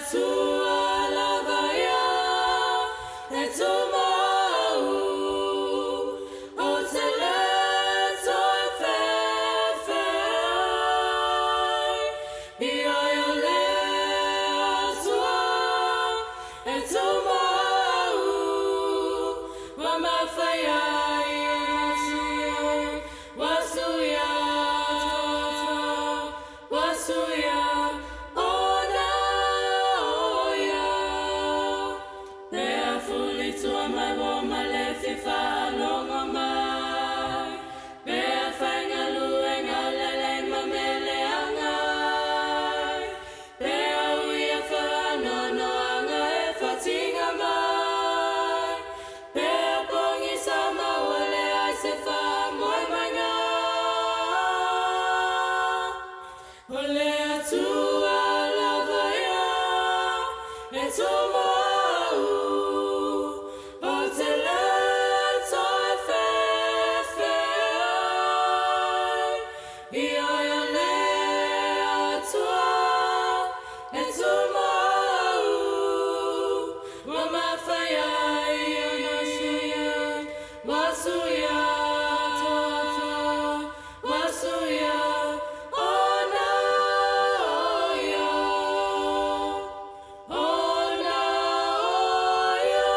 Atua lava ia e tumau, ou te le toe fefe ai. Ioe o le Atua e tumau, ua mafai ai ona suia, ua suia, ua suia, ona o ia. Pe a fulitua mai ua ma le fia faalogo mai, pe a faigaluega lelei ma mea leaga ai, pe a uia faanoanoaga e fatiga mai, pe a pogisa ma ua leai se faamoemoega. O le Atua lava ia e tumau, ou te le toe fefe ai. Ioe o le Atua e tumau, ua mafai ai ona suia, ua suia, ua suia, ona o ia, ona o ia.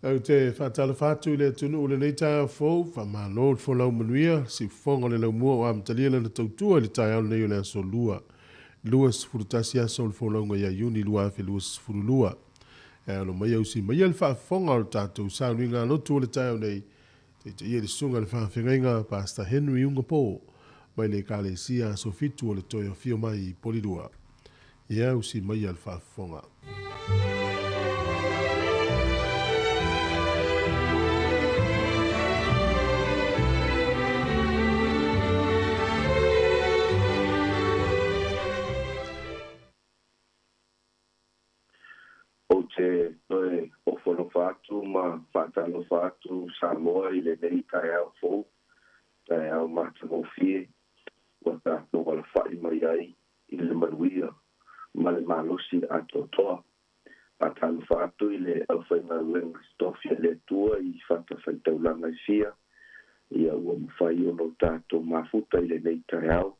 Ou te faatalofa atu i le atunuu i lenei taeao fou, faamalo le folau manuia, siufofoga o le laumua ua amatalia lana tautua i le taeao lenei o le aso Lua, 21 aso o le folauga ia Iuni 2022. E alo mai ausi maia le faafofoga o le tatou sauniga lotu o le taeao nei, taitaia le susuga i le faafeagaiga Pastor Henry Ugapo mai le Ekalesia Aso Fitu o le Toe Afio Mai i Polilua. Ia ausi maia le faafofoga. Ou te toe ofo atu ma faatalofa atu Samoa i lenei taeao fou, taeao matagofie, ua tatou alafai mai ai i le manuia ma le malosi atoatoa. Faatalofa atu i le aufaigaluega totofi a le Atua i fatafaitaulaga e fia, ia ua mafai ona o tatou mafuta i lenei taeao,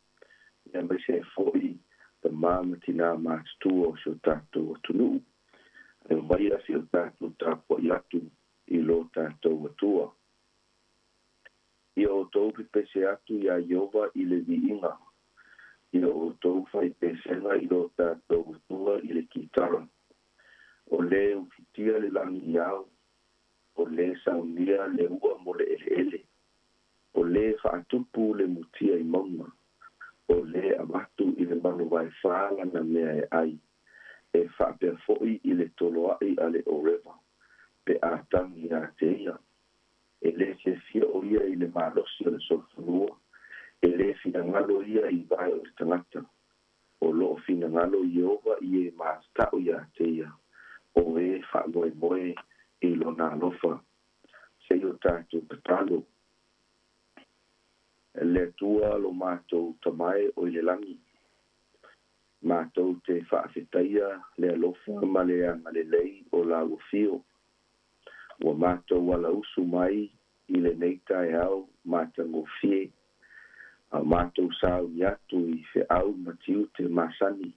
ia aemaise foi tama ma tinā matutua o si o tatou atunuu. E maia si o tatou tapuai atu i lo tatou Atua. Ia outou pepese atu iā Ieova i le viiga, ia outou faipesega i lo tatou Atua i le kitara. O lē ufitia le lagi i ao, O lē saunia le ua mo le eleele. O lē faatupu le mutia i mauga. O lē avatu i le manu vaefā lana mea e ai. E faapea foi i le toloa'i a le oreva pe a tagi iā te ia. E lē fiafia o ia i le malosi o le solofanua, e lē finagalo ia i vae o le tagata. O loo finagalo Ieova i e matata'u iā te ia, o e faamoemoe i lona alofa. Se i o tatou tatalo. Le Atua lo matou Tama e o i le lagi, matou te faafetaia le alofa ma le agalelei o lau Afio, ua matou alausu mai i lenei taeao matagofie, a o matou sauni atu i feau ma tiute masani,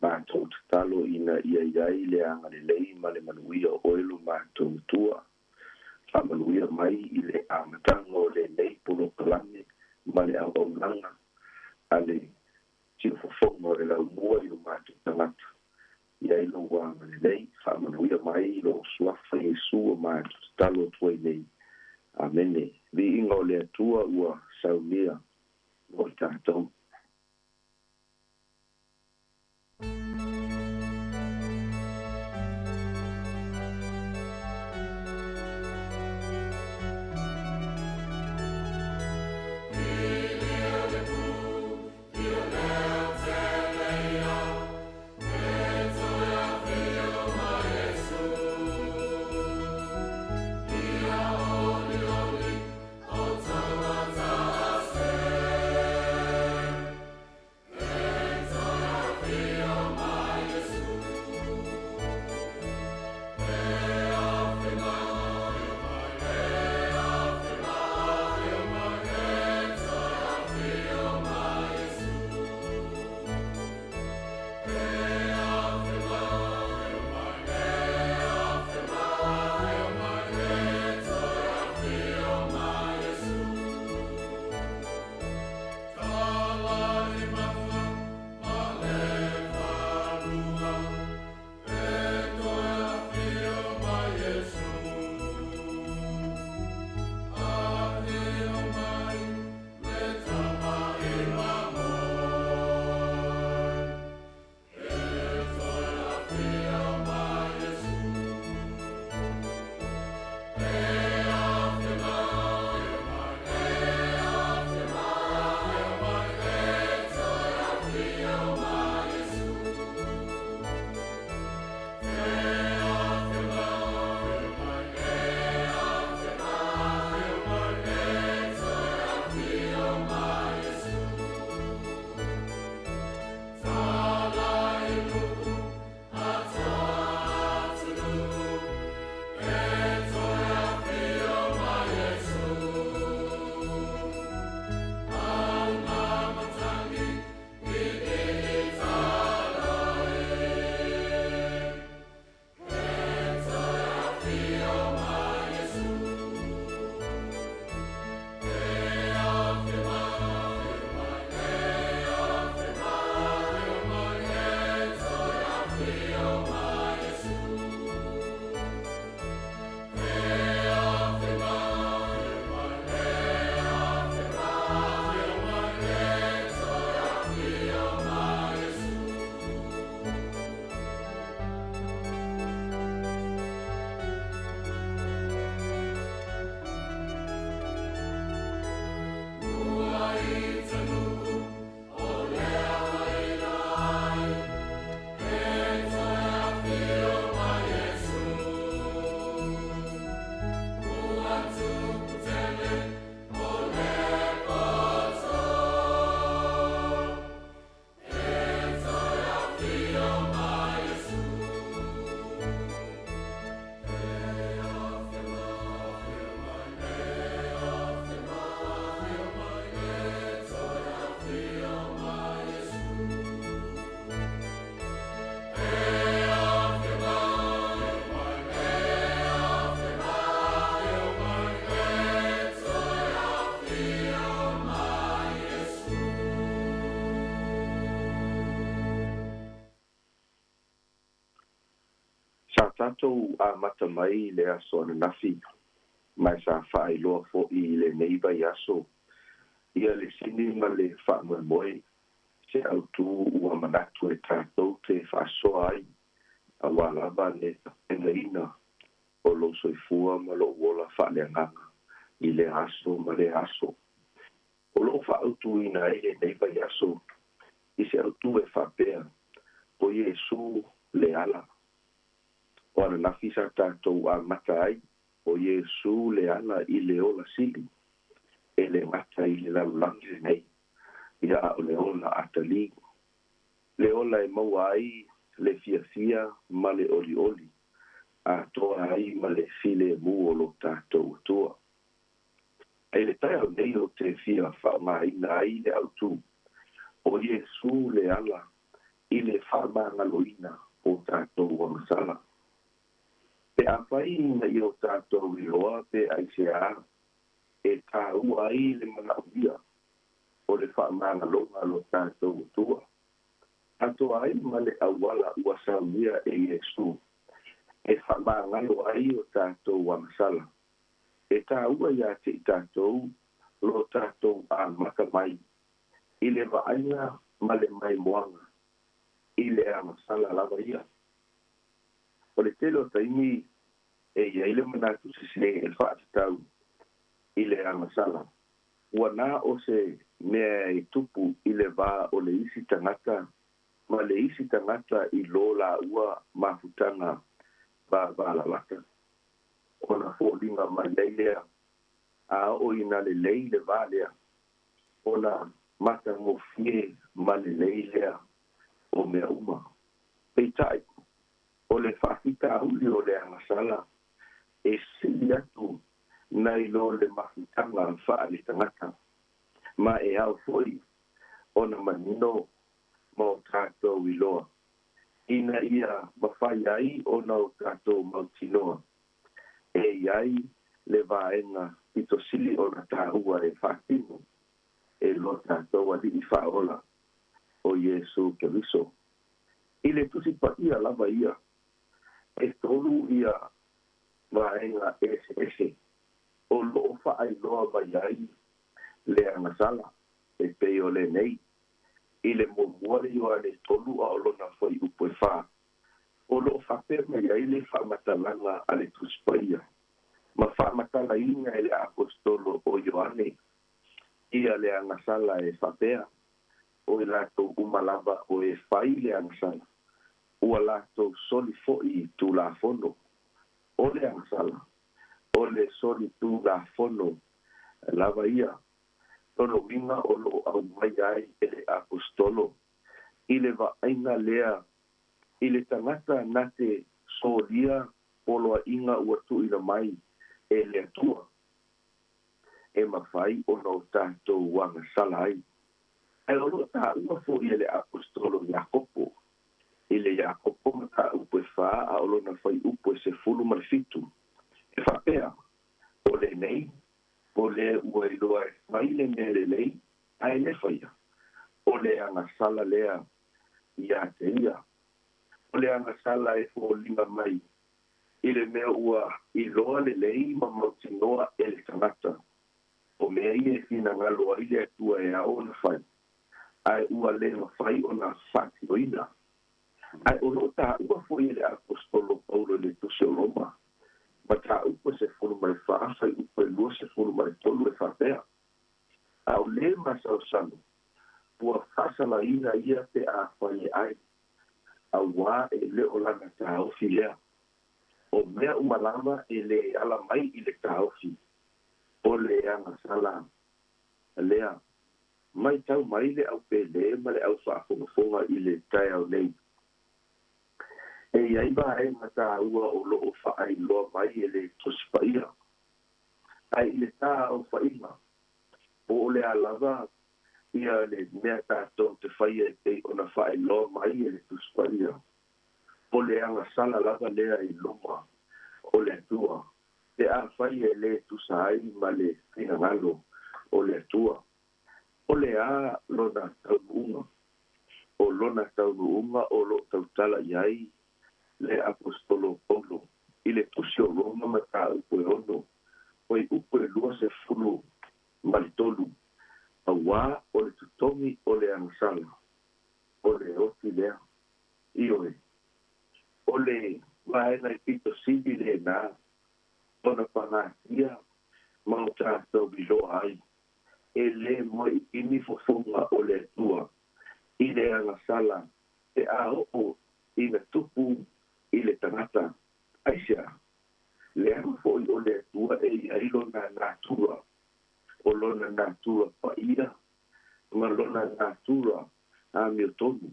matou tatalo ina ia i ai le agalelei ma le manuia o oe lo matou Atua. Faamanuia mai i le amataga o lenei polokalame ma le auaunaga a le siufofoga o le laumua i o matou tagata. I ai lou agalelei, faamanuia mai i lou Suafa Iesu ua matou tatalo atu ai nei. Amene. Viiga o le Atua ua saunia mo i tatou. Tatou amata mai i le aso ananafi, ma e sa faailoa foʻi i lenei vaiaso ia le sini ma le faamoemoe se autū ua manatu e tatou te faasoa ai auā lava le tapenaina o lou soifua ma lou ola faaleagaga i lea aso ma lea aso. O loo faaautuina ai lenei vaiaso i se autū e faapea, o Iesu le ala. O ananafi sa tatou amata ai, o Iesu le ala i le ola sili, e le gata i le lalolagi lenei, ia a o le ola atalī, le ola e maua ai le fiafia ma le olioli, atoa ai ma le filemu o lo tatou Atua. Ae i le taeao nei ou te fia faaaogaina ai le autū, o Iesu le ala i le faamagaloina o tatou agasala. Pe afai ina ia o tatou iloa pe aisea e taua ai le manaomia o le faamagaloga a lo tatou Atua, atoa ai ma le auala ua saunia e Iesu e faamagalo ai o tatou agasala, e taua iā te i tatou lo tatou amata mai i le vaaiga ma le maimoaga i le agasala lava ia. O le tele o taimi e i ai le manatu sesē e faatatau i le agasala, ua na o se mea e tupu i le va o le isi tagata ma le isi tagata i lo lāua mafutaga vavalalata, ona foliga mai ai lea a oo ina lelei le va lea, ona matagofie ma lelei lea o mea uma. Peitai, o le faafitauli o le agasala e sili atu nai lo le mafutaga faaletagata, ma e ao foi ona manino ma o tatou iloa, ina ia mafai ai ona o tatou mautinoa e i ai le vaega pito sili ona taua e faatino e lo tatou Alii Faaola o Iesu Keriso. I le Tusi Paia lava ia, e tolu ia vaega eseese o loo faailoa mai ai le agasala e pei o lenei, i le muamua le Ioane 3 a o lona fuaiupu e 4, o loo faapea mai ai le faamatalaga a le Tusi Paia ma faamatalaina e le Aposetolo o Ioane ia le agasala e faapea, o i latou uma lava o e fai le agasala, ua latou soli foʻi Tulafono. O le agasala, o le soli Tulafono lava ia. Lona uiga o loo aumai ai e le Aposetolo i le vaaiga lea i le tagata na te solia poloaiga ua tuuina mai e le Atua, e mafai ona o tatou agasala ai. Ae o loo taua foʻi e le Aposetolo Iakopo i le Iakopo mataupu e 4 a o lona fuaiupu e 17, e faapea, o lenei, o le ua iloa e fai le mea lelei ae le faia, o le agasala lea iā te ia. O le agasala e foliga mai i le mea ua iloa lelei ma mautinoa e le tagata, o mea ia e finagalo ai le Atua e ao ona fai, ae ua le mafai ona faatinoina. Ae o loo taua foʻi e le Aposetolo Paulo i le Tusi o Roma mataupu e 14 fuaiupu e 23 e faapea, a o le masalosalo ua faasalaina ia pe afai e ai, auā e le o lana taofi lea. O mea uma lava e le ala mai i le taofi, o le agasala lea. Matau mai le aupēlē ma le au faafogafoga i le taeao nei. E i ai vaega taua o loo faailoa mai e le Tusi Paia, ae i le taaofaiga, po o le a lava ia le mea tatou te faia e pei ona faailoa mai e le Tusi Paia, o le agasala lava lea i luma o le Atua, pe afai e le tusa ai ma le finagalo o le Atua. O le a lona taunuuga? O lona taunuuga o loo tautala i ai le Aposetolo Paulo. I le Tusi o Roma mataupu e 6 fuaiupu e 23, auā o le totogi o le agasala o le oti lea. Ioe, o le vaega i pito sili lenā ona pagatia ma o tatou iloa ai e lē moeʻiʻini fofoga o le Atua i le agasala pe a oo ina tupu i le tagata. Aisea? Leaga foʻi o le Atua e i ai lona natura, o lona natura paia ma lona natura amiotonu,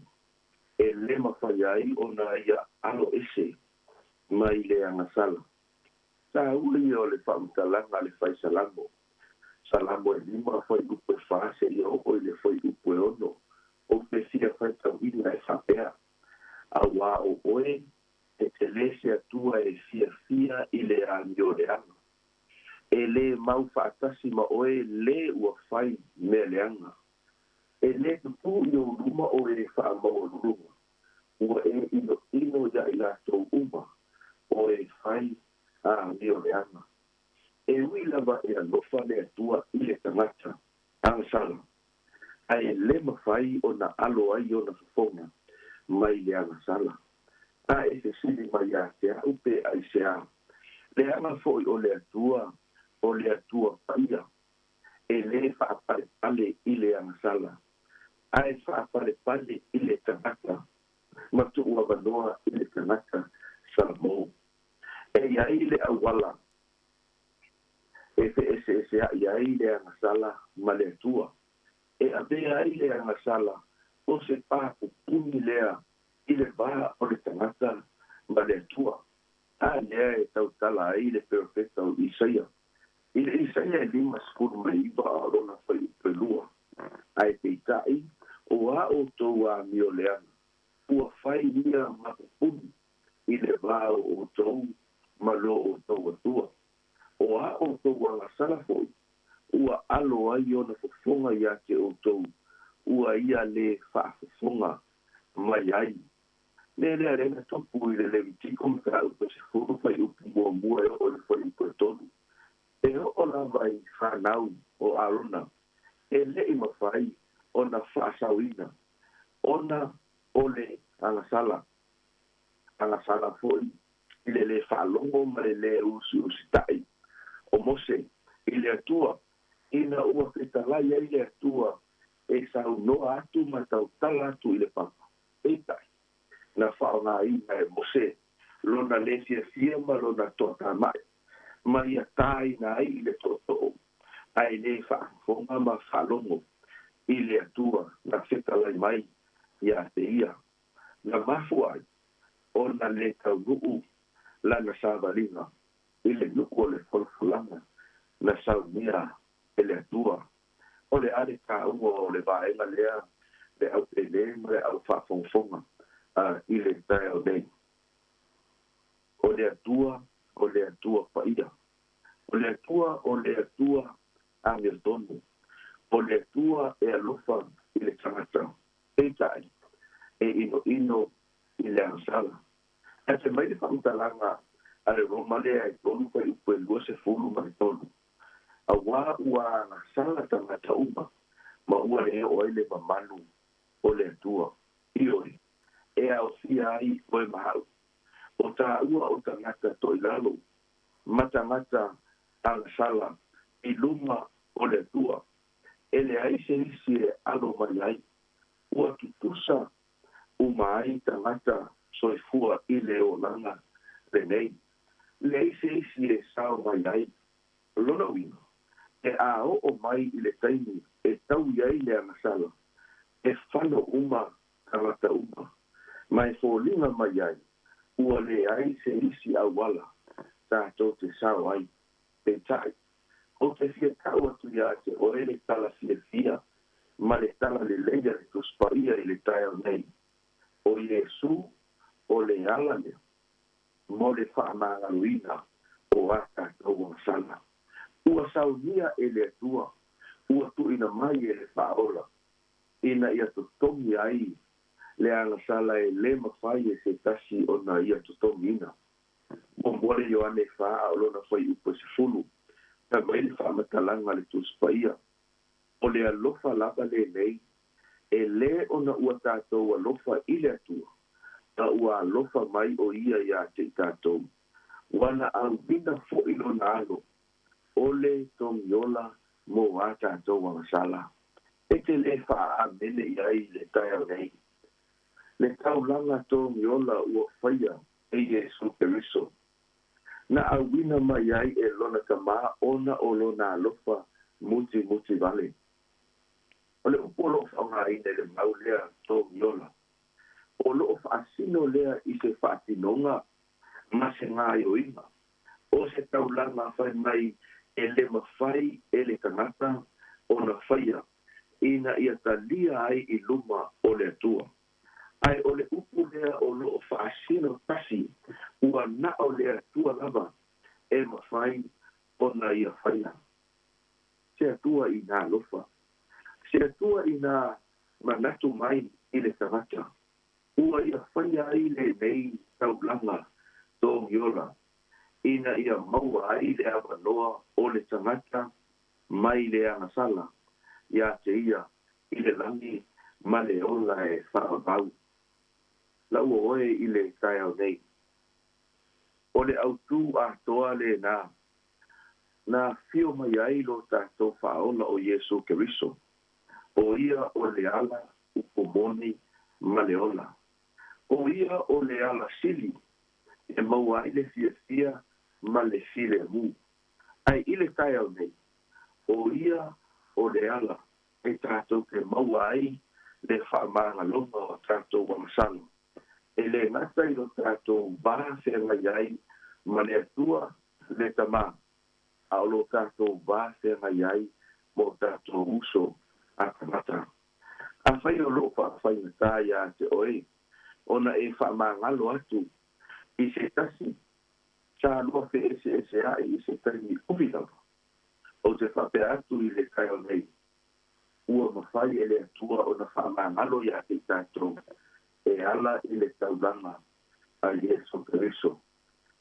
e lē mafai ai ona ia alo ese mai le agasala. Taua ia o le faamatalaga a le faisalamo, Salamo e 5 fuaiupu e 4 seia oo i le fuaiupu e 6, ou te fia faitauina e faapea, Auā o oe e te lē se Atua e fiafia i le amioleaga, e lē mau faatasi ma oe lē ua fai mea leaga. E lē tutū i ou luma o e faamaualuluga, ua e inoino iā i latou uma o e fai amioleaga. E ui lava e alofa le Atua i le tagata agasala, ae lē mafai ona alo ai ona fofoga mai le agasala. A e fesili mai ia te a'u pe aisea, leaga foʻi o le Atua o le Atua paia, e lē faapalepale i le agasala, ae faapalepale i le tagata ma tuuavanoa i le tagata salamo. E i ai le auala e feʻeseʻeseaʻi ai le agasala ma le Atua, e avea ai le agasala o se pā pupuni lea i le vā o le tagata ma le Atua. A lea e tautala ai le perofeta o Isaia i le Isaia e 59 a lona fuaiupu e 2, Ae peitai o a outou amioleaga ua fai ia ma pupuni i le vā o outou ma lo outou Atua, o a outou agasala foʻi ua alo ai ona fofoga iā te outou, ua ia lē faafofoga mai ai. Mea lea lea na tupu i le Levitiko mataupu e 10 fuaiupu 1 e oo i le fuaiupu e 3. E oo lava i fanau o Arona e leʻi mafai ona faasaoina ona o le agasala, agasala foʻi i le lē faalogo ma le lē usiusitaʻi o Mose i le Atua, ina ua fetalai ai le Atua e saunoa atu ma tautala atu i le papa. Peitai, na faaaogāina e Mose lona lē fiafia ma lona toatamaʻi, ma ia tāina ai i le tootoo, ae lē faafofoga ma faalogo i le Atua na fetalai mai iā te ia. Na mafua ai ona lē taunuu lana savaliga i le nuu o le folafolaga na saunia e le Atua. O le a le taua o le vaega lea le au pele ma le au faafogafoga i le taeao nei? O le Atua o le Atua paia. O le Atua o le Atua amiotonu. O le Atua e alofa i le tagata, peitai e inoino i le agasala. Ae fai mai le faamatalaga a le Roma lea e 3 fuaiupu e 23, Auā ua agasala tagata uma, ma ua le oo ai le mamalu o le Atua. Ioe, e aofia ai oe ma a'u, o tāua o tagata toʻilalo ma tagata agasala i luma o le Atua, e leai se isi e alo mai ai, ua tutusa uma ai tagata soifua i le olaga lenei, leai se isi e sao mai ai. Lona uiga, e a oo mai i le taimi e taui ai le agasala, e fano uma tagata uma, ma e foliga mai ai ua leai se isi auala tatou te sao ai. Peitai, ou te fia tau atu iā te oe le tala fiafia ma le tala lelei a le Tusi Paia i le taeao nei, o Iesū o le ala lea mo le faamagaloina o a tatou agasala. Ua saunia e le Atua, ua tuuina mai e le Faaola, ina ia totogi ai le agasala e lē mafai e se tasi ona ia totogiina. Muamua le Ioane 4 a o lona fuaiupu e 10, fai mai le faamatalaga a le Tusi Paia, O le alofa lava lenei, e lē ona ua tatou alofa i le Atua, a ua alofa mai ʻo Ia iā te i tatou, ua na auina foʻi Lona Alo, o le togiola mo a tatou agasala. E te lē faaamene i ai i le taeao nei. Le taulaga togiola ua faia e Iesu Keriso, na auina mai ai e Lona Tamā ona o Lona alofa mutimutī vale. O le upu o lo o faaaogaina i le mau lea togiola, o lo o faasino lea i se faatinoga ma se gaoioiga o se taulaga fai mai e lē mafai e le tagata ona faia ina ia talia ai i luma o le Atua. Ae o le upu lea o lo o faasino tasi ua na o le Atua lava e mafai ona ia faia. Se Atua ina alofa, se Atua ina manatu mai i le tagata, ua ia faia ai lenei taulaga togiola ina ia maua ai le avanoa o le tagata mai le agasala iā te ia i le lagi ma le ola e faavavau. Laua oe i le taeao nei. O le autū atoa lenā na afio mai ai lo tatou Faaola o Iesu Keriso, ʻo Ia o le ala upu moni ma le ola. ʻO Ia o le ala sili e maua ai le fiafia ma le filemu. Ae i le taeao nei, ʻo Ia o le ala e tatou te maua ai le faamagaloga o tatou agasala, e lē gata i lo tatou va feagai ai ma le Atua le Tamā, a o lo tatou va feagai ai ma o tatou uso a tagata. Afai o lo o faafaigata iā te oe ona e faamagalo atu i se tasi sa lua feeseeseaʻi i se taimi umi lava, ou te faapea atu i le taeao nei, ua mafai e le Atua ona faamagalo iā te i tatou e ala i le taulaga a Iesu Keriso,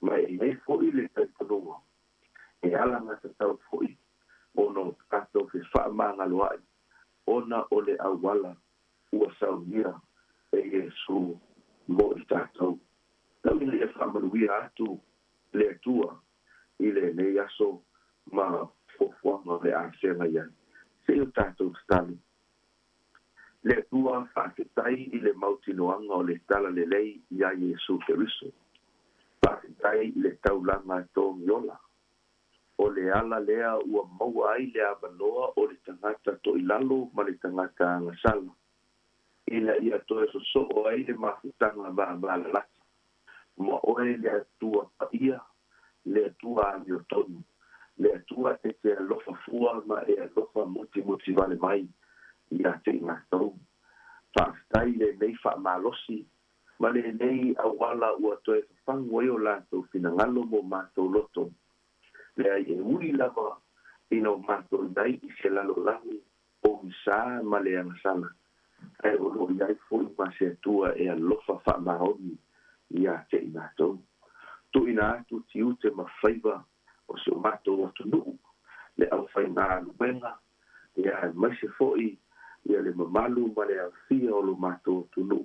ma e i ai foʻi le talitonuga e alagatatau foʻi ona o tatou fefaamagaloaʻi ona o le auala ua saunia e Iesu mo i tatou. Tau ina ia faamanuia atu le Atua i lenei aso ma fuafuaga o le a feagai ai. Se i o tatou tatalo. Le Atua, faafetai i le mautinoaga o le talalelei iā Iesu Keriso. Faafetai i le taulaga togiola. O le ala lea ua maua ai le avanoa o le tagata toilalo ma le tagata agasala, ina ia toe sosoo ai le mafutaga vavalalata ma oe le Atua paia, le Atua amiotonu, le Atua e te alofa fua ma e alofa mutimutī vale mai iā te i matou. Faafetai i lenei faamalosi ma lenei auala ua toe fafagu ai o latou finagalo mo matou loto. Leai, e ui lava ina o matou i ai i se lalolagi pogisa ma le agasala, ae o lo o i ai foi ma se Atua e alofa faamaoni iā te i matou. Tuuina atu tiute ma faiva o si o matou atunuu, le aufaigaluega, ia aemaise foi ia le mamalu ma le aofia o lo matou atunuu,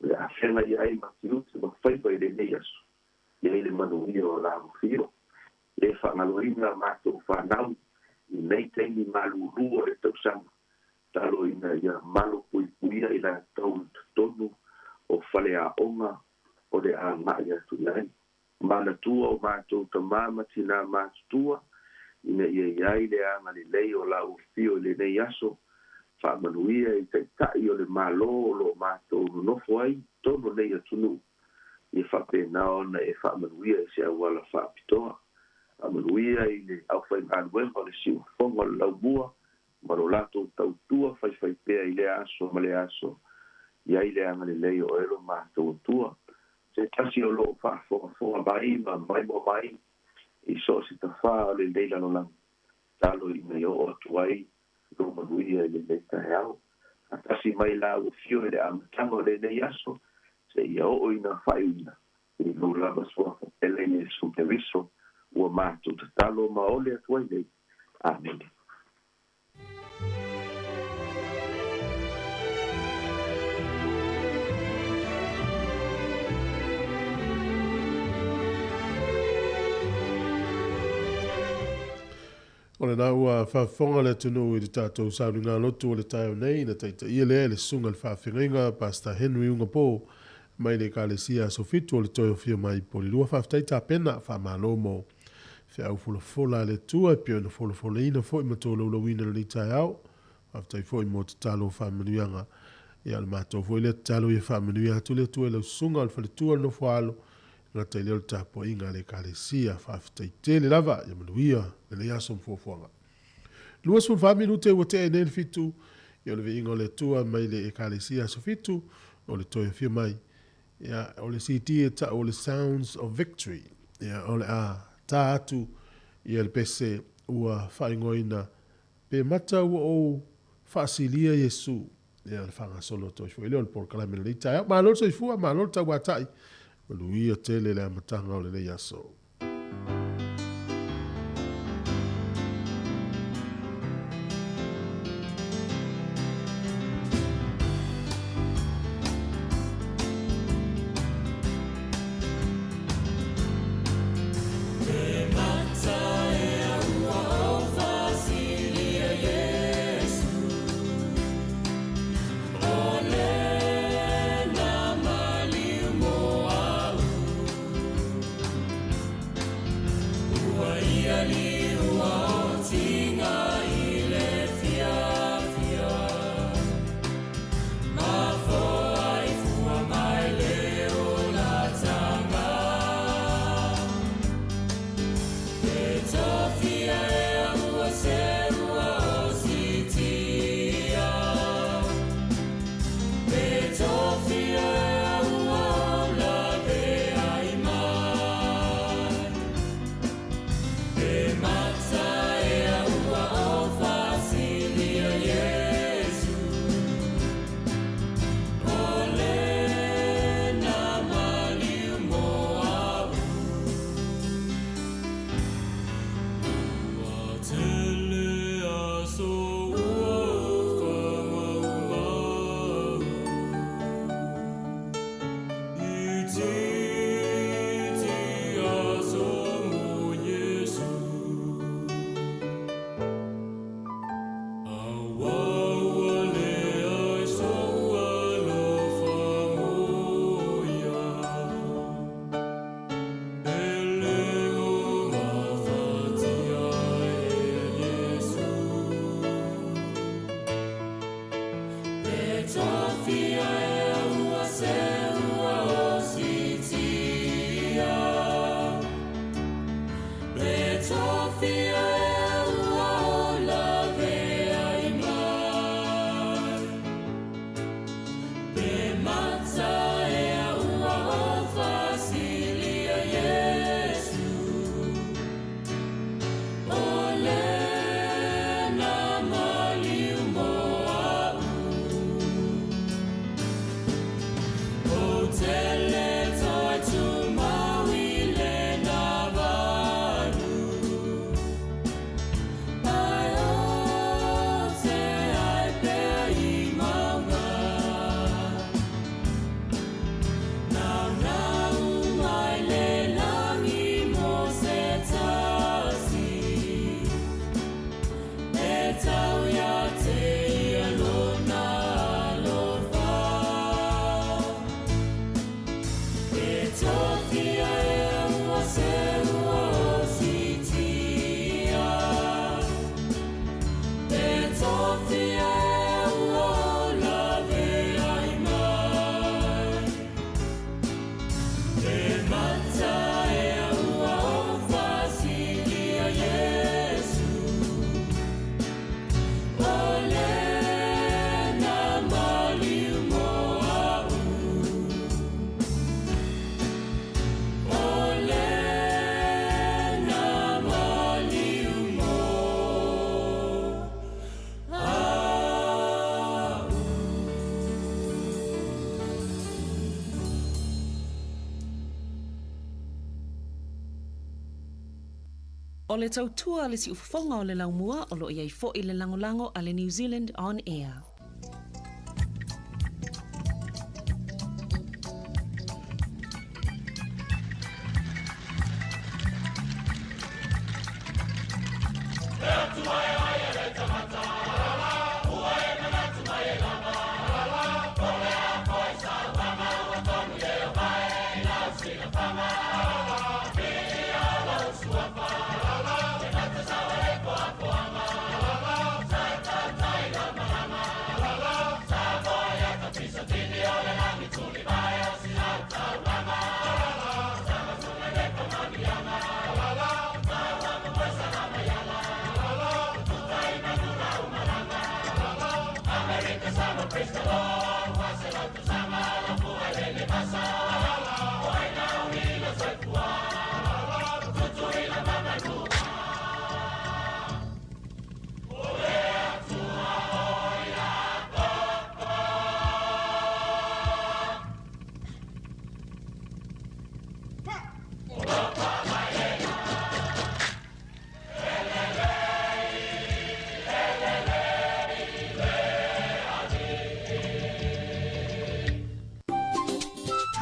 o le a feagai ai ma tiute ma faiva i lenei aso, i ai le manuia o la afifio. E faagaloina matou fanau i nei taimi malūlū o le tausaga, talo ina ia malupuipuia i latou i totonu o faleaoga o le agai atu i ai. Manatua o matou tamā ma tinā matutua, ina ia i ai le agalelei o la afifio i lenei aso, faamanuia i Taitai o le Malo o lo o matou nonofo ai i totonu o nei atunuu, ia faapena ona e faamanuia i se auala faapitoa. Faamanuia i le aufaigaluega o le Siufofoga o le Laumua ma lo latou tautua faifaipea i lea aso ma lea aso, i ai le agalelei o oe lo matou Atua. Se tasi o lo o faafogafoga mai ma maimoa mai i so o se tafā o lenei lalolagi, talo ina i oo atu ai lou manuia i lenei taeao. Faatasi mai la ua fio i le amataga o lenei aso, seia oo ina faaiuina. I lou lava Suafa pele Iesu Keriso ua matou tatalo ma ole atu ai nei. Amene. O lena ua faafofoga le atunuu i le tatou sauniga lotu o le taeao nei, na taitaia lea e le Susuga i le Faafeagaiga Pastor Henry Ugapo mai le Ekalesia Aso Fitu o le Toe Afio Mai Polilua. Faafetai tapena, faamalo mo feau folafola a le Atua e pei ona folafolaina foi ma tolaulauina i lenei taeao. Faafetai foi mo tatalo o faamanuiaga. Ia o le matou foi lea tatalo ia faamanuia atu le Atua i lau susuga o le faletua o le nofo-a-alo, e gata i lea o le tapuaiga a le Ekalesia. Faafetai tele lava, ia manuia lenei aso ma fuafuaga. 24 minute ua tea ai nei le fitu, ia o le viiga o le Atua mai le Ekalesia Aso Fitu o le toe afio mai. Ia, o le CD e tau o le Sounds of Victory. Ia, o le a ta atu ia le pese ua faaigoaina Pe mata ua ou faasilia Iesu. Ia, o le faagasolo atu ai foi lea o le polokalame i lenei taeao. Malo le soifua, malo le tauatai, manuia tele le amataga o lenei aso. O le tautua a le siufofoga o le laumua o lo o i ai foi le lagolago a le New Zealand On Air.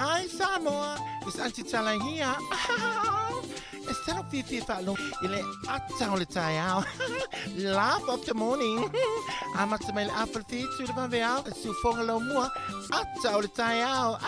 Hi Samoa, it's Auntie Tala here. E talo fiafia faalogo i le ata o le taeao. Laugh of the morning. Amata mai le afa le fitu le vaveao, e siufoga lau mua, ata o le taeao.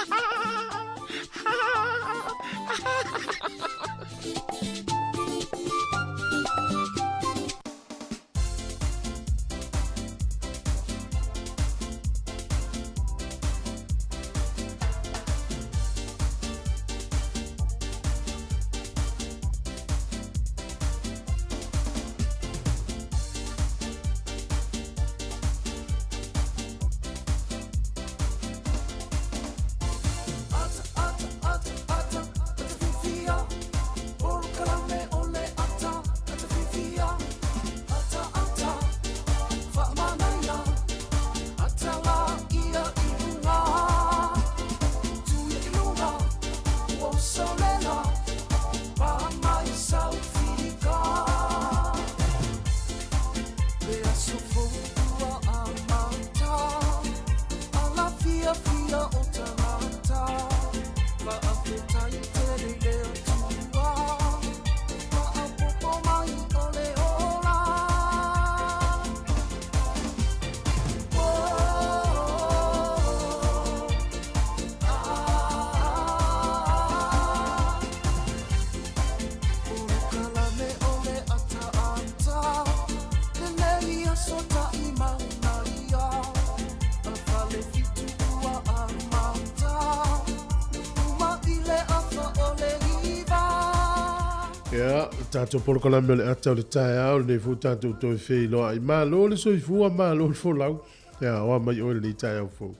Ia, le tatou polokalame o le ata o le taeao, lenei foi tatou toe feiloai. Malo le soifua, malo le folau. Ia, oa mai oe lenei taeao fou.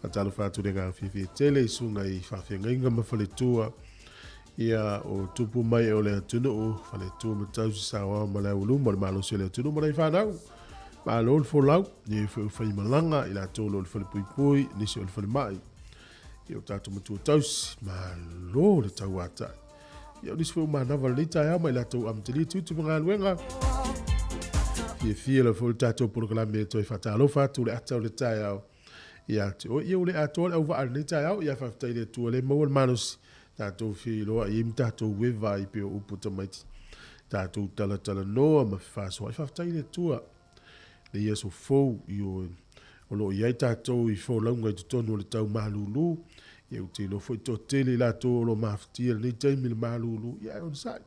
Faatalofa atu le agaga fiafia tele i susuga i faafeagaiga ma faletua. Ia, o tupu mai o le atunuu, faletua ma tausi saoao ma le aualuma o le malosi o le atunuu ma nai fanau. Malo le folau, ia foi o faimalaga i latou o lo o le falepuipui, nisi o le falemai. Ia o tatou matua tausi, malo le tauatai. Ia o nisi foi o manava lenei taeao mai latou amatalia tiute ma galuega. Fiafia lava foi le tatou polokalame e toe faatalofa atu le ata o le taeao ia te oe. Ia ua le atoa le auvaa i lenei taeao, ia faafetai i le Atua lea e maua le malosi tatou feiloai ai ma tatou eva ai pei o upu tamaiti. Tatou talatalanoa ma fefasoa'i, faafetai i le Atua lenei aso fou i o o lo o i ai tatou i folauga i totonu o le tau malulu. Ia ou te iloa foi toatele i latou o lo o mafatia i lenei taimi i le malulu. Ia e onosai.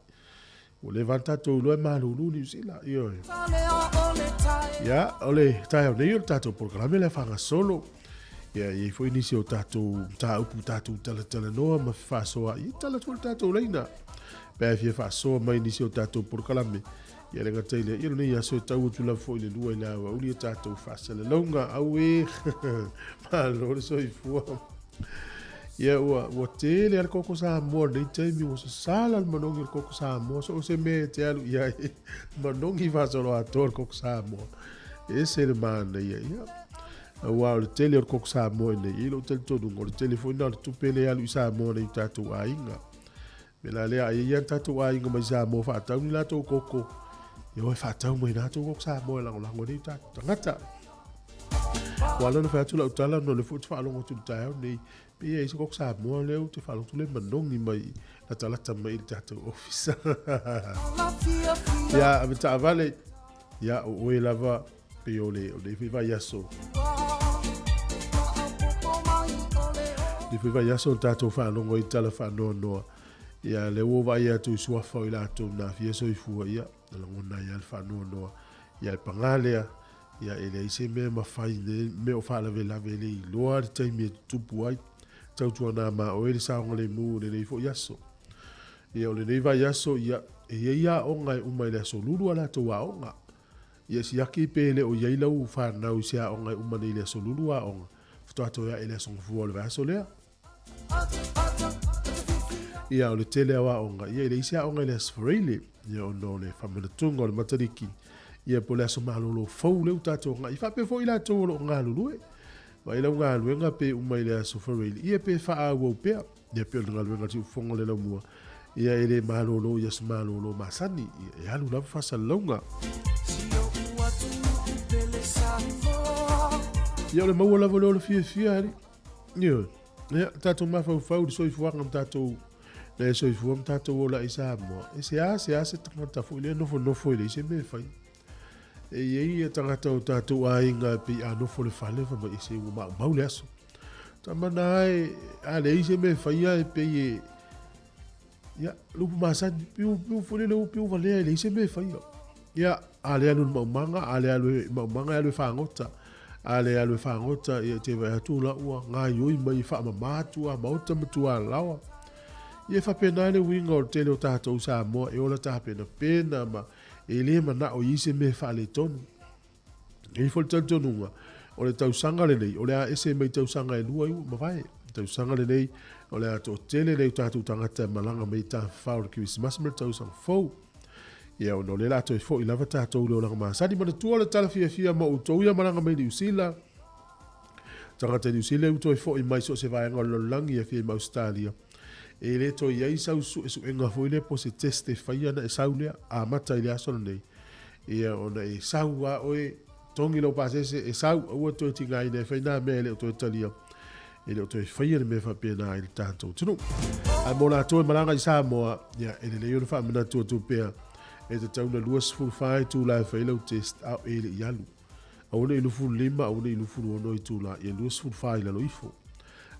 Ua leva ona tatou iloa e malulu Niu Sila. Ioe. Ia, o le taeao nei o le tatou polokalame lea faagasolo. Ia, e i ai foi nisi o tatou mataupu tatou talatalanoa ma fefaasoaai. Ia, tala atu foi le tatou laina. Pe a e fia faasoa mai nisi o tatou polokalame. Ia le gata i lea, ia lenei aso e tau atu lava foi i le 2 i le aoauli a tatou faasalalauga. Auē! Malo le soifua. Ia ua, ua tele lava le koko Samoa i lenei taimi, ua sasala le manogi o le koko Samoa. So o se mea e te alu i ai, manogi faasoloatoa le koko Samoa. E ese le manaia. Ia, aua o le tele o le koko Samoa i nei, e i ai lou talitonuga, o le tele foi lena o le tupe lea e alu i Samoa nei i o tatou aiga. Me la lea ai ia tatou aiga mai Samoa faatau ni latou koko. Ia oe faatau mai latou koko Samoa e lagolago ai nei tatou tagata. Ua ala ona fai atu lau tala ona o lea foi ou te faalogo atu i le taeao lenei, pei e i ai se koko Samoa lea ou te faalogo atu lea e manogi mai latalata mai i le tatou ofisa. Ia, ave taavale, ia o oe lava pei o le, o lenei foi vaiaso. Lenei foi vaiaso o tatou faalogo ai i tala faanoanoa. Ia, lea ua ou vaai atu i suafa o i latou na aafia soifua, ia, na lagona ai lava le faanoanoa. Ia, e paga lea, ia, e leai se mea e mafai i nei mea o faalavelave e le iloa le taimi e tutupu ai. Tautuana ma oe le saogalemu o lenei foi aso. Ia, o lenei vaiaso, ia, e i ai aoga e uma i le aso Lulu a latou aoga. Ia siaki pe le o i ai lau fanau i se aoga e uma nei i le aso Lulu aoga, faatoa toe ae i le aso Gafua o le vaiaso lea. Ia, o le tele o aoga, ia e leai se aoga i le aso Faraile, ia ona o le faamanatuga o le Matariki, ia po o le aso malolo fou lea ua tatou agai. Faapea foi i latou o lo o galulue. Vaai lau galuega pe uma i le aso Faraile, ia pe faaauau pea. Ia pei o le galuega a le siufofoga o le laumua, ia e le malolo i aso malolo masani, ia e alu lava faasalalauga. Ia o le maua lava lea o le fiafia alii. Ioe. Ia, tatou mafaufau i le soifuaga ma tatou le soifua ma tatou ola i Samoa. E seasea se tagata foi lea nofonofo e leai se mea e fai. E i ai ia tagata o tatou aiga e pei a nofo i le fale fai mai se ua maumau le aso. Tama na e a leai se mea e faia e pei e ia le upu masani piu piu foi lele piu valea e leai se mea e faia. Ia a le alu i le maumaga, a le alu i maumaga e alu e fagota. A le alu e fagota ia te vaai atu la ua gaioi mai e faamama atu a maota ma tualaoa. Ia e faapena le uiga o le tele o tatou Samoa e ola tapenapena ma E le manao i ai se mea e faaletonu. E i ai foi le talitonuga, o le tausaga lenei, o le a ese mai tausaga e lua i ua mavae. O le tausaga lenei, o le a toatele lea o tatou tagata e malaga mai i tafafao o le Kerisimasi ma le tausaga fou. Ia, ona o lea o le a toe foi lava tatou i le olaga masani. Manatua le tala fiafia mo outou ia malaga mai Niu Sila. Tagata i Niu Sila ua toe foi mai so o se vaega o le lalolagi, ia fia i ma Ausetalia. E le toe i ai sau suesuega foi lea po o se test e faia ona e sau lea, amata i le aso lenei. Ia ona e sau lava oe, togi lou pasese, e sau, aua toe tigaina e fai nā mea e le o toe talia, e le o toe faia le mea faapena i le tatou atunuu. Ae mo latou e malaga i Samoa, ia e lelei ona faamanatu atu pea, e tatau ona 24 itula e fai lau test a o e le i alu. Aua ne i 25, aua ne i 26 itula, ia 24 i lalo ifo.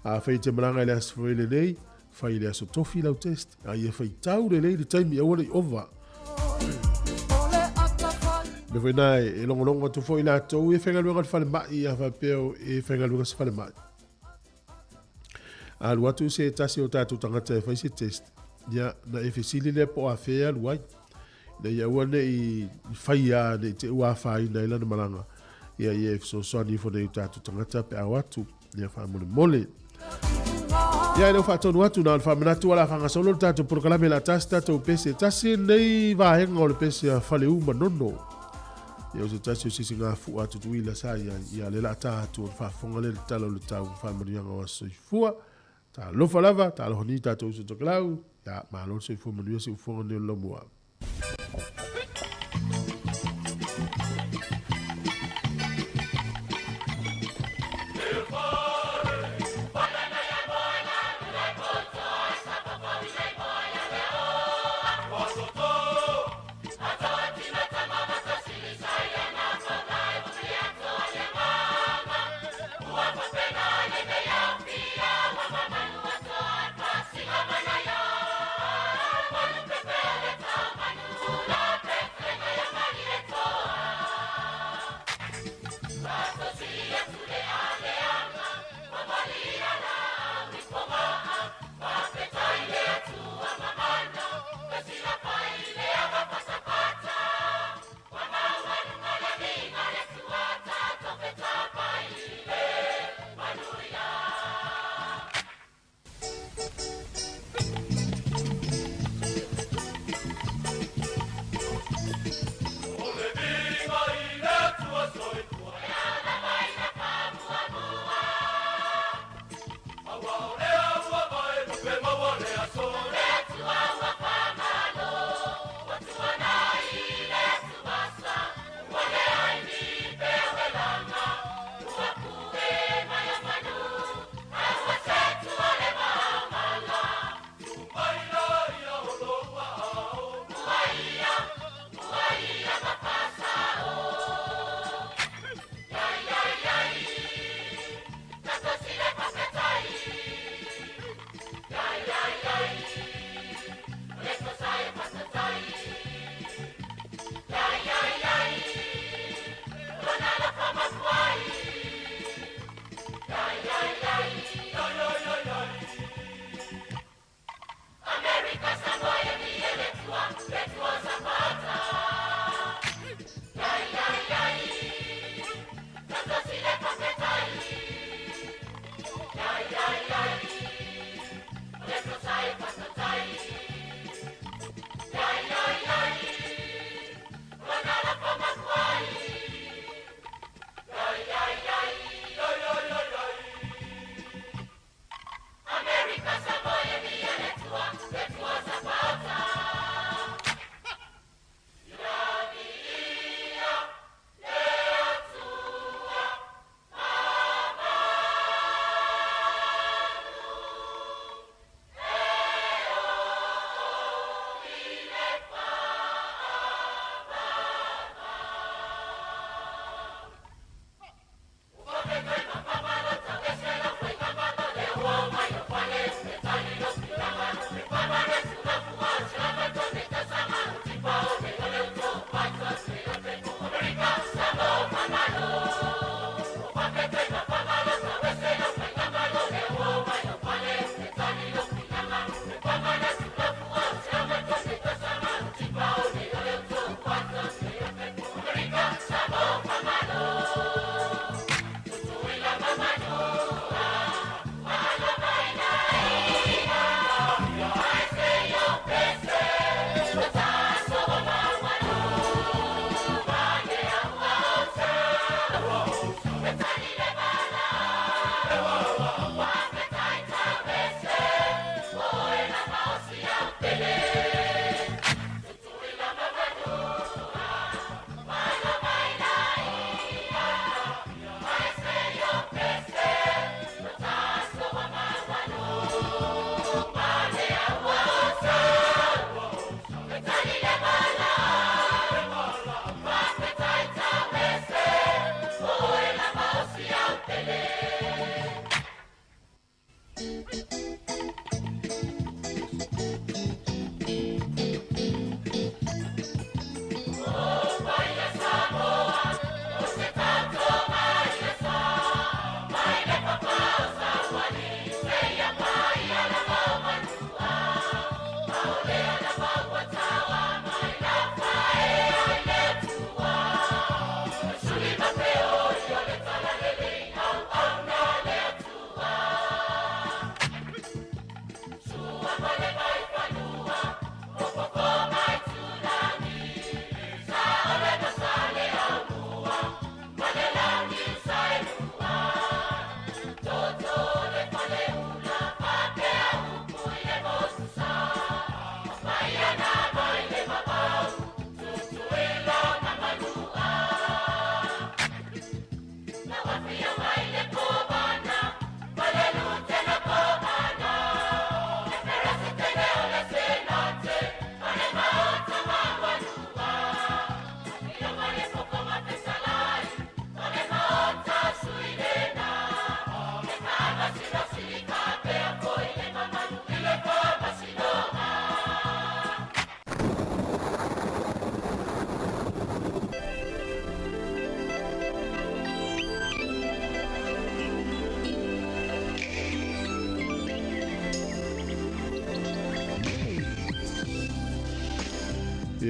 Afai e te malaga i le Aso Faraile nei, fai i le Aso Tofi lau test, a ia faitau lelei le taimi aua ne i ova. Mea foi na e logologo atu foi latou e faigaluega i le falemai, a faapea e faigaluega se falemai. A alu atu se tasi o tatou tagata e fai se test, ia na e fesili lea po o afea e alu ai. Ina ia aua ne i faia ne i te i ua afaina ai lana malaga. Ia ia e fesoasoani ifo nei o tatou tagata pe a o atu. Ia faamolemole. Ia e le o faatonu atu na o le faamanatu o le a faagasolo le tatou polokalame la tasi tatou pese. Tasi lenei vaega o le pese a Faleu Manono. Ia o se tasi o sisigafua a Tutuila sa i ai. Ia lea la a ta atu ona faafofoga lea i le tala o le tau ma faamanuiaga o aso soifua. Talofa lava, talofa ni tatou uso tokelau. Ia, malo le soifua manuia siufofoga nei o le laumua.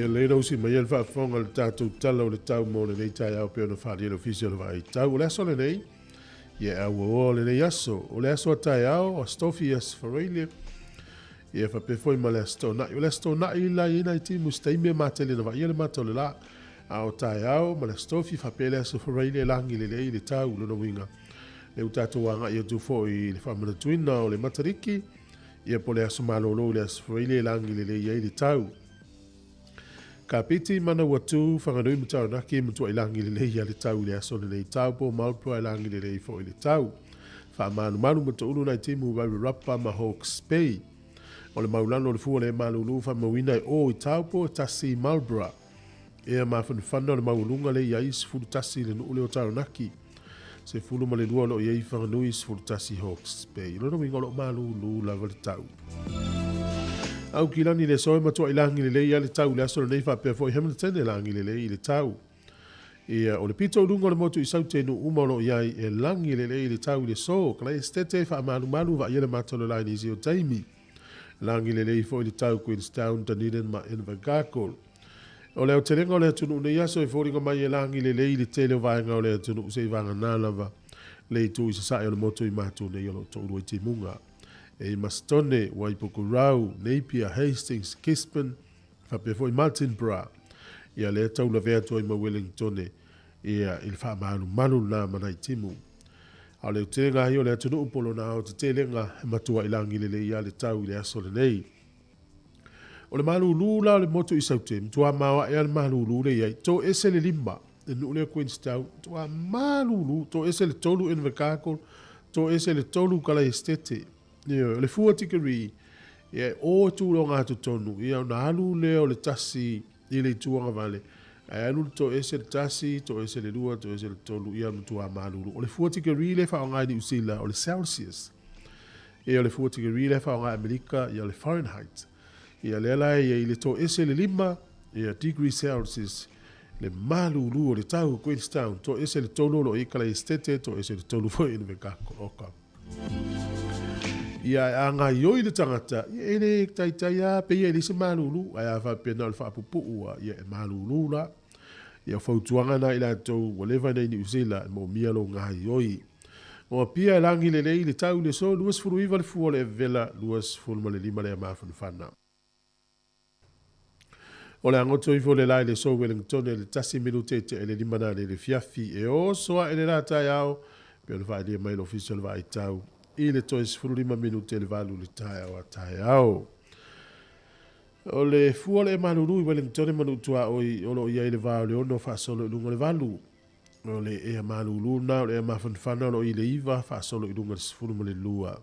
Ia lelei ona usi mai ia le faafofoga i le tatou Tala o le Tau mo lenei taeao pei ona faaalia e le Ofisa o le Vaai Tau. O le aso lenei, ia e auauoa o lenei aso. O le aso a taeao, Aso Tofi, Aso Faraile, ia faapea foi ma le Aso Toonai. O le Aso Toonai la e i ai nai timu i se taimi e matele ina vaaia le mata o le la. A o taeao ma le Aso Tofi faapea le Aso Faraile e lagi lelei le tau, lona uiga, lea ua tatou agai atu foi i le faamanatuina o le Matariki, Ia po o le aso malolo i le Aso Faraile e lagi lelei ai le tau. Kapiti, Manawatū, Whanganui ma Taranaki e matuai lagi lelei a le tau i le aso lenei. Taupo, Marlborough e lagi lelei foi le tau. Faamalumalu ma Toulu nai timu Wairarapa ma Hawke's Bay. O le maulalo o le fua le malulu faamauina e o i Taupo, e 1 i Marlborough. Ea mafanafana o le maualuga le i ai 11 i le nuu lea o Taranaki. 12 o lo o i ai i Whanganui, 11 i Hawke's Bay. O lona uiga o lo o malūlū lava le tau. Aukilani le soe matuai lagi lelei a le tau i le aso lenei faapea foi Hamilton e lagi lelei i le tau. Ia, o le pito i luga o le motu i Saute nuu uma o lo o i ai e lagi lelei i le tau i le so. Kalaesetete faamalumalu vaaia le mata o le la i nisi o taimi. Lagi lelei foi le tau Queenstown, Dunedin ma Invercargill. O le aotelega o le atunuu nei aso e foliga mai e lagi lelei le tele o vaega o le atunuu seivaganā lava le itu i sasae o le motu i Matu nei o lo o toʻulua i timuga e i Masitone, Waipukurau, Napier, Hastings, Gisborne faapea foi Martinborough. Ia lea tau lavea atu ai ma Wellingtone ia i le faamalumalu lena ma nai timu. A o le aotelega ai o le atunuu po o lona aotetelega e matuai lagi lelei a le tau i le aso lenei. O le malūlū la o le motu i Saute, matua maoaʻe a le malūlū le i ai, toese le lima, le nuu lea Queenstown, matua malūlū, toese le tolu Invercargill, toese le tolu Kalaesetete. Ioe, o le fua tikeri, ia e o e tūloga atu tonu, ia ona alu lea o le tasi i le itu agavale, ae alu le toese le tasi, toese le lua, toese le tolu, ia matua malūlū. O le fua tikeri le faaaoga i Niu Sila, o le Celsius. Ia o le fua tikeri lea e faaaoga e Amerika, ia o le Fahrenheit. Ia lea la e i ai le toese le lima, ia degree Celsius, le malūlū o le tau Queenstown, toese le tolu o lo o i Kalaesetete, toese le tolu foi i Invercargill. Ia e āgaioi le tagata, ia e le taitai lava pei e leai se malūlū, ae a faapea na o le faapupuu lava, ia e malūlū la. Ia o fautuaga na i latou ua leva nei i Niu Sila e moomia lou gaioi. O Apia e lagi lelei le tau i le aso 29 le fua o le Avela 25 le mafanafana. O le agoto ifo le la i le aso Wellingtone le tasi minute i te le lima na le fiafi e oso ae le la taeao pe ona faailia mai le ofisa o le vaai tau i le toe 15 minute le valu le taeao a taeao. O le fua o le e malulu i Wellingtone ma Nuutuaoi o lo o i ai le va o le ono faasolo i luga o le valu. O le ea malūlū lena, o le ea mafanafana o lo o i le iva, faasolo i luga i le 12.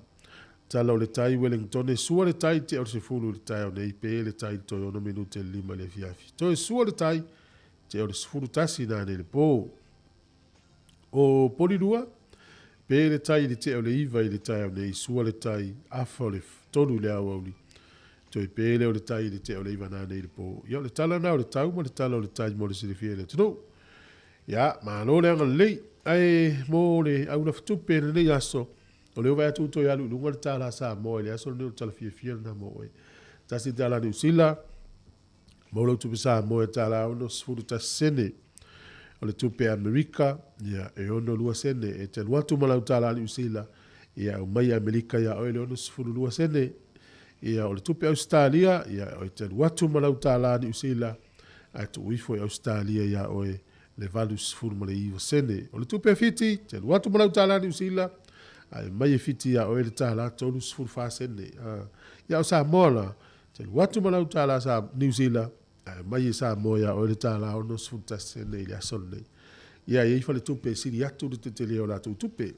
Tala o le tai, Wellingtone, sua le tai, tea o le sefulu i le taeao nei, pe le tai toe ono minute le lima i le afiafi. Toe sua le tai, tea o le 11 nanei le pō. O Polirua, pe le tai i le tea o le iva i le taeao nei, sua le tai, afa o le tolu i le aoauli. Toe pe lea o le tai i le tea o le iva nanei le pō. Ia o le tala lena o le tau ma le tala o le tai mo le silafia e le atunuu. Ia, malo le agalelei. Ae mo le aulafatupe i lenei aso, o lea ua vaai atu ua toe alu i luga le tālā Samoa i le aso lenei o le tala fiafia lena mo oe. Tasi le tālā Niu Sila, maua lau tupe Samoa e tālā 61 sene. O le tupe Amerika, ia, e 62 sene. E te alu atu ma lau tālā Niu Sila, ia, aumai Amerika iā oe le 62 sene. Ia, o le tupe Ausetalia, ia, e te alu atu ma lau tālā Niu Sila, ae tuu ifo i Ausetalia iā oe le 89 sene. O le tupe Fiti, te alu atu ma lau tālā Niu Sila, ae mai e Fiti iā oe le tālā 34 sene. Ia o Samoa la, te alu atu ma lau tālā sa Niu Sila, ae mai e Samoa iā oe le tālā 61 sene i le aso lenei. Ia, e i ai faletupe e sili atu le tetele o latou tupe.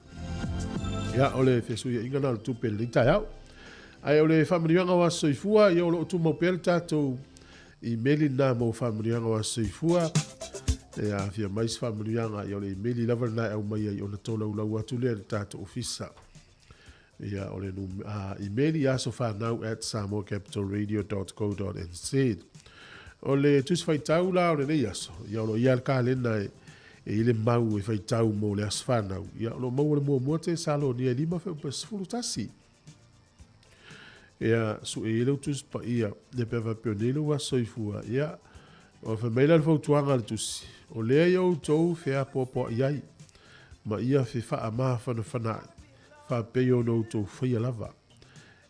Ia, o le fesuiaiga na o le tupe i lenei taeao. Ae o le faamanuiaga o aso soifua, ia o lo o tumau pea le tatou imeli lena mo faamanuiaga o aso soifua. E aafia mai se faamanuiaga, ia o le imeli lava lena e aumai ai ona tolaulau atu lea i le tatou ofisa. Ia, o le imeli asofanau@samoacapitalradio.co.nz. O le tusi faitau la o lenei aso, ia o lo o i ai le kalena e, e i le mau e faitau mo le aso fanau. Ia o lo o maua le muamua Tesalonia e lima feupa 11. Ia, sue i lau Tusi Paia, ia pe a faapea o nei lou aso soifua, ia, Ua fai mai la le fautuaga a le Tusi, O lea ia outou feapoapoaʻi ai, ma ia fefaamafanafanaʻi, faapei ona outou faia lava.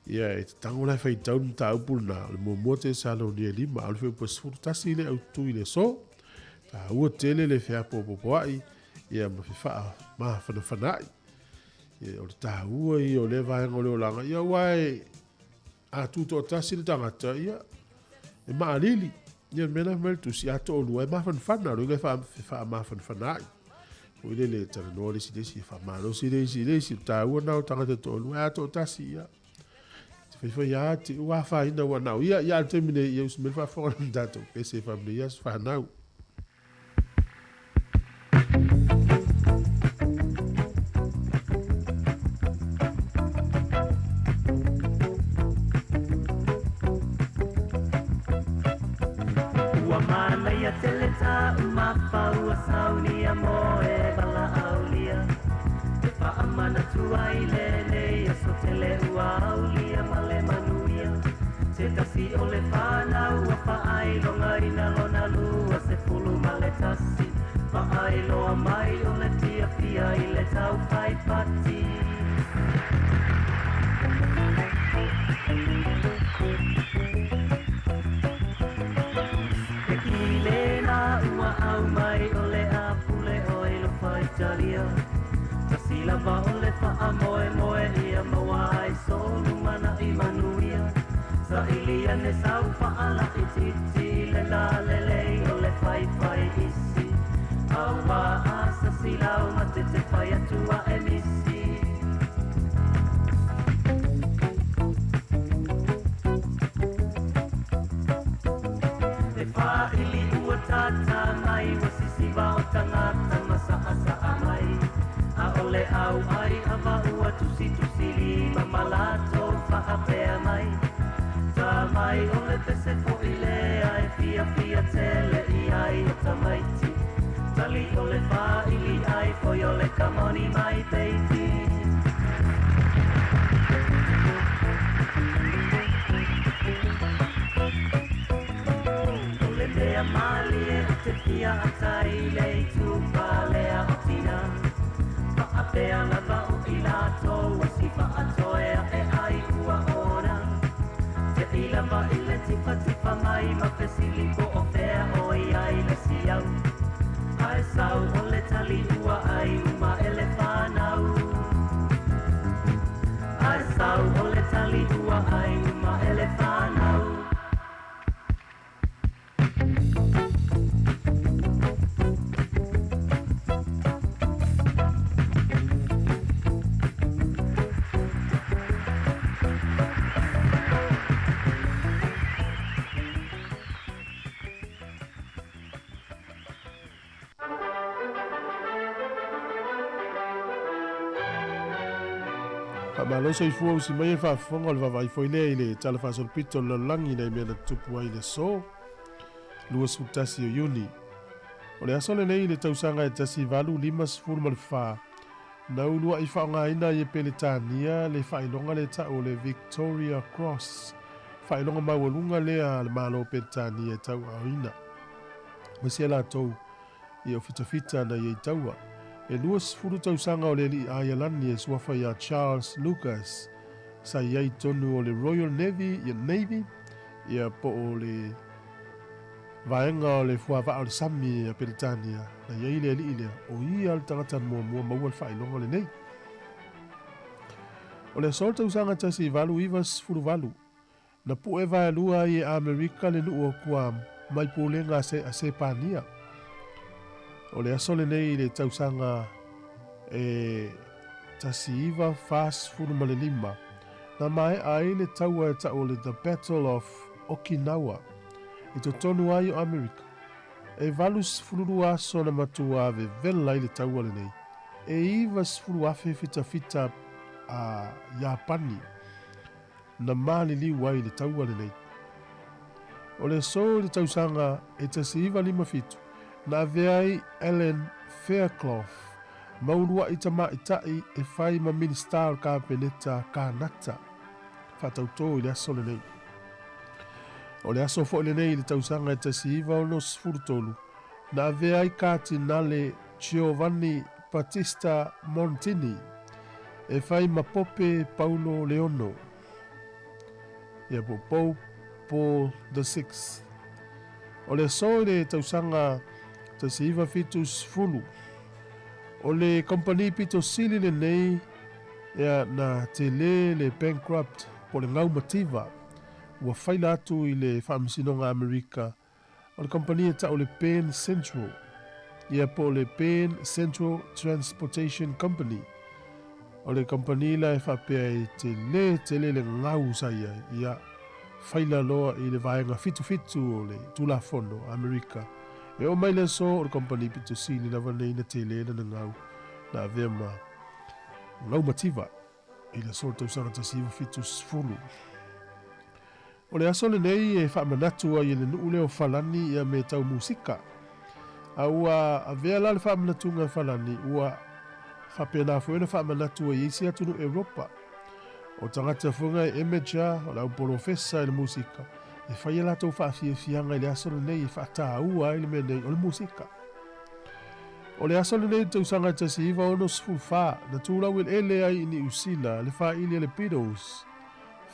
Ia, e tatago la e faitau le mataupu lena, o le muamua Tesalonia e lima, a o le fuaiupu e 11 le autu i le aso. Taua tele le feapoapoaʻi, ia ma fefaamafanafanaʻi. Ia, o le taua ia o lea vaega o le olaga, ia aua e A tutoatasi le tagata, ia, e maalili. Ia, le mea la fai mai le Tusi, a toalua, e mafanafana, o le uiga e faamafanafana ai. Foi lele, e talanoa le isi i le isi, e faamalosi le isi i le isi, o le taua lena o tagata e toalua, a toatasi, ia, te faifai lava, te ua afaina ua na o ia, ia, a o le taimi nei, ia, usi mai le faafofoga i le tatou pese e faamanuia aso fanau. Ua manaia tele tāu mafau saunia mo e valaaulia E faamanatu ai lenei aso tele ua aulia ma le manuia Se tasi o le fanau ua faailogaina lona 21 Faailoa mai o le fiafia i le tau fai pati. E ki lena ua au mai o le apule o i lofa Italia Tasi lava o le faamoemoe ia maua ai so lumanai manuia Saili ane sau faalaitiiti le lalelei o le faifai isi Aua a sasi lau matete fai atu a e misi E faaili ua tata mai ua sisiva o tagata ma saasaa mai Aole auai ava ua tusitusi lima ma latou faapea mai Ta mai o le pese foi lea e fiafia tele i ai o tamaiti Tali o le faaili ai foi o le kamoni mai peiti O le mea malie o te fia ata i le itupa lea o tina Faapea lava o i latou ua sifa atoea e ai ua ona Te i lava i le tifatifa mai ma fesili po o fea o i ai le siau Ae sau o le tali ua ai uma e le whanau Ae sau o le tali ua ai uma e le whanau Faamalo soifua usi mai e faafofoga o le vaavaai foi lea i le Tala Faasolopito o le Lalolagi nai mea na tutupu ai le aso 21 o Iuni. O le aso lenei i le tausaga e 1854, na uluaʻi faaaogaina ai e Peretania le faailoga le ta'u o le Victoria Cross, faailoga maualuga lea a le Malo o Peretania e tauaaoina aemaise latou i o fitafita na i ai taua. E 20 tausaga o le alii Aialani e suafa iā Charles Lucas sa i ai tonu o le Royal Navy, Navy, ia po o le vaega o le fuavaa o le sami a Peretania na i ai le alii lea, o ia le tagata muamua maua le faailoga lenei. O le aso o le tausaga 1898, na pu'e vaelua ai e Amerika le nuu o Guam mai pulega a Sepania. O le aso lenei i le tausaga e 1945, na maea ai le taua e ta'u o le The Battle of Okinawa i totonu ai o Amerika. E 82 aso na matua vevela ai le taua lenei. E 90,000 fitafita a Iapani na maliliu ai le taua lenei. O le aso i le tausaga e 1957, na avea ai Ellen Fairclough ma uluaʻi tamaʻitaʻi e fai ma Minisita o le Kapeneta Kanata faatautō i le aso lenei. O le aso fo'i lenei i le tausaga e 1963, na avea ai Katinale Giovanni Battista Montini e fai ma Pope Paulo Leono, ia po Pope Paul the Sixth. O le aso i le tausaga 1970, o le kamupani pito sili lenei ia na tele le bankrupt po le gau mativa ua faila atu i le Faamasinoga Amerika. O le kamupani e ta'u le Penn Central, ia po o le Penn Central Transportation Company. O le kamupani la e faapea e tele tele le gau sa i ai, ia faila loa i le vaega 77 o le Tulafono Amerika. E oo mai le aso o le kamupani pito sili lava nei na tele lana gau na avea ma gau mativa i le aso o le tausaga 1970. O le aso lenei e faamanatu ai e le nuu lea o Falani ia me tau musika. A ua avea la le faamanatuga e Falani ua faapena foi ona faamanatu ai i isi atunuu Europa. O tagata foga e amateur, o le au polofesa i le musika, e fai a latou faafiafiaga i le aso lenei e faataua ai le mea nei o le musika. O le aso lenei i le tausaga e 1964, na tulau eleele ai i Niu Sila le faili a le Beatles.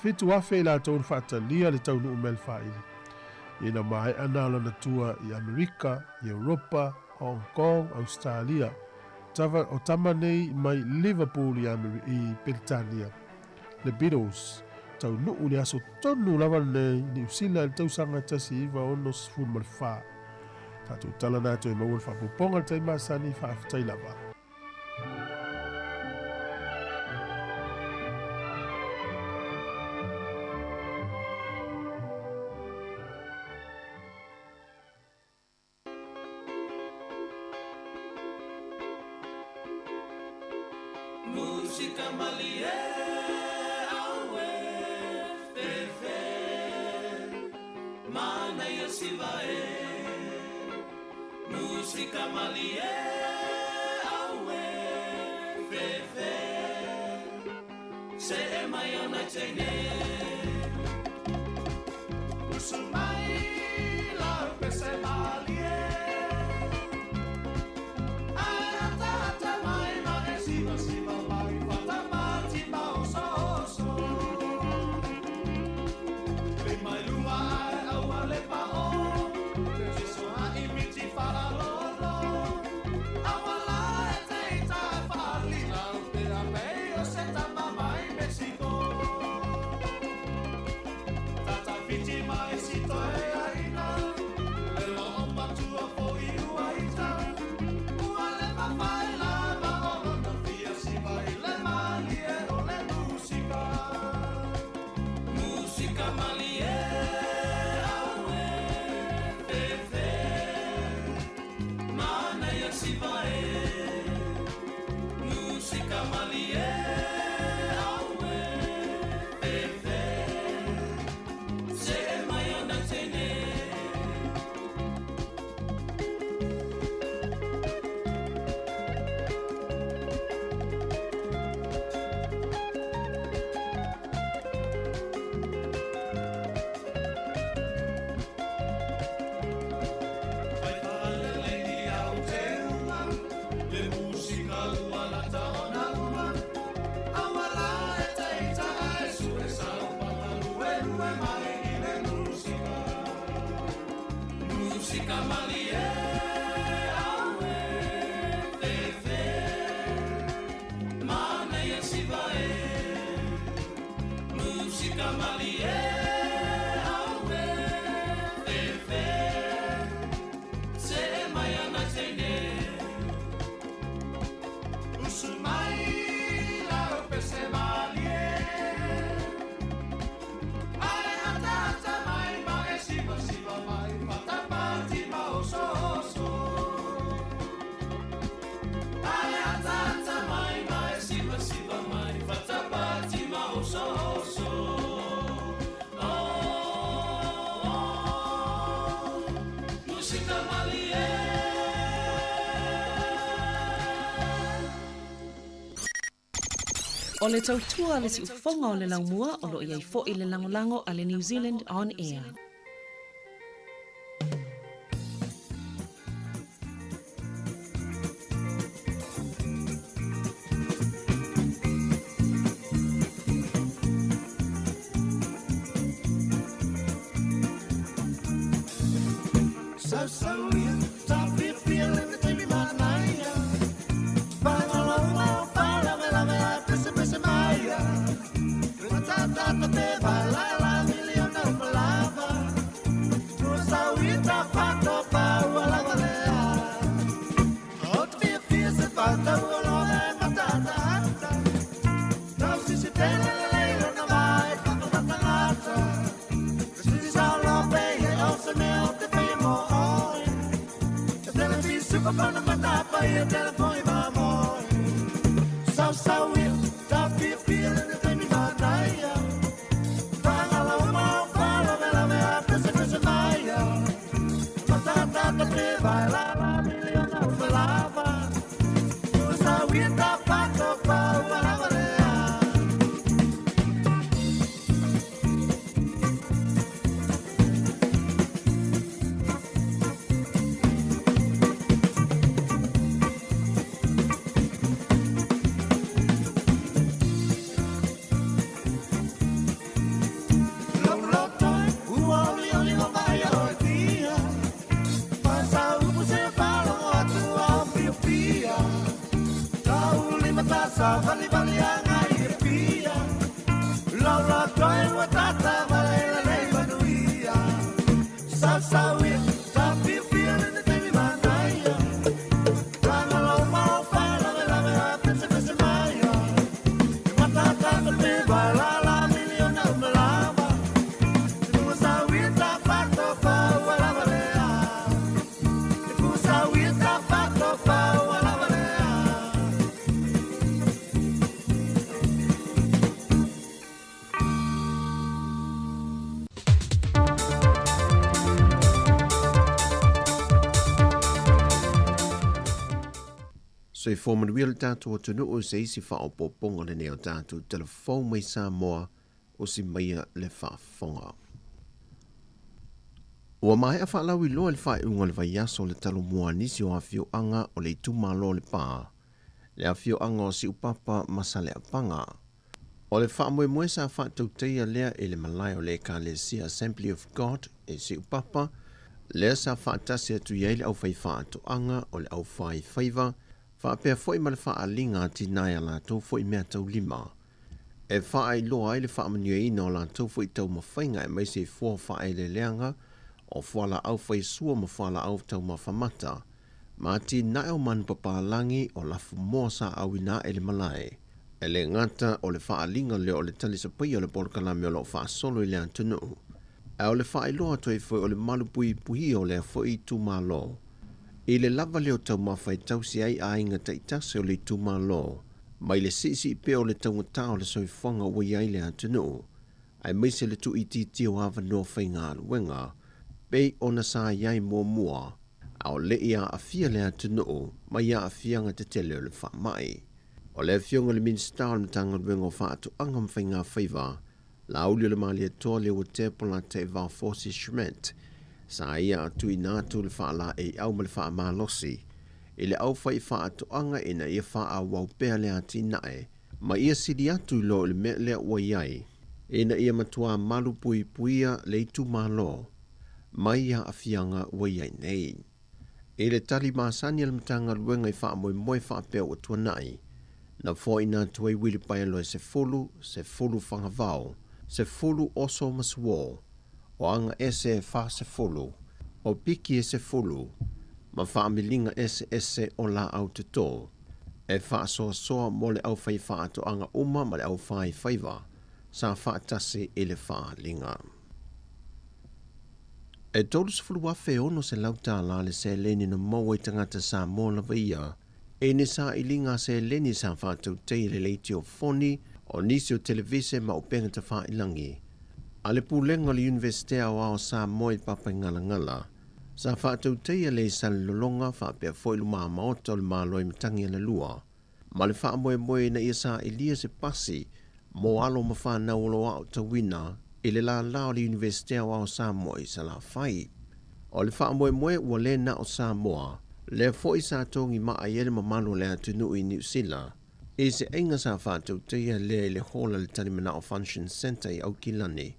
7,000 i latou na faatalia le taunuu mai le faili. Ina maea na o lana tua i Amerika, i Europa, Hong Kong, Australia. Tava, o tama nei mai Liverpool i, Ameri, i Peretania. Le Beatles, taunuu le aso tonu lava lenei i Niu Sila i le tausaga 1964. Tatou tala na toe maua le faaopoopoga i le taimi masani, faafetai lava. Musika malie aue fefe mana ia siva e. Musika malie aue fefe se e mai ona teine. Usu mai la pese malie. Ai ata ata mai ma e siva siva mai fata mati ma oso oso. Le mai lua ai aua le pa o. Te so a imiti fala lolo. Aua la e te ita fali la te a pei o se ta mama i Mexico. Tata fiti mai si toe aina. Le lo o matua fo i ua ita. Ua le mawhai la ma o na fia siva i le malie o le musika. Musika malie aue fefe mana ia siva e. Musika malie aue fefe se e mai ona teine. Fai faalele i au te uma, le musika ua lata ona uma. Aua la e te ita e sue sau panga lue lue mai i le musika. Musika malie aue fefe mana ia siva e. Musika malie aue fefe se e mai ana teine. Usu mai la pese malie. Ai ata ata mai ma e siva siva mai fata pati ma oso oso. Ai ata ata mai ma e siva siva mai fata pati ma oso oso. Oh, oh, musika malie. O le tautua le siufoga o le laumua o loo i ai fo'i le lagolago a le New Zealand On Air. Soifua manuia le tatou atunuu i se isi faaopoopoga lenei o tatou telefou mai Samoa o si maia le faafofoga. Ua maea faalauiloa i le faaiuga o le vaiaso o le Talomua a nisi o afioaga o le itumalo o Lepa, le afioaga o Siupapa ma Saleapaga. O le faamoemoe sa faatautaia lea i le malae o le Ekalesia Assembly of God i Siupapa, lea sa faatasi atu i ai le aufaifaatoaga o le aufaifaiva faapea foi ma le faaaliga a tina i a latou foi meataulima e faailoa ai le faamanuiaina o latou foi taumafaiga aemaise i fua faaeleeleaga o fualaau faisua ma fualaau taumafa mata ma atinae o manupapalagi o lafumoa sa auina ae le malae. E le gata o le faaaliga lea o le talisapaia o le polokalame o lo o faasolo i le atunuu, ae o le faailoa atu ai foi o le malupuipuia o lea foi itumalo i le lava lea o taumafa e tausi ai aiga taitasi o le itumalo mai le siisii pea o le taugata o le soifuaga ua i ai le atunuu, aemaise le tuuitiitia o avanoa faigaluega pei ona sa i ai muamua a o le i aafia le atunuu mai aafiaga tetele o le faamai. O le Afioga i le Minisita o le Matagaluega o Faatoaga ma Faigafaiva, Laauli o le Malietoa Leuatea Polataivao Fosi Schmidt, sa ia tuuina atu le faalaeiau ma le faamalosi i le aufaifaatoaga ina ia faaauau pea le atinae ma ia sili atu i lo i le mea lea ua i ai, ina ia matuā malupuipuia le itumalo mai aafiaga ua i ai nei. I le tali masani a le Matagaluega i faamoemoe faapea ua tuanai, na foaiina atu ai uilipaelo e 10, 10 fagavao, 10 oso ma suo, o aga ese e 40, o piki e 10, ma faamiliga eseese o laau toto e faasoasoa mo le aufaifaatoaga uma ma le aufaifaiva sa faatasi i le faaaliga. E $30,600 tala le seleni na maua i tagata Samoa lava ia i ni sailiga seleni sa faatautaia i le leitio foni o nisi o televise ma upega tafailagi a le Pulega o le Iunivesite Aoao o Samoa i Papaigalagala sa faatautaia le i Salelologa faapea foi lumamaota o le Malo i Matagialalua ma le faamoemoe ina ia sailia se pasi mo alo ma fanau o lo o aotauina i le lālā o le Iunivesite Aoao o Samoa i Salafai. O le faamoemoe ua le na o Samoa, lea foi sa togi maa i ai le mamalu o le atunuu i Niu Sila i se aiga sa faatautaia lea i le hall a le Talimanao Function Centre i Aukilani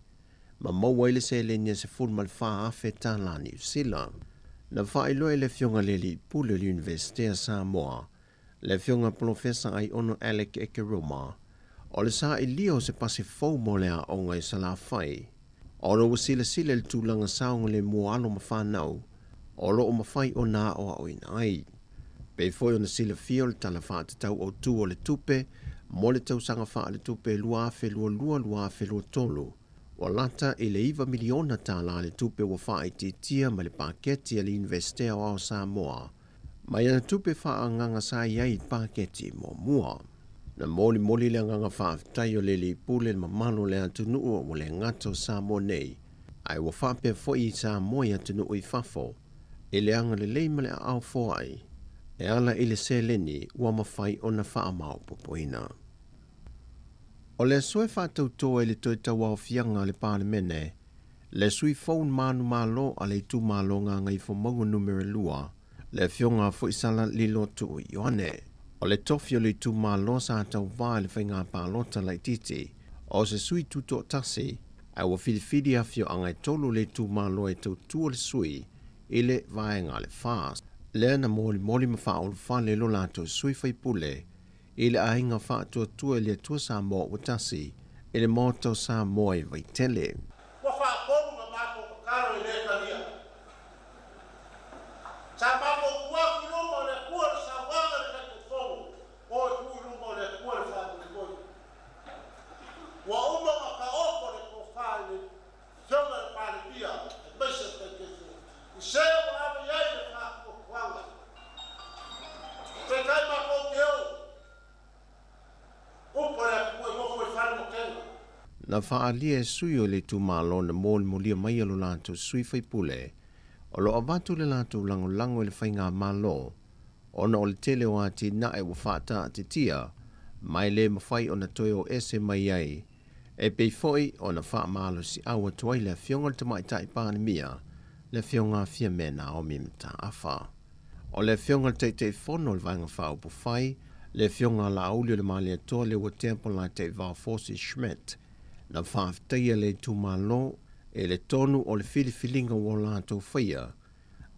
ma maua ai le seleni e $14,000 tala Niu Sila. Na faailoa e le Afioga i le Alii Pule o le Iunivesite a Samoa, le Afioga Polofesa Aiono Alec Ekeroma, o le sailia o se pasi fou mo le aoga i Salafai, ona ua silasila i le tulaga saogalemu o alo ma fanau o lo o mafai ona aoaoina ai. Pei foi ona silafia o le Tala Faatatau Autu o le Tupe mo le tausaga faaletupe 2022/2023, ua lata i le $9 miliona le tupe ua faaitiitia mai le paketi a le Iunivesite Aoao Samoa mai ana tupe faaagaaga sa i ai i le paketi muamua. Na molimoli le agaga faafetai o le Alii Pule i le mamalu o le atunuu ua le gata o Samoa nei, ae ua faapea foi i Samoa i atunuu i fafo, i le agalelei ma le aao foai e ala i le seleni ua mafai ona faamaopoopoina. O le aso e faatauto ai le toe tauaofiaga a le Palemene, le sui fou manumalo a le itumalo Gagaifomauga Numera 2, le Afioga a Foisala Lilo Tuu Ioane. O le tofi o le itumalo sa tauvā i le faiga palota laitiiti, o se sui tutoatasi, ae ua filifili afioaga e tolu o le itumalo e tautua le sui i le vaega a le FAST. Lea na molimoli ma faaulufale lo latou sui faipule i le aiga faatuatua i le Atua Samoa ua tasi i le Maota o Samoa i Vaitele. Ua faatonu na matou tatalo e le talia. Sa matou tu atu i luma o le Atua le saunoaga i le Taitaifono, o e tu i luma o le Atua le faamoemoe. Ua uma ona taoto le tofa i le Afioga i le Palemia aemaise le Taitaifono i se ua ave i ai le faatuatuaga. Peitai matou te o upu a le Atua i nofo i fale matega. Na faaalia e sui o le itumalo na molimolia mai e lo latou sui faipule o lo o avatu le latou lagolago i le faigamalo ona o le tele o atinae ua faataatitia ma e le mafai ona toe o ese mai ai e pei foi ona faamalosiau atu ai le Afioga i le Tamaitai Palemia, le Afioga a Fiame Naomi Mataafa. O le Afioga i le Taitaifono o le Vaega Faaupufai, le Afioga a Laauli o le Malietoa Leuatea Polataivao Fosi Schmidt, na faafetaia le itumalo i le tonu o le filifiliga ua latou faia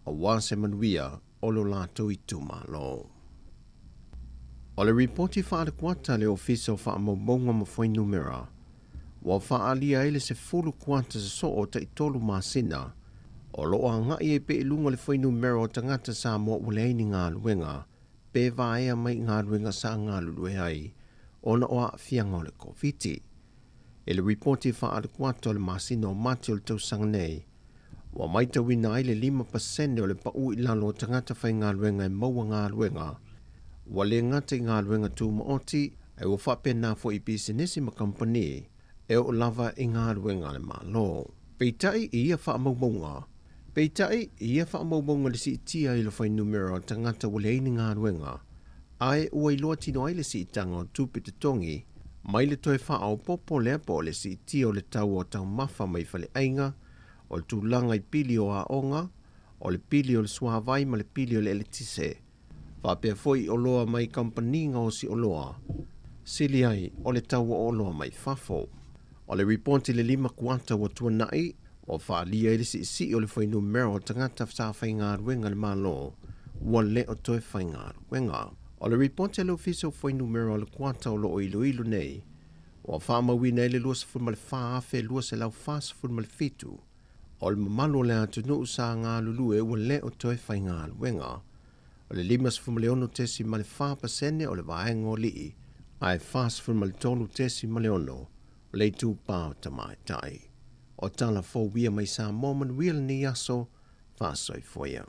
aua se manuia o lo latou itumalo. O le ripoti faale-kuata a le Ofisa o Faamaumauga ma Fuainumera, ua faaalia ai le 10 kuata sosoo o taitolu masina o lo o agai ai pea i luga le fuainumera o tagata Samoa ua leai ni galuega pe vaea mai i galuega sa galulue ai ona o aafiaga o le Koviti. I le ripoti faale-kuata o le masina o Mati o le tausaga nei, ua matauina ai le 5% o le pau i lalo o tagata faigaluega e maua galuega, ua le gata i galuega tumaoti, ae ua faapena foi i pisinisi ma kamupani e oo lava i galuega a le Malo. Peitai i ia faamaumauga, peitai i ia faamaumauga le siitia ai o le fuainumera o tagata ua leai ni galuega, ae ua iloa tino ai le siitaga o tupe totogi mai le toe faaopoopo lea po o le siitia o le tau o taumafa mai faleaiga, o le tulaga i pili o aoga, o le pili o le suavai ma le pili o le eletise, faapea foi i oloa mai kamupani gaosi oloa, sili ai o le tau o oloa mai fafo. O le ripoti i le 5 kuata ua tuanai, ua faaalia ai le siisii o le fuainumera o tagata sa faigaluega i le Malo ua le o toe faigaluega. O le ripoti a le Ofisa o Fuainumera o le kuata o lo o iloilo nei, ua faamauina ai le 24,247 o le mamalu o le atunuu sa galulue ua le o toe faigaluega. O le 56.4% o le vaega o alii, ae 43.6 o le itupa o tamaitai. O tala fou ia mai Samoa manuia lenei aso, faasoifua ia.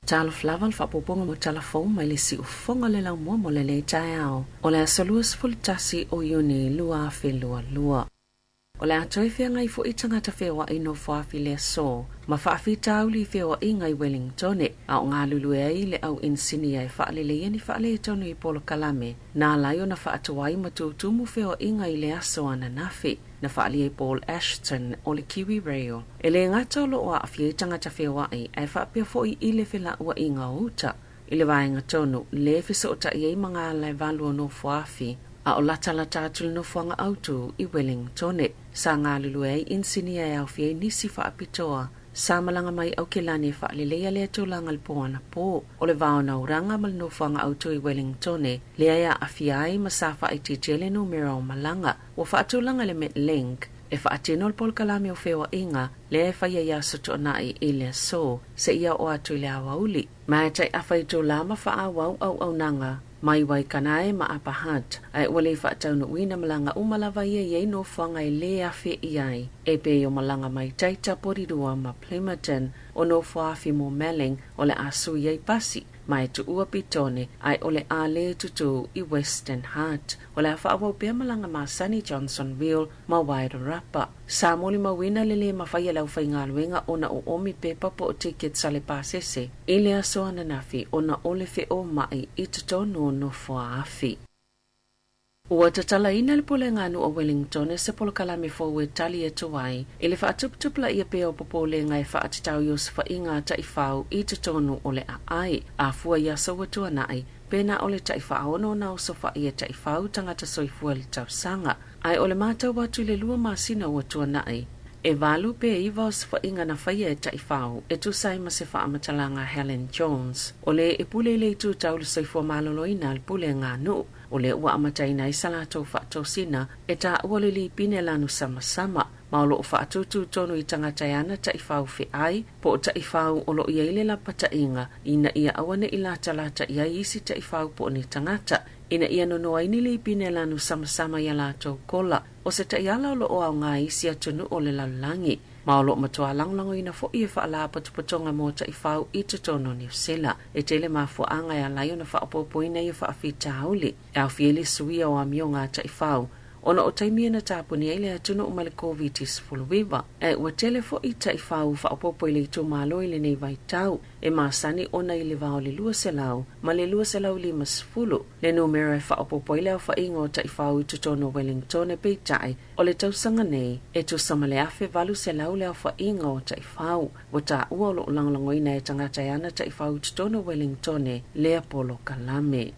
Talofa lava le faaopoopoga mo tala fou mai le siufofoga le laumua mo lenei taeao o le aso 21 o Iuni 2022. O le a toe feagai fo'i tagata feoa'i nofoafi i le aso ma faafitauli i feoa'iga i Wellingtone, a o galulue ai le au inisinia e fa'aleleia ni fa'aletonu i polokalame na ala ai ona fa'atuai ma tutumu feoa'iga i le aso ananafi. Na fa'aalia e Paul Ashton o le Kiwi Rail, e lē gata o lo'o a'afia ai tagata feoa'i ae fa'apea fo'i i le fela'ua'iga o uta i le vaega tonu lē feso'ota'i ai ma gala e valu o nofoafi a o latalata atu le nofoaga autū i Wellingtone. Sa galulue ai inisinia e aofia ai nisi fa'apitoa sa malaga mai Aukelani e fa'aleleia lea tulaga le po anapō. O le va o Nauraga ma le nofoaga autū i Wellingtone lea e a'afia ai ma sa fa'aitiitia le numera o malaga. Ua fa'atulaga le Metlink e fa'atino le polokalame o feoa'iga lea e faia i aso tu'ana'i i le aso se'ia o'o atu i le aoauli. Ma e ta'i afa itulā ma fa'aauau auaunaga mai Waikanae ma Upper Hutt, ae ua lē fa'ataunu'uina malaga uma lava ia i ai nofoaga e lē afe i ai, e pei o malaga mai Taita, Porirua ma Plimmerton. O nofoafi mo Melling o le a sui ai pasi ma e tu'ua Petone, ae o le a lē tutū i Western Hutt. O le a fa'aauau pea malaga masani Johnsonville ma Wairarapa. Sa molimauina le lē mafai e le aufaigaluega ona oomi pepa po o tickets a le pasese i le aso ananafi ona o le fe'oma'i i totonu o nofoa afi. Ua tatalaina e le Pulega Nuu o Wellington se polokalame fou e tali atu ai i le fa'atuputupulaia pea o popolega e fa'atatau i osofa'iga a ta'ifau i totonu o le a'ai. Afua i aso ua tuana'i, pe na o le ta'i-fa'aono ona osofa'i e ta'ifau tagata soifua i le tausaga, ae o le matau atu i le 2 masina ua tuana'i, e 8 pe 9 osofa'iga na faia e ta'ifau, e tusa ai ma se fa'amatalaga a Helen Jones, o le e pule i le itu tau le soifua maloloina a le pulega nuu. O lea ua amataina ai sa latou fa'atosina e tā'ua le lipine lanu samasama, ma o lo'o fa'atūtū tonu i tagata e ana ta'ifau fe'ai po o ta'ifau o lo'o i ai le lapata'iga ina ia aua ne'i latalata i ai isi ta'ifau po o ni tagata, ina ia nono ai ni lipine lanu samasama ia latou kola. O se ta'iala o lo'o aogā i isi atunu'u o le lalolagi, ma o lo'o matuā lagolagoina fo'i e fa'alapotopotoga mo ta'ifau i totonu o Niusila. E tele mafua'aga e ala ai ona fa'aopoopoina ia fa'afitauli, e aofia ai le suia o amioga a ta'ifau ona o taimi e na tapuni ai le atunu'u mai le Koviti-19, ae ua tele fo'i ta'ifau fa'aopoopo i le itumālo i lenei vaitau. E masani ona i le va o le 200 ma le 250 le numera e fa'aopoopo ai le aofa'iga o ta'ifau i totonu o Wellington, peitai o le tausaga nei e tusa ma le 1800 le aofa'iga o ta'ifau. Ua tā'ua o lo'o lagolagoina e tagata e ana ta'ifau i totonu o Wellington lea polokalame.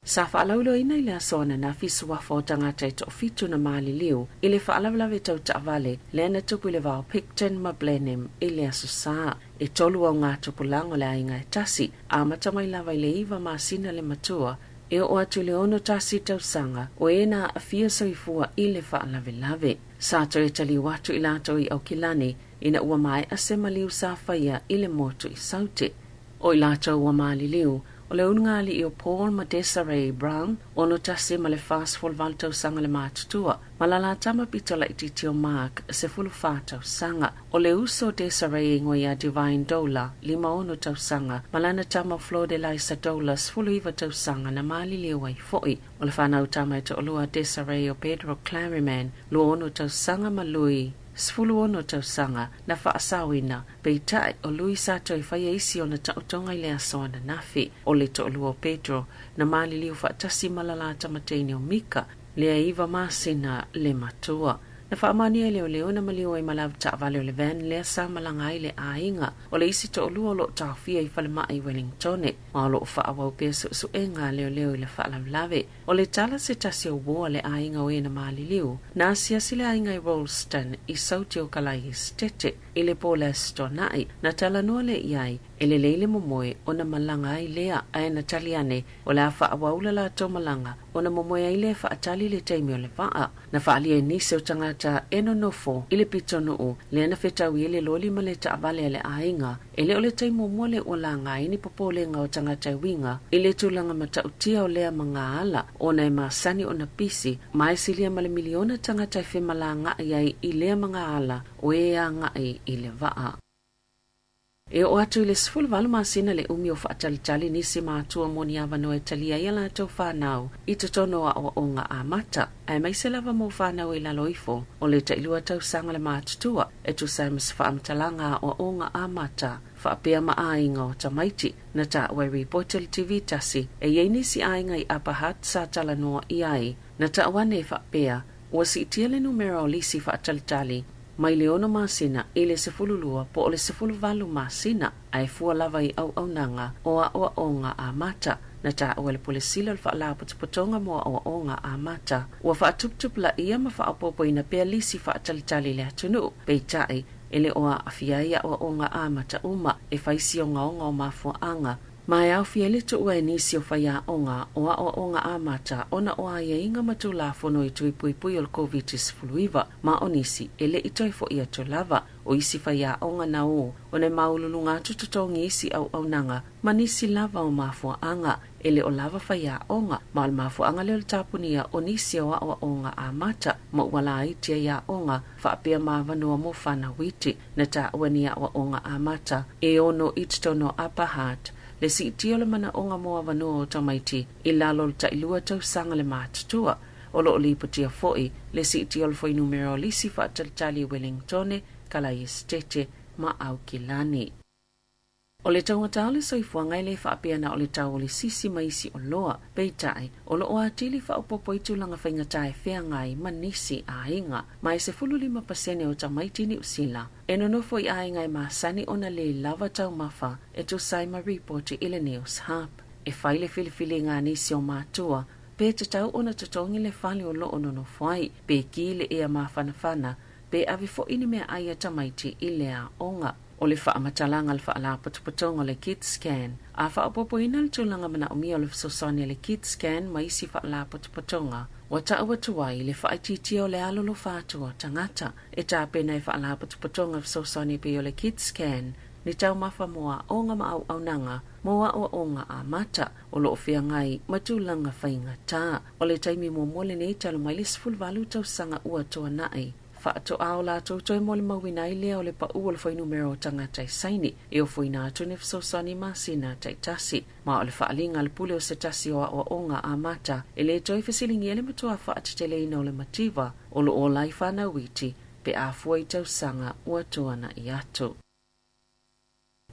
Sa fa'alauiloaina i le aso ananafi suafa o tagata e to'afitu na maliliu i le fa'alavelave tau ta'avale lea na tupu i le va o Picton ma Blenheim i le aso Sā. E 3 augatupulaga o le aiga e tasi, amata mai lava i le 9 masina le matua e o'o atu i le 61 tausaga, o e na a'afia soifua i le fa'alavelave. Sa toe taliu atu i latou i Aukilani ina ua mae'a se maliu sa faia i le motu i Saute. O i latou ua maliliu, o le ulugalii o Paul ma Desiree Brown, 61 ma le 48 tausaga le matutua, ma la la tama pito laitiiti o Mark, 14 tausaga. O le uso o Desiree e igoa ia Divine Dola, 56 tausaga, ma lana tama Flor de Lisa Dola, 19 tausaga, na maliliu ai fo'i. O le fanau tama e to'alua a Desiree o Pedro Claryman, 26 tausaga, ma Lui, 16 tausaga, na fa'asaoina, peitai o Lui sa toe faia isi ona ta'otoga i le aso ananafi. O le to'alua o Pedro na maliliu fa'atasi ma la la tama teine o Mika, lea e 9 masina le matua. Na fa'amaonia e leoleo na maliu ai ma le aveta'avale o le van lea sa malaga ai le aiga. O le isi to'alua o lo'o taofia i falema'i i Wellingtone, ma o lo'o fa'aauau pea su'esu'ega a leoleo i le fa'alavelave. O le tala se tasi o uō a le aiga o e na maliliu, na asiasi le aiga i Rolleston i Sauti o Kalai Esetete i le po o le Aso Toana'i. Na talanoa lea i ai e lelei le momoe ona malaga ai lea, ae na tali ane o le a fa'aauau la latou malaga ona momoe ai lea fa'atali le taimi o le va'a. Na fa'alia e nisi o tagata e nonofo i le pitonu'u lea na fetaui ai le loli ma le ta'avale a le aiga, e lē o le taimi muamua lea ua laga ai ni popolega o tagata e uiga i le tulaga mata'utia o lea magaala, ona e masani ona pisi ma e silia ma le miliona tagata e femalaga'i ai i lea magaala o e aga'i i le va'a. E oo atu i le 18 masina le umi o faatalitali nisi matua mo ni avanoa e talia ai a latou fanau i totonu o aoaoga amata, aemaise lava mo fanau i lalo ifo o le tailua tausaga le matutua e tusa ai ma se faamatalaga a aoaoga amata faapea ma aiga o tamaiti. Na taua e ripoti a le TV tasi e i ai nisi aiga i Upper Hutt sa talanoa i ai. Na tau ane e faapea, ua siitia le numera o lisi faatalitali mai le 6 masina i le 12 po o le 18 masina, ae fua lava i auaunaga o aoaoga amata. Na taua e le Pule Sili o le Faalapotopotoga mo Aoaoga Amata, ua faatuputupulaia ma faaopoopoina pea lisi faatalitali i le atunuu, peitai, e le o aafia ai aoaoga amata uma e fai si ogaoga o mafuaaga ma e aofia ai le tuua e nisi o faiaoga o aoaoga amata ona o aiaiga ma Tulafono i tui puipui o le Koviti-19, ma o nisi e le i toe fo'i atu lava. O isi faiaoga na ō ona e maualuluga atu totogi isi auaunaga ma nisi lava o mafuaaga e le o lava faiaoga, ma o le mafuaaga lea o le tapunia o nisi o aoaoga amata ma ua laiti ai aoga faapea ma avanoa mo fanau iti. Na taua ni aoaoga amata e 6 i totonu o Upper Hutt le siitia o le manaoga mo avanoa o tamaiti i lalo o le tailua tausaga le matutua. O loo lipotia foi le siitia o le fuainumera o lisi faatalitali i Wellingtone, Kalaiesetete ma Aukilani. O le taugata o le soifuaga e le faapea na o le tau o le sisi ma isi oloa, peitai, o loo atili faaopoopo i tulaga faigata e feagai ma nisi aiga. Ma e 15% o tamaiti Niu Sila e nonofo i aiga e masani ona le lava taumafa e tusa ai ma ripoti i le News Hub. E fai le filifiliga a nisi o matua pe tatau ona totogi le fale o loo nonofo ai, pe ki le ea mafanafana, pe ave foi ni meaai a tamaiti i le aoga. O le faamatalaga a le Faalapotopotoga o le KidsCan, a faaopoopoina le tulaga manaomia o le fesoasoani a le KidsCan ma isi faalapotopotoga, ua tau atu ai le faaitiitia o le alolofa atu o tagata e tapena e faalapotopotoga fesoasoani pei o le KidsCan ni taumafa mo aoga ma auaunaga mo aoaoga amata o loo feagai ma tulaga faigata. O le taimi muamua lenei talu mai le 18 tausaga ua tuanai faatoa o latou toe molimauina ai lea o le paʻu o le fuainumera o tagata e saini e ofoina atu ni fesoasoani masina taitasi. Ma o le faaaliga a le pule o se tasi o aoaoga amata e le toe fesiligia le matua faateteleina o le mativa o loo ola ai fanau iti pe a fua i tausaga ua tuana'i atu.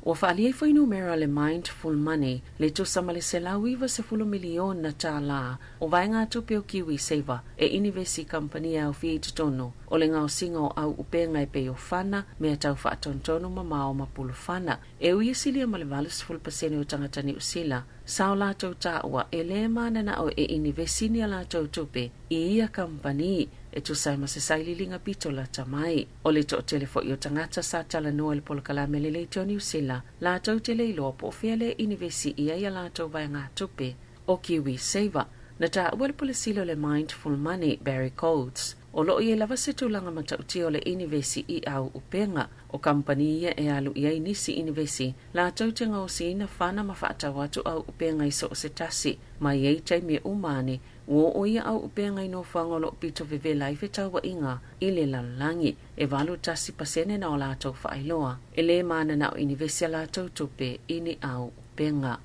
Ua faaalia i fuainumera le Mindful Money le tusa ma le $190 miliona tālā o vaegatupe o KiwiSaver e inivesi i kamupani e aofia i totonu o le gaosiga o au upega e pei o fana, mea tau faatonutonu ma mao ma pulufana. E ui e silia ma le 80% o tagata Niu Sila sa o latou taua e lē mananao e inivesi ni a latou tupe i ia kamupani e tusa ai ma se sailiiliga pito lata mai. O le toatele foi o tagata sa talanoa i le polokalame a le Leitio Niu Sila latou te le iloa po o fea le inivesi i ai a latou vaegatupe o KiwiSaver. Na taua e le Pule Sili o le Mindful Money, Barry Coates, o loo i ai lava se tulaga matautia o le inivesi i au upega o kamupani ia e alu i ai nisi inivesi latou te gaosiina fana ma faatau atu au upega i so o se tasi ma e i ai taimi e uma ane ua oo ia au upega i nofoaga o loo pito vevela ai fetauaiga i le lalolagi. E 81% na o latou faailoa e lē mananao inivesi a latou tupe i ni au upega.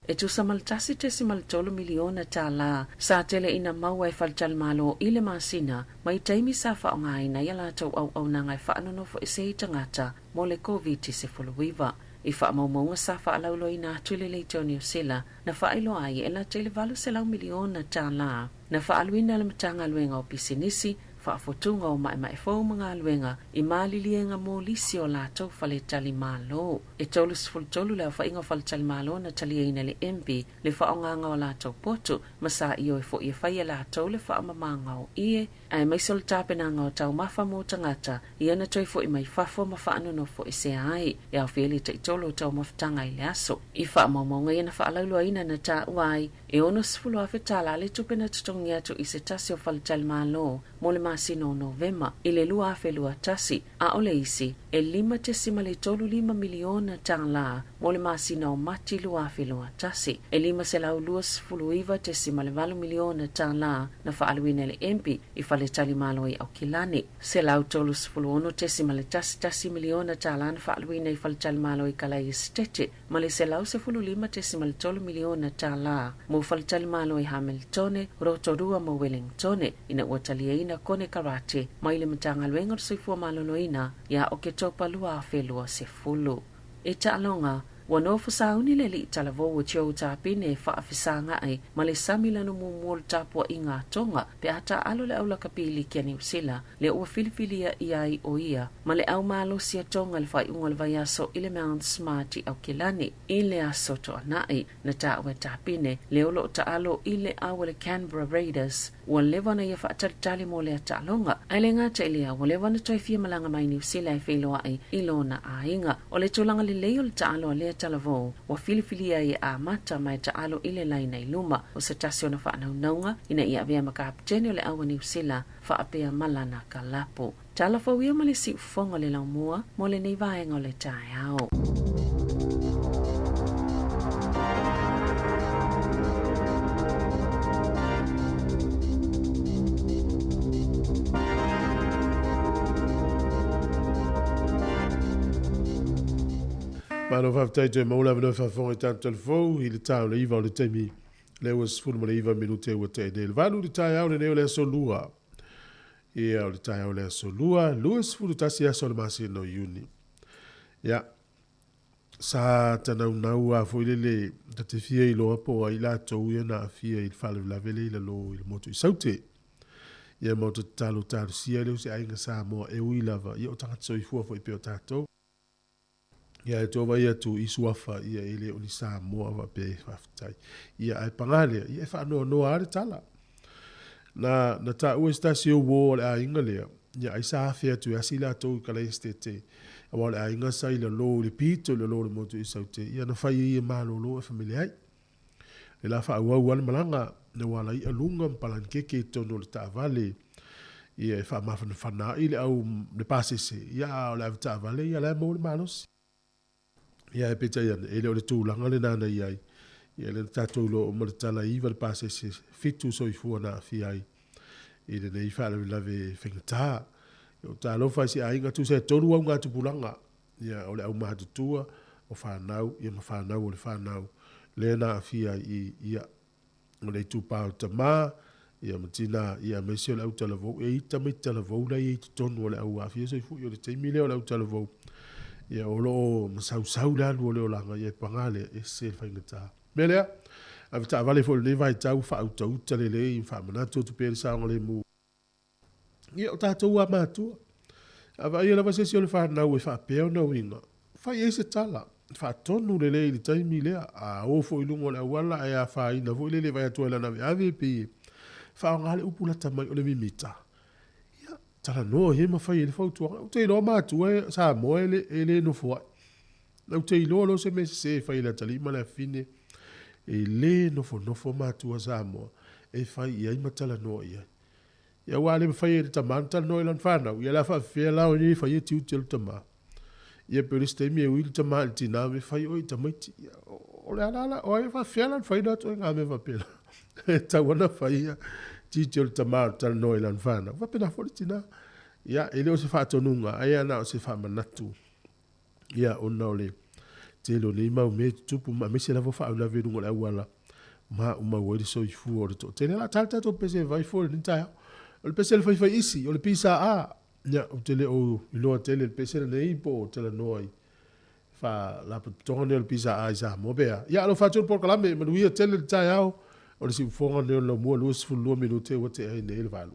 E tusa ma le $1.3 miliona tālā sa tele ina maua e faletalimalo i le masina mai taimi sa faaaogaina ai a latou auaunaga e faanonofo ese ai tagata mo le Koviti-19. I faamaumauga sa faalauiloaina atu i le Leitio Niu Sila na faailoa ai e lata i le $800 miliona tālā na faaaluina e le Matagaluega o Pisinisi, Faafotuga o Maemae Fou ma Galuega i maliliega mo lisi o latou faletalimalo. E 33 le aofaiga o faletalimalo na taliaina e le MB le faaaogaga o latou potu ma sa ioe foi e fai e latou le faamamaga o ie, aemaise o le tapenaga o taumafa mo tagata ia na toe fo'i mai fafo ma faanonofoesea ai e aofia ai le taitolu o taumafataga i le aso. I faamaumauga ia na faalauiloaina na taua ai e $60,000 tālā le tupe na totogi atu i se tasi o faletalimalo mo le masina. masina o Novema i le 2021, a o le isi e $5.35 miliona tālā mo le masina o Mati 2021. E $529.8 miliona tālā na faaluina e le MP i faletalimalo i Aukilani. $136.11 miliona tālā na faaluina i faletalimalo i Kalai Esitete ma le $115.3 miliona tālā mo faletalimalo i Hamiltone, Rotorua ma Wellingtone ina ua taliaina kone karate mai le Matagaluega o le Soifua Maloloina ia Oketopa 2020. E taaloga, ua nofo sauni le alii talavou o Joe Tapine e faafesagaai ma le sami lana muamua o le tapuaiga a Tonga pe a taalo le aulakapi liki a Niu Sila lea ua filifilia ia ai o ia ma le au malosi a Tonga i le faaiuga o le vaiaso i le Mount Smart i Aukilani i le aso Toanai. Na taua e Tapine lea o loo taalo i le au a le Canberra Raiders ua leva ona ia faatalitali mo lea taaloga. Ae le gata i lea, ua leva ona toe fia malaga mai Niu Sila e feiloai i lona aiga. O le tulaga lelei o le taalo a lea talavou, ua filifilia ai e amata ma e taalo i le laina i luma o se tasi ona faanaunauga ina ia avea ma kapetene o le au a Niu Sila faapea ma lana kalapu. Tala fou ia ma le siufofoga o le laumua mo lenei vaega o le taeao. Malo faafetai toe maua le avanoa e faafofoga i tatou talafou i le ta o le 9 o le taimi lea ua 19 minute ua tea nei le 8 i le taeao lenei o le aso lua. Ia o le taeao o le aso lua, 21 aso o le masina o Iuni. Ia, sa tanaunau a foi lele ta te fia iloa po o ai latou ia na aafia i le faalavelave lea i lalo i le motu i Saute. Ia ma ou te tatalo talosia lea o se aiga Samoa e ui lava, ia o tagata soifua foi pei o tatou. Ia e toe vaai atu i suafa ia e le o ni Samoa faapea e faafetai. Ia ae paga lea, ia e faanoanoa lava le tala. Na, na taua e se tasi o uo o le aiga lea, ia ai sa afe atu e asi latou i Kalai Esitete, aua o le aiga sa i lalo i le pito i lalo o le motu i Saute, ia na fai ai e malolo e famele ai. Le la faaauau lava le malaga, na ua ala i'a luga ma palanikeke i totonu o le taavale, ia e faamafanafana ai le au le pasese, ia a o le ave taavale ia la e maua le malosi. Ia ae peitai ane, e le o le tulaga lena na i ai, ia lea na tatou iloa uma le tala e 9 le pasese, 7 soifua na aafia ai i lenei faalavelave faigata. Ia ou talofa i si aiga, tusa e 3 augatupulaga, ia o le aumatutua, o fanau, ia ma fanau o le fanau, lea na aafia ai i, ia, o le itupa o tama, ia ma tina, ia aemaise o le autalavou, e i tamaiti talavou la e i ai i totonu o le au aafia soifua, ia o le taimi lea o le autalavou, ia o lo o masausau le alu o le olaga, ia e paga lea, ese le faigata. O le mea lea, ave taavale foi i lenei vaitau, faautauta lelei, faamanatu atu pea le saogalemu. Ia, o tatou lava matua. A vaaia lava se isi o le fanau e faapea ona uiga, fai i ai se tala, faatonu lelei i le taimi lea. A o foi i luga o le auala ae afaina foi lele e vaai atu ai i lana aveave pei e faaaoga le upu lata mai o le mimita, ia, talanoa i ai ma fai i ai le fautuaga. Ou te iloa matua e Samoa e le, e le nofoai. Ou te iloa loa se mea sese e fai e le atalii ma le afafine, e le nofonofo matua Samoa e fai i ai ma talanoa i ai. Ia aua a le mafai e le tama ona talanoa i lana fanau, ia o le a faafefea la oe nei e fai e tiute o le tama. Ia pei o le isi taimi e ui le tama i le tina me fai oe i tamaiti. Ia o le a la la, o ai e faafefea la ona fai na ituaiga mea faapena. E tatau ona fai ia tiute o le tama o le talanoa i lana fanau. Faapena foi le tina. Ia e le o se faatonuga, ae na o se faamanatu. Ia ona o le tele o nei mau mea e tutupu ma aemaise lava faalavelave i luga o le auala ma maumau ai le soifua o le toatele. O le a ta le tatou pese e vai fua i lenei taeao. O le pese a le faifaiisi, o le PSA. Ia, ou te le o iloa tele le pese lenei po o talanoa i faalapotopotoga nei o le PSA i Samoa pe a. Ia, alofa atu le polokalame, manuia tele le taeao o le siufofoga lenei o le laumua 22 minute ua tea ai nei le 8.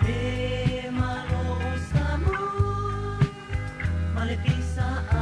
E malo o Samoa ma le pisa a.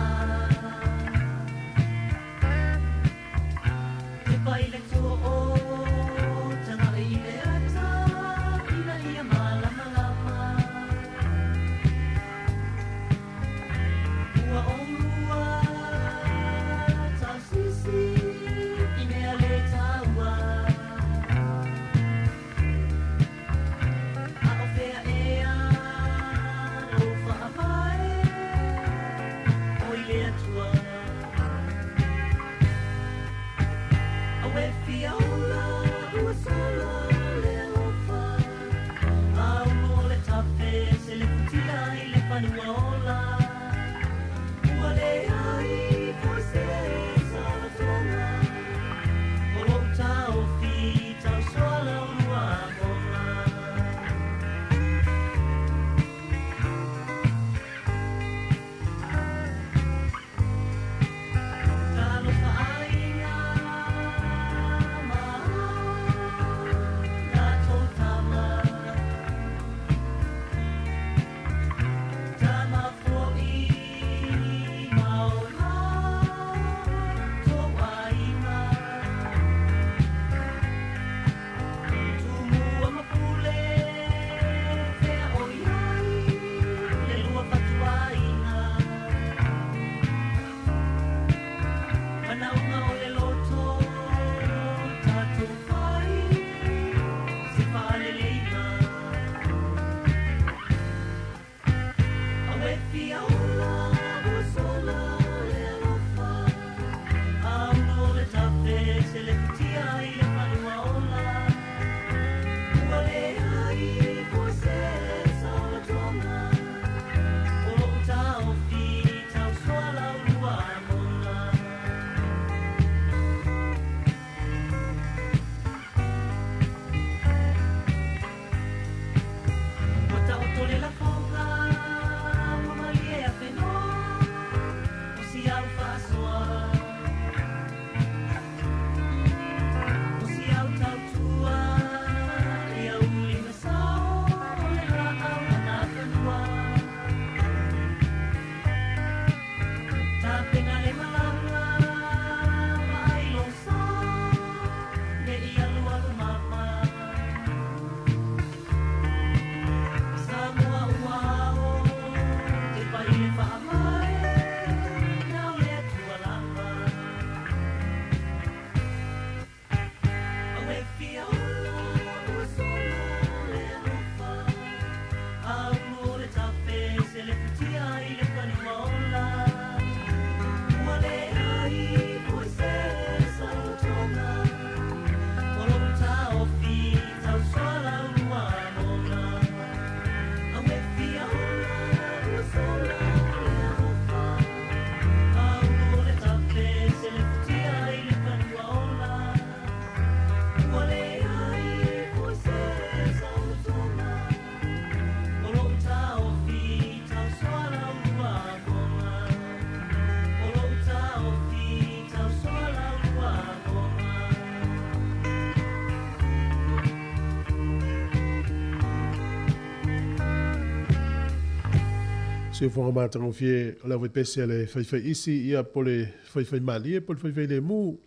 Siufoga matagofie o le aufaipese a le faifaiisi ia po le faifaimalie po le faifailemu.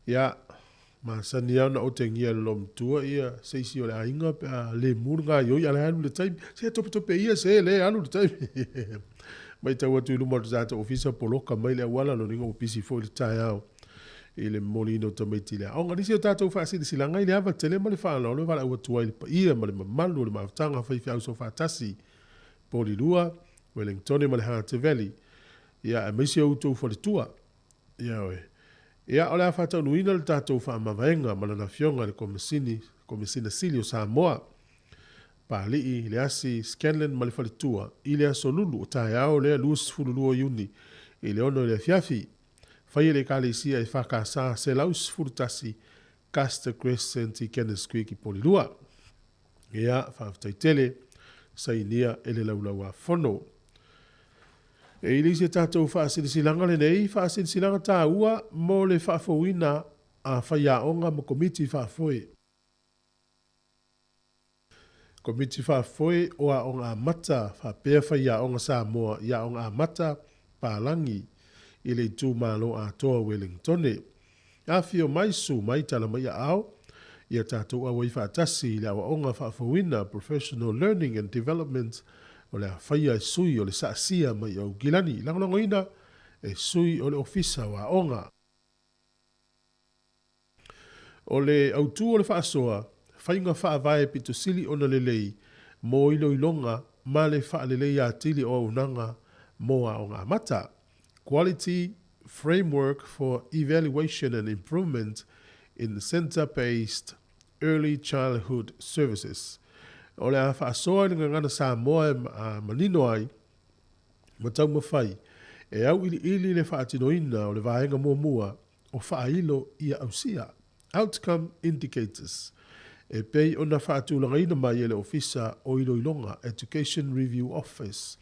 Ia, masani lava ona otegia e le loomatua ia se isi o le aiga pe a lemu le gaioi a o le alu i le taimi. Se topetope ia se le alu i le taimi. Matau atu i luma o le tatou ofisa poloka mai le auala lona uiga ua pisi foi le taeao i le momoliina o tamaiti i le aoga. Nisi o tatou faasilasilaga i le ava tele ma le faaaloalo e valaau atu ai i le paia ma le mamalu o le mafutaga faifeau soofaatasi Polilua, Wellingtone ma le Harte Valley, ia aemaise o outou faletua. Ia oe. Ia o le a faataunuina le tatou faamavaega ma lana afioga i le Komesini, Komesina Sili o Samoa, Papalii, Leasi, Scanlan ma le faletua i le aso Lulu o taeao lea 22 Iuni i le 6 i le afiafi. Faia le Ekalesia EFKS 111 Custer Crescent i Kenneth Creek i Polilua. Ia, faafetai tele, sainia e le Laulau-a-Fono. E i le isi a tatou faasilasilaga lenei, faasilasilaga taua mo le faafouina a faiaoga ma komiti faafoe. Komiti faafoe o Aoga Amata faapea faiaoga Samoa i Aoga Amata Palagi i le itumalo atoa o Welingtone. Afio mai, susu mai, tala mai aao, ia tatou auai faatasi i le aoaoga faafouina Professional Learning and Development o le a faia e sui o le saasia mai Aukilani, lagolagoina e sui o le Ofisa o Aoga. O le autu o le faasoa, faiga faavae pito sili ona lelei mo iloiloga ma le faaleleia atili o auaunaga mo aoga amata, Quality Framework for Evaluation and Improvement in Centre-Based Early Childhood Services. O le a faasoa i le gagana Samoa e manino ai ma taumafai e auiliili le faatinoina o le vaega muamua o faailo ia ausia, outcome indicators, e pei ona faatulagaina mai e le Ofisa o Iloiloga, Education Review Office.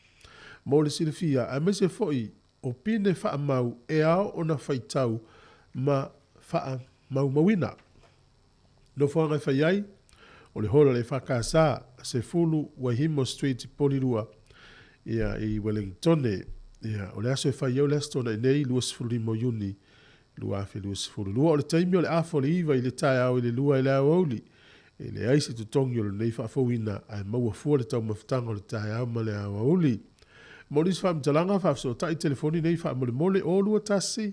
Mo le silafia, aemaise foi o pine faamau e ao ona faitau ma faamaumauina. Nofoaga e fai ai, o le hola le EFKS, 10 Waihimo Street, Polirua, ia, i Wellingtone. Ia, o le aso e fai ai o le Aso Toonai nei, 25 o Iuni 2022. O le taimi o le afa o le 9 i le taeao i le 2 i le aoauli. E leai se totogi o lenei faafouina, ae maua fua le taumafataga o le taeao ma le aoauli. Mo nisi faamatalaga, faafesootai telefoni nei faamolemole, o 21 180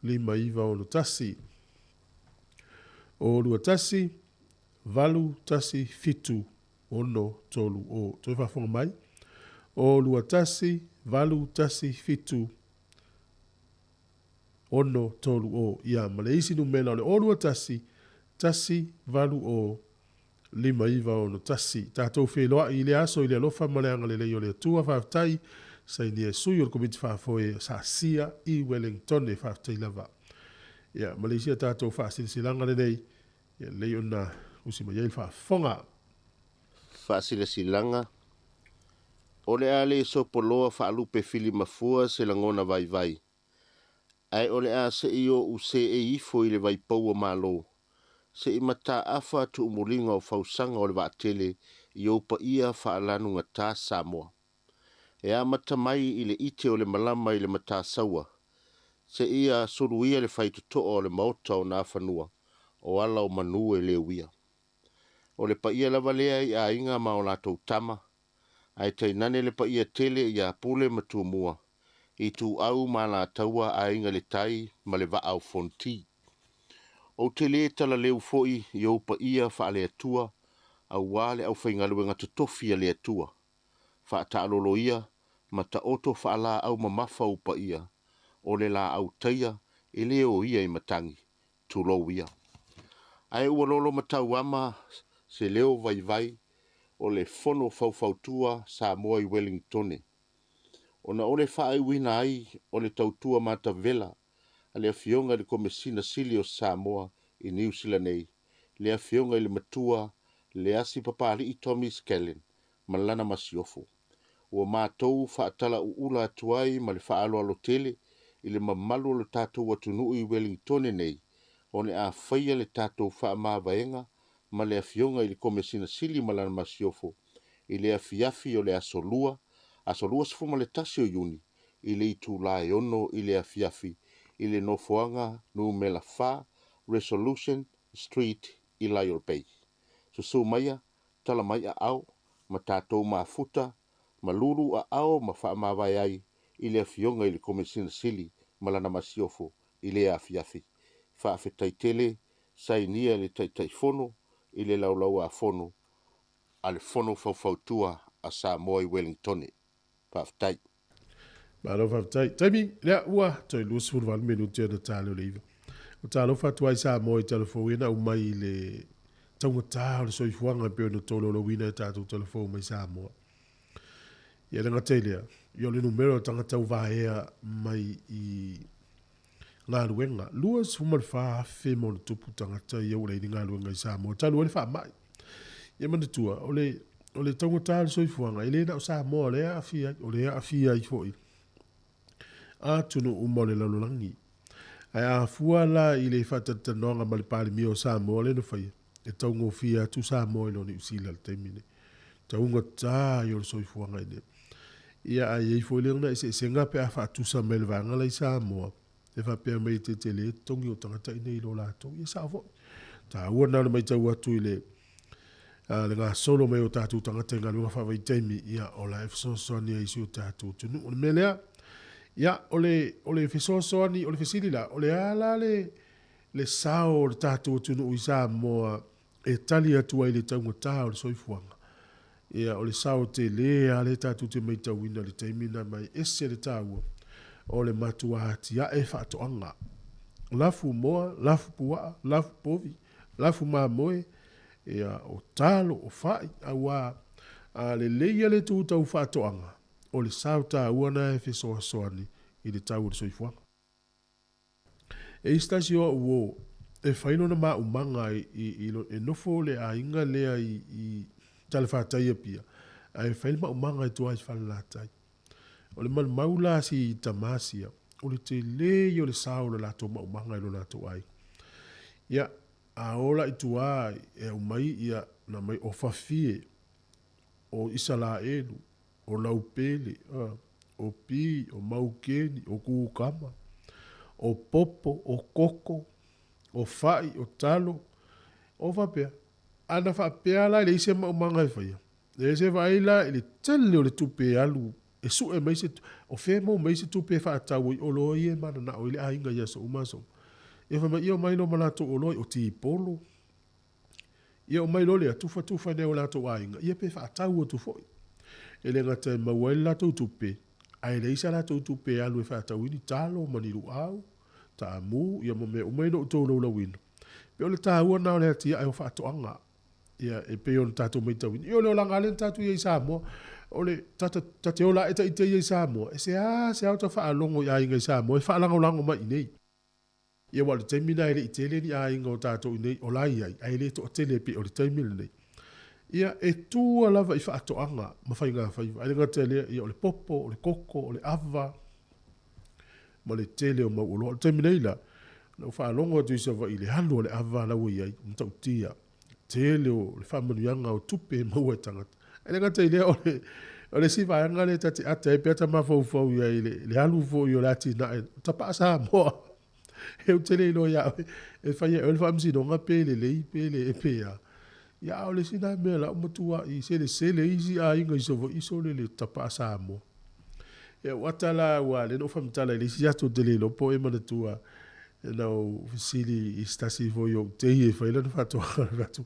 5961. O 21 817 6 3 o. Toe faafofoga mai. O 21 817 6 3 o. Ia, ma le isi numera o le o 21 1 8 o 5 9 6 1. Tatou feiloai i lea aso i le alofa ma le agalelei o le Atua. Faafetai. Sainia e sui o le Komiti Faafoe sa asia i Wellingtone. Faafetai lava. Ia, ma le isi a tatou faasilasilaga lenei, ia lelei ona usi mai ai le faafofoga. Faasilasilaga, O le a le sopoloa faalupe filimafua se lagona vaivai, ae o le a se i ou seei ifo i le vaipou o Malo, se i mataafa tuumuliga o fausaga o le vaatele i ou paia faalanugata Samoa. E amata mai i le ite o le malama i le Matasaua, seia suluia le faitotoa o le maota o Nafanua, o ala o manu e le uia. O le paia lava lea i aiga ma o latou tama, ae tainane le paia tele ia Pule ma Tumua, Ituau ma Alataua, Aiga i le Tai ma le Vaa o Fonoti. Ou te lē talaleu foi i ou paia faale-Atua auā le aufaigaluega totofi a le Atua. Faataalolo ia ma taoto faalaau mamafa ou paia, o le laau taia e lē o ia i matagi, tulou ia. Ae ua lolo matauama se leo vaivai o le Fono Faufautua Samoa i Welingtone, ona o le faaiuina ai o le tautua matavela a le Afioga i le Komesina Sili o Samoa i Niu Sila nei, le Afioga i le Matua Leasi Papali'i Tommy Skellen ma lana masiofo. Ua matou faatalauula atu ai ma le faaaloalo tele i le mamalu o le tatou atunuu i Welingtone nei, o le a faia le tatou faamavaega ma le Afioga i le Komesina Sili ma lana masiofo i le afiafi o le Aso Lua, aso 21 o Iuni, i le itula e 6 i le afiafi i le nofoaga numela 4 Resolution Street i Lyall Bay. Susu maia, tala mai aao, ma tatou mafuta, ma lulu aao ma faamavae ai i le Afioga i le Komesina Sili ma lana masiofo i lea afiafi. Faafetai tele, sainia e le Taitaifono i le Laulau-a-Fono a le Fono Faufautua a Samoa i Welingtone. Faafetai. Malo faafetai. Taimi, lea ua toe 28 minute ona ta lea o le 9. Ua talofa atu ai Samoa i talafou ia na aumai i le taugata o le soifuaga e pei ona tolaulauina e tatou talafou mai Samoa. Ia le gata i lea, ia o le numera o tagata ua vaea mai i galuega, 24,000 ma ona tupu tagata ia ua leai ni galuega i Samoa talu ai le faamai. Ia manatua, o le, o le taugata o le soifuaga, e le na o Samoa o lea e aafia ai, o lea e aafia ai foi atunuu uma o le lalolagi. Ae a fua la i le faatalatalanoaga ma le Palemia o Samoa lea na faia, e taugofie atu Samoa i lo Niu Sila i le taimi lenei. Taugata ai o le soifuaga i nei. Ia ae i ai foi lena eseesega pe a faatusa mai le vaega la i Samoa, e faapea mai e tetele totogi o tagata i nei i lo latou. Ia sao foi. Taua na o le matau atu i le le gasolo mai o tatou tagata i galuega faavaitaimi, ia o la e fesoasoani ai i si o tatou atunuu. O le mea lea, ia o le, o le fesoasoani, o le fesili la, o le a la le, le sao o le tatou atunuu i Samoa e tali atu ai i le taugata o le soifuaga? Ia, o le sao tele lava lea tatou te matauina i le taimi lena, ma e ese le taua o le matua atiae faatoaga. lafu moa, lafu puaa, lafu povi, lafu mamoe, ia, o talo, o fa'i, auā a lelei ia le itu tau faatoaga, o le sao taua lena e fesoasoani i le tau o le soifuaga. E i ai se tasi o au uo e fai lona maumaga i, e nofo le aiga lea i Talafatai i Apia, ae fai le maumaga i tua i Falelatai. O le maumau la a si tama sia, o le tele ia o le sao o le latou maumaga i lo latou aiga. Ia, a o la i tua e aumai ia, na aumai o Fafie, o Isalaelu, o Laupele, o Pi, o Maukeni, o Kukama, o Popo, o Koko, o Fa'i, o Talo, o faapea. A na faapea la e leai se maumaga e faia, e se vaai la i le tele o le tupe e alu e sue mai se, o fea e maua mai ai se tupe e faatau ai oloa ia e mananao ai le aiga i aso uma aso uma. Ia fai mai, ia omai loa ma latou oloa ia, o tipolo, ia omai loa lea, tufatufa i nai o latou aiga, ia pe faatau atu foi. E le gata e maua ai le latou tupe, ae leai sa latou tupe e alu e faatau ai ni talo ma ni luau, taamu, ia ma mea uma ia na ou tolaulauina. E pei o le taua lena o le atiae o faatoaga. Ia, e pei ona tatou matauina, ia o le olaga lava lea na tatou i ai i Samoa, o le ta, ta te ola ae ita ia i Samoa, e seasea ota faalogo i aiga i Samoa e faalagolago mai i inei. Ia aua o le taimi lena e le i tele ni aiga o tatou i inei o la e i ai, ae le toatele e pei o le taimi lenei. Ia, e tua lava i faatoaga ma faigafaiva, ae le gata i lea, ia o le popo, o le koko, o le ava, ma le tele o mau oloa. O le taimi nei la, na ou faalogo atu i Savaii i le alu a le ava la ua i ai, matautia, tele o le faamanuiaga o tupe e maua e tagata. E le gata i lea, o le, o le isi vaega lea ta te ata ai pe a ta mafaufau i ai i le, le alu foi o le atinae, o tapaa Samoa. E ou te le iloa ia oe, e fai e oe le faamasinoga pe lelei pe le pe a. Ia a o le isi lena mea la ua matuai selesele isi aiga i Savaii sole le tapaa Samoa. Ia ua ata la ua lea na ou faamatala i le isi aso ou te le iloa po o e manatua na ou fesili i se tasi foi o ou tei e fai lana faatoaga na fai atu,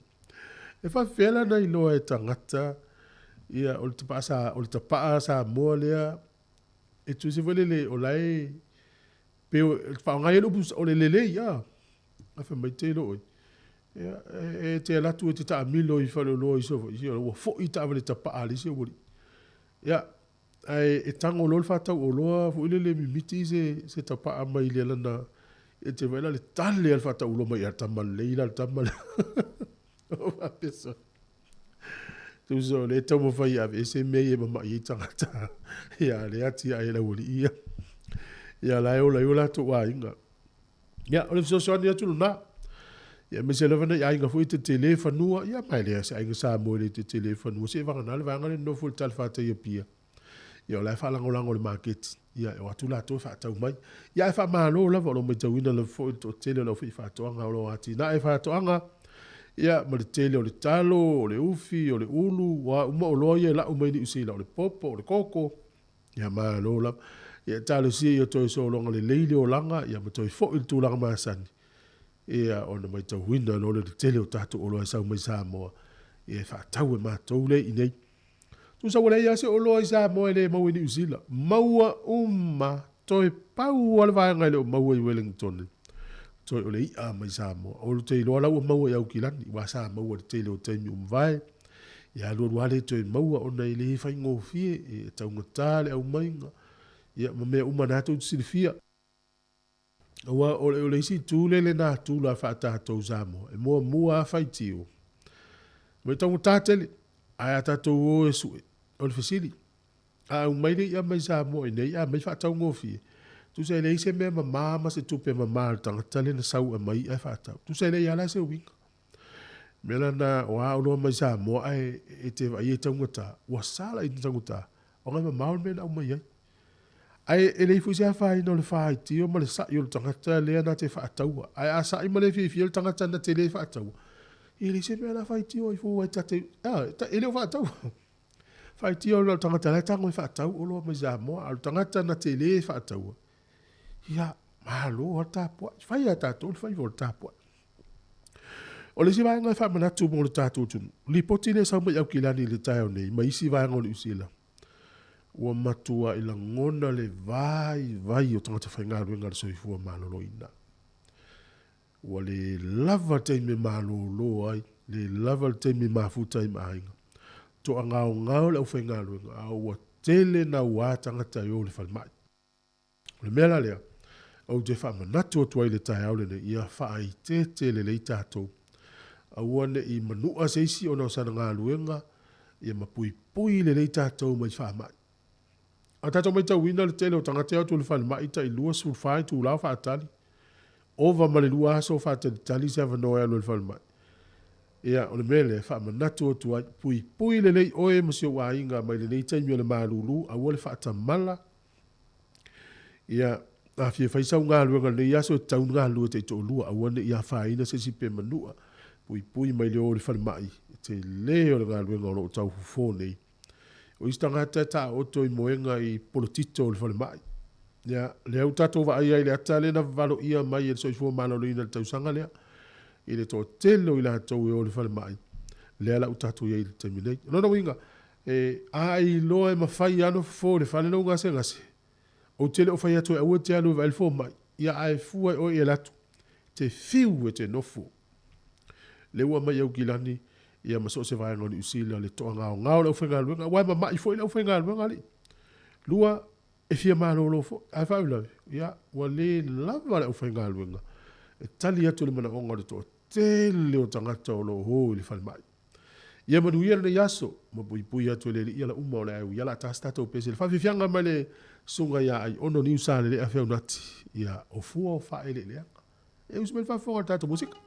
E faapefea la na iloa e tagata ia o le tapaa sa o le tapaa Samoa lea e tusa foi lele o la e pei o faaaoga ai le upu o le lelei a. Ae fai mai te iloa oe, ia e te alu atu e te taamilo i faleoloa i Savaii, ua foi taavale tapaa a le isi aualii. Ia, ae e tago loa le faatau oloa foi lele mimiti se, se tapaa mai le lana, e te vaai la le tale a le faatau oloa mai, ia tama lelei la le tama lea. O faapea soo. Tusa o lea e taumafai e aveese mea ia e mamai ai tagata. Ia, lea e atiae e le aualii ia. Ia, la e ola ai o latou aiga. Ia, o le fesoasoani atu lena. Ia, aemaise lava nai aiga foi e tetele fanua. Ia, ma e leai se aiga Samoa e le tetele fanua. Se vagana le vaega lea e nonofo i le talafatai i Apia. Ia, o la e faalagolago i le maketi. Ia, e o atu latou e faatau mai. Ia, ae faamalo lava, o lo o matauina lava foi le toatele o le aufaifaatoaga o lo o atinae faatoaga. Ia, ma le tele o le talo, o le ufi, o le ulu, o a uma oloa ia e lau mai Niu Sila, o le popo, o le koko. Ia malo lava. Ia talosia ia toe sologa lelei le olaga ia ma toe foi i le tulaga masani. Ia ona maitauina loa lea le tele o tatou oloa e sau mai Samoa ia e faatau e matou lea i inei. Tusa ua leai lava se oloa i Samoa e le maua i Niu Sila. Maua uma, toe pau lava le vaega e le o maua i Wellington. Toe o le i'a mai Samoa. Ou te iloa la ua maua i Aukilani, aua sa maua i le tele o taimi ua mavae. Ia alu alu lava le toe maua ona e le faigofie, e taugata le aumaiga, ia ma mea uma na tou te silafia. Aua o le isi itu lea i le natura faa-tatou Samoa, e muamua lava faitio, e taugata tele, ae a tatou o e sue, o le fesili, A aumai le i'a mai Samoa i nei, a aumai faataugofie, tusa e leai se mea mama ma se tupe mama a le tagata lea na sau e aumai i'a e faatau. Tusa e leai lava la se uiga. O le mea la lena, o a oloa mai Samoa ae e te vaai e taugata, ua sala i taugata, ona e mamao le mea na aumai ai. Ae e leai foi se afaina o le faitio ma le sa'i o le tagata lea na te faataua. Ae a sa'i ma le fiafia le tagata na te le faataua, e leai se mea la faitio ai fua e ta te, e le o faataua. Faitio le tagata la e tago e faatau oloa mai Samoa, a o le tagata na te le faataua, ia, malo lava le tapuai. Fai a tatou le faiva o le tapuai. O le isi vaega e faamanatu mo le tatou atunuu, lipoti lea e sau mai Aukilani i le taeao nei ma isi vaega o Niu Sila, ua matuai lagona le vaivai o tagata faigaluega a le soifua maloloina. Ua le lava le taimi e malōlō ai, le lava le taimi e mafuta ai ma aiga. Toagaogao le aufaigaluega, a ua tele nauā tagata e o i le falemai. O le mea la lea, ou te faamanatu atu ai i le taeao lenei, ia faaeteete lelei tatou. Aua ne i manua se isi ona o sana galuega, ia ma puipui lelei tatou mai faamai. A tatou matauina le tele o tagata e o atu i le falemai tai 24 itula o faatali. Ova ma le 2 aso o faatalitali se avanoa e alu ai i le falemai. Ia, o le mea lea e faamanatu atu ai, puipui lelei oe ma si ou aiga mai lenei taimi o le malulu, aua le faatamala. Ia, a fia fai sau galuega i lenei aso, e tatau ona galulue taitoalua, aua ne i afaina se isi pe manua. Puipui mai le o i le falemai, e tele o le galuega o lo o tau fofo nei. O isi tagata e taooto i moega i polotito o le falemai. Ia, lea ua tatou vaai ai i le ata lea na valoia mai e le Soifua Maloloina i le tausaga lea, i le toatele o i latou e o i le falemai, lea la ua tatou i ai i le taimi nei. O lona uiga, e a iloa e mafai lava ona fofo i le fale lou gasegase, ou te le o fai atu e aua e te alu e vaai le fomai, ia ae fua e oe i alu atu, te fiu e te nofo. Lea ua aumai i Aukilani, ia ma so o se vaega o Niu Sila le toagaogao o le aufaigaluega, aua e mamai foi le aufaigaluega alii. Lua, e fia malolo foi, ae faalavelave, ia, ua le lava le aufaigaluega e tali atu i le manaoga o le toatele o tagata o lo o o i le falemai. Ia manuia lenei aso, ma puipui atu e le Alii ala uma o le a e ui ala a tasi tatou pese i le faafiafiaga mai le Susuga ia Aiono Niusa Lele'a Feaunati, ia, o fua o faaeleeleaga. E usu mai le faafofoga i le tatou musika.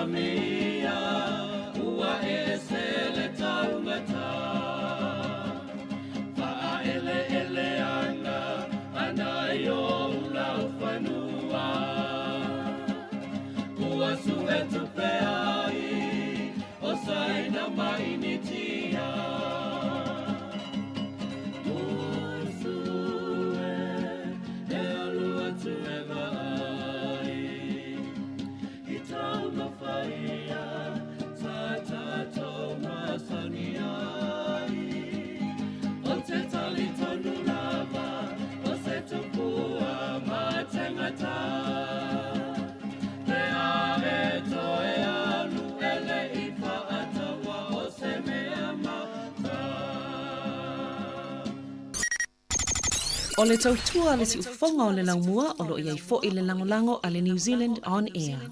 matamia ua ese le taumata Faaeleeleaga ana i ou laufanua Ua suetupe ai o Saina ma Initia Musue e alu atu e vaai I taumafaia sa tatou masani ai O te talitonu lava o se tupua matengata Pe a e toe alu ele i faataua o se mea mata. O le tautua a le siufofoga o le laumua o lo o i ai foi le lagolago a le New Zealand On Air.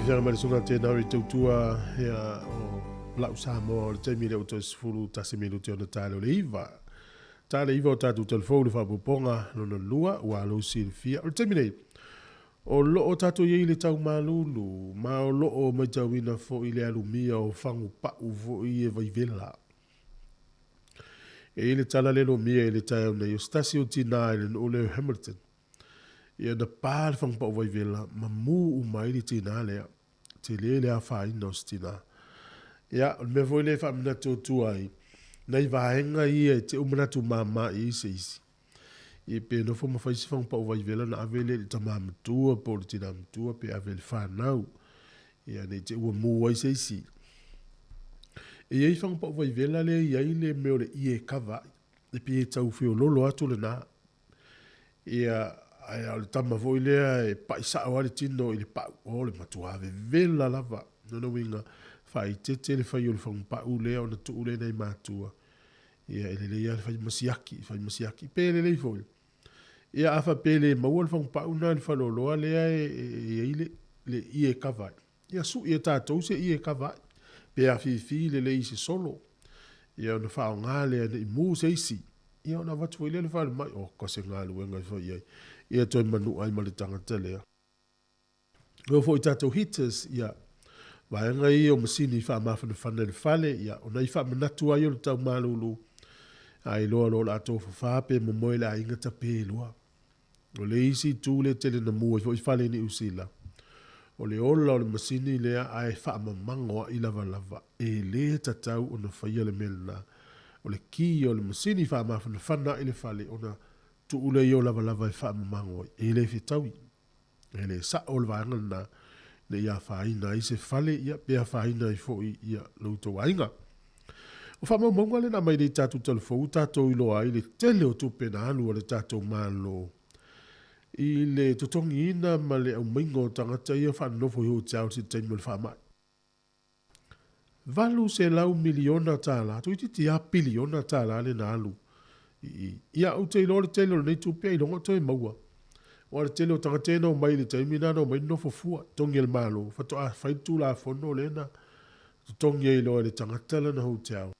Fiafiaga mai le susuga tēnā i tautua ia o lau Samoa o le taimi lea ua toe 11 minute ona tae lea o le 9. Tae le 9 o tatou telefou le faaopoopoga lona lua ua lou silafia. O le taimi nei, o lo o tatou i ai i le tau malulu ma o lo o matauina foi le alumia o fagu pau foi e vaivela. E i ai le tala le lomia i le taeao nei o se tasi o tinā i le nuu lea o Hamilton. Ia na pa le fagupau vaivela ma mū uma ai le tinā lea. Tele le afaina o se tinā. Ia, o le mea foi lea e faamanatu atu ai, nai vaega ia e te u manatu māmā i ai se isi. Ia pe nofo ma fai se fagupau vaivela na ave lea i le tamā matua po o le tinā matua pe ave i le whanau. Ia, nei te ua mū ai se isi. E i ai fagupau vaivela lea i ai le mea o le ie kava, e pei e tau feololo atu lena. Ia, ae o le tama foi lea e pa'i sa'o ai le tino i le pa'u, o le matuā vevela lava. Lona uiga, faaeteete le fai o le fagupa'u lea ona tuu lea i nai matua. Ia, e lelei lava le fai ma siaki, fai ma siaki. Pe lelei foi. Ia, a faapea e le maua le fagupa'u lena i le faleoloa lea e i ai le, le ie e kava ai, ia su'i e tatou se ie e kava ai, pe afifi lelei i se solo. Ia ona faaaoga lea ne i mū se isi. Ia ona avatu foi lea i le falemai, oka se galuega e fai ai. Ia toe manu'a ai ma le tagata lea. E oo foi i tatou heaters, ia, vaega ia o masini faamafanafana i le fale, ia, o nai faamanatu lava ia o le tau malulu, a iloa loa o le a tofafa pe momoe le aiga tape loa. O le isi itu lea tele na mu ai foi fale i Niu Sila, o le ola o le masini lea ae faamamago ai lavalava, e le tatau ona faia le mea lena. O le ki o le masini faamafanafana ai le fale ona tuu lea i o lavalava e faamamago ai, e le fetaui. E le sa'o le vaega lena ne i afaina ai se fale, ia, pe afaina ai foi ia lo outou aiga. O faamaumauga lea na aumai nei tatou talafou tatou iloa ai le tele o tupe na alu a le tatou Malo i le totogiina ma le aumaiga o tagata ia faanonofo i hotels i le taimi o le faamai. $800 miliona tala, toeitiiti lava piliona tala lea na alu i i. Ia, ou te iloa o le tele o lenei tupe ailoga o toe maua. Aua o le tele o tagata ia na omai i le taimi lena na omai nonofo fua, totogi e le Malo, faatoa fai le Tulafono lea na totogi ai loa e le tagata lana hotel.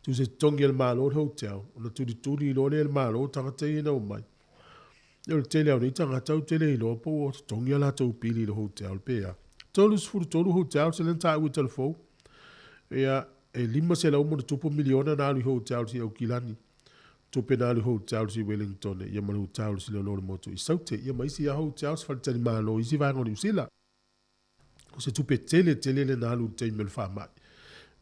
Tusa e totogi e le Malo le hotel, ona tulituli loa lea e le Malo tagata ia na omai. Ia o le tele lava o nei tagata ou te le iloa po ua totogi a latou pili i le hotel pe a. 33 hotels lea na taua i Talafou. Ia, e 500 ma ona tupu miliona na alu i hotels i Aukilani. Tupe na alu i hotels i Wellington, ia ma le hotels i le o le motu i Saute, ia ma isi lava hotels faletalimalo i isi vaega o Niu Sila. O se tupe tele tele lea na alu i le taimi o le faamai.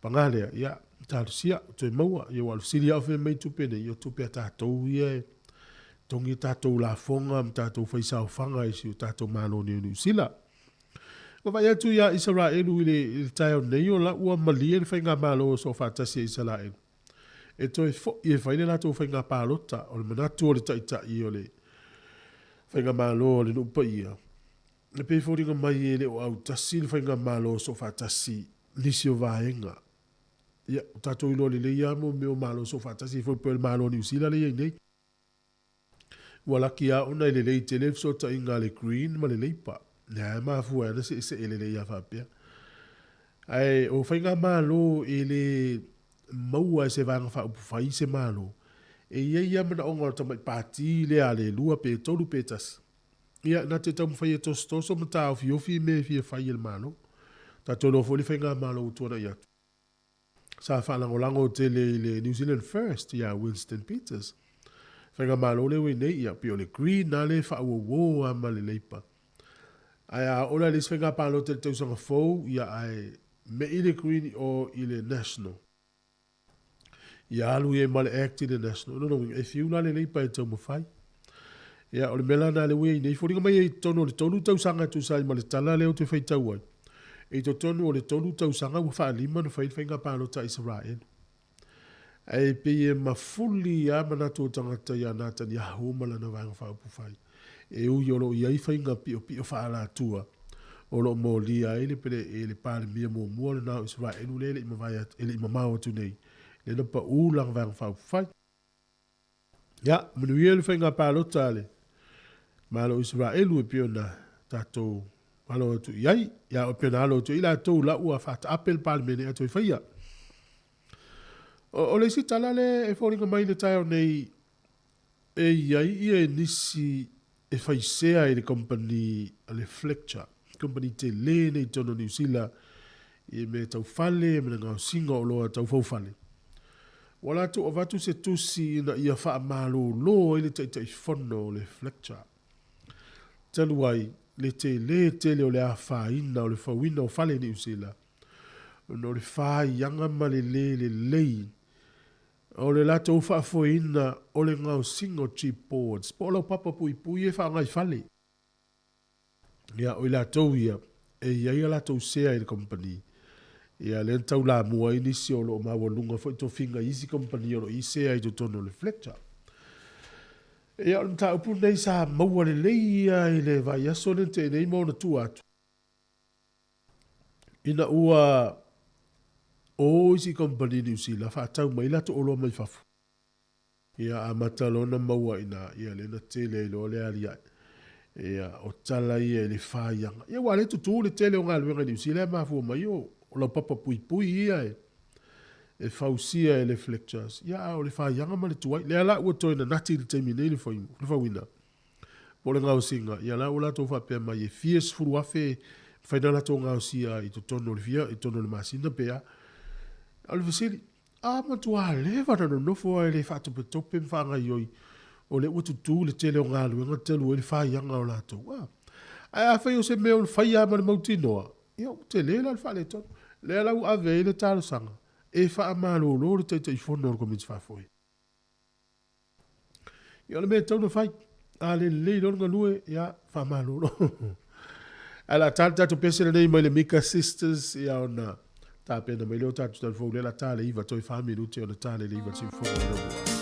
Paga lea, ia, talosia, toe maua, ia ua alu sili lava o fea mai tupe nei, ia o tupe a tatou ia e togi a tatou lafoga ma tatou faisaofaga i si o tatou Malo nei o Niu Sila. Ua vaai atu ia Isaraelu i le, i le taeao nei o la ua malie le faigamalo o Soofaatasi a Isaraelu e toe fo'i e fai le latou faiga palota. O le manatu o le taitai o le faigamalo a le nuu paia, E pei e foliga mai e le o autasi le faigamalo soofaatasi nisi o vaega. Ia, ua tatou iloa lelei lava mo mea o malo soofaatasi foi pei o le Malo o Niu Sila lea e i ai nei. Ua laki lava ona e lelei tele le fesootaiga a le Green ma le Labour. Lea lava e mafua ai ona seesee lelei lava faapea. Ae o faigamalo e le maua e se Vaega Faaupufai se Malo, e i ai lava manaoga o le tamai pati lea a le lua pe tolu pe tasi. Ia, na te taumafai e tosotoso ma taofiofi i mea e fia fai e le Malo. Tatou iloa foi le faigamalo ua tuanai atu. Sa faalagolago tele i le New Zealand First ia Winston Peters. Faigamalo lea ua i nei, ia, pei o le Green lava lea e faauouo lava ma le Labour. Ae a oo la i le isi faiga palota i le tausaga fou, ia, ae me'i le Green i o i le National. Ia alu i ai ma le Act i le National. Lona uiga, e fiu la le Labour e taumafai. Ia, o le mea la lena lea ua i ai nei, foliga mai i totonu o le 3 tausaga e tusa ai ma le tala lea ou te faitau ai, i totonu o le 3 tausaga ua faalima ona fai le faiga palota a Isaraelu. Ae pei e mafuli lava manatu o tagata ia Netanyahu ma lana Vaega Faaupufai, e ui o lo o i ai faiga piopio faaalatua o lo o molia ai le pele e le Palemia muamua lena o Isaraelu lea e le i mavae atu, e le i mamao atu nei, lea na pau lana Vaega Faaupufai. Ia, manuia le faiga palota a le Malo o Isaraelu e pei ona tatou. Alo atu i ai, ia o pena alo atu i latou la ua faataape le Palemene ae toe faia. O le isi tala lea e foliga mai i le taeao nei, e i ai ia nisi e faisea i le kamupani a le Fletcher, kamupani tele nei i totonu o Niu Sila i mea tau fale ma le gaosiga o oloa tau faufale. Ua latou avatu se tusi ina ia faamalolo ai le Taitaifono o le Fletcher. Talu ai le tele tele o le afaina o le fauina o fale i Niu Sila, ona o le faiaga ma le le lelei o le latou faafoeina o le gaosiga o chipboards po o laupapa puipui e faaaoga i fale. Ia, o i latou ia e i ai a latou sea i le kamupani, ia lea na taulamua ai nisi o lo o maualuga foi tofiga i isi kamupani o lo o i ai sea i totonu o le Fletcher. Ia, o le mataupu lenei sa maua lelei ia i le vaiaso lea na tea nei ma ona tua atu, ina ua o isi kamupani Niu Sila faatau mai latou oloa mai fafo. Ia amata loa ona maua i ina, ia lea na tele ai loa le aliae. Ia, o tala ia i le faiaga. Ia aua o lea e tutu le tele o galuega i Niu Sila e mafua mai o laupapa puipui ia e fausia e le Fletchers. Ia a o le faiaga ma le tuai. Lea la ua toe nanati i le taimi nei le fauina po o le gaosiga, ia la ua latou faapea mai e fia 10,000 e mafai ona latou gaosia i totonu o le fia, i totonu o le masina pe a. O le fesili, a matua leva ona nonofo lava e le faatopetope ma faagaoioi, o lea ua tutu le tele o galuega talu ai le faiaga o latou. A. Ae afai o se mea o fai lava ma le mautinoa, ia ua tele la le faaletonu. Lea la ua ave ai le talosaga e faamalolo le Taitaifono o le Komiti Faafoe. Ia o le mea e tatau ona fai, a le lelei loa le galue, ia faamalolo. Ae o le a ta le tatou pese lenei mai le Mika Sisters, ia ona tapena mai lea o tatou talafou lea o le a ta le 9 toe 4 minute ona ta le 9 siufono o le mua.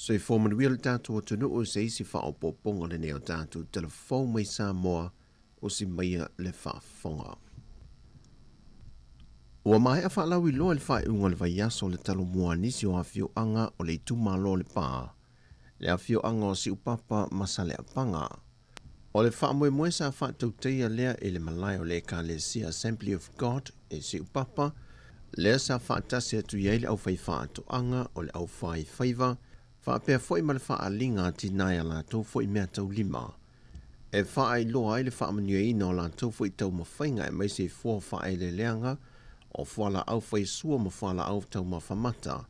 Soifua manuia le tatou atunuu i se isi faaopoopoga lenei o tatou telefou mai Samoa usi maia le faafofoga. Ua maea faalauiloa i le faaiuga o le vaiaso le talomua a nisi o afioaga o le itumalo o Lepa, le afioaga o Siupapa ma Saleapaga. O le faamoemoe sa faatautaia lea i le malae o le Ekalesia Assembly of God i Siupapa, lea sa faatasi atu i ai le aufaifaatoaga o le aufaifaiva faapea foi ma le faaaliga atinae a latou foi meataulima e faailoa ai le faamanuiaina o latou foi taumafaiga aemaise i fua faaeleeleaga o fualaau faisua ma fualaau taumafa mata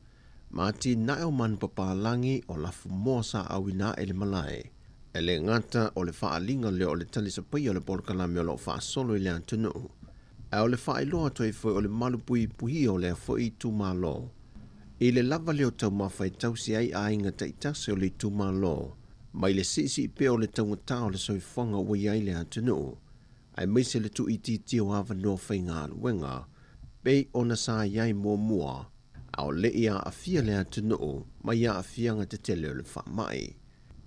ma atinae o manupapalagi o lafumoa sa auina ae le malae. E le gata o le faaaliga lea o le talisapaia o le polokalame o lo o faasolo i le atunuu, ae o le faailoa atu ai foi o le malupuipuia o lea foi itumalo i le lava lea o taumafa e tausi ai aiga taitasi o le itumalo mai le siisii pea o le taugata o le soifuaga ua i ai le atunuu, aemaise le tuuitiitia o avanoa faigaluega pei ona sa i ai muamua a o le i aafia le atunuu mai aafiaga tetele o le faamai.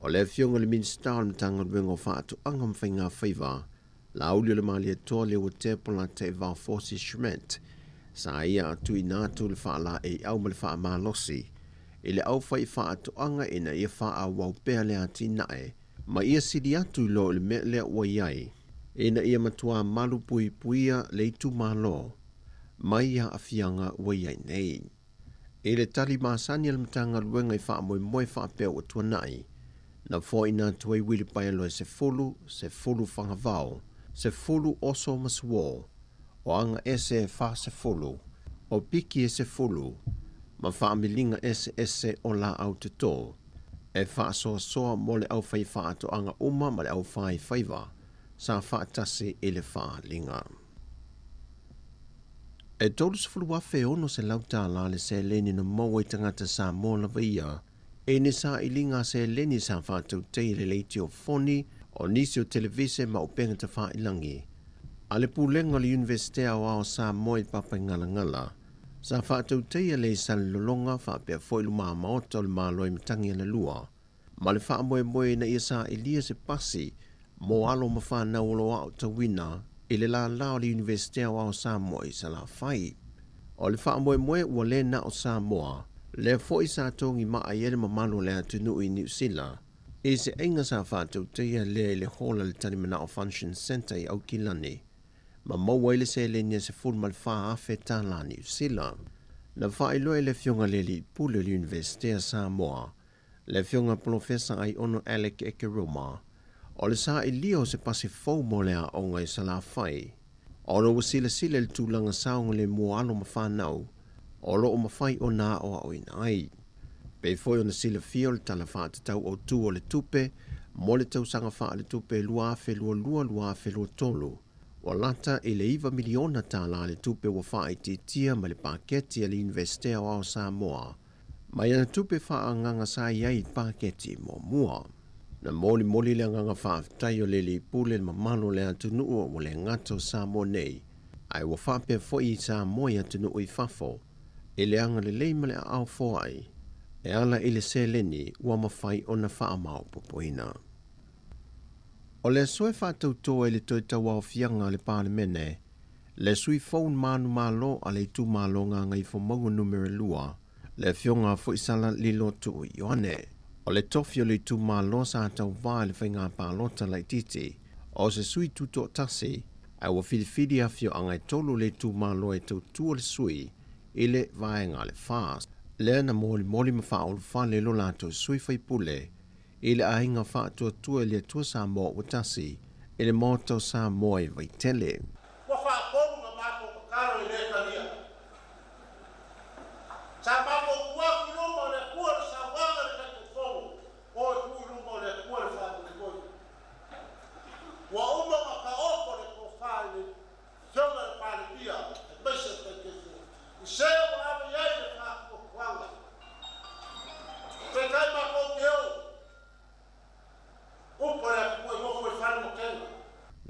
O le Afioga i le Minisita o le Matagaluega o Faatoaga ma Faigafaiva, Laaulialemalietoa Leuatea Polataivao Fosi Schmidt, sa ia tuuina atu le faalaeiau ma le faamalosi i le aufaifaatoaga ina ia faaauau pea le atinae ma ia sili atu i lo i le mea lea ua i ai, ina ia matua malupuipuia le itumalo mai ia aafiaga ua i ai nei. I le tali masani a le Matagaluega i faamoemoe faapea ua tuanai, na foaiina atu ai uilipaelo e 10, 10 fagavao, 10 oso ma suo, o aga ese e 40, o piki e 10, ma faamiliga eseese o laau toto, e faasoasoa mo le aufaifaatoaga uma ma le aufaifaiva sa faatasi i le faaaliga. E $30,600 tālā le seleni na maua i tagata Samoa lava ia i ni sailiga seleni sa faatautaia i le leitio foni o nisi o televise ma upega tafailagi a le Pulega o le Iunivesite Aoao o Samoa i Papaigalagala sa faatautaia le i Salelologa faapea foi lumamaota o le Malo i Matagialalua ma le faamoemoe ina ia sailia se pasi mo alo ma fanau o lo o aotauina i le lālā o le Iunivesite Aoao o Samoa i Salafai. O le faamoemoe ua le na o Samoa, lea foi sa togi maa i ai le mamalu o le atunuu i Niu Sila, i se aiga sa faatautaia lea i le hall a le Talimanao Function Centre i Aukilani, ma maua ai le seleni e $14,000 tālā Niu Sila. Na faailoa e le Afioga i le Alii Pule o le Iunivesite a Samoa, le Afioga Polofesa Aiono Alec Ekeroma, o le sailia o se pasi fou mo le aoga i Salafai, ona ua silasila i le tulaga saogalemu o alo ma fanau o lo o mafai ona aoaoina ai. Pei foi ona silafia o le Tala Faatatau Autu o le Tupe mo le tausaga faaletupe 2022/2023, ua lata i le $9 miliona le tupe ua faaitiitia mai le paketi a le Iunivesite Aoao o Samoa mai ana tupe faaagaaga sa i ai i paketi muamua. Na molimoli le agaga faafetai o le Alii Pule i le mamalu o le atunuu ua le gata o Samoa nei, ae ua faapea foi i Samoa i atunuu i fafo, i le agalelei ma le aao foai e ala i le seleni ua mafai ona faamaopoopoina. O le aso e faatauto ai le toe tauaofiaga a le Palemene, le sui fou manumalo a le itumalo Gagaifomauga Numera 2, le Afioga a Foisala Lilo Tuu Ioane. O le tofi o le itumalo sa tauvā i le faiga palota laitiiti o se sui tutoatasi, ae ua filifili afioaga e tolu o le itumalo e tautua le sui i le vaega a le FAST. Lea na molimoli ma faaulufale lo latou sui faipule i le aiga faatuatua i le Atua Samoa ua tasi i le Maota o Samoa i Vaitele. Ua faatonu na matou tatalo e le talia. Sa matou tu atu i luma o le Atua le saunoaga i le Taitaifono, o e tu i luma o le Atua le faamoemoe. Ua uma ona taoto le tofa i le Afioga i le Palemia aemaise le Taitaifono i se ua ave i ai le faatuatuaga. Peitai matou te o upu a le Atua i nofo i fale motena.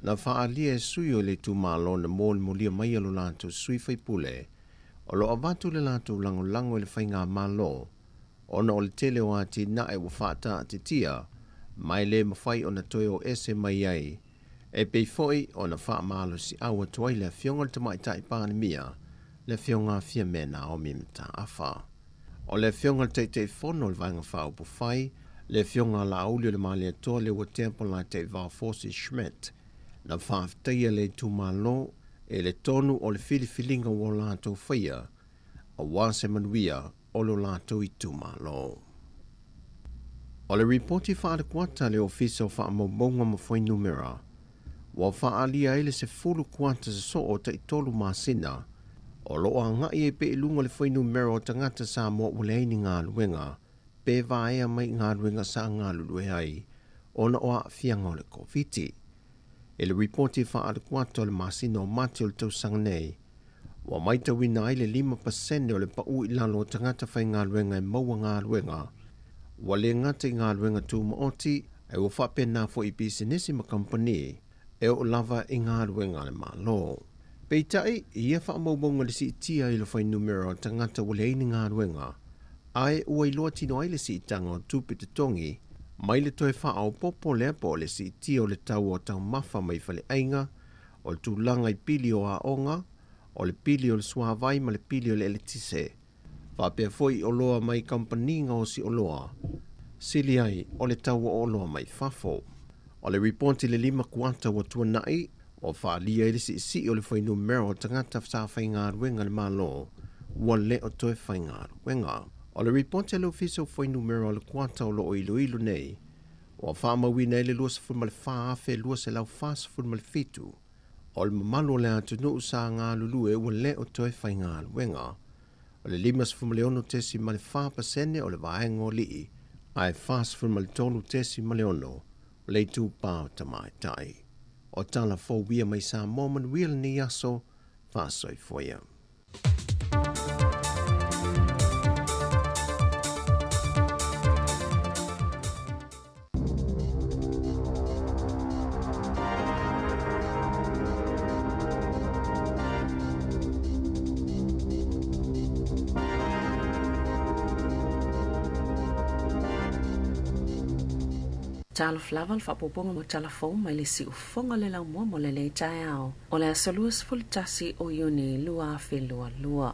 Na faaalia e sui o le itumalo na molimolia mai e lo latou sui faipule o lo o avatu le latou lagolago i le faigamalo. Ona o le tele o atinae ua faataatitia ma e le mafai ona toe o ese mai ai, e pei foi ona faamalosiau atu ai le Afioga i le Tamaitai Palemia, le Afioga Fiame Naomi Mataafa. O le Afioga i le Taitaifono o le Vaega Faaupufai, le Afioga Laauli o le Malietoa Leuatea Polataivao Fosi Schmidt, na faafetaia le itumalo i le tonu o le filifiliga ua latou faia, aua se manuia o lo latou itumalo. O le ripoti faale-kuata a le Ofisa o Faamaumauga ma Fuainumera, ua faaalia ai le 10 kuata sosoo o tai-tolu masina o lo o agai ai pea i luga le fuainumera o tagata Samoa ua leai ni galuega pe vaea mai i galuega sa galulue ai ona o aafiaga o le Koviti. I le ripoti faale-kuata o le masina o Mati o le tausaga nei, ua matauina ai le 5% o le pau i lalo o tagata faigaluega e maua galuega, ua le gata i galuega tumaoti, ae ua faapena foi i pisinisi ma kamupani, e oo lava i galuega a le Malo. Peitai, i ia faamaumauga le siitia i le fuainumera o tagata ua leai ni galuega, ae ua iloa tino ai le siitaga o tupe totogi mai le toe faaopoopo lea po o le siitia o le tau o taumafa mai faleaiga, o le tulaga i pili o aoga, o le pili o le suavai ma le pili o le eletise, faapea foi i oloa mai kamupani gaosi oloa, sili ai o le tau o oloa mai fafo. O le ripoti i le 5 kuata ua tuanai, ua faaalia ai le siisii o le fuainumera o tagata sa faigaluega i le Malo ua le o toe faigaluega. O le ripoti a le Ofisa o Fuainumera o le kuata o lo o iloilo nei, ua faamauina ai le 24,247 o le mamalu o le atunuu sa galulue ua le o toe faigaluega. O le 56.4% o le vaega o alii, ae 43.6 o le itupa o tamaitai. O tala fou ia mai Samoa manuia lenei aso, faasoifua ia. Talofa lava le faaopoopoga mo tala fou mai le siufofoga o le laumua mo lenei taeao o le aso 21 o Iuni 2022.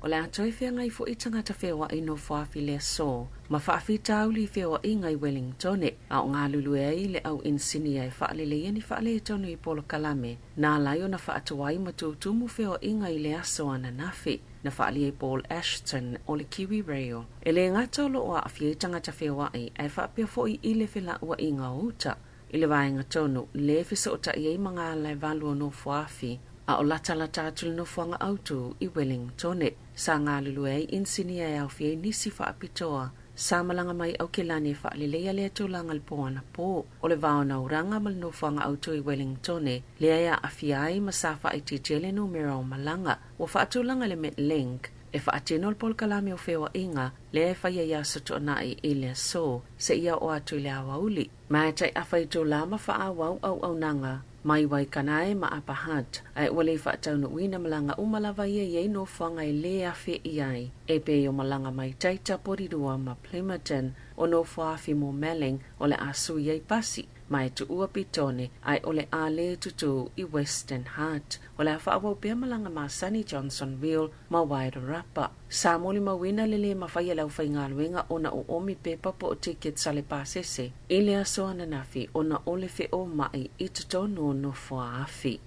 O le a toe feagai foi tagata feoai nofoafi i le aso ma faafitauli i feoaiga i Wellingtone, a o galulue ai le au inisinia e faaleleia ni faaletonu i polokalame na ala ai ona faatuai ma tutumu feoaiga i le aso ananafi. Na faaalia e Paul Ashton o le Kiwi Rail e le gata o lo o aafia ai tagata feoai ae faapea foi i le felauaiga o uta i le vaega tonu le fesootai ai ma ngā alae valu o Nofoafi, a o latalata atu le nofoaga autu i Wellingtone. Sa galulue ai inisinia e aofia ai nisi faapitoa sa malaga mai Aukelani e faaleleia lea tulaga i le po anapo. O le va o Nauranga ma le nofoaga autu i Wellingtone lea e aafia ai ma sa faaitiitia le numera o malaga. Ua faatulaga le Metlink e faatino le polokalame o feoaiga lea e faia i aso tuanai i le aso seia oo atu i le aoauli. Ma e tai afa itulā ma faaauau auaunaga mai Waikanae ma Upper Hutt, ae ua le faataunuuina malaga uma lava ia i ai nofoaga e lē afe i ai, e pei o malaga mai Taita, Porirua ma Plimmerton. O nofoafi mo Melling o le a sui ai pasi ma e tuua Petone, ae o le a lē tutū i Western Hutt. O le a faaauau pea malaga masani Johnsonville ma Wairarapa. Sa molimauina le lē mafai e le aufaigaluega ona oomi pepa po o tickets a le pasese i le aso ananafi ona o le feoma'i i totonu o nofoaafi.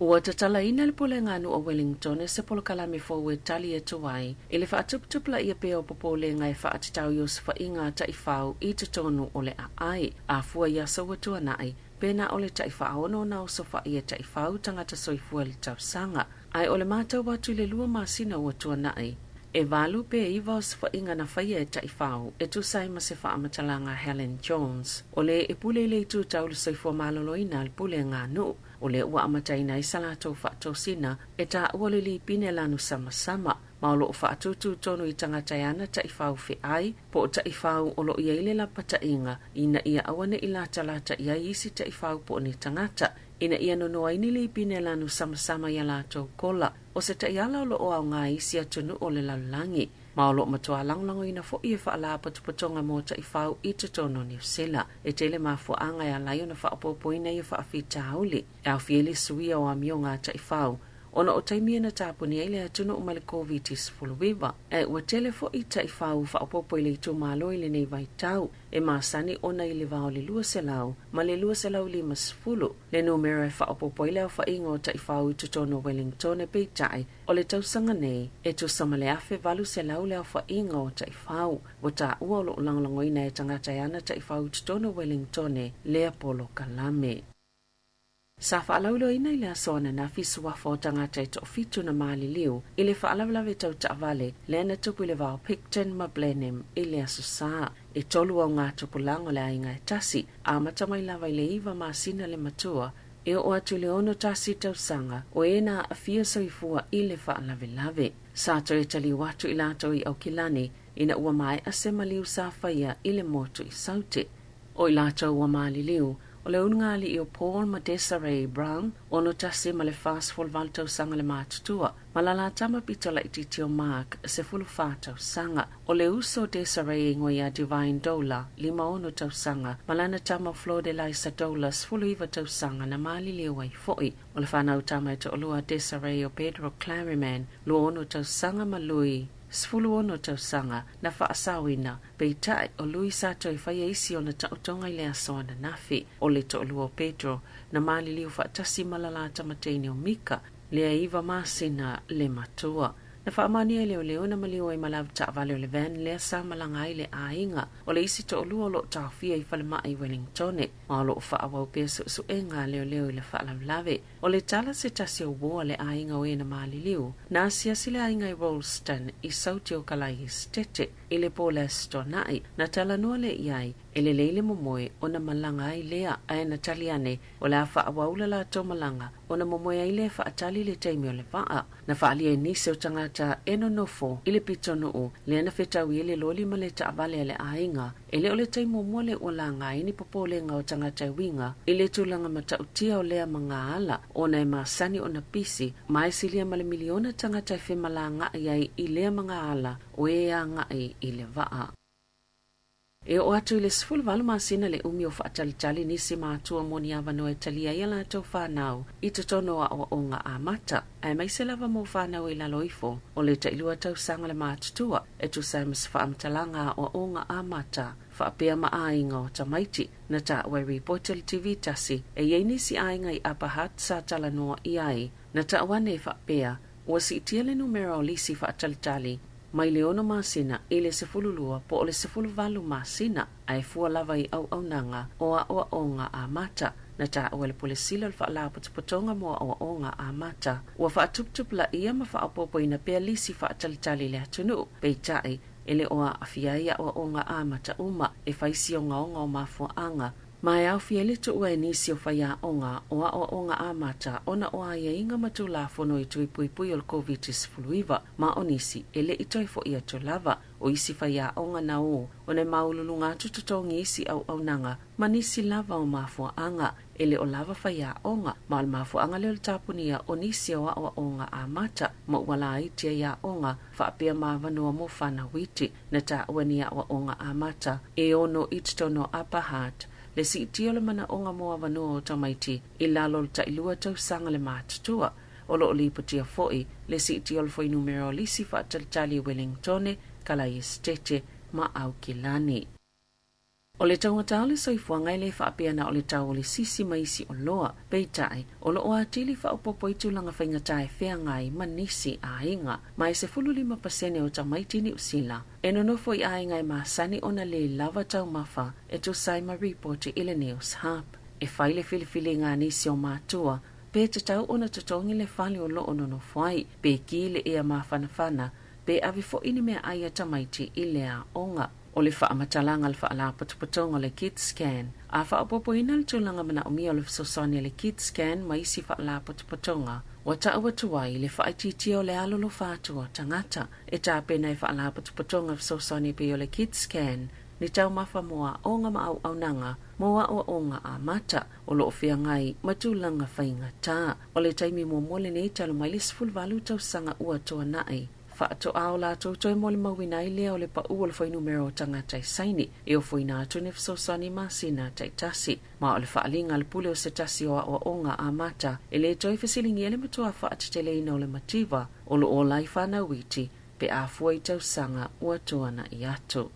Ua tatalaina le Pulega Nuu o Wellington e se polokalame fou e tali atu ai i le faatuputupulaia pea o popolega e faatatau i osofaiga a taifau i totonu o le aai. A fua i aso ua tuanai, pe na o le taifaono ona osofai e taifau tagata soifua i le tausaga, ae o le matau atu i le 2 masina ua tuanai, e 8 pe 9 osofaiga na faia e taifau e tusa ai ma se faamatalaga a Helen Jones, o le e pule i le itu tau le soifua maloloina a le Pulega Nuu, o lea ua amataina ai sa latou faatosina e taua le lipine lanu samasama, ma o loo faatūtū tonu i tagata e ana taifau feai po o taifau o loo i ai le lapataiga ina ia aua ne'i latalata i ai isi taifau po o ni tagata ina ia nono ai ni lipine lanu samasama ia latou kola. O se taiala o loo aoga i isi atunuu o le lalolagi. Ma o lo'o matuā lagolagoina fo'i e fa'alapotopotoga mo ta'ifau i totonu o Niusila. E tele mafua'aga e ala ai ona fa'aopoopoina ia fa'afitauli e aofia ai le suia o amioga a ta'ifau ona o taimi e na tapuni ai le atunu'u mai le Koviti-19. Ae ua tele fo'i ta'ifau fa'aopoopo i le itumālo i lenei vaitau, e masani ona i le va o le 200 ma le 250 le numera e fa'aopoopo ai le aofa'iga o ta'ifau i totonu o Wellingtone. Peita'i, o le tausaga nei e tusa ma le 1800 le aofa'iga o ta'ifau. Ua tāua o lo'o lagolagoina e tagata e ana ta'ifau i totonu o Wellingtone lea polokalame. Sa fa'alauiloaina i le aso ananafi suafa o tagata e to'afitu na maliliu i le fa'alavelave tau ta'avale lea na tupu i le va o Picton ma Blenheim i le Aso Sā. E tolu augatupulaga o le aiga e tasi, amata mai lava i le 9 masina le matua e oo atu i le 61 tausaga, o e na a'afia soifua i le fa'alavelave. Sa toe taliu atu i latou i Aukilani ina ua mae'a se maliu sa faia i le motu i Saute. O i latou ua maliliu, o le ulugalii o Paul ma Desiree Brown, 61 ma le 48 tausaga le matutua, ma la la tama pito laitiiti o Mark, 14 tausaga. O le uso o Desiree e igoa ia Divine Dola, 56 tausaga, ma lana tama o Flordeliza Dola, 19 tausaga, na maliliu ai fo'i. O le fanau tama e to'alua a Desiree o Pedro Claryman, 26 tausaga, ma Lui, 16 tausaga, na fa'asaoina. Peitai, o Lui sa toe faia isi ona ta'otoga i le aso ananafi. O le to'alua o Pedro, na maliliu fa'atasi ma la la tama teine o Mika, lea e 9 masina le matua. Na fa'amaonia e leoleo na maliu ai ma le avetaavale o le van lea sa malaga ai le aiga. O le isi to'alua o lo'o taofia i falema'i i Wellingtone, ma o lo'o fa'aauau pea su'esu'ega a leoleo i le fa'alavelave. O le tala a se tasi o uō a le aiga o e na maliliu, na asiasi le aiga i Rolleston i Sauti o Kalai Esetete i le po o le Aso Toana'i. Na talanoa lea i ai, e lelei le momoe ona malaga ai lea, ae na tali ane, o le a fa'aauau le latou malaga ona momoe ai lea e fa'atali le taimi o le va'a. Na fa'aalia e nisi o tagata e nonofo i le pitonu'u lea na fetaui ai le loli ma le ta'avale a le aiga. E le o le taimi muamua lea ua laga ai ni popolega o tagata e uiga i le tulaga mata'utia o lea magaala, ona e masani ona pisi ma e silia ma le miliona tagata e femalaga'i ai i lea magaala o e aga'i i le va'a. E oo atu i le 18 masina le umi o fa'atalitali nisi matua mo ni avanoa e talia ai a latou fanau i totonu o a'oa'oga amata, aemaise lava mo fanau i lalo ifo o le ta'ilua tausaga le matutua, e tusa ai ma se fa'amatalaga a'oa'oga amata fa'apea ma aiga o tamaiti. Na ta'ua e ripoti a le TV tasi, e i ai nisi aiga i Upper Hutt sa talanoa i ai, na ta'u ane e fa'apea, ua si'itia le numera o lisi fa'atalitali mai le 6 masina i le 12 po o le 18 masina, ae fua lava i auaunaga o a'oa'oga amata. Na tāua e le Pule Sili o le Fa'alapotopotoga mo A'oa'oga Amata, ua fa'atuputupulaia ma fa'aopoopoina pea lisi fa'atalitali i le atunu'u. Peitai, e le o a'afia ai a'oa'oga amata uma, e fai si ogaoga o mafua'aga, ma e aofia ai le tu'ua e nisi o faiaoga o a'oa'oga amata ona o aiaiga ma tulafono i tui puipui o le Koviti-19, ma o nisi e le i toe fo'i atu lava. O isi faiaoga na ō ona e māululuga atu totogi isi auaunaga ma nisi lava o mafua'aga e le o lava faiaoga, ma o le mafua'aga lea o le tapunia o nisi o a'oa'oga amata ma ua laiti ai aoga fa'apea ma avanoa mo fanau iti. Na tāua ni a'oa'oga amata e ono i totonu o Upper Hutt le si'itia o le mana'oga mo avanoa o tamaiti i lalo o le ta'ilua tausaga le matutua. O lo'o lipotia fo'i le si'itia o le fuainumera o lisi fa'atalitali i Wellingtone, Kalai Esetete ma Aukilani. O le taugatā o le soifuaga e le faapea na o le tau o le sisi ma isi oloa. Peitai, o lo'o atili fa'aopoopo ai tulaga faigata e feagai ma nisi aiga. Ma e 15% o tamaiti Niu Sila e nonofo i aiga e masani ona lē lava taumafa, e tusa ai ma ripoti i le News Hub. E fai le filifiliga a nisi o matua pe tatau ona totogi le fale o lo'o nonofo ai, pe ki le ea mafanafana, pe ave fo'i ni meaai a tamaiti i le aoga. O le fa'amatalaga a le Fa'alapotopotoga o le KidsCan, a fa'aopoopoina le tulaga mana'omia o le fesoasoani a le KidsCan ma isi fa'alapotopotoga, ua ta'u atu ai le fa'aitiitia o le alolofa atu o tagata. E tapena e Fa'alapotopotoga fesoasoani pei o le KidsCan ni taumafa mo aoga ma auaunaga mo a'oa'oga amata o lo'o feagai ma tulaga faigatā. O le taimi muamua lenei talu mai le 18 tausaga ua tuana'i. Faatoa o latou toe molimauina ai lea o le pau o le fuainumera o tagata e saini e ofoina atu ni fesoasoani masina taitasi. Ma o le faaaliga a le pule o se tasi o aoaoga amata e le toe fesiligia le matua faateteleina o le mativa o lo o ola ai fanau iti pe a fua i tausaga ua tuana'i atu.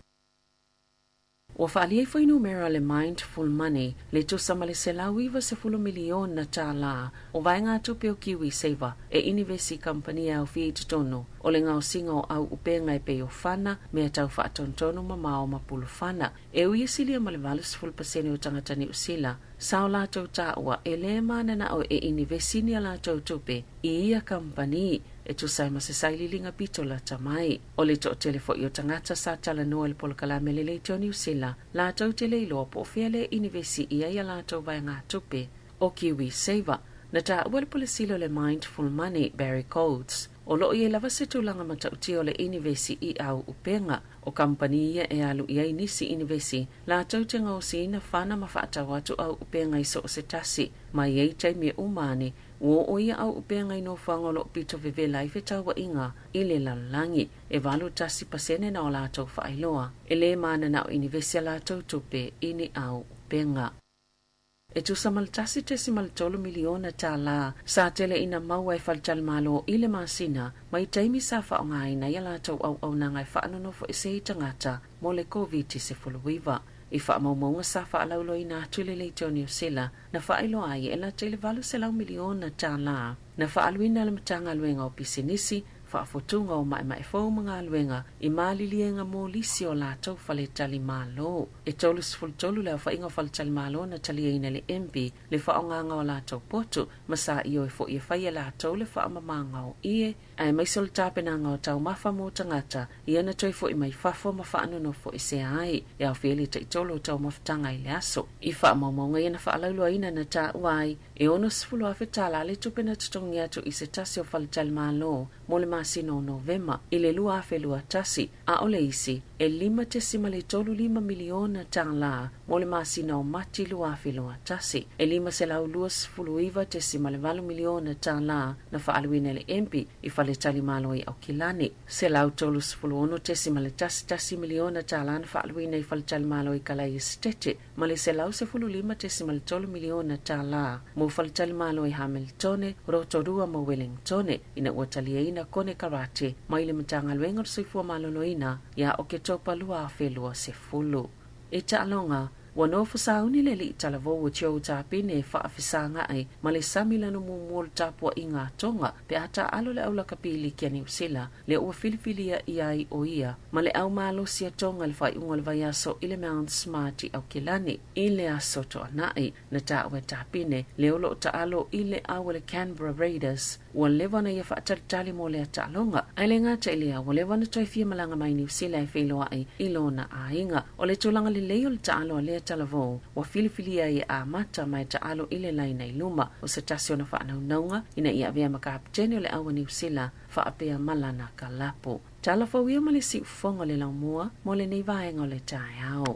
Ua faaalia i fuainumera a le Mindful Money le tusa ma le $190 miliona tālā o vaegatupe o KiwiSaver e inivesi i kamupani e aofia i totonu o le gaosiga o au upega e pei o fana, mea tau faatonutonu ma mao ma pulufana. E ui e silia ma le 80% o tagata Niu Sila sa o latou taua e lē mananao e inivesi ni a latou tupe i ia kamupani e tusa ai ma se sailiiliga pito lata mai. O le toatele foi o tagata sa talanoa i le polokalame a le Leitio Niu Sila latou te le iloa po o fea le inivesi i ai a latou vaegatupe o KiwiSaver. Na taua e le Pule Sili o le Mindful Money, Barry Coates, o lo o i ai lava se tulaga matautia o le inivesi i au upega O kamupani ia e alu i ai nisi inivesi, latou te gaosiina fana ma faatau atu au upega i so o se tasi, ma i ai taimi e uma ane, ua oo ia au upega i nofoaga o lo o pito vevela ai fetauaiga i le lalolagi. E 81% na o latou faailoa e lē mananao inivesi a latou tupe i ni au upega. E tusa ma le $1.3 miliona sa tele ina maua e faletalimalo i le masina mai taimi sa faaaogaina ai a latou auaunaga e faanonofo ese ai tagata mo le Koviti-19. I faamaumauga sa faalauiloaina atu i le Leitio Niu Sila na faailoa ai e lata i le $800 miliona na faaaluina e le Matagaluega o Pisinisi, faafotuga o maemae fou ma galuega i maliliega mo lisi o latou faletalimalo. E 33 le aofaiga o faletalimalo na taliaina e le MB le faaaogaga o latou potu ma sa ioe foi e fai e latou le faamamaga o ie aemaise o le tapenaga o taumafa mo tagata ia na toe foi mai fafo ma faanonofoesea ai e aofia ai le taitolu o taumafataga i le aso. I faamaumauga ia na faalauiloaina na taua ai E $60,000 le tupe na totogi atu i se tasi o faletalimalo mo le masina o Novema i le 2021, a o le isi e $5.35 miliona mo le masina o Mati 2021. E $529.8 miliona na faaaluina e le MB i faletalimalo i Aukilani. $136.11 miliona na faaaluina i faletalimalo i Kalai Esetete ma le $115.3 miliona mo faletalimalo i Hamiltone, Rotorua ma Wellingtone ina ua taliaina konekarate mai le Matagaluega o le Soifua Maloloina ia Oketopa 2020. E taaloga, Ua nofo sauni le alii talavou o Joe Tapine e faafesaga'i ma le sami lanu muamua o le tapua'iga a Tonga pe a taalo le aulakapi liki a Niu Sila lea ua filifilia ʻia ai ʻo ia ma le au malosi a Tonga i le faaiuga o le vaiaso i le Mount Smart i Aukilani i le aso Toana'i. Na taua e Tapine lea o lo o taalo i le au a le Canberra Raiders ua leva ona ia faatalitali mo lea taaloga. Ae le gata i lea, ua leva ona toe fia malaga mai Niu Sila e feiloai i lona aiga. O le tulaga lelei o le taalo a lea talavou, ua filifilia ai e amata ma e taalo i le laina i luma o se tasi ona faanaunauga ina ia avea ma kapetene o le au a Niu Sila faapea ma lana kalapu. Tala fou ia ma le siufofoga o le laumua mo lenei vaega o le taeao.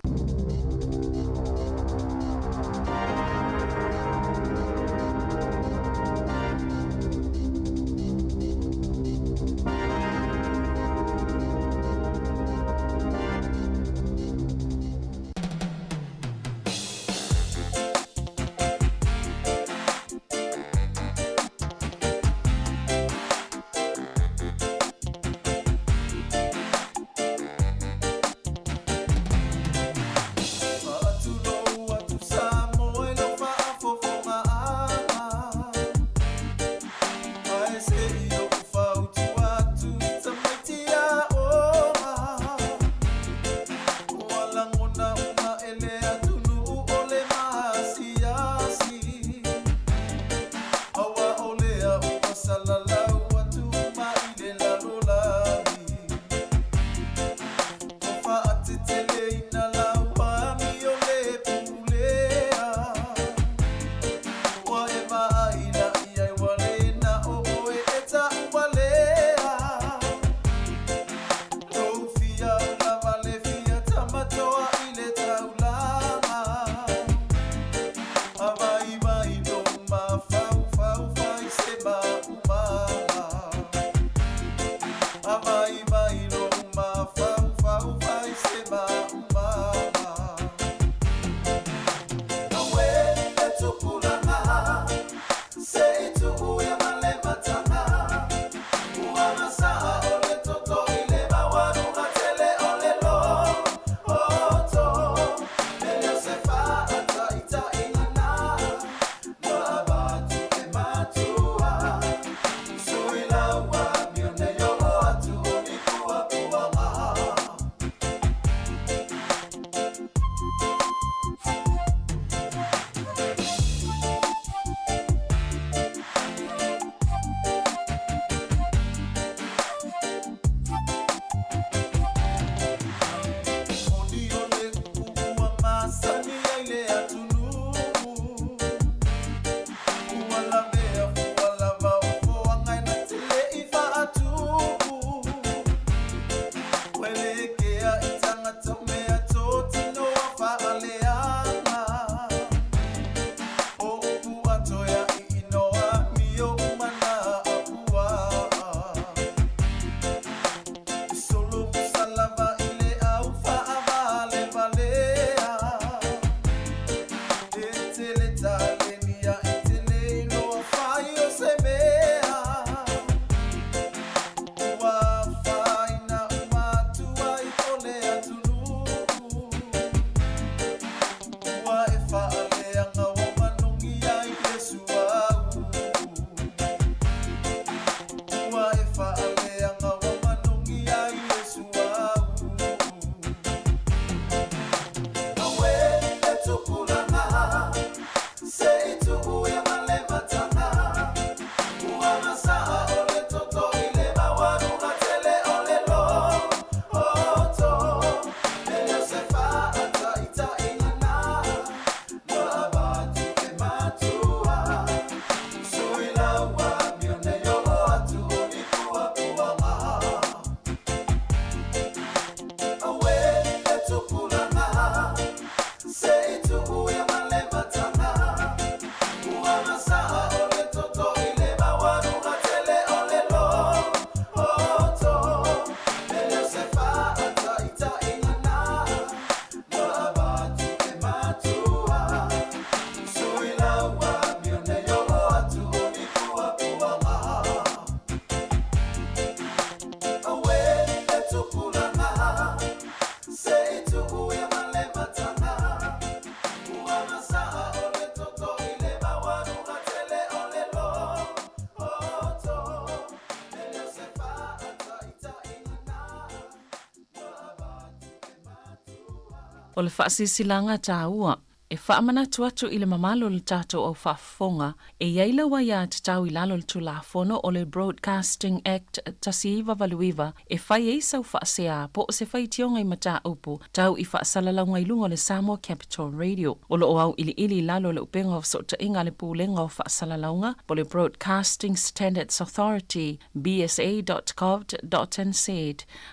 O le faasilasilaga taua e faamanatu atu i le mamalu o le tatou au faafofoga e i ai lau aiatatau i lalo o le Tulafono o le Broadcasting Act 1989 e fai ai sau faasea po o se faitioga i mataupu tau i faasalalauga i luga o le Samoa Capital Radio. O lo o auiliili i lalo o le upega o fesootaiga a le Pulega o Faasalalauga po o le Broadcasting Standards Authority, bsa.govt.nz,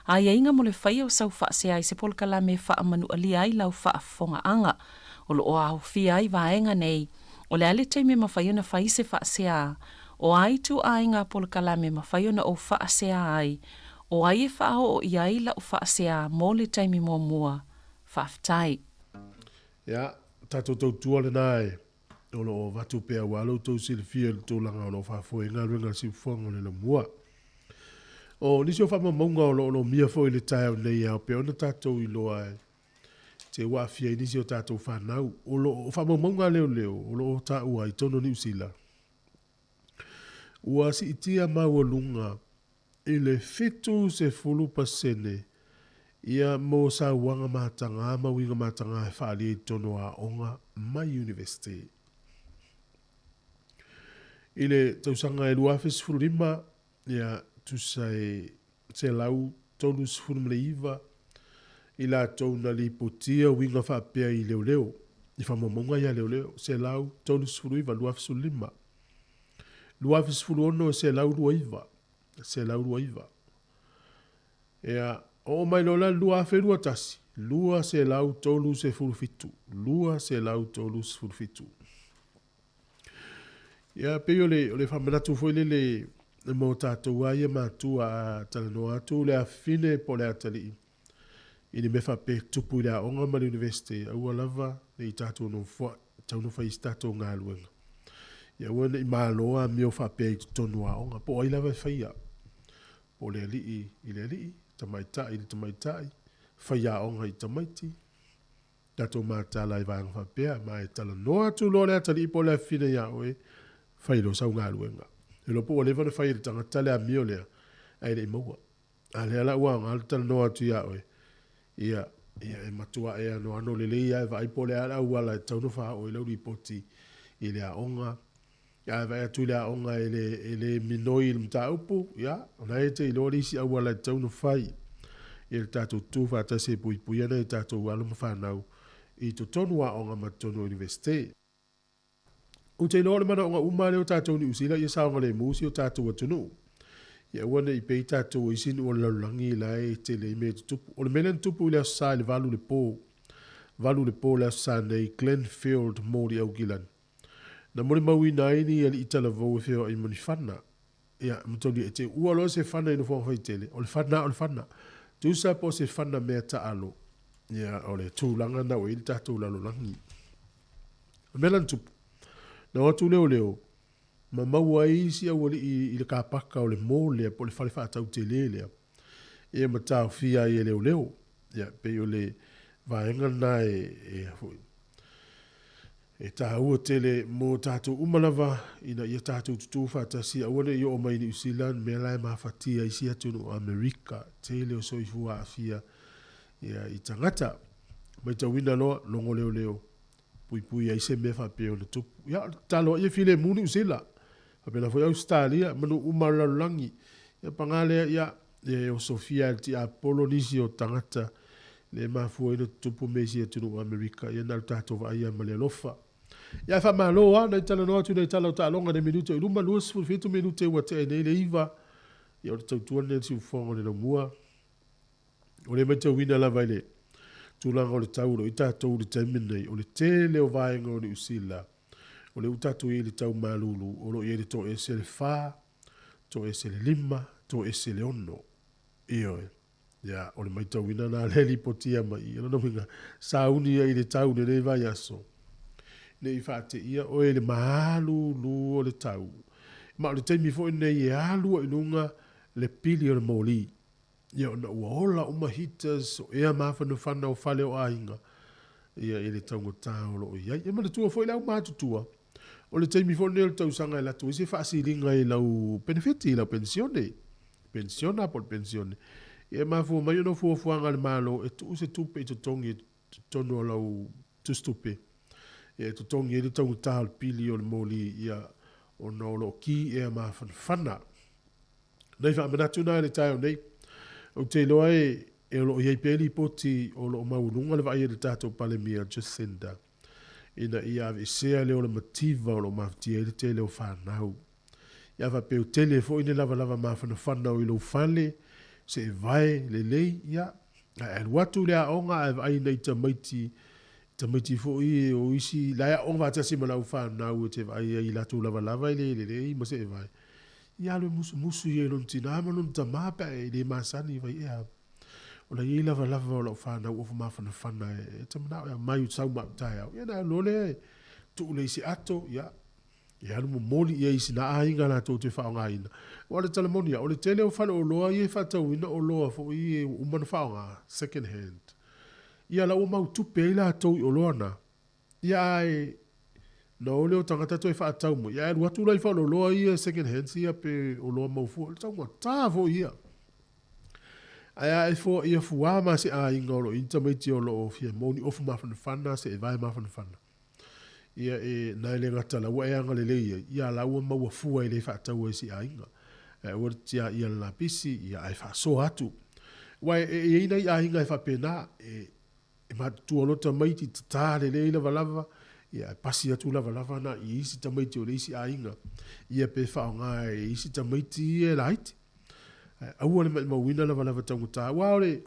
aiaiga mo le faia o sau faasea i se polokalame e faamanualia ai lau faafofogaaga. O lo o aofia ai vaega nei, o le a le taimi e mafai ona fai se faasea, o a ituaiga polokalame e mafai ona ou faasea ai, o ai e faaoo i ai lau faasea mo le taimi muamua. Faafetai. Ia, tatou tautua lena e o lo o avatu pea aua lo outou silafia i le tulaga o lo o faafoe ai galuega a le siufofoga o le laumua. O nisi o faamaumauga o lo o lomia foi i le taeao nei e ao pea ona tatou iloa e te ua aafia ai nisi o tatou fanau. O lo o faamaumauga a leoleo o lo o taua ai totonu o Niu Sila, ua siitia maualuga i le 70% ia mo sauaga matagā ma uiga matagā e faaalia i totonu o aoga ma Iunivesite. I le tausaga e 2015, ia tusa e 139 i latou na lipotia uiga faapea i leoleo, i faamaumauga ia leoleo, 139, 2015. 2016 e 129, 129. Ia, oo mai loa la le 2021, 237, 237. Ia, pei o le, o le faamanatu foi lele mo tatou lava ia matua a talanoa atu le afafine po o le atalii i le mea faapea e tupu i le aoga ma le university, aua lava ne i tatou nofoai, tatau ona fai se tatou galuega. Ia aua ne i malo amio faapea i totonu o aoga, po o ai lava e faia, po o le alii i le alii, tamaitai i le tamaitai, faiaoga i tamaiti, tatou mataala i vaega faapea, ma e talanoa atu loa le atalii po o le afafine iā oe, fai loa sau galuega. E iloa po ua leva ona fai e le tagata le amio lea, ae le i maua. A lea la ua aoga le talanoa atu iā oe, ia, ia e matua e anoano lelei lava e vaai po o le a le auala e tatau ona faaoo ai lau lipoti i le aoga. A vaai atu i le aoga e le, e le minoi i le mataupu, ia, o la e te iloa le isi auala e tatau ona fai. Ia le tatou tutu faatasi e puipuia nai o tatou alo ma fanau i totonu o aoga ma totonu o Iunivesite. Ou te iloa o le manaoga uma lea o tatou Niu Sila ia saogalemu si o tatou atunuu. Ia aua ne i pei tatou o isi nuu o le lalolagi la e tele ai mea e tutupu. O le mea lea na tupu i le Aso Sa i le valu i le po, valu i le po i le Aso Sa nei, Glenfield Mall i Aukilani. Na molimauina ai ni alii talavou e feoai ma ni fana. Ia, mataulia e te ua loa se fana i nofoaga faitele, o le fana o le fana. Tusa po o se fana mea taalo. Ia, o le tulaga na ua i ai le tatou lalolagi. O le mea la na tupu, na o atu leoleo, ma maua ai isi aualii i le kapaka o le mall lea po o le fale faatau tele lea, ia ma taofia ai e leoleo. Ia, pei o le vaega lena e, e, foi, e taua tele mo tatou uma lava ina ia tatou tutū faatasi, aua ne i oo mai i Niu Sila mea la e mafatia i isi atunuu o Amerika, tele o soifua aafia ia, i tagata. Matauina loa, logo leoleo, puipui ai se mea faapea ona tupu. Ia, o le tatalo ia filemu Niu Sila, faapena foi Ausetalia, ma nuu uma o le lalolagi. Ia, paga lea, ia, e osofia e le tiapolo nisi o tagata le mafua ai ona tutupu mea i isi atunuu o Amerika, ia na o le tatou vaai lava ma le alofa. Ia, ae faamalo lava, nai talanoa atu nai tala o taaloga i le minute o i luma, 27 minute ua tea ai nei le 9, ia o le tautua lenei a le siufofoga o le laumua. O le matauina lava i le tulaga o le tau o lo o i ai tatou i le taimi lenei, o le tele o vaega o Niu Sila, o lea ua tatou i ai i le tau malulu, o lo o i ai le toese le 4, toese le 5, toese le 6. Ioe. Ia, o le matauina lena lea e lipotia mai i lona uiga, sauni ai i le tau i lenei vaiaso, ne i faateia oe i le malulu o le tau. Ma o le taimi foi lenei e alu ai i luga le pili o le moli. Ia ona ua ola uma heaters o ea mafanafana o fale o aiga ia i le taugata o lo o i ai. E manatua foi le au matutua, o le taimi foi lenei o le tausaga e alu atu ai se faasiliga i lau penefiti, i lau penisione, penisiona po o le penisione. Ia e mafua mai ona o fuafuaga a le Malo e tuu se tupe i totogi e. totonu o lau tusitupe e totogi ai le taugata o le pili o le moli ia ona o lo o ki ea mafanafana. Nai faamanatu na i le taeao nei. Ou te iloa e e o lo o i ai pea lipoti o lo o maualuga le vaai a le tatou Palemia Jacinda ina ia aveesea le ola mativa o lo o mafatia ai le tele o fanau. Ia faapea ua tele foi le lavalava mafanafana o i lou fale, seevae lelei, ia, ae alu atu i le aoga ae vaai nai tamaiti, tamaiti foi o isi la e aooga faatasi ma lau fanau e te vaai ai i latou lavalava e le lelei ma seevae. Ia alu e musumusu ia i lona tinā ma lona tamā pe a e le masani fai ea. O la e i ai lavalava o lau fanau ofu mafanafana e te manao e aumai u sau ma au taeao. Ia ona alu loa lea e tuu lea i se ato, ia, E alu momoli i ai i sina aiga latou te faaaogaina. Aua o le tala moni lava, o le tele o faleoloa ia e faatauina oloa foi ia ua uma ona faaaoga, second hand. Ia la ua mau tupe ai latou i oloa na. Ia ae na o lea o tagata toe faatau mai, ia ae alu atu la i faleoloa ia second hands ia pe oloa mau fua, o le taugata foi ia. Ae a e foa ia fuā ma se aiga o lo o i ai ni tamaiti o lo o fia maua ni ofu mafanafana, seevae mafanafana. Ia e na e le gata la ua e agalelei ai, ia la ua maua fua e le faataua e si aiga. Ae aua le tiaia le lapisi, ia ae faasoa atu. Aua e, e i ai nai aiga e faapena, e, e matutua loa tamaiti, tata lelei lavalava, ia ae pasi atu lavalava na i isi tamaiti o le isi aiga, ia pe faaaoga e isi tamaiti ia e laiti. Ae aua le maimauina lavalava taugata, aua o le,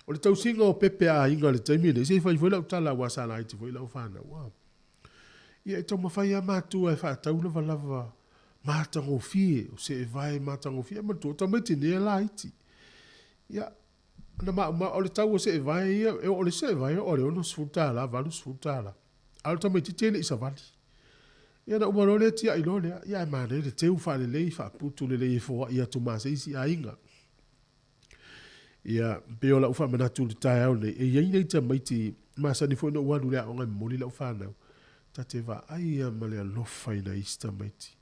o le tausiga o pepe a aiga i le taimi lenei, se i fai foi lau tala aua sa laiti foi lau fanau. A. Ia e taumafai lava matua e faatau lavalava matagofie, o seevae matagofie, ae manatua o tamaiti nei e laiti. Ia, na maumau, o le tau o seevae ia, e oo i le seevae e oo i le $60, $80. A o le tamaitiiti e le i savali. Ia ona uma loa lea tiai loa lea, ia ae manaia le teu faalelei, faaputu lelei e foai atu ma se isi aiga. Ia, pei o lau faamanatu i le taeao lenei, e i ai nai tamaiti masani foi ona ou alu i le aoga e momoli lau fanau, ta te vaai lava ma le alofa i nai isi tamaiti.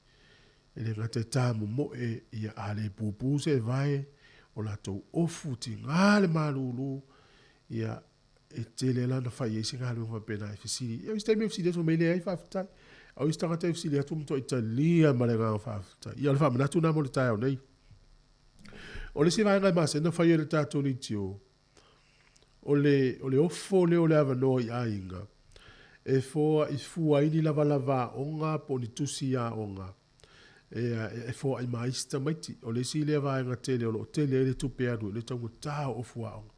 E le gata e ta momoe, ia a le pupu se evae, o latou ofu, tiga le malulu, ia E tele la na fai ai se galuega faapena e fesili. Ia o isi taimi e fesili atu mai leai faafetai. A o isi tagata e fesili atu matuai talia ma le agaga faafetai. Ia o le faamanatu lena mo le taeao nei. O le isi vaega e masani ona fai e le tatou leitio, o le, o le ofo lea o le avanoa i aiga e foai fua ai ni lavalava aoga po o ni tusi aoga e foai ma isi tamaiti. O le isi lea vaega tele o lo o tele ai le tupe alu i le taugata o ofu aoga.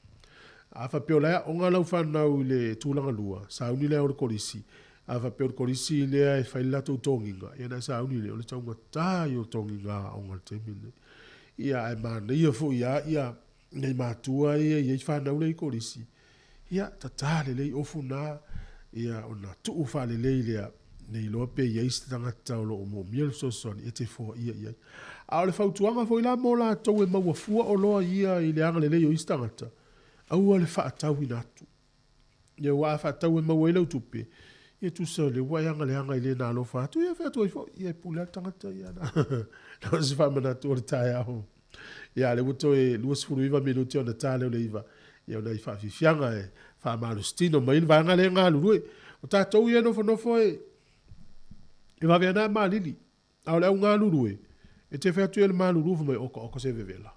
A faapea o la e aoga lau fanau i le tulaga lua, sauni lea o le kolisi. A faapea o le kolisi lea e fai le latou togiga, ia ona e sauni lea, o le taugata ia o togiga aoga i le taimi lenei. Ia ae manaia foi lava ia nai matua ia e i ai fanau la e i kolisi, Ia, tata lelei ofu na, ia ona tuu faalelei lea, ne i iloa pe i ai se tagata o lo o moomia le fesoasoani e te foaia i ai. A o le fautuaga foi la mo latou e maua fua oloa ia i le agalelei o isi tagata, aua le faatauina atu. Ia aua a faatau e maua ai lau tupe, ia tusa o lea ua e agaleaga i le na alofa atu, ia fai atu ai foi, ia e pule lava le tagata ia. Na o se faamanatu o le taeao. Ia, a lea ua toe 29 minute ona ta lea o le 9, ia o nai faafiafiaga e faamalositino mai ai le vaega lea e galulue. O tatou ia e nofonofo e, e vave ana e malili, a o le au galulue, e te fai atu ia le malulu fai mai, oka oka se vevela.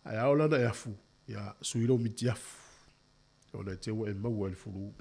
Ae a oo la ina e afu, ia sui lou mitiafu. Ona e te ua e maua i le fulu.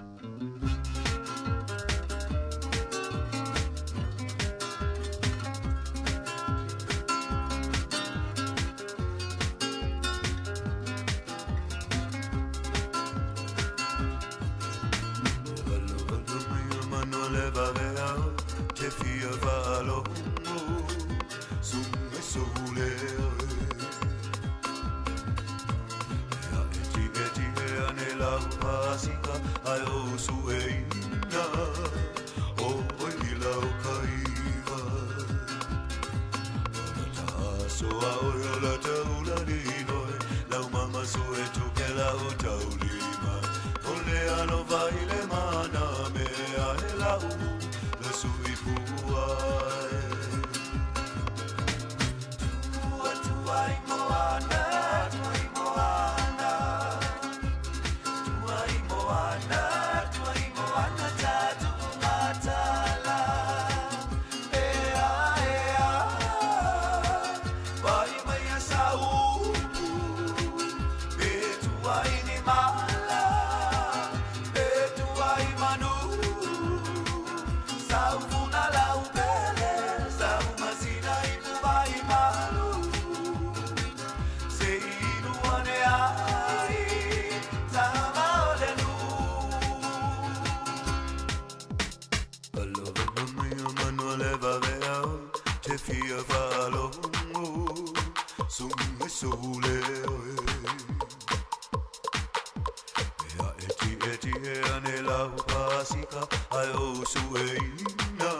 ika Ai o sueina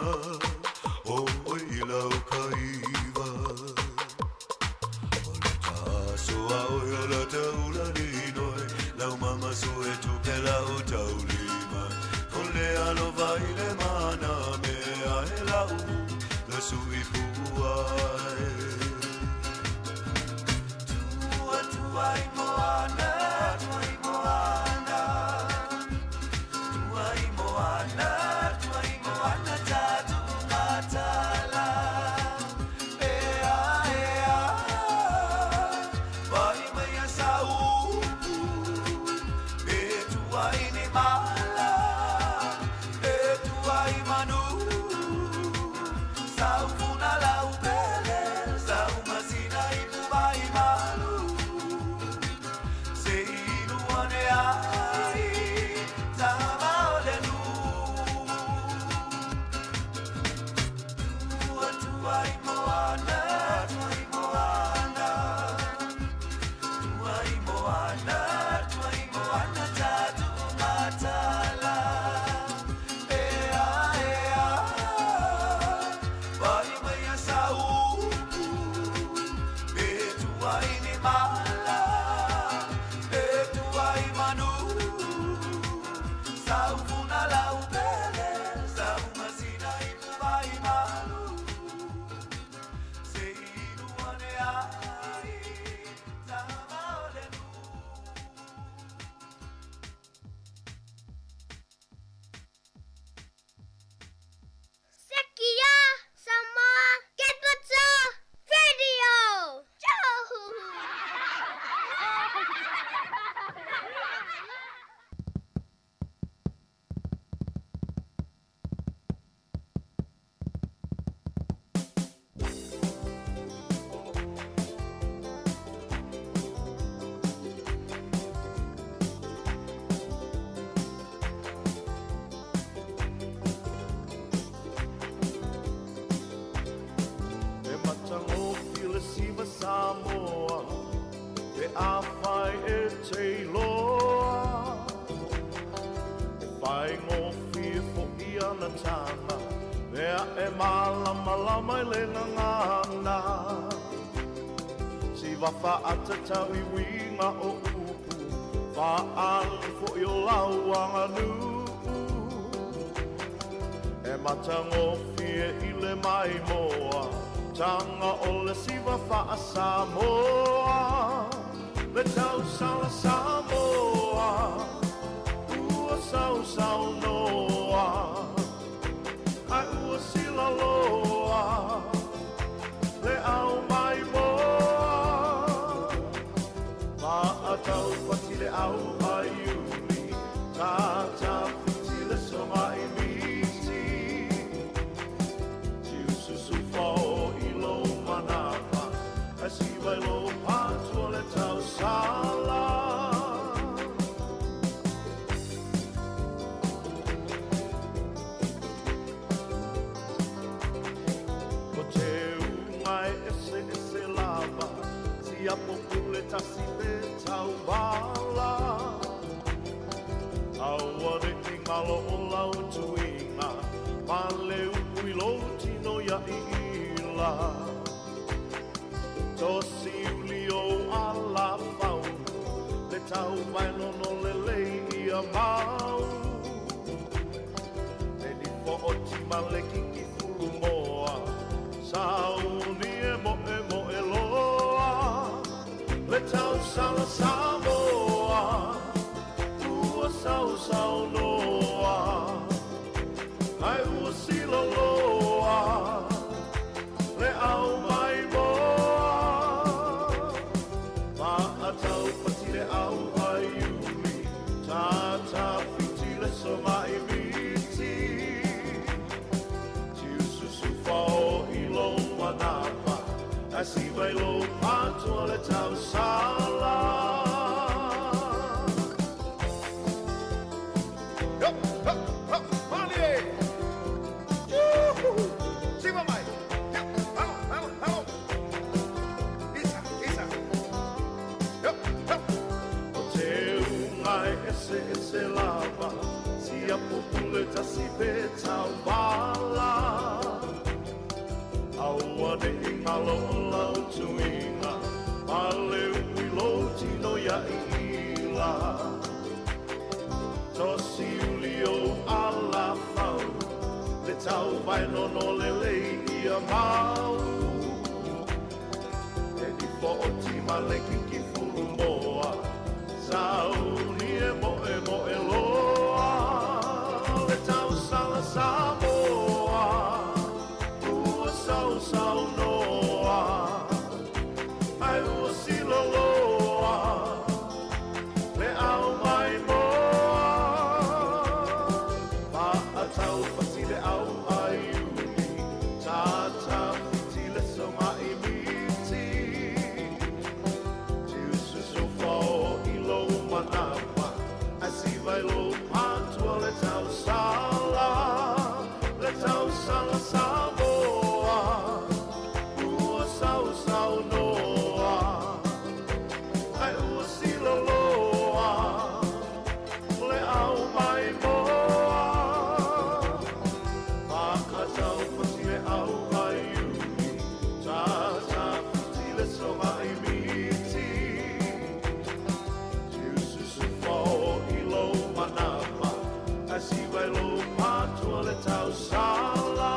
O oi i lau kaiva O le tasoa o yo la taula ni noi Lau mama sue tupe lau taulima O le alo vai le mana mea e lau Le sui puai Tua tua i moana, tua i moana Tua i moana, tua i moana tatu matala Ea, ea, vai mai a saupu E tua i ni mala, e tua i manu Saufuna lau pele, sau masina i puai malu Se inu ane ai, tama o le nu Tua tua i moana, tua i moana Tua i moana, tua i moana tatu matala Ea, ea, vai mai a saupu E tua i ni mala, e tua i manu Saufuna lau pele, sau masina i puai malu Se inu ane ai, tama o le nu Sekia Samoa Capital Radio. Joe. E matangofi le siva Samoa E awhai e te iloa E whaingofi e fo i ana tanga Mea e malama lama i le ngangana Siva whaatatau i winga o upu Whaali fo i o lauanga nuu E matangofi e i le mai moa Tanga o le siva wha Samoa Le tau sala Samoa Ua sau sau noa Ai ua sila loa Le au mai moa Ma a tau pati le au ai uli Tata fiti le songa i miti Tiu susu fao i lo manapa Ai siva i lo patua le tau sala Ko te unga e ese ese lava Tia popule tasi te tauvala Aua ne ki ngalo o lau tuinga Ma le upu i lo tino ia i ila Tosi uli o ala fau Le tau vai nono le lei ia mau E ni fo o tima le kiki fulu moa Sauni e mo e mo e loa Le tau sala Samoa Ua sau sau noa Ai ua sila loa Le au mai moa Ma a tau pati le au ai uli Tata fiti le songa i miti Tiu susu fao i lo manapa Ai siva i lo patua le tau sala Yo, ho, ho, malie! Juhu! Siva mai! Yo, alo, alo, alo! Isa, isa! Yo, ho! O te unga e ese ese lava Sia popule tasi pe tauvala. Aua ne'i galo o lau tuiga, ma le ui lou tino ia iila. Tosi uli ou alafau, le tauvae nono lelei ia mau. E nifo o tima le kiki fulumoa, sauni e mo'emo'e loa. Le tausala Samoa, ua sausaunoa, ae ua siloloa le au maimoa. Fa'atau fati le au aiuli, tātā fiti le soga'i miti. Tiususu fao i lou manava, ae siva i lou patua le tausala, le tausala Samoa, ua sausaunoa, ae ua siloloa le au maimoa. Fa'atau fati le au aiuli, tātā fiti le soga'i miti. Tiususu fao i lou manava, ae siva i lou patua le tausala.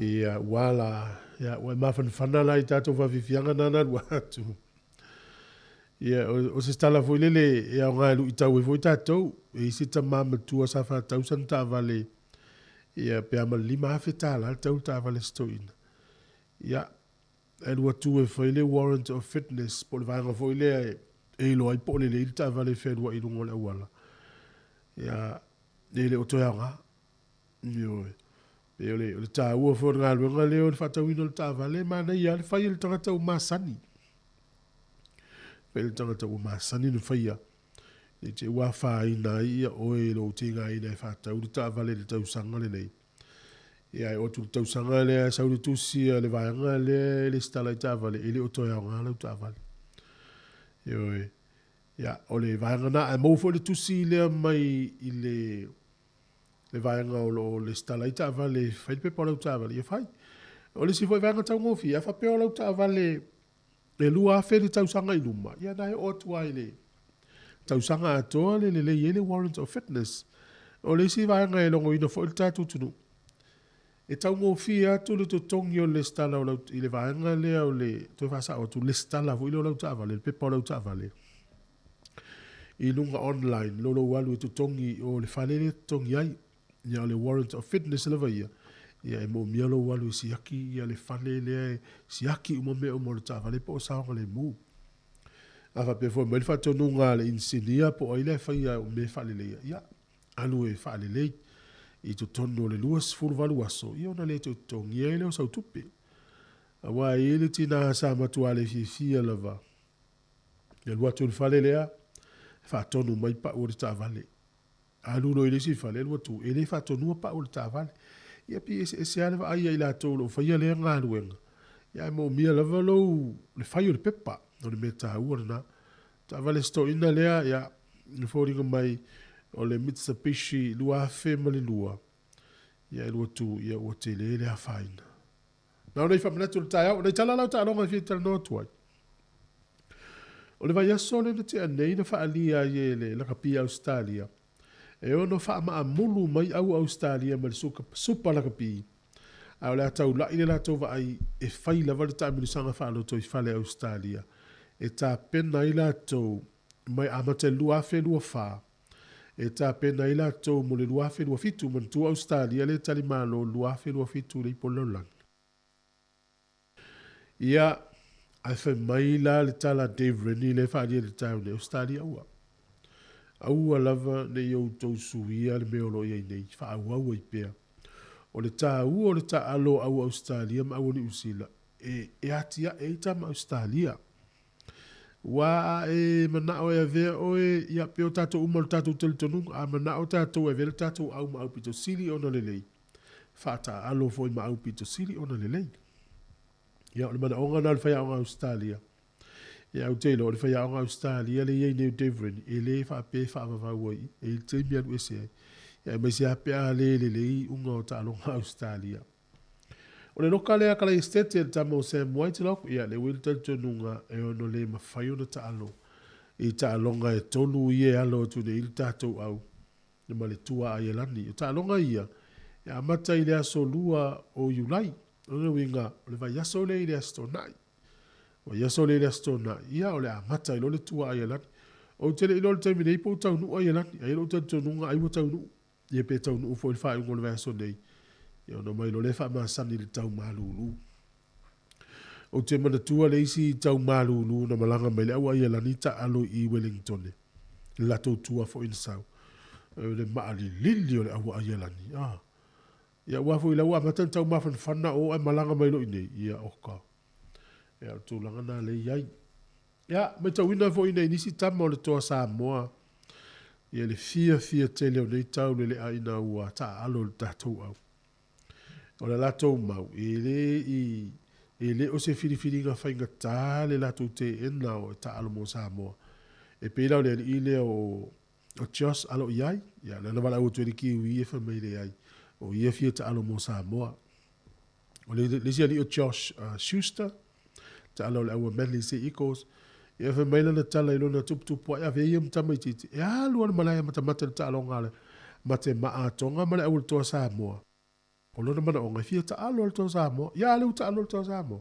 Ia, ua la, ia, ua e mafanafana la i tatou faafiafiaga nana alu atu. Ia, o se tala foi lele e aoga e luitau ai foi tatou. E i ai se tama matua sa faatau sana taavale, ia, pe a ma le $5,000 le tau o le taavale a si toeaina. Ia, ae alu atu e fai le warrant of fitness po o le vaega foi lea e iloa ai po o lelei le taavale e fealuai i luga o le auala. Ia, e le o toe aoga. Ioe. Pei o le, o le taua foi o le galuega lea o le faatauina o le taavale, e manaia lava le fai e le tagata ua masani. Fai e le tagata ua masani ona faia. Ne i te i ua afaina ai ia oe i lou tigaina e faatau le taavale i le tausaga lenei. Ia, e oo atu i le tausaga lea e sau le tusi a le vaega lea e lesitala ai taavale, e le o toe aoga lau taavale. Ioe. Ia, o le vaega lena, ae maua foi le tusi lea mai i le le vaega o lo o lesitala ai taavale e fai le pepa o lau taavale, ia fai. O le isi foi vaega taugofie, a faapea o lau taavale e 2,000 le tausaga i luma, ia na e oo atu lava i le tausaga atoa le lelei ai le warrant of fitness. O le isi vaega e logoina foi le tatou atunuu, e taugofie atu le totogi o le lesitala o lau, i le vaega lea o le toe faasao atu, lesitala foi lea o lau taavale, le pepa o lau taavale i luga online, lo lou alu e totogi i o le fale lea e totogi ai. Ia o le warrant of fitness lava ia, ia e moomia lou alu e siaki ia le fale lea e siaki uma mea uma o le taavale po o saogalemu. A faapea foi mai le faatonuga a le inisinia po o ai la e faia o mea e faaleleia, ia alu e faalelei i totonu o le 28 aso, ia ona le toe totogia ai lea o sau tupe. Aua e i ai le tina sa matua le fiafia lava e alu atu i le fale lea, e faatonu mai pau o le taavale. Alu loa i le isi fale, alu atu, e le faatonua pau o le taavale. Ia pei e eseese lava le vaai a i latou o lo o faia lea galuega, ia ae moomia lava lou, le fai o le pepa, o le mea taua lena. Taavale setoina lea, ia, e foliga mai o le Mitsubishi 2002, ia e alu atu, ia ua tele le afaina. Na ona i faamanatu o le taeao, o nai tala lau taaloga e fia talanoa atu ai. O le vaiaso lea na tea nei na faaalia ai e le lakapi a Ausetalia, e ono faamaamulu mai au Ausetalia mai le Supa Lakapi, ae o le a taula'i le latou vaai e fai lava le taamilosaga faalotoifale a Ausetalia e tapena ai latou mai amata i le 2024 e tapena ai latou mo le 2027. Manatua Ausetalia lea e tali malo i le 2027 i le Ipu o le Lalolagi. Ia, ae fai mai la le tala a Dave Rennie lea e faaalia i le taeao nei, Ausetalia aua. Aua lava ne i outou suia le mea o lo o i ai nei, faaauau ai pea. O le taua o le taaalo o au Ausetalia ma au o Niu Sila, e, e atiae ai tama Ausetalia. Ua a e manao e avea oe, ia, pei o tatou uma o le tatou talitonuga, a manao tatou e avea le tatou au ma aupito sili ona lelei, faataaalo foi ma aupito sili ona lelei. Ia, o le manaoga lena o le faiaoga Ausetalia. Ia, ou te iloa, o le faiaoga Ausetalia lea e i ai nei o Devrin, e le faapea e faavavau ai i, e i ai le taimi e alu ese ai. Ia, aemaise lava pe a le lelei iuga o taaloga Ausetalia. O le loka lea a Kalai Esitete, le tama o Sam Whitelock, ia, lea ua i ai le talitonuga e ono le mafai ona taalo i taaloga e tolu ia e alo atu nei i le tatou au ma le tua Aielani. O taaloga ia e amata i le aso 2 o Iulai. O lona uiga, o le vaiaso lea i le Aso Toonai. Vaiaso lea i le Aso Toonai, ia o le a amata ai loa le tua Aielani. Ou te le iloa i le taimi nei po ua taunuu Aielani. Ae i ai lou talitonuga ai ua taunuu. Ia pe taunuu foi i le faaiuga o le vaiaso nei, ia ona omai loa lea faamasani i le tau malulu. Ou te manatua le isi tau malulu na malaga mai le au Aielani taalo i Wellingtone, le latou tua foi na sau. O le maalilili o le au Aielani. Ah. Ia aua foi la ua amata ona taumafanafana o ae malaga mai loa i inei, ia oka. Ia o le tulaga na lea e i ai. Ia, matauina foi nei nisi tama o le toa Samoa, ia le fiafia tele o nei taulele'a ina ua taaalo i le tatou au. O le latou mau, e le i, e le o se filifiliga faigata le latou teena o e taaalo mo Samoa. E pei la o le alii lea o, o Josh alo i ai, ia lea na valaau atu ai le Kiwi e fai mai leai, o ia fia taalo mo Samoa. O le, le isi alii o Josh Schuster, taalo o le aua Manly Sea Eagles, ia fai mai lana tala i lona tuputupu ai ave ia ma tamaitiiti, e alu lava le malae e matamata i le taaloga a le mate maatoga ma le aua le toa Samoa. O lona manaoga e fia taalo le toa Samoa. Ia a lea ua taalo le toa Samoa.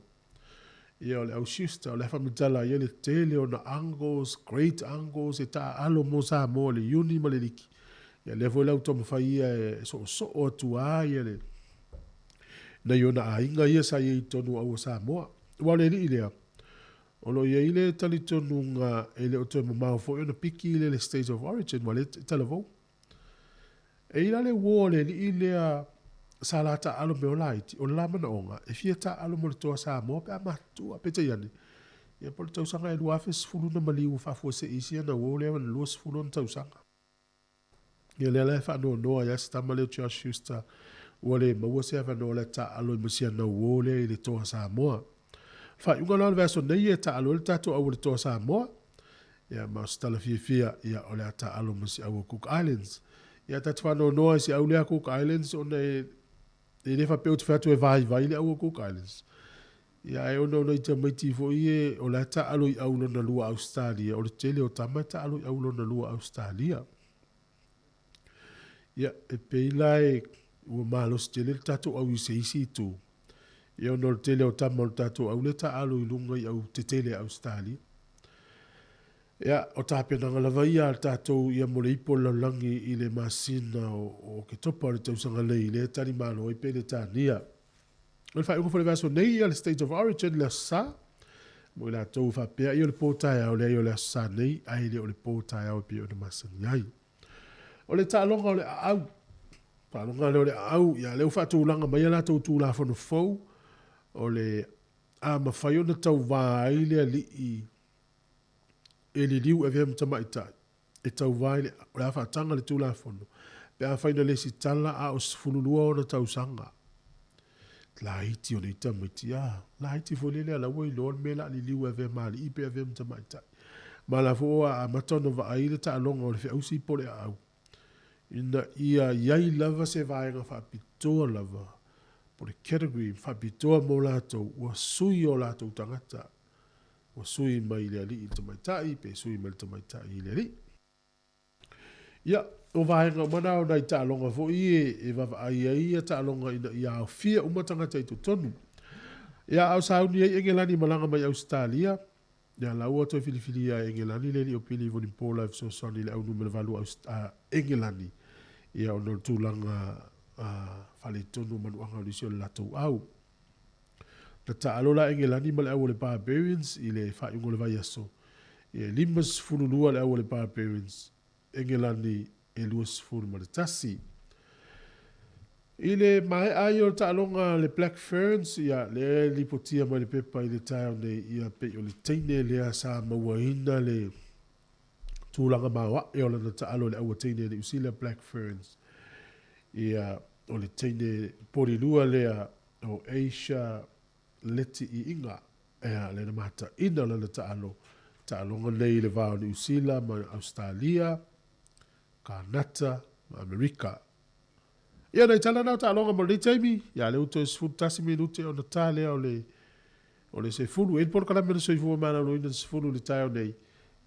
Ia o le au Schuster, o le a faamatala ai le tele o na uncles, great uncles e taaalo mo Samoa le Iuni ma le Liki. Ia lea foi la ua taumafai ia e soosoo atu a ia le nai ona aiga ia sa i ai i totonu o aua Samoa. Aua o le alii lea, o lo o i ai le talitonuga e le o toe mamao foi ona piki le le State of Origin, ua le talavou. E i la le uo a le alii lea sa la taaalo mea o laiti, o le la manaoga, e fia taaalo mo le toa Samoa pe a matutua. Peitai ane, ia po o le tausaga e 2010 na maliu ua faafuasei isi ana uo lea na 20 ona tausaga. Ia lea la e faanoanoa ai lava si tama lea o Josh Schuster ua le maua se avanoa o le a taaalo ai ma si ana uo lea i le toa Samoa. Faaiuga la o le vaiaso nei e taaalo ai le tatou au o le Toa Samoa. Ia ma o se tala fiafia, ia o le a taaalo ma si au o Cook Islands. Ia ta te faanoanoa i si au lea Cook Islands ona e e le faapea ou te fai atu e vaivai le au o Cook Islands. Ia ae ona o nai tamaiti foi e o la e taaalo i au lona lua Ausetalia, o le tele o tama e taaalo i au lona lua Ausetalia. Ia, e pei la e ua malosi tele le tatou au i se isi itu. Ia ona o le tele o tama o le tatou au lea taaalo i luga i au tetele a Ausetalia. Ia, o tapenaga lava ia a le tatou ia mo le ipu o le lalolagi i le masina o Oketopa o le tausaga nei lea e tali malo ai Peretania. O le faaiuga foi o le vaiaso nei ia le State of Origin le Aso Sa. Mo i latou e faapea ia o le po taeao, leai o le Aso Sa nei ae le o le po taeao e pei ona masani ai. O le taaloga o le aau. Taaloga lea o le aau, ia lea ua faatulaga mai a latou Tulafono fou, o le a mafai ona tauva ai le alii e liliu e avea ma tamaitai e tauva i le, o le a faataga le Tulafono pe afai na lesitala a o 12 ona tausaga. Laiti o nei tamaiti, a, laiti foi lele a la ua iloa le mea la liliu e avea ma alii pe avea ma tamaitai. Ma la foi ua amata ona vaai le taaloga o le feausi po o le aau, ina ia i ai lava se vaega faapitoa lava, po o le category faapitoa mo latou ua sui o latou tagata, ua sui mai i le alii i le tamaitai pe sui mai le tamaitai i le alii. Ia, o vaega uma na o nai taaloga foi e vaavaai ai ia taaloga ina ia aofia uma tagata i totonu. Ia, a o sauni ai Engelani malaga mai Ausetalia, ia la ua toe filifilia e Engelani le alii o Pili Vunipola e fesoasoani i le au numera 8 a Engelani, ia ona o le tulaga faaletonu o manuaga o nisi o le latou au. Na taalo la Engelani ma le au o le Barbarians i le faaiuga o le vaiaso. E 52 le au o le Barbarians, Engelani e 21. I le maea ai o le taaloga a le Black Ferns, ia, lea e lipotia mai le pepa i le taeao nei, ia, pei o le teine lea sa mauaina le tulaga maoae o lana taalo i le aua teine a Niu Sila, Black Ferns. Ia, o le teine polilua lea o Asia. leti iiga ia le na mataʻina o lana taʻalo taʻaloga nei i le va o Niusila ma Ausetalia, Kanata ma Amerika. Ia nai tala na o taʻaloga mo lenei taimi, ia lea ua toe 11 minute ona ta lea o le o le 10. E i ai le polokalame o le soifua maloloina i le 10 i le taeao nei,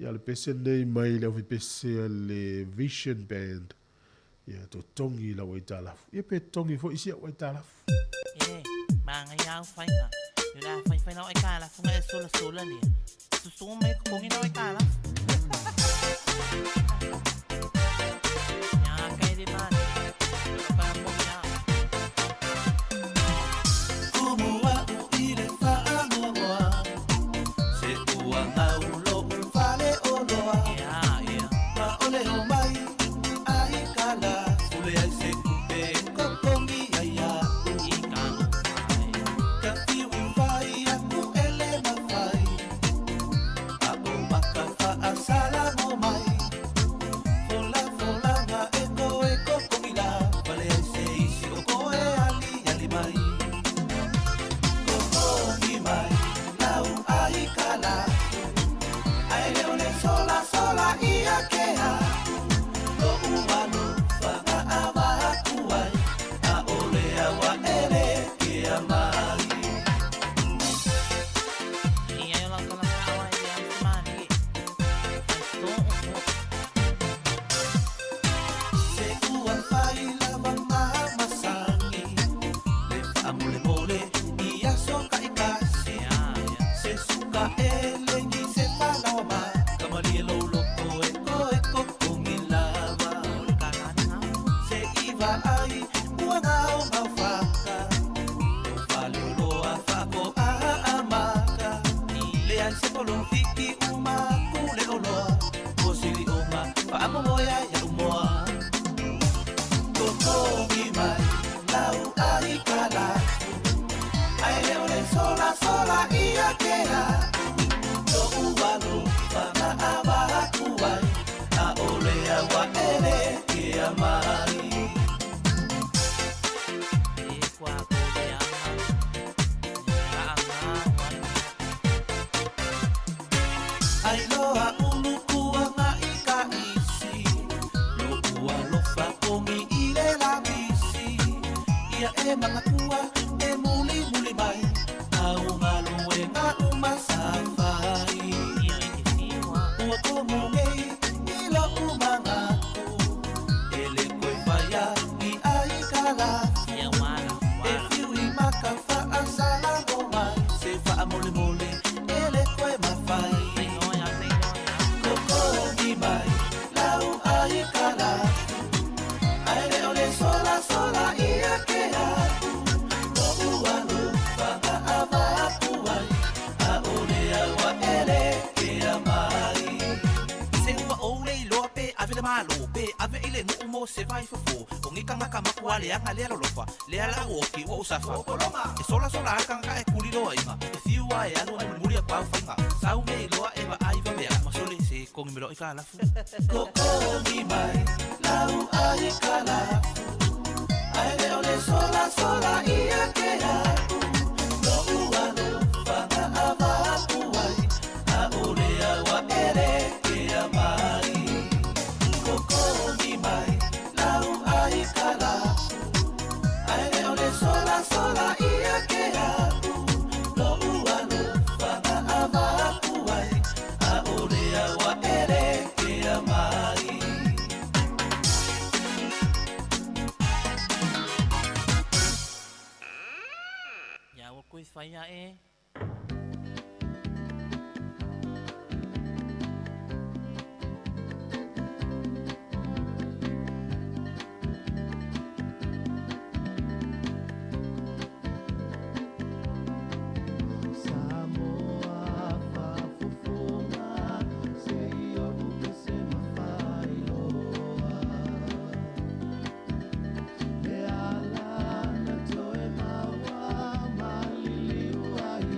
ia o le pese lenei mai le aufaipeseseē a le Vision Band. Ia totogi i lau aitalafu. Ia pe totogi foi si au aitalafu. E, manaia au faiga. I o le a faifai lau aitalafu na e solasola lea. Susu mai totogi lau aitalafu. Ia ka e le manaia. O ka moni a. Kumu a'u i le fa'anoanoa, se ua gau lo'u fale oloa. Ia, ia. Ma o le o mai ai kala, fule ai se kupe kokongi ai a'u. I ka no fai. Ka fiu i fai aku ele mafai, a o maka fa'asala mo mai. Fola fola nga e koe kokongi la, fale ai se isi o koe ali ali mai. Kokongi mai, lau ai kala, ai le o le sola sola ia kea. Lo'u alo faga ava aku ai, a o le awa ele kea mai. Ia e o lau tala fa'aoa e le au se malie. Fai so'o so'o. Se ua fai lava mamasagi, le fa'amolemole i aso ka'ikasi. Ia, ia. Se suka e lengi se falaoa ma, kamalie lou loko e koe kokogi lava. O le kalana gau. Se i va'ai ua gaogao faka, lou faleoloa fa'ako'a amaka. Leai se polofiki uma kule oloa, o silioga fa'amomoe ai a'u moa. Kokogi mai lau ai kala, ai le o le sola sola ia kea. Lo'u alo faga ava aku ai, a o le aua ele kea mai. E kua ko le aga. E ra'a gā wale. Ai loa ulu kuanga i ka isi, lo'u alofa kogi i le lamisi. Ia e mangakua e muli muli mai, au galuega uma sa fai. Ia e te fiu a. Ua komu nei i lo'u magaku, e le koe faia i ai kalafu. Ia wala, E wala. fiu i maka fa'asala mo mai, se fa'amolemole e le koe mafai. Tai noa ia, tai noa ia. Kokogi mai lau ai kalafu, ai le o le sola sola ia ke aku. Lo'u alo faga ava aku ai, a o le aua ele kea mai. Se ua ou le iloa pe ave le malo, pe ave i le nu'u mo se vai fofo. O ni kangaka makua leaga lea lolofa, lea la'u oki ua ou safa. E sola sola a kangaka e kuliloa iga, e fiu a e alu ai mulimuli aku au faiga. Sau me iloa e va'ai vavea, ma sole se kogi me lo'o i kalafu. Kokogi mai lau ai kalafu, ai le o le sola sola ia ke aku. Lo'u alo faga ava aku ai, a o le aua ele kea mai. Kokogi mai lau ai kalafu, ai le o le sola sola ia ke aku. Lo'u alo faga ava aku ai, a o le aua ele kea mai. Ia ua koe faia e. Samoa faafofoga se i ou pese mafailoa. E ala na toe maua maliliu ai.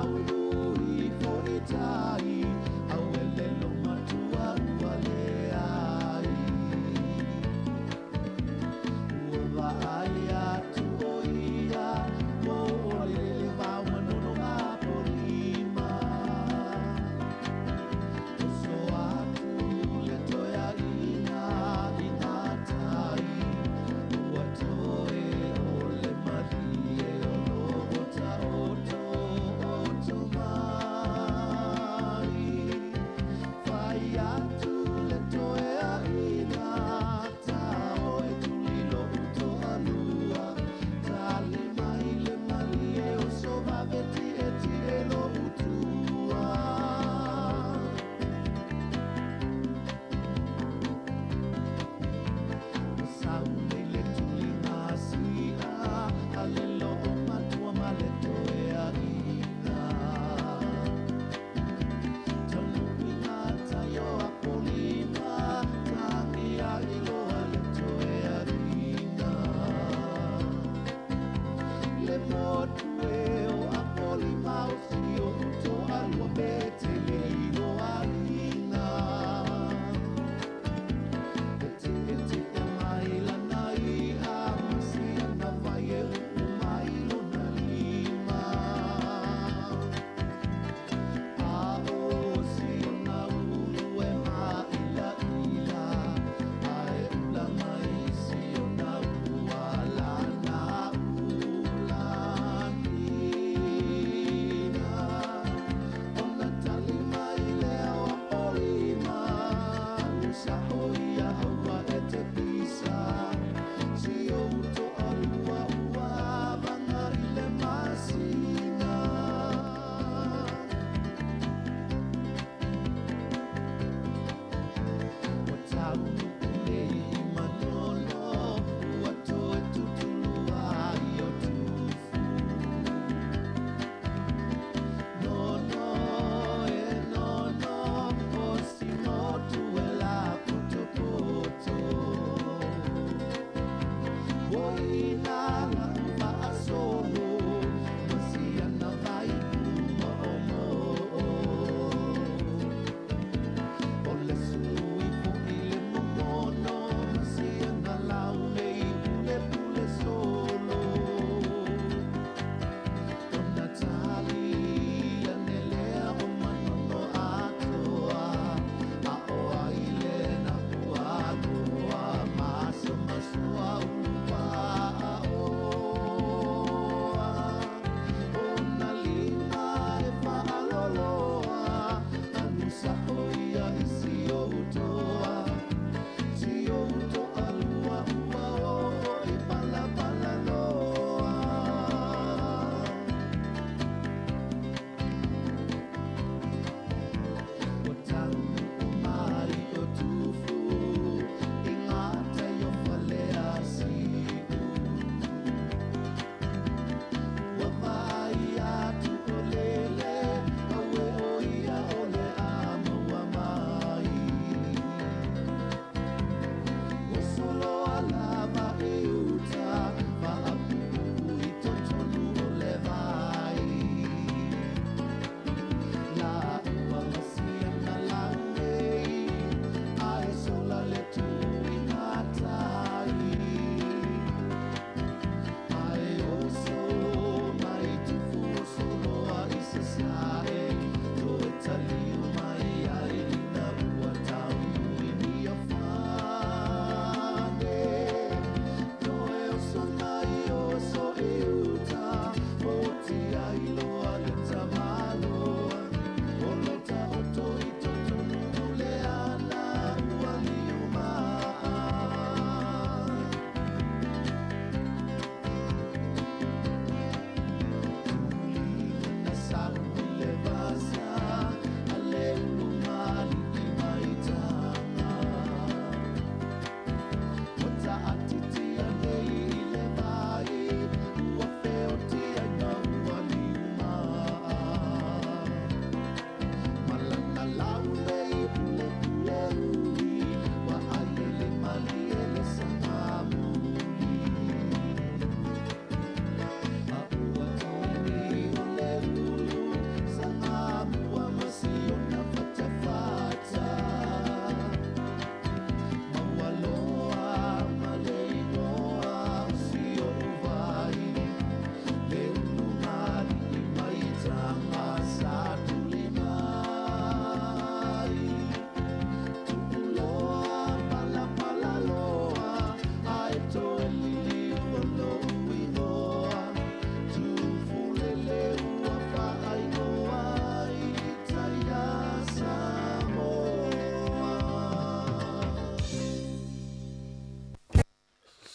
O le malie o lo o ta o to o to.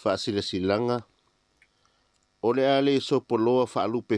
Faasilasilaga O le a le sopoloa faalupe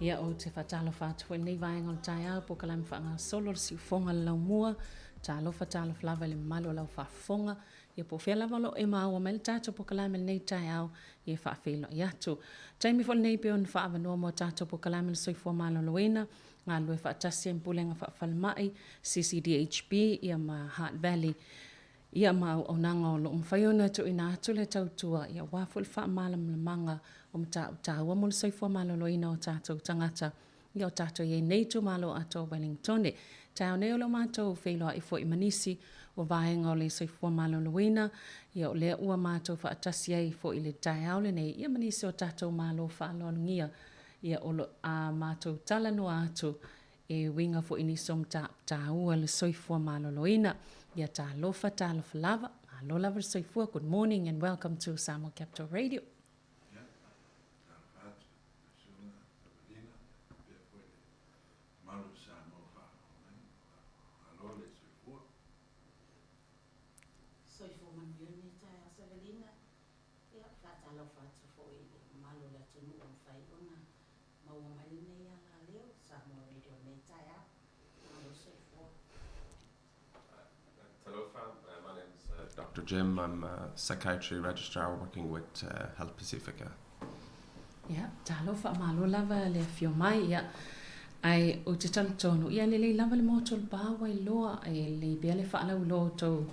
Ia ou te faatalofa atu foi i lenei vaega o le taeao polokalame faagasolo le siufoga le laumua. Talofa talofa lava i le mamalu o lau faafofoga. Ia po o fea lava o lo o e maua mai le tatou polokalame i lenei taeao, ia e faafeiloai atu. Taimi foi lenei pei ona faaavanoa mo tatou polokalame le soifua maloloina, galulue faatasi ai ma Pulega Faafalemai, CCDHB, ia ma Heart Valley. Ia ma auaunaga o lo o mafai ona tuuina atu le tautua ia aua foi le faamalamalamaga o mataupu taua mo le soifua maloloina o tatou tagata ia o tatou i ai nei itumalo atoa o Wellingtone. Taeao nei o lo o matou feiloai foi ma nisi o vaega o le soifua maloloina ia o lea ua matou faatasi ai foi i le taeao lenei ia ma nisi o tatou malo faaaloalogia ia o lo a matou talanoa atu E uiga foi i nisi o mataupu taua le soifua maloloina. Ia talofa, talofa lava. Malo lava le soifua. Good morning and welcome to Samoa Capital Radio. Soifua manuia lenei taeao Savelina. Ia, faatalofa atu foi i le mamalu o le atunuu ua mafai ona maua mai lenei alaleo Samoa Radio i lenei taeao. Malo le soifua. Talofa, my name is Doctor Jim, I'm a psychiatry registrar working with Health Pasifika. Ia, talofa, malo lava le afio mai, ia, ae ou te talitonu, ia, lelei lava le motu o le pa ua iloa, e lelei pea le faalauiloa o tou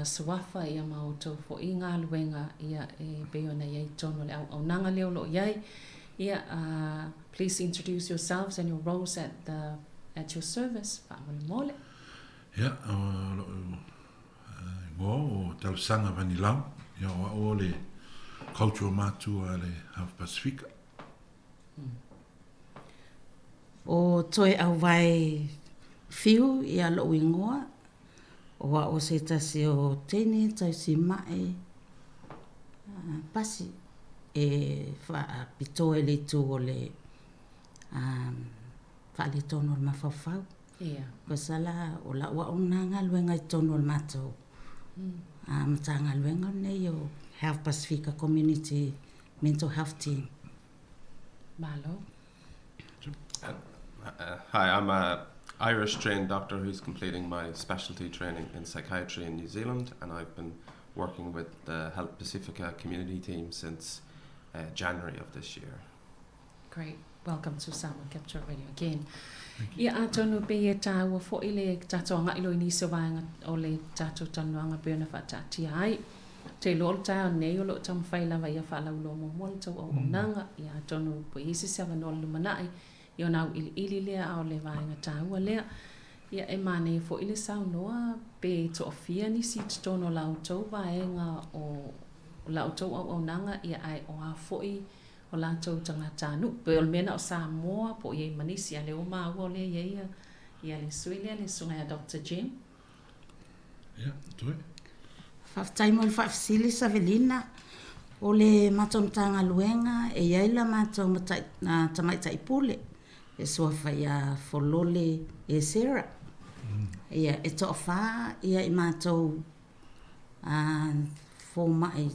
suafa, ia, ma outou foi galuega, ia, e pei ona i ai i totonu o le auaunaga lea o lo o i ai. Ia, please introduce yourselves and your roles at the, at your service, faamolemole. Ia, o lou igoa o Talosaga Vanilau, ia o au o le cultural matua a le Health Pasifika. O Toe Auvae Whiu ia lo'u igoa, o a'u o se tasi o teine tausima'i pasi e faapitoa i le itu o le faaletonu o le mafaufau. Pasala o la'u a'u lena galuega i totonu o le matou Matagaluega lenei o Health Pasifika Community Mental Health Team. Malo. Hi, I'm a Irish trained doctor who's completing my specialty training in psychiatry in New Zealand, and I've been working with the Health Pacifica community team since uh, January of this year. Great. Welcome to Samoa Capital Radio again. Ia atonu pei e tāua foi le tātou agai loa i nisi o vaega o le tātou talanoaga pei ona faataatia ai. Te iloa o le taeao nei o lo o taumafai lava ia faalauiloa muamua le tou auaunaga. Ia atonu po i ai se isi avanoa o le lumanai i ona auiliili lea a o le vaega taua lea. Ia e manaia foi le saunoa pe toafia nisi i totonu o la outou vaega o la outou auaunaga ia ae o a foi o latou tagatanuu. Pei o le mea na o Samoa po o i ai ma nisi, a o lea ua maua o lea e i ai ia le sui lea, le susuga ia Doctor Jim. Ia, toe. Faafetai mo le faafesili Savelina. O le matou Matagaluega e i ai la matou matai, tamaitai pule e suafa ia Folole Esera. Ia, e toafa ia i matou fomai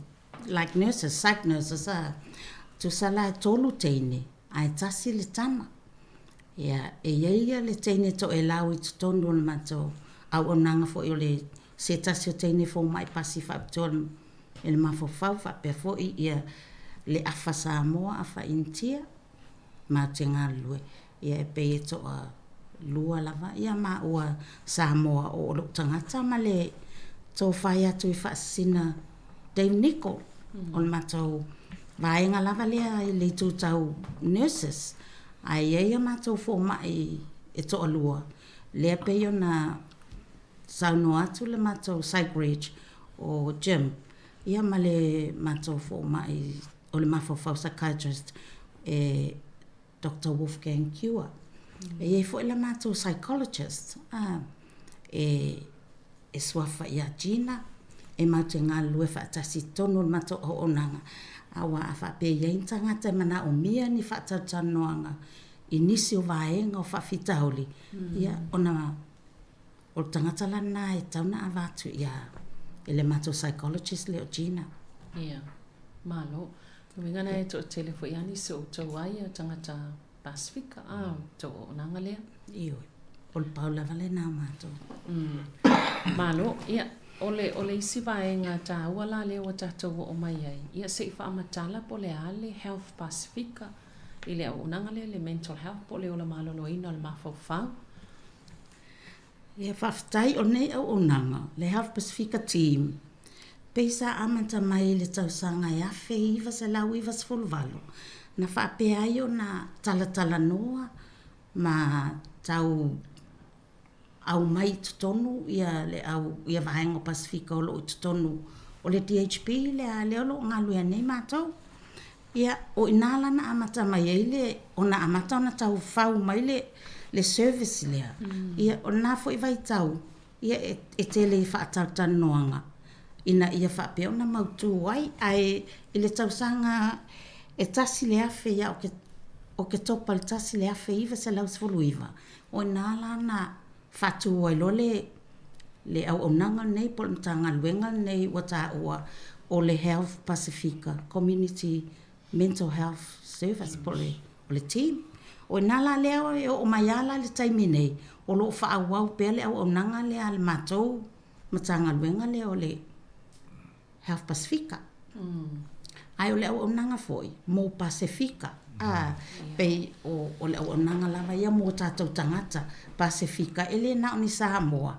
like nurses, psych nurses a, tusa la e tolu teine ae tasi le tama. Ia, e i ai ia le teine toelau i totonu o le matou auaunaga foi o le se tasi o teine fomai pasi faapitoa i le mafaufau faapea foi ia le afa Samoa, afa Initia matou te galulue. Ia e pei e toa lua lava ia maua Samoa o lou tagata ma le tofai atu i Faasisina Dame Nicol o le matou vaega lava lea i le itu tau nurses ae i ai a matou fomai e toalua lea pei ona saunoa atu le matou psych reg o Jim ia ma le matou fomai o le mafaufau psychiatrist e Doctor Wolfgang Cure. E i ai foi la matou psychologist a, e, e suafa ia Gina, e matou te galulue faatasi i totonu o le matou auaunaga, aua a faapea e i ai ni tagata e manaomia ni faatalatalanoaga i nisi o vaega o faafitauli, ia, ona o le tagata la lena e tatau ona ava atu ia e le matou psychologist lea o Gina. Ia, malo. O uiga na e toatele foi a nisi o outou ai ia tagata Pasifika, a, tou auaunaga lea. Ioe, o le pau lava lena o matou. Malo, ia, o le, o le isi vaega taua la lea ua tatou oo mai ai, ia se i faamatala po o le a le Health Pasifika i le auaunaga lea, le mental health po o le ola maloloina o le mafaufau. Ia faafetai o lenei auaunaga, le Health Pasifika Team, pei sa amata mai i le tausaga e 1998, na faapea ai ona talatalanoa ma tau aumai i totonu ia le au ia vaega o Pasefika o lo o i totonu o le DHB lea lea o lo o galulue nei matou. Ia, o i ina la na amata mai ai le ona amata ona tau fau mai le le service lea. Ia, o lena foi vaitau, ia e, e tele i faatalatalanoaga ina ia faapea ona mautu ai. Ae i le tausaga e 1000 ia Oketopa i le 1919, O i ina la na faatu ai loa le le auaunaga lenei po o le Matagaluega lenei ua taua o le Health Pasifika Community Mental Health Service po o le o le team. O i ina la lea e oo mai lava la i le taimi nei, o lo o faaauau pea le auaunaga lea a le matou Matagaluega lea o le Health Pasifika. Ae o le auaunaga foi mo Pasefika, a, pei o, o le auaunaga lava ia mo tatou tagata Pasefika, e le na o ni Samoa,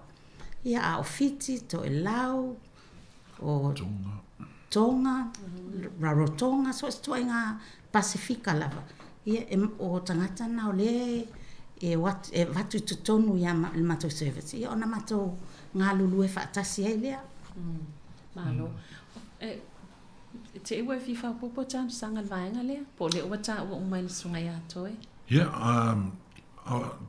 ia a o Fiti, Toelau, o Tonga, Tonga Rarotonga, so o se ituaiga Pasefika lava. Ia, e, o tagata na o lea e, o atu, e avatu i totonu ia ma, le matou service, ia ona matou galulue faatasi ai lea. Malo. E, te i ua e fia faaopoopo talosaga i le vaega lea, po o lea ua taua uma e le Susuga ia Toe? Ia, um,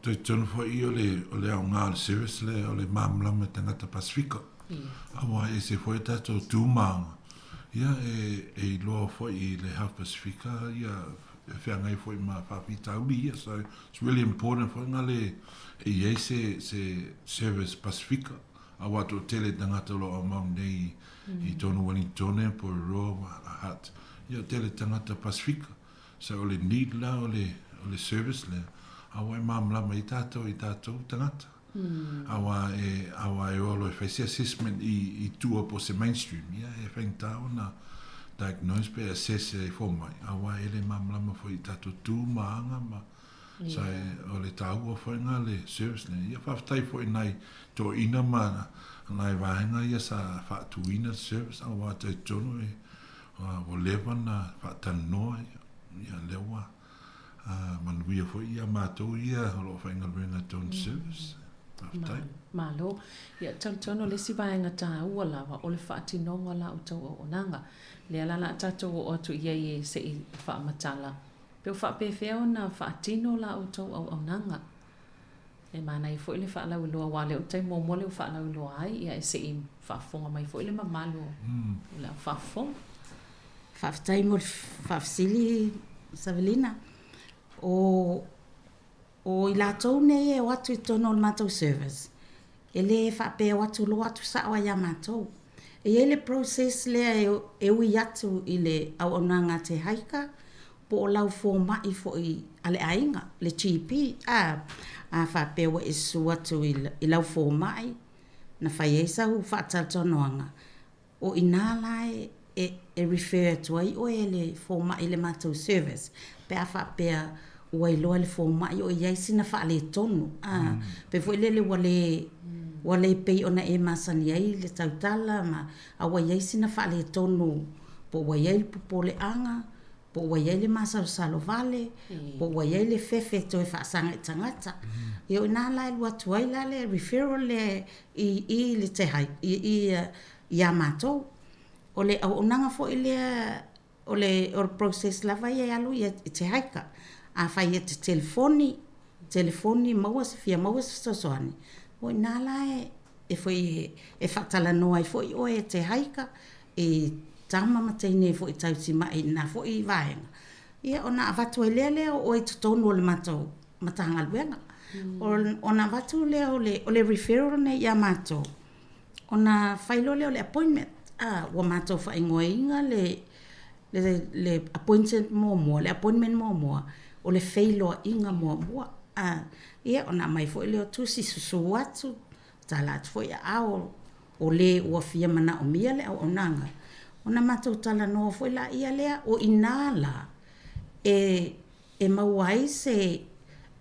talitonu foi o le, o le aoga o le service lea, o le malamalama i tagata Pasifika. Yeah. Aua e ese foi tatou tūmāga. Ia, e, e iloa foi i le Health Pasifika, ia, e feagai foi ma faafitauli ia. So, it's really important foi ngā le, e i ai se, se service Pasifika. Aua toatele tagata o lo o aumau nei i tonu Wellingtone, Porirua, Hutt, ia tele tagata Pasifika. So o le need la o le, o le service lea, aua e malamalama ai tatou i tatou tagata. Aua e, aua e o loa e fai se assessment i, i tua po o se mainstream, ia e faigata ona diagnose pe assess e fomai, aua e le malamalama foi i tatou tu ma aga ma, So, o le taua foi nga le service nei. Ia faafetai foi nai toeaina ma nai vaega ia sa faatuina le service aua talitonu e ua leva na faatalanoa ia lea ua manuia foi ia matou ia o lo o faigaluega i totonu service. Faafetai. Malo. Ia talitonu le isi vaega taua lava o le faatinoga o la outou auaunaga. Lea la o le a tatou oo atu i ai se i faamatala Pe o faapefea ona faatino la outou auaunaga? E manaia foi le faalauiloa aua o lea o le taimi muamua lea ua faalauiloa ai, ia e se i faafofoga mai foi le mamalu o le au faafofoga. Faafetai mo le faafesili Savelina. O o i latou nei e o atu i totonu o le matou service, e le faapea e o atu loa atu sao lava ia matou. E i ai le process lea e ui atu i le auaunaga a Te Haika po o lau fomai foi a le aiga, le GP. A, a faapea ua e susu atu i lau fomai na fai ai sau faatalatalanoaga, O i ina la e e refer atu ai oe e le fomai i le matou service pe a faapea ua iloa e le fomai o i ai sina faaletonu a pei foi lele ua le ua le pei ona e masani ai le tautala ma a ua i ai sina faaletonu po ua i ai le popoleaga po ua i ai le masalosalo vale po ua i ai le fefe e toe faasaga i tagata. Ia o i ina la e alu atu ai la le referral lea i i le te hai i i iā matou. O le auaunaga foi lea o le o le process lava ia e alu i te haika. Afai e te telefoni, telefoni maua se fia maua se fesoasoani, o i ina la e e foi e faatalanoa ai foi oe e te haika i tama ma teine foi tausimai i lena foi vaega, ia ona avatu ai lea lea o oe i totonu o le matou Matagaluega. Ona avatu lea o le, o le referral lenei ia matou, ona fai loa lea o le appointment. A, ua matou faaigoaina le, le, le appointment muamua, le appointment muamua, o le feiloaiga muamua. A, ia ona aumai foi lea o tusi susu atu, tala atu foi aao o le ua fia manaomia le auaunaga, ona matou talanoa foi laia lea, o i ina la e e maua ai se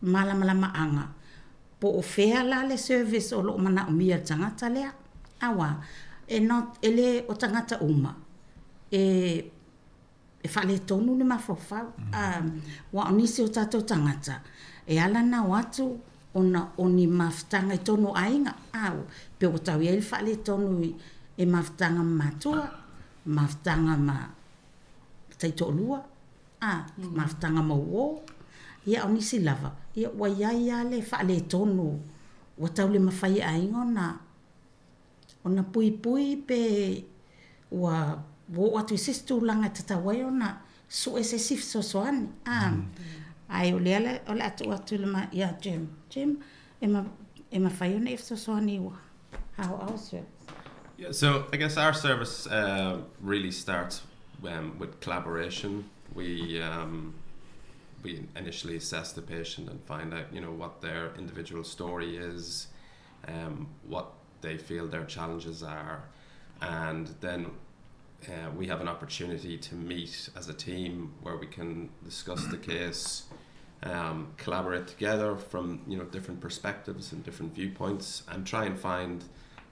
malamalamaaga Po o fea la le service o lo o manaomia e le tagata lea. Aua, e not, e le o tagata uma e e faaletonu le mafaufau. Aua o nisi o tatou tagata, e ala ona o atu ona o ni mafutaga i totonu o aiga, pe ua tau i ai le faaletonu i mafutaga ma matua, mafutaga ma taitoalua, mafutaga ma uo. Ia, a o nisi lava, ia ua i ai lava le faaletonu ua tau le mafai e aiga ona ona puipui pe ua oo atu i se isi tulaga e tatau ai ona sue se isi fesoasoani. Ae o lea o le a tuu atu ia Jim. Jim, e mafai ona e fesoasoani how our service? Yeah, so I guess our service uh, really starts um, with collaboration. We um, we initially assess the patient and find out, you know, what their individual story is, um, what they feel their challenges are, and then uh, we have an opportunity to meet as a team where we can discuss the case, um, collaborate together from you know different perspectives and different viewpoints, and try and find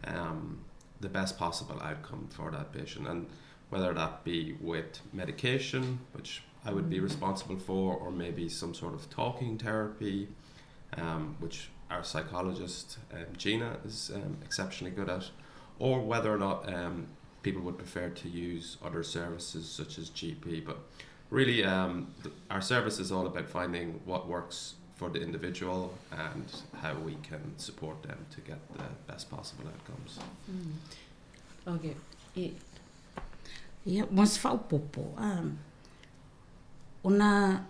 um, the best possible outcome for that patient. And whether that be with medication, which I would be mm. responsible for, or maybe some sort of talking therapy, um, which our psychologist um, Gina is um, exceptionally good at, or whether or not um, people would prefer to use other services such as GP. But really, um, our service is all about finding what works for the individual and how we can support them to get the best possible outcomes. Mm. Okay. Yeah. Ia, mo se faaopoopo, um, ona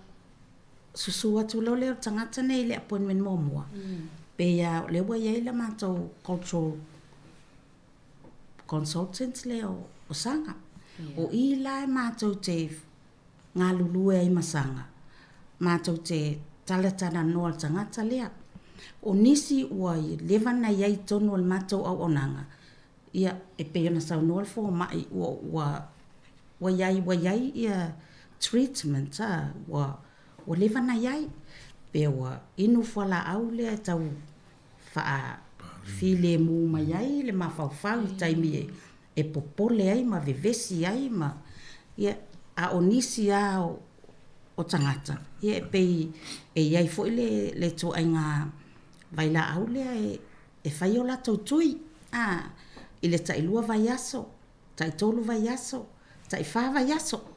susu atu loa lea o le tagata nei i le appointment muamua, mm. pei lava o lea ua i ai le matou cultural consultant lea o, o Saga. Yeah. O i la e matou te galulue ai ma Saga, matou te talatalanoa le tagata lea. O nisi ua leva na i ai i totonu o le matou auaunaga, ia, e pei ona saunoa le fomai, ua, ua, ua i ai, ua i ai ia treatment, a, ua, ua leva na i ai. Pe ua inu fualaau lea e tau faafilemu mai ai le mafaufau i taimi e, e popole ai ma vevesi ai ma, ia, a o nisi lava o, o tagata, ia e pei e i ai foi le, le ituaiga vailaau lea e, e fai o latou tui, a, i le tailua vaiaso, taitolu vaiaso, taifa vaiaso.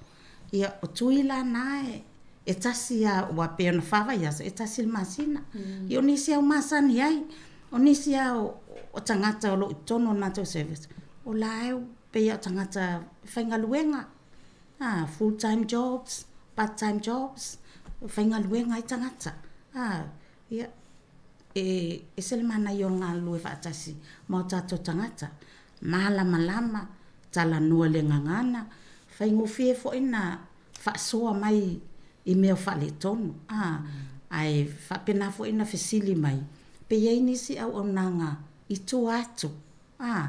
Ia, o tui la na e, e tasi a, ua pei ona fa vaiaso, e tasi le masina. Mm. Ia, o nisi au masani ai, o nisi a o, o tagata o lo o i totonu o le matou service, o la e pei o tagata faigaluega, a, full time jobs, part time jobs, faigaluega ai tagata. A, ia, E ese le manaia o le galulue faatasi ma o tatou tagata, malamalama, talanoa i le gagana, faigofie foi na faasoa mai i mea o faaletonu, a, ae faapena foi na fesili mai pe i ai nisi auaunaga i tua atu, a,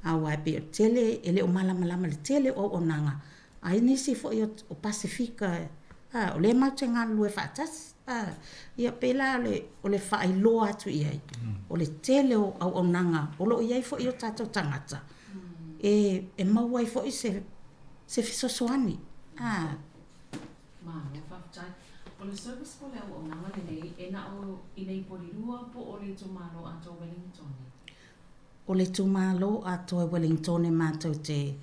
aua e pei o le tele e le o malamalama i le tele o auaunaga a i nisi foi o Pasefika, a, o lea matou te galulue faatasi, a, ia pei la o le, o le faailoa atu i ai, o le tele o auaunaga o lo o i ai foi o tatou tagata e, e maua ai foi se, se fesoasoani, a. Malo faafetai. O le service po o le auaunaga lenei e na o i nei Polilua po o le itumalo atoa Wellingtone? O le itumalo atoa i Wellingtone matou te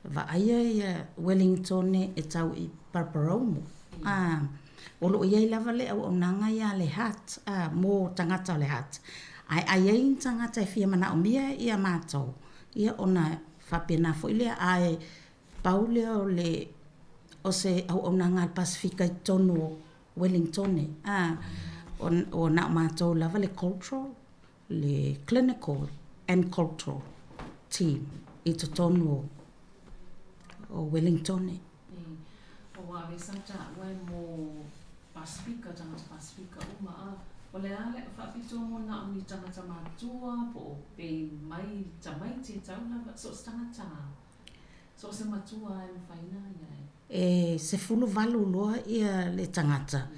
vaaia ia Wellingtone e tau i Paraparaumu. A, o lo o i ai lava le auaunaga ia a le HART, a, mo tagata o le HART. Ae a i ai ni tagata e fia manaomia ia matou, ia ona faapena foi lea. Ae pau lea o le, o se auaunaga a le Pasefika i totonu o Wellingtone. A, o, na o matou lava le cultural le clinical and cultural team i totonu o o Wellingtone. Aua o lea sa taua e mo Pasifika, tagata Pasifika uma, a o le a le faapitoa mo na o ni tagata matua po o pe mai tamaiti e tau lava, so o se tagata, so o se matua e mafai ona ia e. E 18 loa ia le tagata.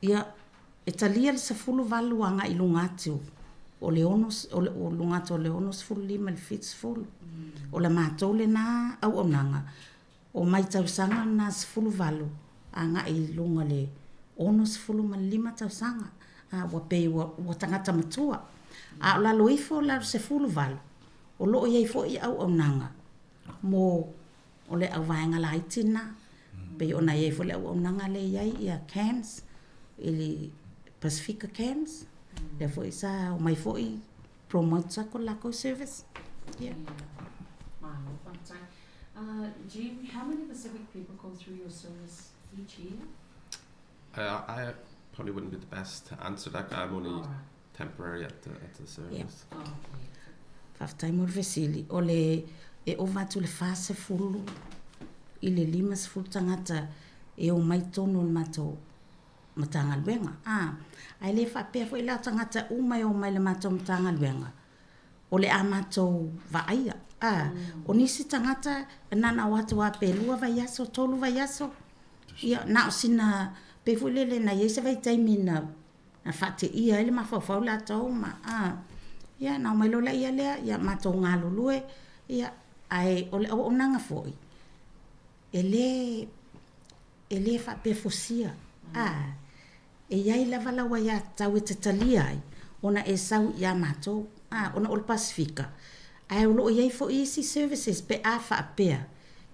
Ia. E talia le 18 agai i luga atu o le ono, o le, o luga atu o le 65 i le 70. O le matou lena auaunaga, o mai tausaga na 18 agai i luga le 65 tausaga. A, ua pei ua, ua tagata matua. A o lalo ifo la o le 18, o lo o i ai foi auaunaga mo o le auvaega laiti lena. Pei ona i ai foi le auaunaga lea e i ai ia CAMS, i le Pasifika CAMS, lea foi sa omai foi promote atu le latou service. Yeah. Malo, faafetai. Jim, how many Pacific people go through your service each year? I probably wouldn't be the best to answer that. I'm only right. temporary at the, at the service. Yeah. Oh, okay. Faafetai mo le fesili. O le e ova atu le 40 i le 50 tagata e omai tonu o le matou Matagaluega. A, ae le faapea foi la o tagata uma e omai i le matou Matagaluega, o le a matou vaaia. A, o nisi tagata e na ona o atu lava pe lua vaiaso, tolu vaiaso, ia na o sina, pei foi lele na i ai se vaitaimi na na faateia ai le mafaufau latou ma, a, ia na omai loa laia lea, ia matou galulue, ia, ae o le auaunaga foi, e le, e le faapea fusia, a, e i ai lava lau aiatatau e te talia ai ona e sau iā matou, a, ona o le Pasefika, ae o lo o i ai foi isi services pe a faapea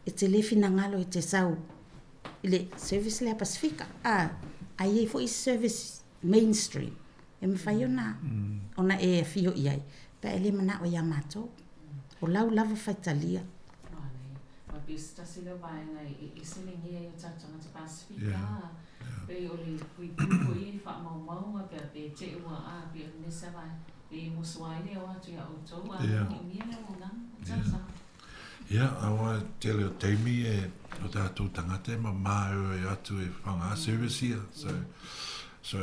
e te le finagalo e te sau i le service lea Pasefika, a, ae i ai foi isi service mainstream e mafai ona, ona e afio i ai pe a e le manao iā matou. O lau lava faitalia. Ma pei o se tasi lea o vaega e ese le gia i o tatou tagata Pasefika, pei o le puipui foi ia i faamaumauga pe a pe te ua a pei o le mea sa vae pei e mosoa ai le o atu ia outou a yeah. mea le auaunaga o tausaga. Ia, aua e tele o taimi e o tatou tagata e mamā e o atu e whanga service ia. So, so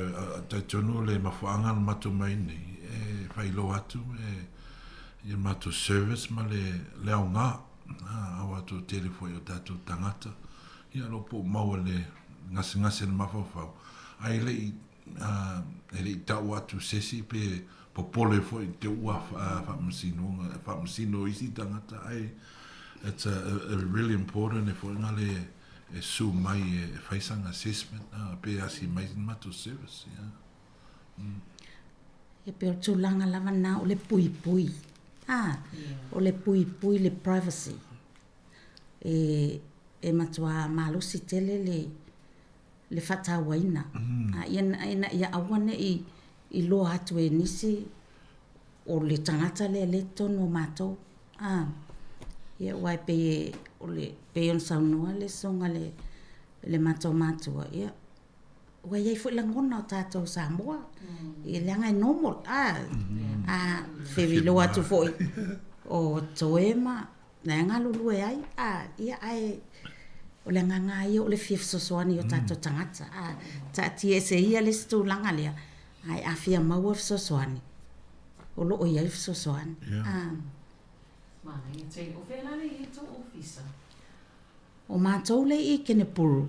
talitonu le mafuaaga na matou mai nei e faailoa atu e ia matou service ma le, le aoga. Aua toatele foi o tatou tagata, ia lo po o maua le gasegase le mafaufau, ae le i, e le i tau atu se isi pe popole foi i te ua faamasinoga, faamasino isi tagata, ae it's a, a really important e foi nga le e su mai e fai sanga assessment, pe asi mai matou service, yeah. E pei o le tulaga lava lena o le puipui. A, o le puipui le privacy. E, e matua malosi tele le, le faatauaina. A, ia, ina ia aua ne i iloa atu e nisi o le tagata lea lea i totonu o matou. A, ia aua e pei e, o le, pei ona saunoa le Susuga i le, le matou matua, ia, ua i ai foi lagona o tatou Samoa, e leaga e normal, a, a feviloa atu foi o Toe ma la e galulue ai, a, ia, ae o le agaga lava ia o le fia fesoasoani i o tatou tagata, a, taatia ese ia le isi tulaga lea, ae a fia maua fesoasoani, o lo o i ai fesoasoani, a. Manaia tele. O fea la le i ai tou ofisa? O matou le i Kenepuru.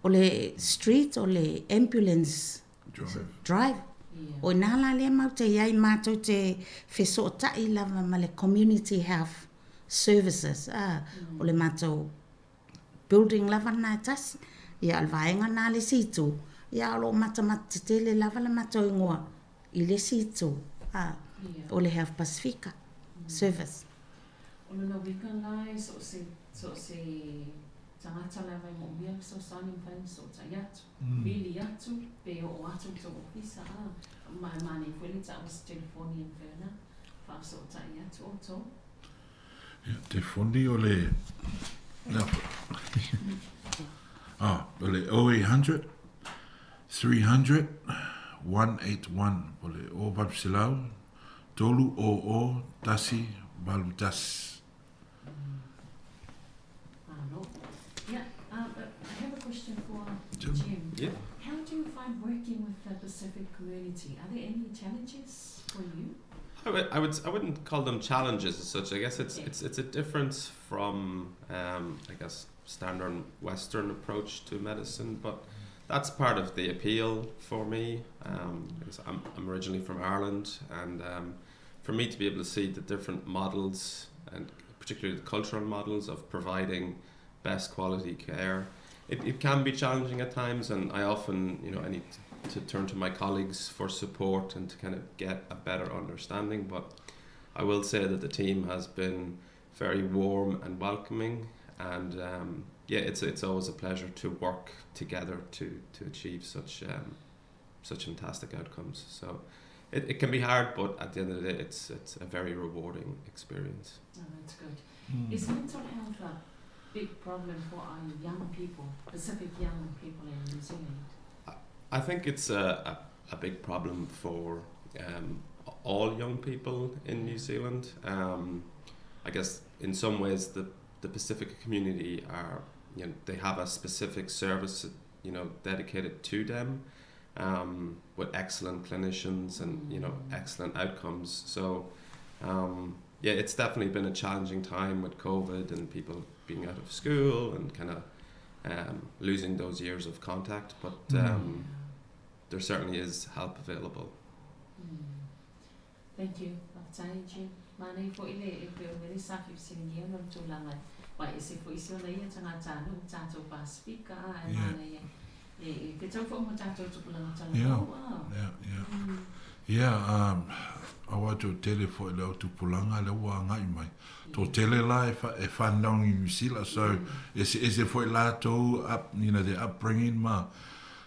O le street o le ambulance drive. O ina la lea matou te i ai, matou te fesootai lava ma le community health services, a, o le matou building lava lena e tasi. Ia, o le vaega lena le isi itu, ia o lo o matamata tetele lava le matou igoa i le isi itu, a, o le Health Pasifika Service. O lona uiga la e so o se, so o se tagata lava e moomia le fesoasoani e mafai ona fesootai atu, vili atu pe oo atu i tou ofisa, a, ma e manaia foi le taua se telefoni e mafai ona faafesootai atu outou. Ia, telefoni o le, le ah, o le 0800 300 181, o le 0800 300 181. Malo. Yeah, I have a question for Jim. Yeah. How do you find working with the Pacific community? Are there any challenges for you? I, would, I, would, I wouldn't call them challenges as such. I guess it's, it's, it's a difference from, I guess, standard Western approach to medicine, but that's part of the appeal for me. Because I'm originally from Ireland, and for me to be able to see the different models, and particularly the cultural models of providing best quality care, it can be challenging at times, and I often, you know, I need to turn to my colleagues for support and to kind of get a better understanding. But I will say that the team has been very warm and welcoming, and it's always a pleasure to work together to achieve such fantastic outcomes. So it can be hard, but at the end of the day, it's a very rewarding experience. Oh, that's good. Is mental health a big problem for our young people, Pacific young people in New Zealand? I think it's a big problem for all young people in New Zealand. I guess in some ways the Pacific community are, you know, they have a specific service, you know, dedicated to them, with excellent clinicians and, you know, excellent outcomes. It's definitely been a challenging time with COVID and people being out of school and kind of losing those years of contact, but there certainly is help available. Thank you. Thank you. Mane fo ile e pe o mele sa fi siringia no tūlanga. Wa e se fo isi ona ia tangata no tātou Pasifika, a e mana ia. E te tau fo mo tātou tupulanga tala kau, a. Yeah, a wa tō tele fo ile o tupulanga le ua ngai mai. Tō tele la e whanau i New Zealand, so e se, e se fo i la tō up, you know, the upbringing ma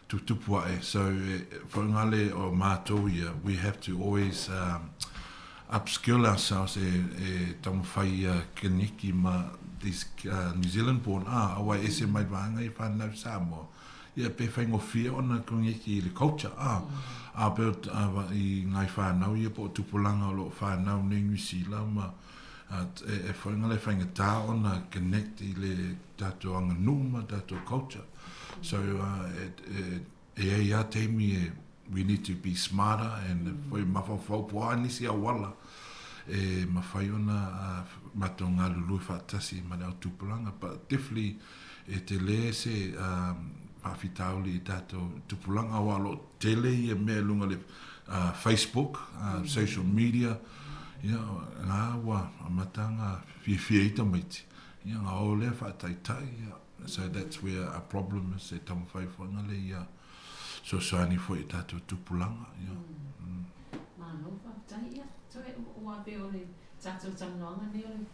tupua e. So e, fo ngale o mātou ia, we have to always upskill ourselves e taumawhai ia keneki ma these New Zealand born, awa e se mai vānga i whanau Samoa. Ia pe whaingofia ona kongeki i le culture, a pe o va, i ngai whanau ia po o tupulanga o lo whanau nei New Zealand ma, e whainga le whainga tā ona connect i le tātou anga numa, tātou culture. So, e e ia teimi e we need to be smarter and foi mawhawhau po a nisi a wala e mawhai ona mato ngā lulu whaatasi ma le au tupulanga, but definitely e te le se whawhitauli i tātou tupulanga wa lo tele i e mea lunga le Facebook, social media, ia, ngā wa amatanga whiawhia ita maiti, ia, ngā o lea whaataitai, ia. So that's where our problem is, e tamawhai whainga le ia sosoani fo i tātou tupulanga, ia. Māno, whakatai, ia. Toe, o a pe o le tātou tanoanga nei o le,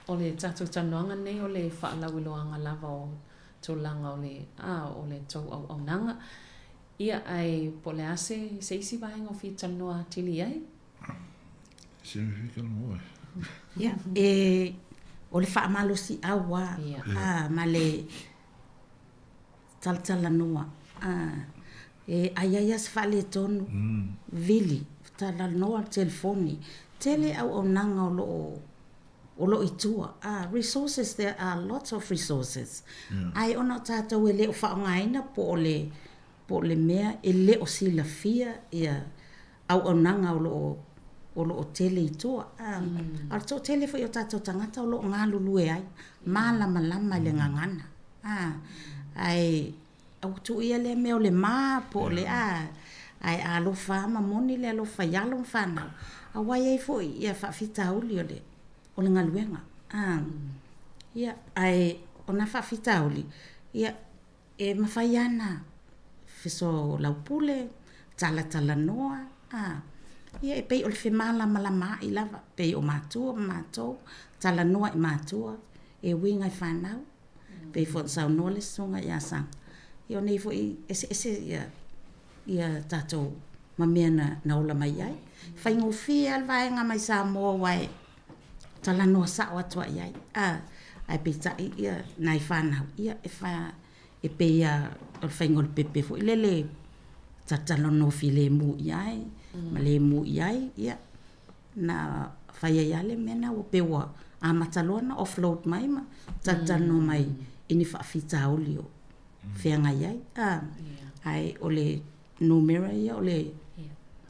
o le tātou tanoanga nei o le whaalauiloanga lava o tōlanga o le, o le tau au au nanga. Ia, ai, po le ase, se isi vaenga o whita noa tili ai? Se me whika noa. Ia, e, o le whaamalosi awa, ma le talatala noa. E ai ai as whaale tonu, vili, tala noa telefoni. Tele au au nanga o lo o lo i tua. Resources, there are lots of resources. Ai ona tātou e le o whaongaina po o le, po o le mea e le o sila fia ia au au nanga o lo o lo o tele i tua. A tō tele fo i o tātou tangata o lo o ngā lulu e ai. Mālama lama i le ngangana. Ai, au tu ia le mea o le mā po o le a. Ai alofa ama moni le alofa i alo whanau. A wai ai fo ia whawhitauli o le, o le ngaluenga. Ia, ai, o nā whawhitauli, ia, e mawhai ana, whiso laupule, talatala noa, ia, e pei o le whemala malama i lava, pei o mātua, mātou, tala noa i mātua, e winga i whanau, pei fo sau noa le sunga i asanga. Ia o nei fo i ese ese ia, ia tātou ma mea na ola mai ai. Whai ngōwhia al vaenga mai Samoa wai, tala noa sao atua i ai. Ai pei tai ia nai whanau, ia e wha, e pei ia o le whainga o le pepe fo i lele, tatalo no fi le mu i ai, ma le mu i ai, ia, na whai ai ale mena o pewa a mataloa na offload mai ma tatalo mai ini whaafitauli o whianga i ai. Ai o le numera ia o le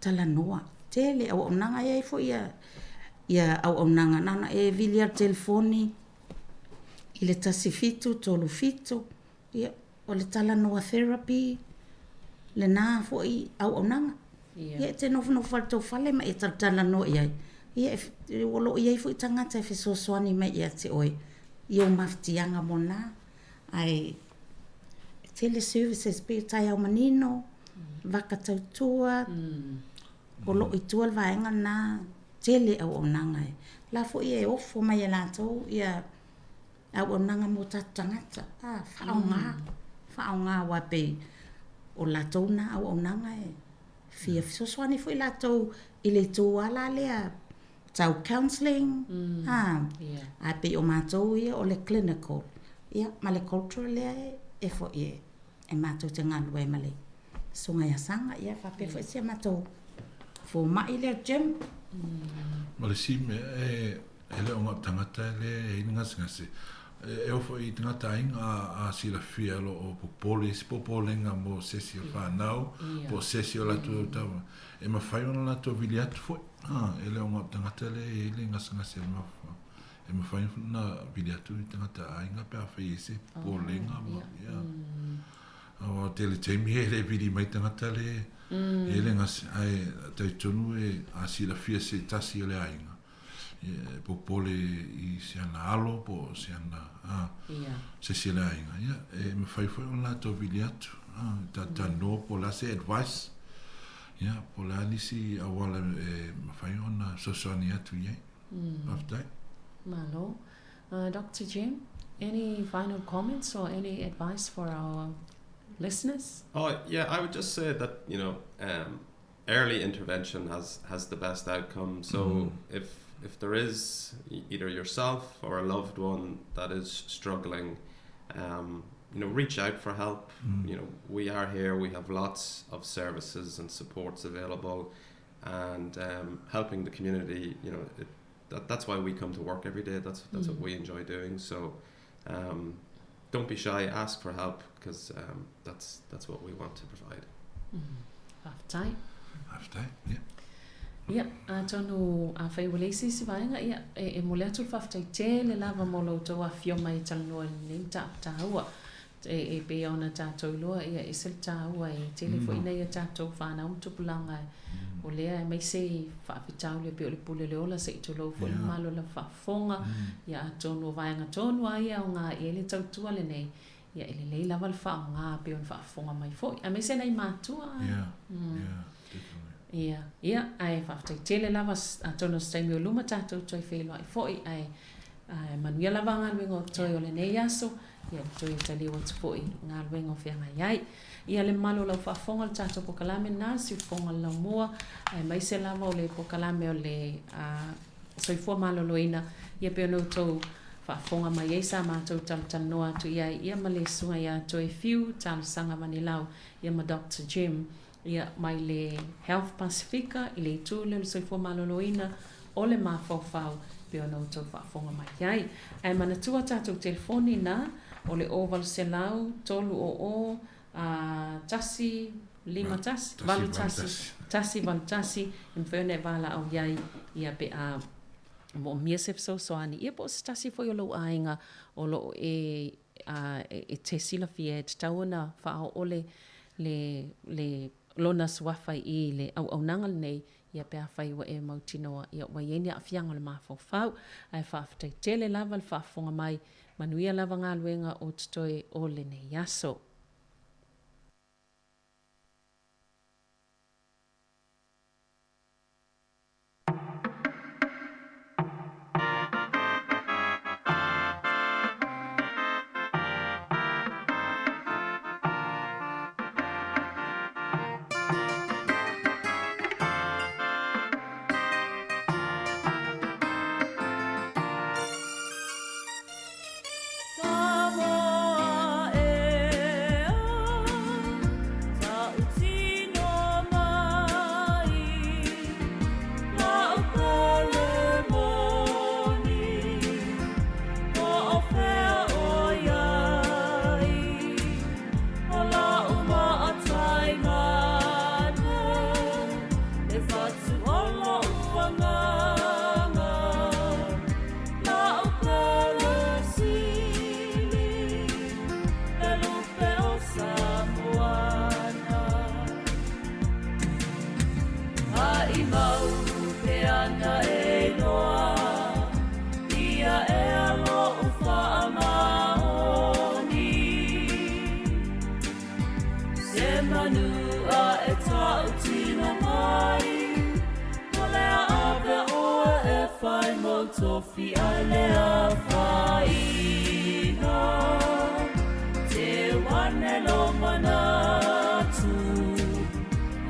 talanoa. Tele au au nanga ia i fo ia, ia au au nanga nana e vili al telefoni i le tasi fitu, tolu fitu, ia, o le talanoa therapy lena foi auaunaga. Ia e te nofonofo lava i le tou fale ma e talatalanoa i ai, ia e, o lo o i ai foi tagata e fesoasoani mai ia te oe i ou mafatiaga mo lena. Ae e tele services pei o taeao manino, vaka tautua, o lo o i tua le vaega lena, tele auaunaga e. O la foi e ofo mai e latou ia auaunaga mo tatou tagata, a, faaaoga, faaaoga aua e pei o latou na auaunaga e fia fesoasoani foi latou i le itu lava la lea tau counselling, a, ae pei o matou ia o le clinical, ia, ma le cultural lea e foi e matou te galulue ai ma le Susuga ia Saga, ia faapea foi si a matou fomai lea Jim. Ma le isi mea, e E le o na o tagata e le i ai le gasegase, e oo foi i tagata aiga a silafia o lo o popole i se popolega mo se isi o fanau po o se isi o latou taua, e mafai ona latou vili atu foi. E le o na o tagata le i ai le gasegase o le mafaufau, e mafai ona vili atu i tagata aiga pe afai e i ai se popolega ma, ia. Aua o tele taimi e le vili mai tagata le i ai le gase, ae talitonu e a silafia se tasi o le aiga, e popole i si ana alo po o si ana a se isi o le aiga, ia, e mafai foi ona latou vili atu, a, talatalanoa po o le a se advice, ia, po o le a nisi auala e mafai ona fesoasoani atu i ai. Faafetai. Malo. Doctor Jim, any final comments or any advice for our listeners? Oh, yeah, I would just say that, you know, early intervention has, has the best outcome. So if, if there is either yourself or a loved one that is struggling, you know, reach out for help. You know, we are here, we have lots of services and supports available, and helping the community, you know, it, that, that's why we come to work every day. That's, that's what we enjoy doing. So don't be shy, ask for help, 'cause that's, that's what we want to provide. Faafetai. Faafetai, ia. Ia, atonu afai ua leai se isi vaega, ia, e, e momoli atu le faafetai tele lava mo lo outou afifio mai e talanoa i lenei mataupu taua. E, e pei ona tatou iloa, ia, e ese le taua e tele foi nai a tatou fanau ma tupulaga o lea aemaise i faafitauli e pei o le pule o le ola, se i tulou foi le mamalu o lau faafofoga, ia atonu o vaega tonu lava ia e aoga i ai le tautua lenei, Ia, e lelei lava le faaaoga pei ona faafofoga mai foi, aemaise nai matua. Yeah, yeah, definitely. Ia, ia, ae faafetai tele lava, atonu o se taimi o luma tatou toe feiloai foi, ae, ae manuia lava galuega o totoe o lenei aso, ia le toe taliu atu foi i galuega o feagai ai. Ia, le mamalu o lau faafofoga o le tatou polokalame lena, Siufofoga o le Laumua, aemaise lava o le polokalame o le Soifua Maloloina, ia pei ona outou faafofoga mai ai sa matou talatalanoa atu i ai ia ma le Susuga ia Toefiu Talosaga Vanilau ia ma Doctor Jim ia mai le Health Pasifika i le itu lea o le Soifua Maloloina o le mafaufau pei ona outou faafofoga mai ai. Ae manatua tatou telefoni na o le 0800 300 1 5 1 8 1 1 8 1 e mafai ona e valaau i ai ia pe a moomia se fesoasoani ia po o se tasi foi o lou aiga o lo o e e te silafia e tatau ona faaoo le le le lona suafa i le auaunaga lenei ia pe afai ua e mautinoa ia ua i ai ni aafiaga o le mafaufau. Ae faafetai tele lava le faafofoga mai, manuia lava galuega o totoe o lenei aso. Samoa e. mau tofi a le afaina. Te wane lo manatu,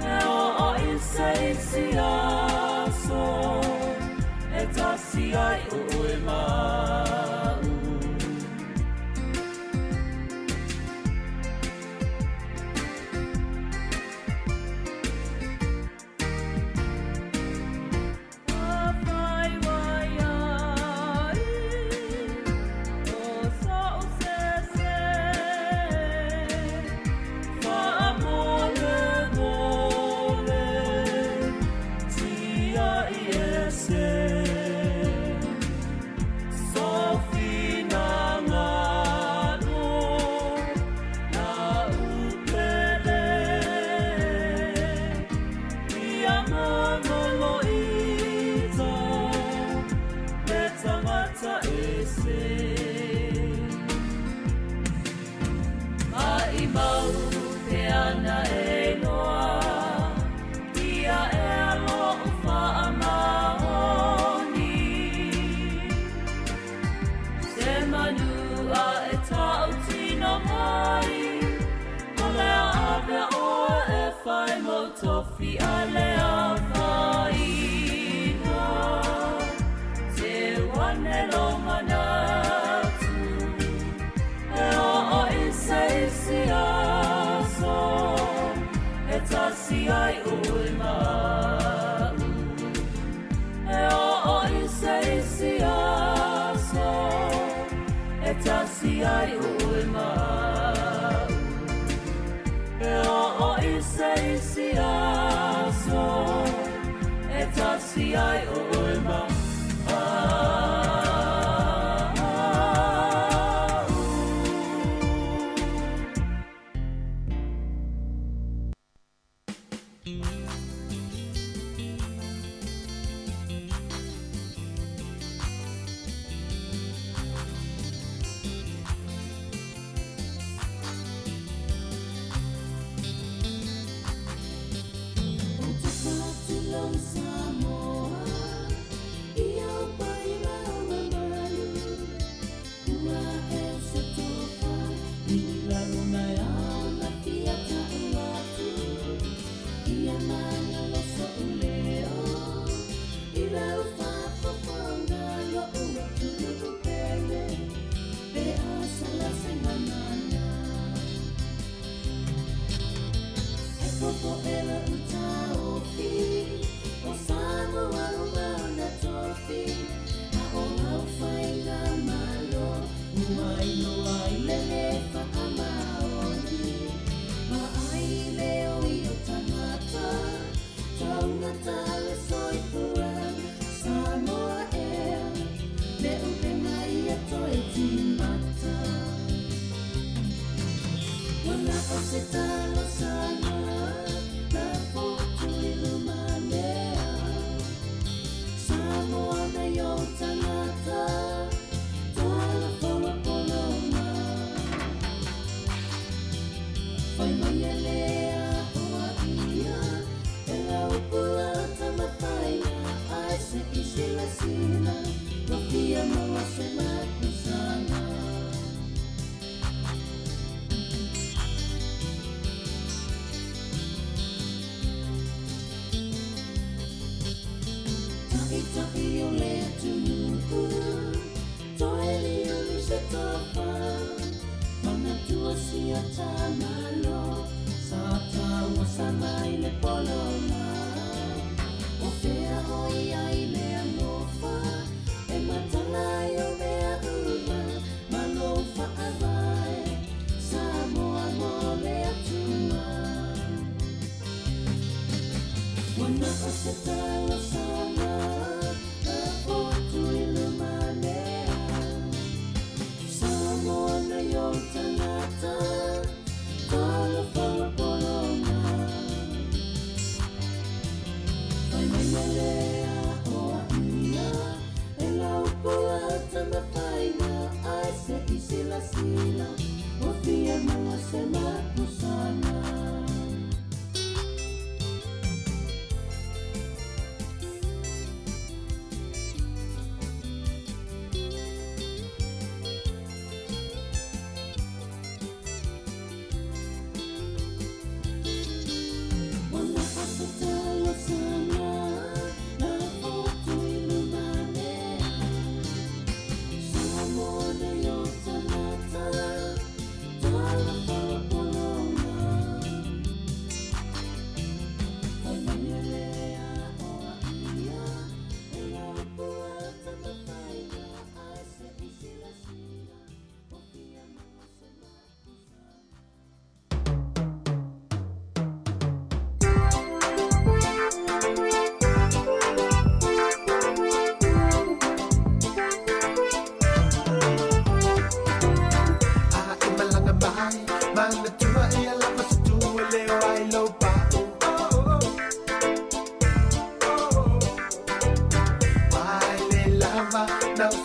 e o o isa isi aso, e tasi ai o e mau.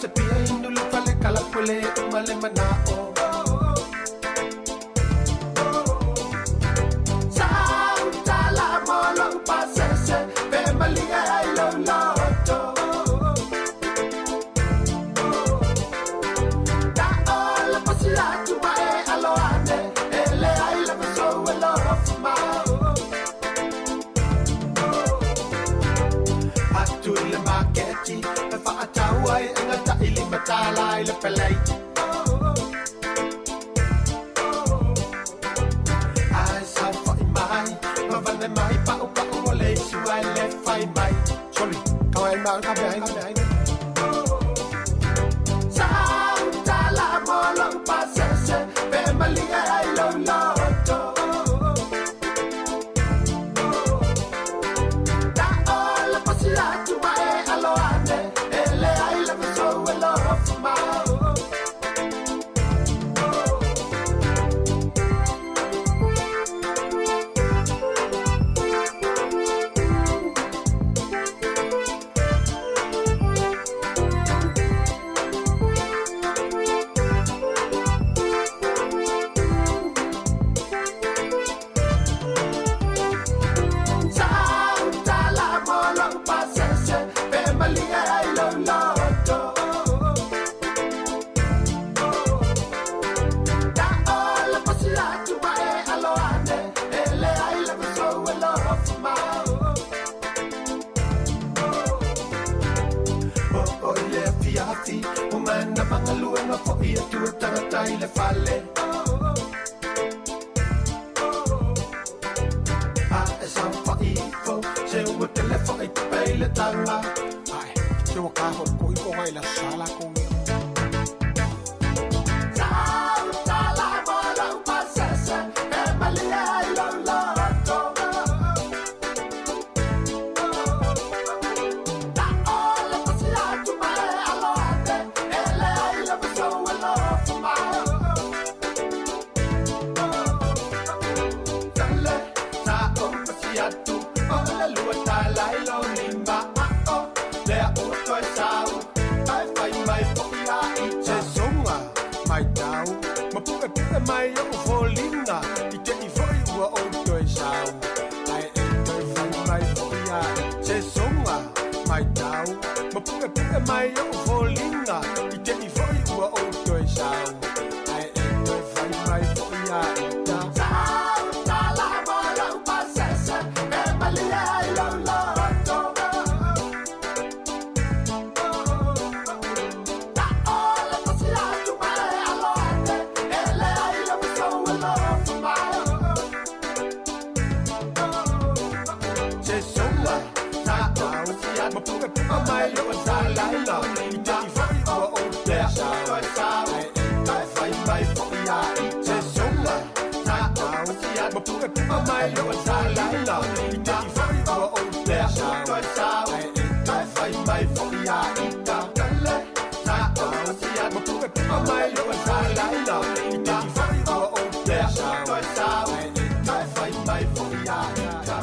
se pia inu le fale kalapule uma le mana'o. Sautala mo lou pasese pe malie ai lou loto. Ta'ola pasi atu ma e alo ane, e leai lava sou alofa mai. Atu i le maketi e fa'atau ai e gata'i limatala i le pelei. Ae saufa'i mai ma vane mai pa'upa'u o le isu ai le fai mai. Soli, kau ai ma ka be ai. Sautala mo lou pasese pe malie ai lou loto. Ta'ola pasi atu ma e alo ane, e leai lava sou alofa mai. Sautala mo lou pasese pe malie ai lou loto. Ta'ola pasi atu ma e alo ane, e leai lava sou alofa mai. O o i le afiafi, o mana magaluega fo'i atu e tagata i le fale. A e saufa'i ifo, se ua tele fo'i tape i le taga. Ai, se ua ka ho ko i ko ngai la sala ko ia. Sautala mo lou pasese pe malie ai lou loto. Ta'ola pasi atu ma e alo ane, e leai lava sou alofa mai. Tale, ta'o pasi atu, o le lua tala i lou lima a'o, lea ua toe sau, ae fai mai fo'i a ita. Se soga mai tau ma pu'epu'e mai o'u foliga i te'i fo'i ua ou toe sau ae e toe fai mai fo'i a ita. Se soga mai tau ma pu'epu'e mai o'u foliga i te'i fo'i ua ou toe sau ae e toe fai mai fo'i a ita. Sautala mo lou pasese pe malie ai lou loto. Ta'ola pasi atu ma e alo ane, e leai lava sou alofa mai. Se soga mai tau ma pu'epu'e mai o'u foliga i te'i fo'i ua ou toe sau ae e toe fai mai fo'i a ita. Se soga mai tau ma pu'epu'e mai o'u foliga i te'i fo'i ua ou toe sau ae e toe fai mai fo'i a ita. Tale, ta'o pasi Ma atu pu'epu'e mai o'u foliga i te'i fo'i ua ou toe sau ae e toe fai mai fo'i a ita.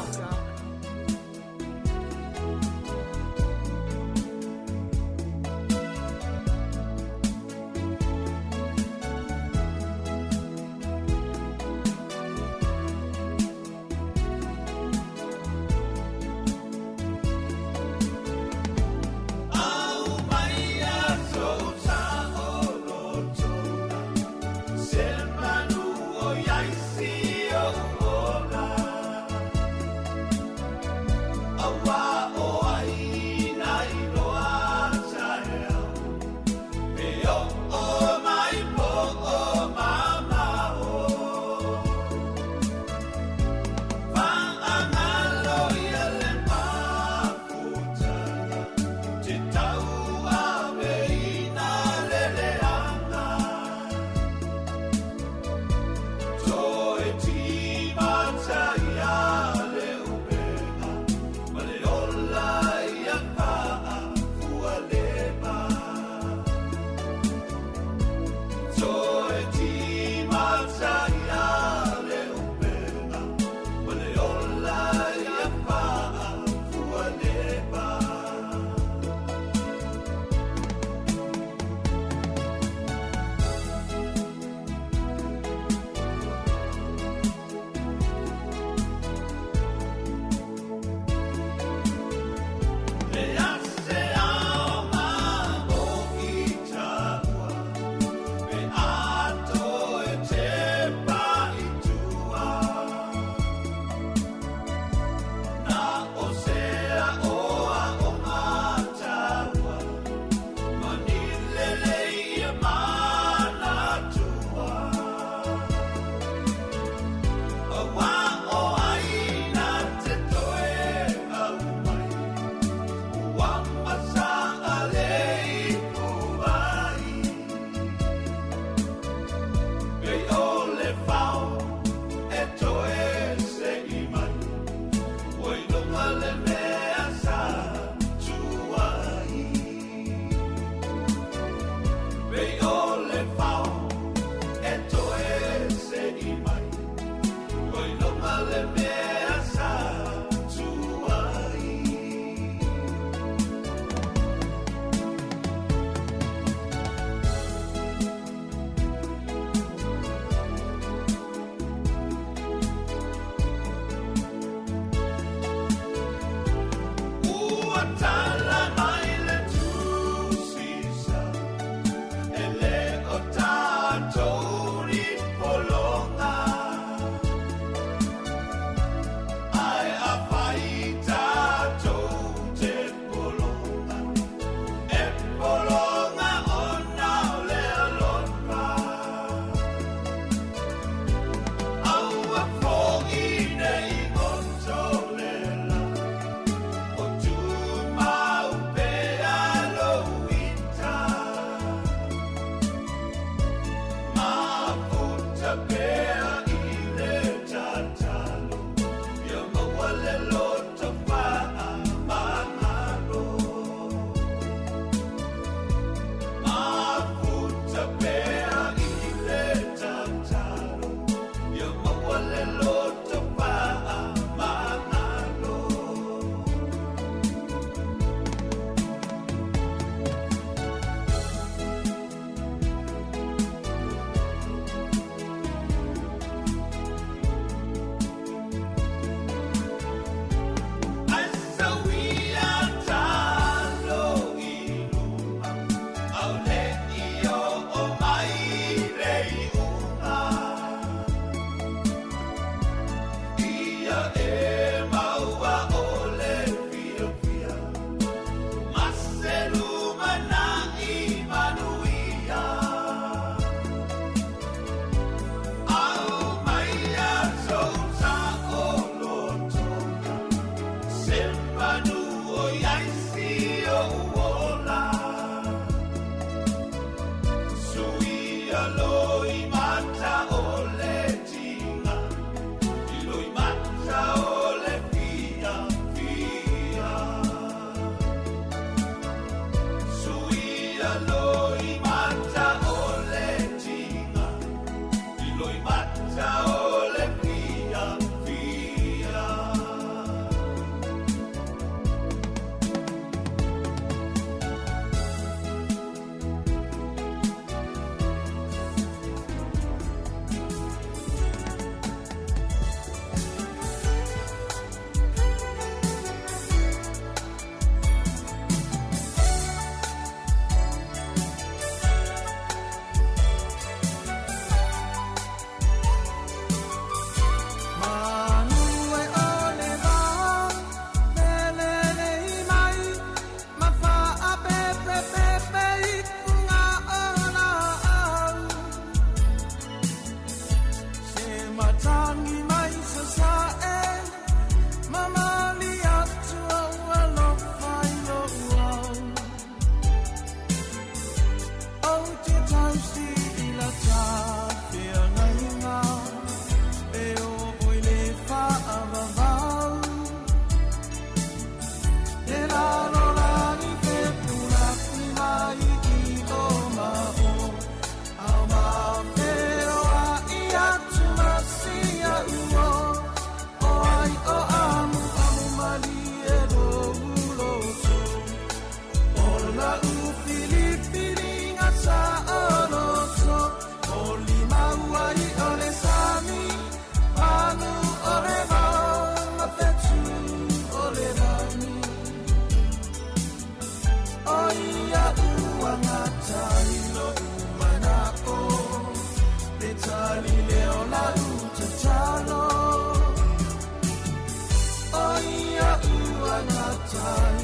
Thank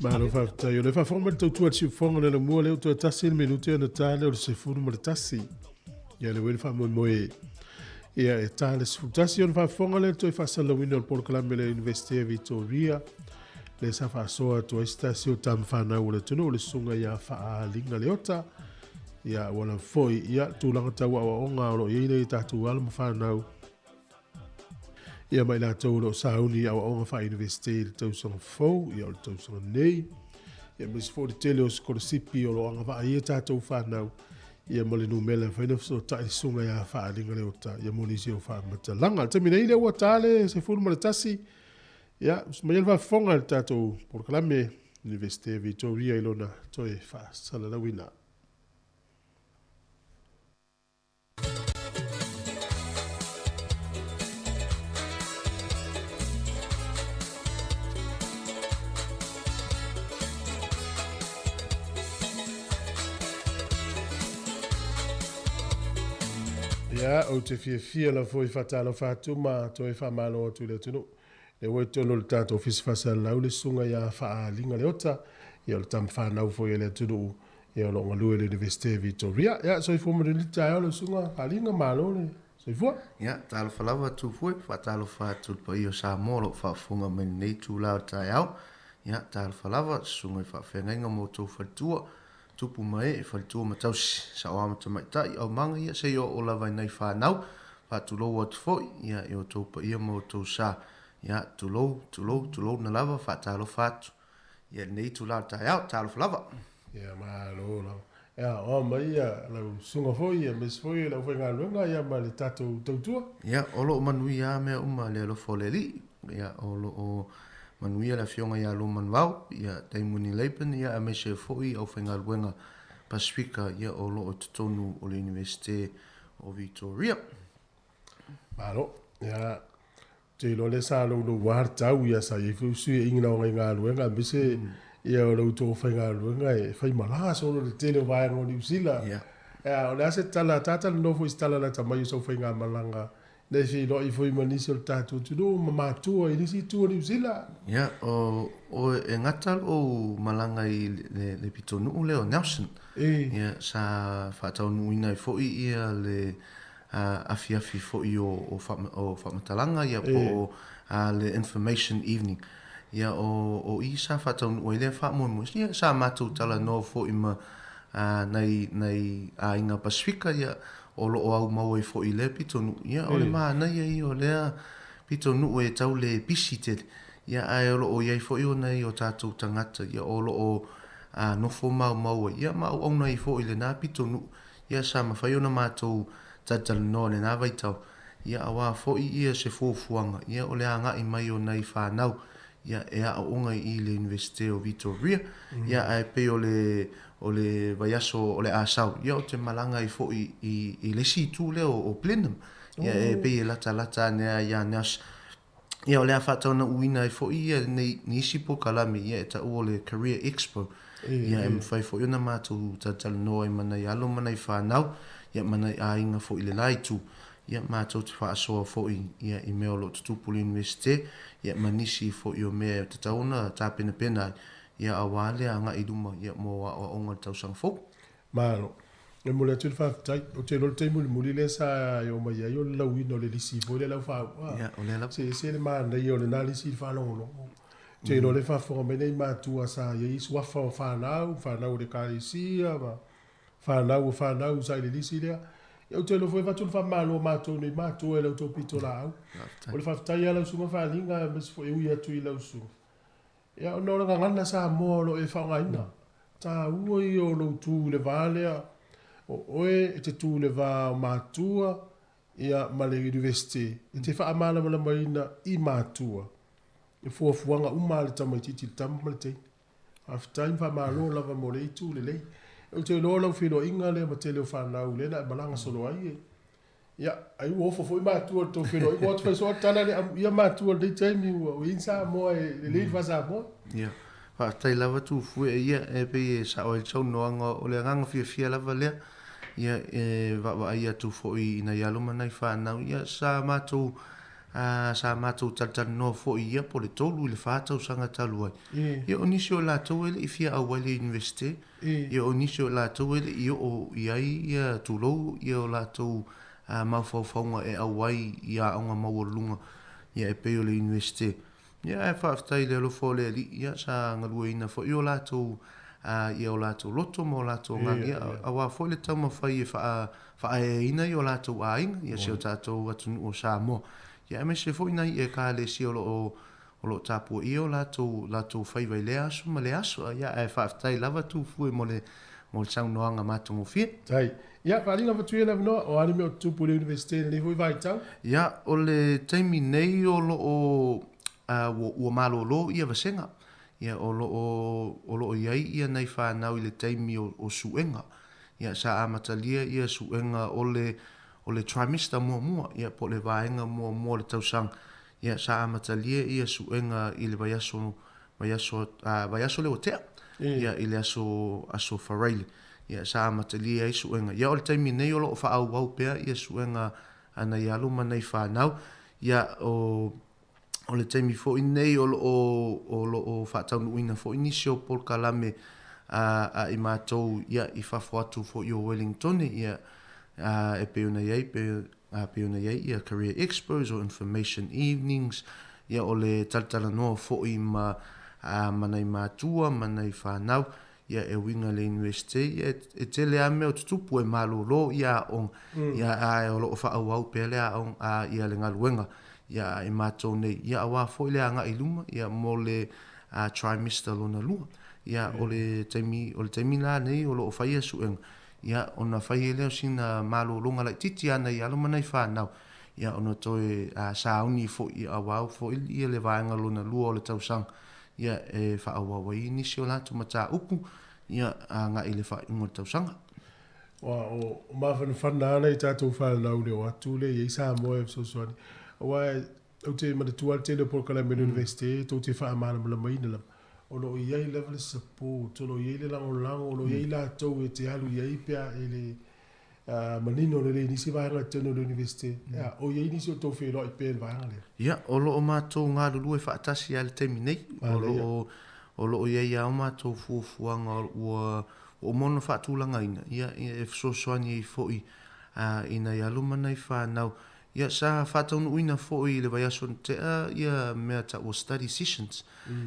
Malo faafetai. O le faafofoga mai le tautua a le siufofoga le lamua lea ua toe tasi le minute ona ta lea o le 11. Ia le ua i le faamoemoe ia e ta le 11 ona faafofoga lea le toe faasalalauina o le polokalame le Universite Victoria le sa faasoa atu ai se tasi o tama fanau o le atunuu le susuga ia Faaaliga Leota. Ia ua lava foi ia tulaga tau aoaoga o lo o i ai nei tatou alo ma fanau ia ma i latou o lo o sauni i aoaoga faa-Iunivesite i le tausaga fou, ia o le tausaga nei. Ia aemaise foi o le tele o sikolasipi o lo o agavaa ai a tatou fanau, ia ma le numera e mafai ona fesootai le susuga ia Faaaliga Leota, ia mo nisi o faamatalaga. I le taimi nei lea ua ta le 11, ia maia le faafofoga i le tatou polokalame Iunivesite Victoria i lona toe faasalalauina. Ia, ou te fiafia lava foi e faatalofa atu ma toe faamalo atu i le atunuu. Lea ua i totonu o le tatou Ofisa Faasalalau le susuga ia Faaaliga Leota, ia o le tama fanau foi a le atunuu Ia o lo o galue i le Iunivesite Victoria. Ia soifua manuia le taeao lau susuga Faaaliga, malo le soifua. Ia, talofa lava Tufue, faatalofa atu i le paia o Samoa o lo o faafofoga mai i lenei itula o le taeao. Ia, talofa lava, susuga i faafeagaiga ma outou faletua, tupu ma ee, faletua ma tausi, saoa ma tamaitai, aumaga ia seia oo lava i nai fanau. Faatulou atu foi, ia, i outou paia ma outou sa. Ia, tulou, tulou, tulouna lava, faatalofa atu. Ia lenei itula o le taeao, talofa lava. Ia malo lava. Ia o mai ia lau susuga foi ia aemaise foi o le aufaigaluega ia ma le tatou tautua. Ia o lo o manuia lava mea uma i le alofa o le Alii. Ia o lo o manuia le afioga ia Roman Vao, ia Damoni Laban ia aemaise foi aufaigaluega Pasifika ia o lo o i totonu o le Iunivesite o Victoria. Malo. Ia Te iloa lea sa loulou lava le tau, ia sa i ai foi fesuiaiga o galuega aemaise ia o la outou aufaigaluega e fai malaga solo i le tele o vaega o Niu Sila. Ia, o le a se tala, talatalanoa foi i se tala lata mai o sau faigamalaga ina ia feiloai foi ma nisi o le tatou atunuu ma matua i nisi itu o Niu Sila. Ia, o, o e gata lou malaga i le, le pitonuu lea o Nelson. Ia, sa faataunuuina ai foi ia le afiafi foi o faamatalaga ia po o le information evening. Ia o i sa faataunuu ai lea faamoemoe. Ia sa matou talanoa foi ma nai nai aiga Pasifika ia o lo o aumau ai foi i lea pitonuu. Ia o le manaia ia o lea pitonuu e tau le pisi tele. Ia ae o lo o i ai foi o nai o tatou tagata ia o lo o nofo maumau ai ia ma auauna ai foi i lena pitonuu. Ia sa mafai ona matou talatalanoa i lena vaitau, ia auā foi ia se fuafuaga, ia o le agai mai o nai fanau, ia e aooga i i le Iunivesite o Vitoria, ia ae pei o le o le vaiaso o le Asau, ia ou te malaga ai foi i i le isi itu lea o Blenheim, ia e pei e latalata ane lava ia Nelson. Ia o le a faataunuuina ai foi ia nei nisi polokalame ia e taua o le Career Expo. Ia e mafai foi ona matou talatalanoa ai ma nai alo ma nai fanau, ia ma nai aiga foi i le la itu. Ia matou te faasoa foi ia i mea o lo o tutupu i le Iunivesite, ia ma nisi foi o mea e tatau ona tapenapena ai, ia aua le agai i luma ia mo aoaoga i le tausaga fou. Malo. E momoli atu le faafetai. Ou te iloa le taimi mulimuli lea sa e oo mai ai o le lauina o le lisi foi lea lau faaua. Ia, o lea lava. Se ese le manaia o lena lisi i le faalogologo. Ou te iloa o lea e faafofoga mai nai matua sa i ai suafa o fanau, fanau o le ekalesia ma fanau o fanau sa i le lisi lea. Ia ou te iloa foi e avatu le faamalo a matou nei matua i la outou pitolaau. O le faafetai lava lau Susuga Faaaliga aemaise foi e ui atu i lau Susuga. Ia ona o le gagana Samoa o lo o e faaaogaina, taua ia o lou tu i le va lea, o oe e te tu i le va o matua ia ma le Universite, e te faamalamalamaina i matua i fuafuaga uma a le tamaitiiti, le tama ma le teine. Faafetai ma faamalo lava mo lea itu lelei. Ou te iloa o lau feiloaiga lea ma tele o fanau lea na e malaga solo ai e Ia, ai ua ofo foi matua i le tou feiloaiga, ua atu fai soo tala le amuia matua i lenei taimi ua i ai ni Samoa e lelei le faa-Samoa. Ia, faafetai lava Tufue, ia e pei e sao ai le saunoaga, o le agaga fiafia lava lea, ia e vaavaai atu foi i nai alo ma nai fanau, ia sa matou Sa matou talatalanoa foi i ia po o le 3 i le 4 tausaga talu ai. Ia o nisi o i latou e le i fia auai i le Iunivesite, ia o nisi o i latou e le i oo i ai ia tulou ia o latou mafaufauga e auai i aoga maualuluga ia e pei o le Iunivesite. Ia ae faafetai i le alofa o le Alii, ia sa galueina foi o latou ia o latou loto ma o latou agaga, ia aua foi le taumafai e faaeaina i o latou aiga, ia si o tatou atunuu o Samoa. Ia aemaise foi nai Ekalesia o lo o o lo o tapuaia o latou latou faiva i lea aso ma lea aso. Ia ae faafetai lava Tufue mo le mo le saunoaga matagofie. Tai. Ia, faaaliga Matuia le avanoa, o a ni mea o tutupu i le Iunivesite i lenei foi vaitau? Ia, o le taimi nei o lo o ua, ua malolo ia vasega. Ia, o lo o, o lo o i ai ia nai fanau i le taimi o, o suega. Ia, sa amatalia ia suega o le, o le trimester muamua, ia, po o le vaega muamua o le tausaga. Ia, sa amatalia ia suega i le vaiaso vaiaso vaiaso lea ua tea ia i le aso aso Faraile ia sa amatalia ai suega. Ia o le taimi nei o lo o faaauau pea ia suega a nai alo ma nai fanau. Ia o o le taimi foi nei o lo o o lo o faataunuuina foi nisi o polokalame a a i matou ia i fafo atu foi o Wellingtone ia a e pei ona i ai pe a pei ona i ai ia Career Expos o Information Evenings, ia o le talatalanoa foi ma ma nai matua ma nai fanau, ia e uiga i le Universite, ia e tele lava mea o tutupu e malolo ia aoga, ia ae o lo o faaauau pea le aoga a ia le galuega ia a i matou nei, ia aua foi le agai i luma ia mo le trimester lona lua. Ia o le taimi o le taimi la nei o lo o fai ia suega, Ia, ona fai ai lea o sina malologa laitiiti a nai alo ma nai fanau, ia, ona toe sauni foi ia auau foi ia le vaega lona lua o le tausaga, ia, e faaauau ai nisi o latou mataupu, ia, agai i le faaiuga o le tausaga. Ua o mafanafana lava nai tatou fanau i le o atu lea i ai Samoa e fesoasoani. Aua ou te manatua le tele o polokalame a le Universite tou te faamalamalamaina lava, o lo o i ai lava le support, o lo o i ai le lagolago, o lo o i ai latou e te alu i ai pe a e le manino lelei i nisi vaega i totonu o le Universite. Ia, o i ai nisi o tou feiloai pea i le vaega lea? Ia, o lo o matou galulue faatasi lava i le taimi nei. O lo o, o lo o i ai lava o matou fuafuaga ua uma ona faatulagaina, ia, e fesoasoani ai foi i nai alo ma nai fanau. Ia, sa faataunuuina foi i le vaiaso na tea ia mea taua study sessions.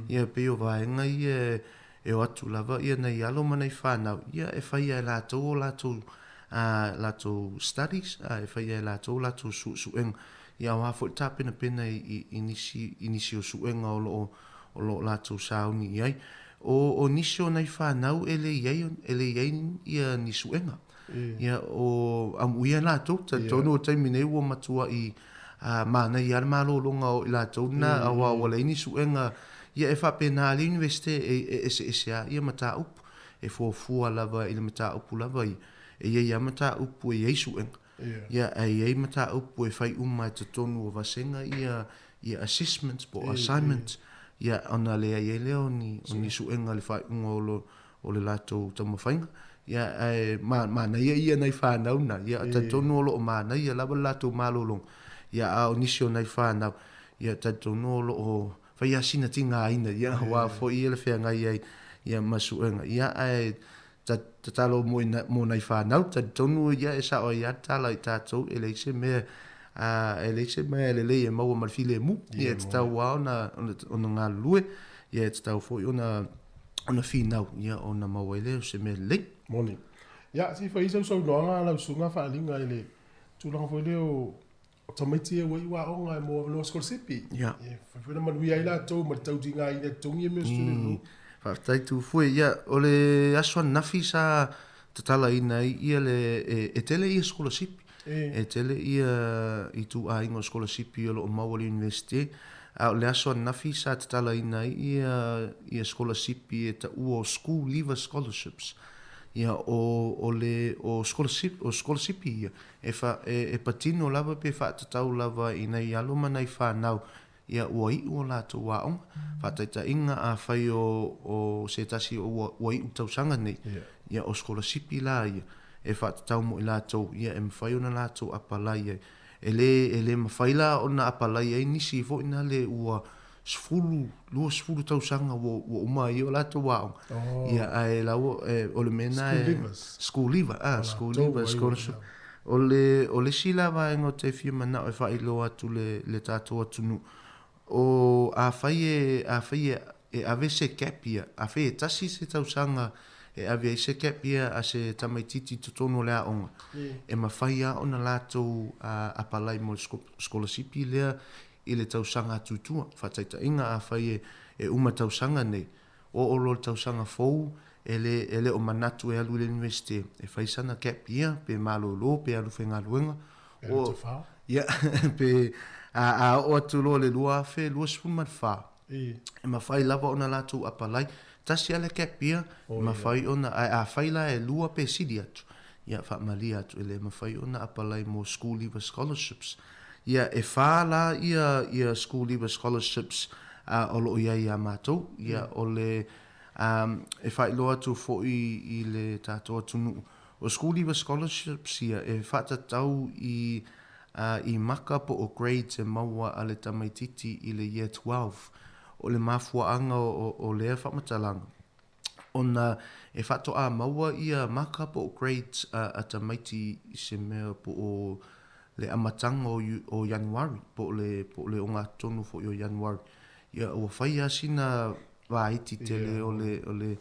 Ia, pei o vaega ia e o atu lava ia nai alo ma nai fanau, ia e faia e latou o latou, a latou studies, a e faia e latou o latou suesuega. Ia, aua foi le tapenapena i, i nisi, i nisi o suega o lo o, o lo o latou sauni i ai. O, o nisi o nai fanau e le i ai, e le i ai ia ni suega. Ia, o amuia latou, talitonu o le taimi nei ua matuai manaia lava le malologa o i latou lena, aua ua leai ni suega. Ia, e faapena le Iunivesite e eseese lava ia mataupu, e fuafua lava i le mataupu lava ia. E i ai lava mataupu e i ai suega, ia, ae i ai mataupu e fai uma i totonu o vasega ia, ia assessments po o assignments, ia, ona leai ai lea o ni suega i le faaiuga o le latou taumafaiga, ia, ae manaia ia nai fanau na, ia, talitonu o lo o manaia lava le latou malologa, ia, a o nisi o nai fanau, ia, talitonu o lo o fai lava sina tigaina, ia, aua foi ia le feagai ai, ia, ma suega, ia, ae tatalo mo, mo nai fanau, talitonu, ia, e sao ai lava le tala i tatou, e leai se mea, e leai se mea e lelei e maua ma le filemu, ia, e tatau lava ona, ona galulue, ia, e tatau foi ona ona finau, ia, ona maua ai lea o se mea lelei. Moni. Ia, se i fai sau saunoaga lau susuga faaaliga i le tulaga foi lea o tamaiti ia ua iu aoga e mo avanoa sikolasipi. Ia. E fai foi ona manuia ai latou ma le tautigaina i totogi ia mea o student loan. Faafetai Tufue. Ia, o le aso ananafi sa tatalaina ai ia le, e tele ia sikolasipi. E tele ia ituaiga o sikolasipi o lo o maua i le Iunivesite, a o le aso ananafi sa tatalaina ai ia ia sikolasipi e taua o School Leaver Scholarships. Ia, o, o le, o sikolasipi, o sikolasipi ia, e fa, e, e patino lava pe faatatau lava i nai alo ma nai fanau Ia, ua iu o latou aoga. Faataitaiga, afai o, o se tasi o ua, ua iu tausaga nei, ia, o sikolasipi la ia, e faatatau mo i latou, ia, e mafai ona latou apalai ai. E lē, e lē mafai la ona apalai ai nisi foi nale ua 10, 20 tausaga ua, ua uma ai o latou aoga. Oh. Ia, ae laua, e, o le mea na School e... leavers. School leaver, ah, school leaver scholarship. O le, o le isi la vaega ou te fia manao e faailoa atu le, le tatou atunuu, o, afai e, afai e, e ave se gap year, afai e tasi se tausaga e ave ai se gap year a se tamaitiiti i totonu o le aoga, e mafai lava ona latou apalai mo le sikolasipi lea i le tausaga atu i tua. Faataitaiga, afai e uma tausaga nei, oo loa le tausaga fou, e le, e le o manatu e alu i le Iunivesite, e fai sana gap year, pe malolo, pe alu faigaluega, Pe alu tafao. Ia, pe, a, a oo atu loa i le 2024, e mafai lava ona latou apalai. Tasi lava le gap year, e mafai ona, ae afai la e lua pe sili atu, ia, faamalie atu, e le mafai ona apalai mo School Leaver Scholarships. Ia, e whā la ia, ia School Leaver Scholarships o loo iai iā mātou. Ia, o le, um, e faailoa atu foʻi i le tatou atunuu, o School Leaver Scholarships ia e faatatau i, uh, i maka po o grades e maua a le tamaititi i le Year 12. O le mafuaaga o, o lea faamatalaga, ona e faatoā maua ia maka po o grades a, a tamaiti i se mea po o le amataga o, o Ianuari, po o le, po o le ogatotonu foi o Ianuari. Ia, ua fai lava sina vaiti tele o le, o le,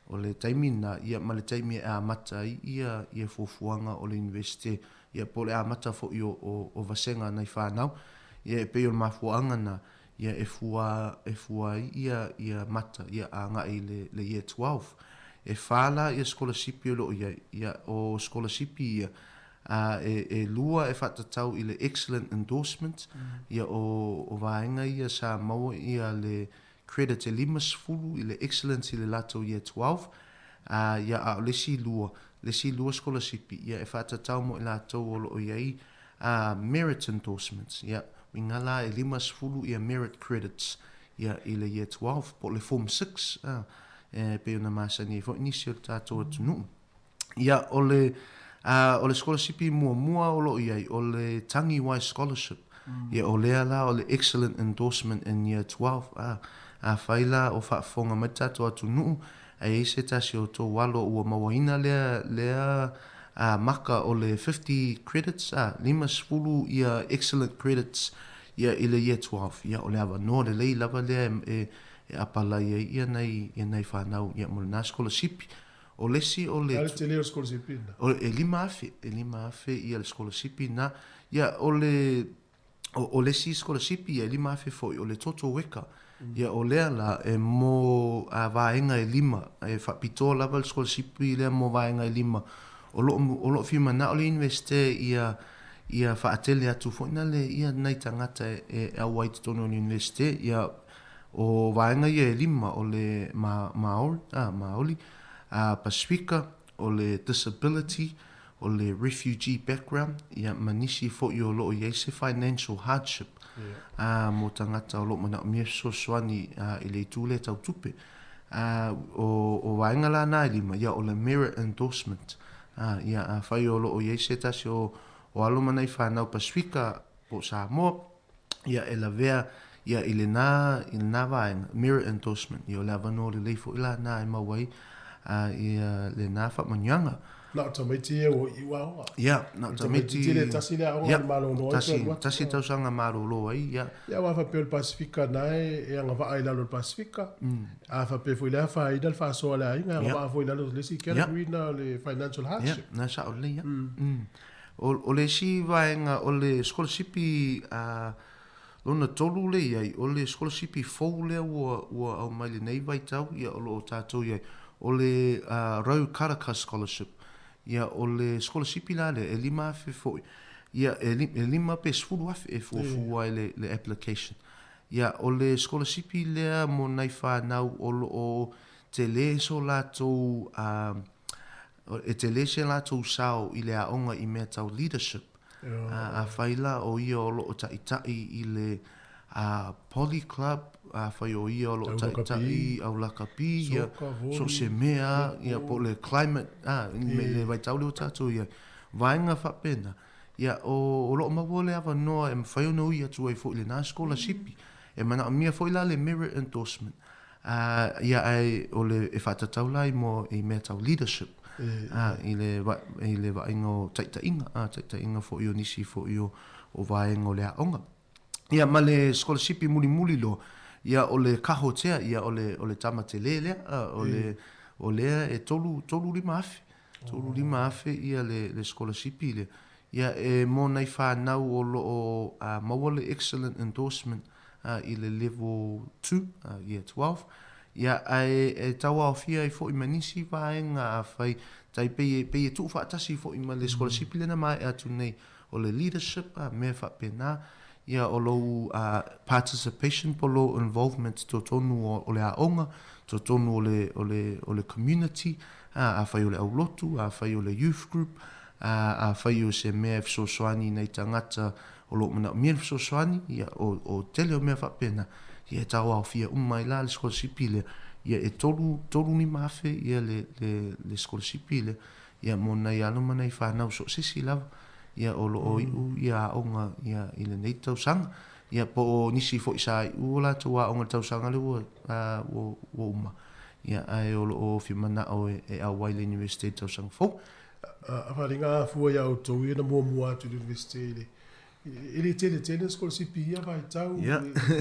o le taimi lena, ia, ma le taimi e amata ai ia, ia fuafuaga o le Iunivesite, ia, po o le amata foi o, o, o vasega a nai fanau. Ia, e pei o le mafuaaga lena, ia, e fua, e fua ai ia, ia mata, ia, agai i le, le Year 12. E whā la ia sikolasipi o loo iai, ia, o sikolasipi ia, Ā, e, e lua e faatatau i le excellent endorsement, ia o, o vaega ia sa maua ia le credit e 50 i le excellence i le latou year 12, ā, ia a o le isi lua, le isi lua sikolasipi, ia e faatatau mo i latou o lo o i ai, ā, merit endorsements, ia, uiga la e 50 ia merit credits, ia i le year 12, po o le form six, ā, e pei ona masani ai foi nisi o le tatou atunuu. Ia, o le, uh, o le sikolasipi muamua o loo i ai, o le Tangiwai Scholarship. Ia, o lea la o le Excellent Endorsement in Year 12. Ah, afai la o faafofoga mai le tatou atunuu, a i ai se tasi o outou alo ua mauaina lea, lea uh, maka o le 50 credits, ah, 50 ia excellent credits ia i le Year 12. Ia, o le avanoa lelei lava lea e, e, e apalai ai ia nai, ia nai fanau ia mo lena sikolasipi. O le isi o le. A le tele o le sikolasipi lena? O, e 5,000, e 5,000 ia le sikolasipi lena. Ia, o le, o, o le isi sikolasipi ia e 5,000 foi, o le Toto Weka. Ia, o lea la, e mo a vaega e lima, e faapitoa lava le sikolasipi lea mo vaega e lima. O loo, o loo fia manao le Iunivesite ia, ia faatele atu foi nale ia nai tagata e, e auai i totonu o le Iunivesite. Ia, O vaega ia e lima, o le Māori, ā, Māori, ā, Pasifika, o le Disability, o le Refugee Background, ia, ma nisi foi o lo o i ai se financial hardship, ā, mō tagata o lo o manaomia fesoasoani, ā, i le itu lea tau tupe. Ā, o, o vaega la nā e lima, ia, o le Merit Endorsement, ā, ia, afai o lo o i ai se tasi o, o alo ma nai whanau Pasifika po o Samoa, ia e lavea ia i lenā, i lenā vaega, merit endorsement, ia o le avanoa lelei foʻi lanā e maua ai a ia lenā faamanuiaga. Na o tamaiti ia ua iu aoga. Ia, na o tamaiti. Tele tasi le aoga ia, malolo ai. Tasi, tasi tausaga malolo ai, ia. Ia aua faapea o le Pasifika na e, e agavaa i lalo o le Pasifika. A faapea foi le afaina le faasoa a le aiga, e agavaa foi i lalo o le isi category na o le financial hardship. Ia, na sao lelei, ia. O, o le isi vaega o le sikolasipi a lona tolu lea i ai, o le sikolasipi fou lea ua, ua aumai lenei vaitau, ia o lo o tatou i ai, o le uh, Rau Karaka Scholarship. Ia o le sikolasipi la lea, e 5,000 foi. Ia e, e 5 pe 10,000 e fuafua ai le, le application. Ia o le sikolasipi lea mo nai whanau o lo o tele so latou uh, E tele se latou sao i le aoga i mea tau leadership, a afai la o ia o loo taʻitaʻi i le Poly Club, afai o ia o loo taʻitaʻi au lakapi, ia, so se mea, ia po o le climate, a, le vaitau lea o tatou i ai, vaega faapena. Ia, o, o lo'o maua le avanoa e mafai ona ui atu ai fo'i i lenā sikolasipi. E manaomia foi la le merit endorsement, ā, ia ae o le e faatatau la i moa i mea tau leadership, ā, i le i le vaaiga o taitaiga, ā, taitaiga foi o nisi foi o, o vaega o le aoga. Ia ma le sikolasipi mulimuli loa, ia o le Kahotea, ia o le, o le tama telē lea, ā, o le, o lea e tolu, 35 afe, 35 afe ia le, le sikolasipi lea. Ia e mo nai whanau o loo maua le excellent endorsement i le level 2, year 12, ia ae e tauaofia ai foi ma nisi vaega afai tai pei e pei e tuufaatasi foi ma le sikolasipi lea na maea atu nei o le leadership a mea faapena ia o lou participation po o lou involvement i totonu o le aoga, totonu o le o le o le community, afai o le aulotu, afai o le youth group, Ā, afai o se mea e fesoasoani i nai tagata o lo o manaomia le fesoasoani, ia, o, o tele o mea faapena, ia e tauaofia uma ai la le sikolasipi lea. Ia, e tolu, 35 afe ia le, le, le sikolasipi lea, ia, mo nai alo ma nai fanau so o se isi lava, ia, o lo o iu ia aoga, ia, i lenei tausaga. Ia, po o nisi foi sa iu o latou aoga i le tausaga lea ua, ā, ua, ua uma, ia, ae o lo o fia manao e, e auai i le Iunivesite i le tausaga fou. A faaaliga afua iā outou ia na muamua atu i le Iunivesite i le e le tele tele sikolasipi i ia vaitau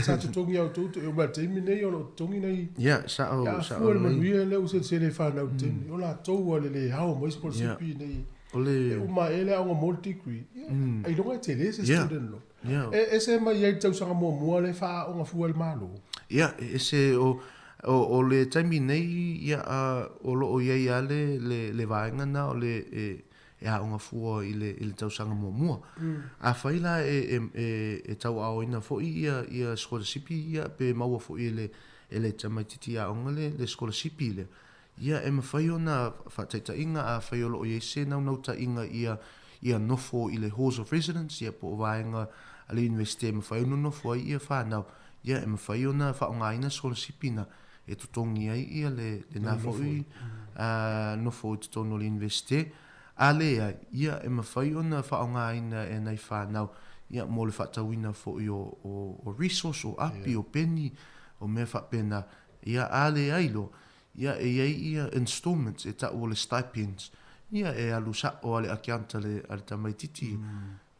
sa totogi iā outou e oo mai i le taimi lenei o lo o totogi nai Ia, sao, sao afua le manuia lea ua selesele e fanau i le taimi o latou ua le le ao mai sikolasipi nei O le e uma ae le aoga mo le degree ailoga e tele se student loan. E ese mai ai le tausaga muamua lea e faaaoga fua e le Malo. Ia, e ese o, o, o le taimi nei, ia, o lo o i ai lava le, le, le vaega lena o le, e, e aoga fua i le, i le tausaga muamua. Afai la e, e, e, e tauaaoina foi ia, ia sikolasipi ia pe maua foi e le, e le tamaitiiti aoga le, le sikolasipi lea, Ia, e mafai ona faataitaiga afai o lo o i ai se naunautaiga ia ia nofo i le Halls of Residence, ia po o vaega a le Iunivesite e mafai ona nofo ai ia whanau, ia e mafai ona faaaogaina sikolasipi na e totogi ai ia le lena foi nofo i totonu o le Iunivesite. A leai, ia e mafai ona faaaogaina e nai whanau ia mo le faatauina foi o o resource, o api, o peni, o mea faapena. Ia, a leai loa, Ia, e i ai ia installments e ta'u o le stipends, ia e alu sa'o a le account a le, a le tamaititi.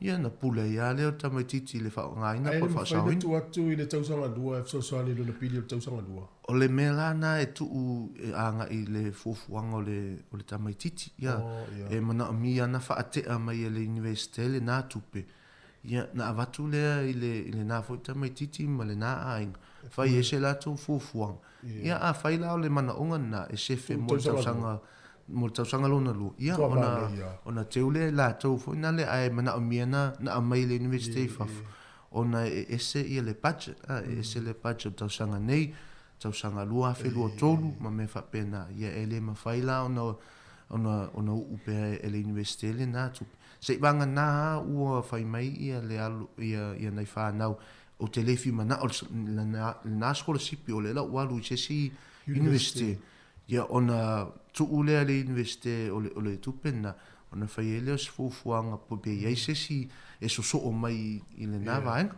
Ia, na pule ai lava lea o le tamaititi i le faaaogaina Ae po o le le mafai ona faasaoina. tuu atu i le tausaga lua e fesoasoani i lona pili o le tausaga lua. O le mea la na e tuu e agai i le fuafuaga o le, o le tamaititi. Ia, Oh, ia. e manaomia ana faate'a mai e le Iunivesite lenā tupe. Ia, na avatu lea i le, i lenā foi tamaititi ma lenā aiga, fai ai se latou fuafuaga. Ia, afai la o le manaoga lena e sefe mo le tausaga, mo le tausaga lona lua, ia, ona, ona teu lea i latou foi nale ae manaomia na, na aumai e le Iunivesite i fafo, ona e ese ia le budget, a, e ese le budget o le tausaga nei, tausaga 2023 ma mea faapena. Ia, e le mafai la ona, ona, ona uu pea e le Iunivesite lena tupe. Seivaga lava ua fai mai ia le alu, ia, ia nai fanau Ou te le fia manao lena sikolasipi o lea la ua alu i se isi Iunivesite, ia ona tuu lea e le Iunivesite o le, o le tupe lena, ona fai ai lea o se fuafuaga pe i ai se isi e sosoo mai i lena vaega.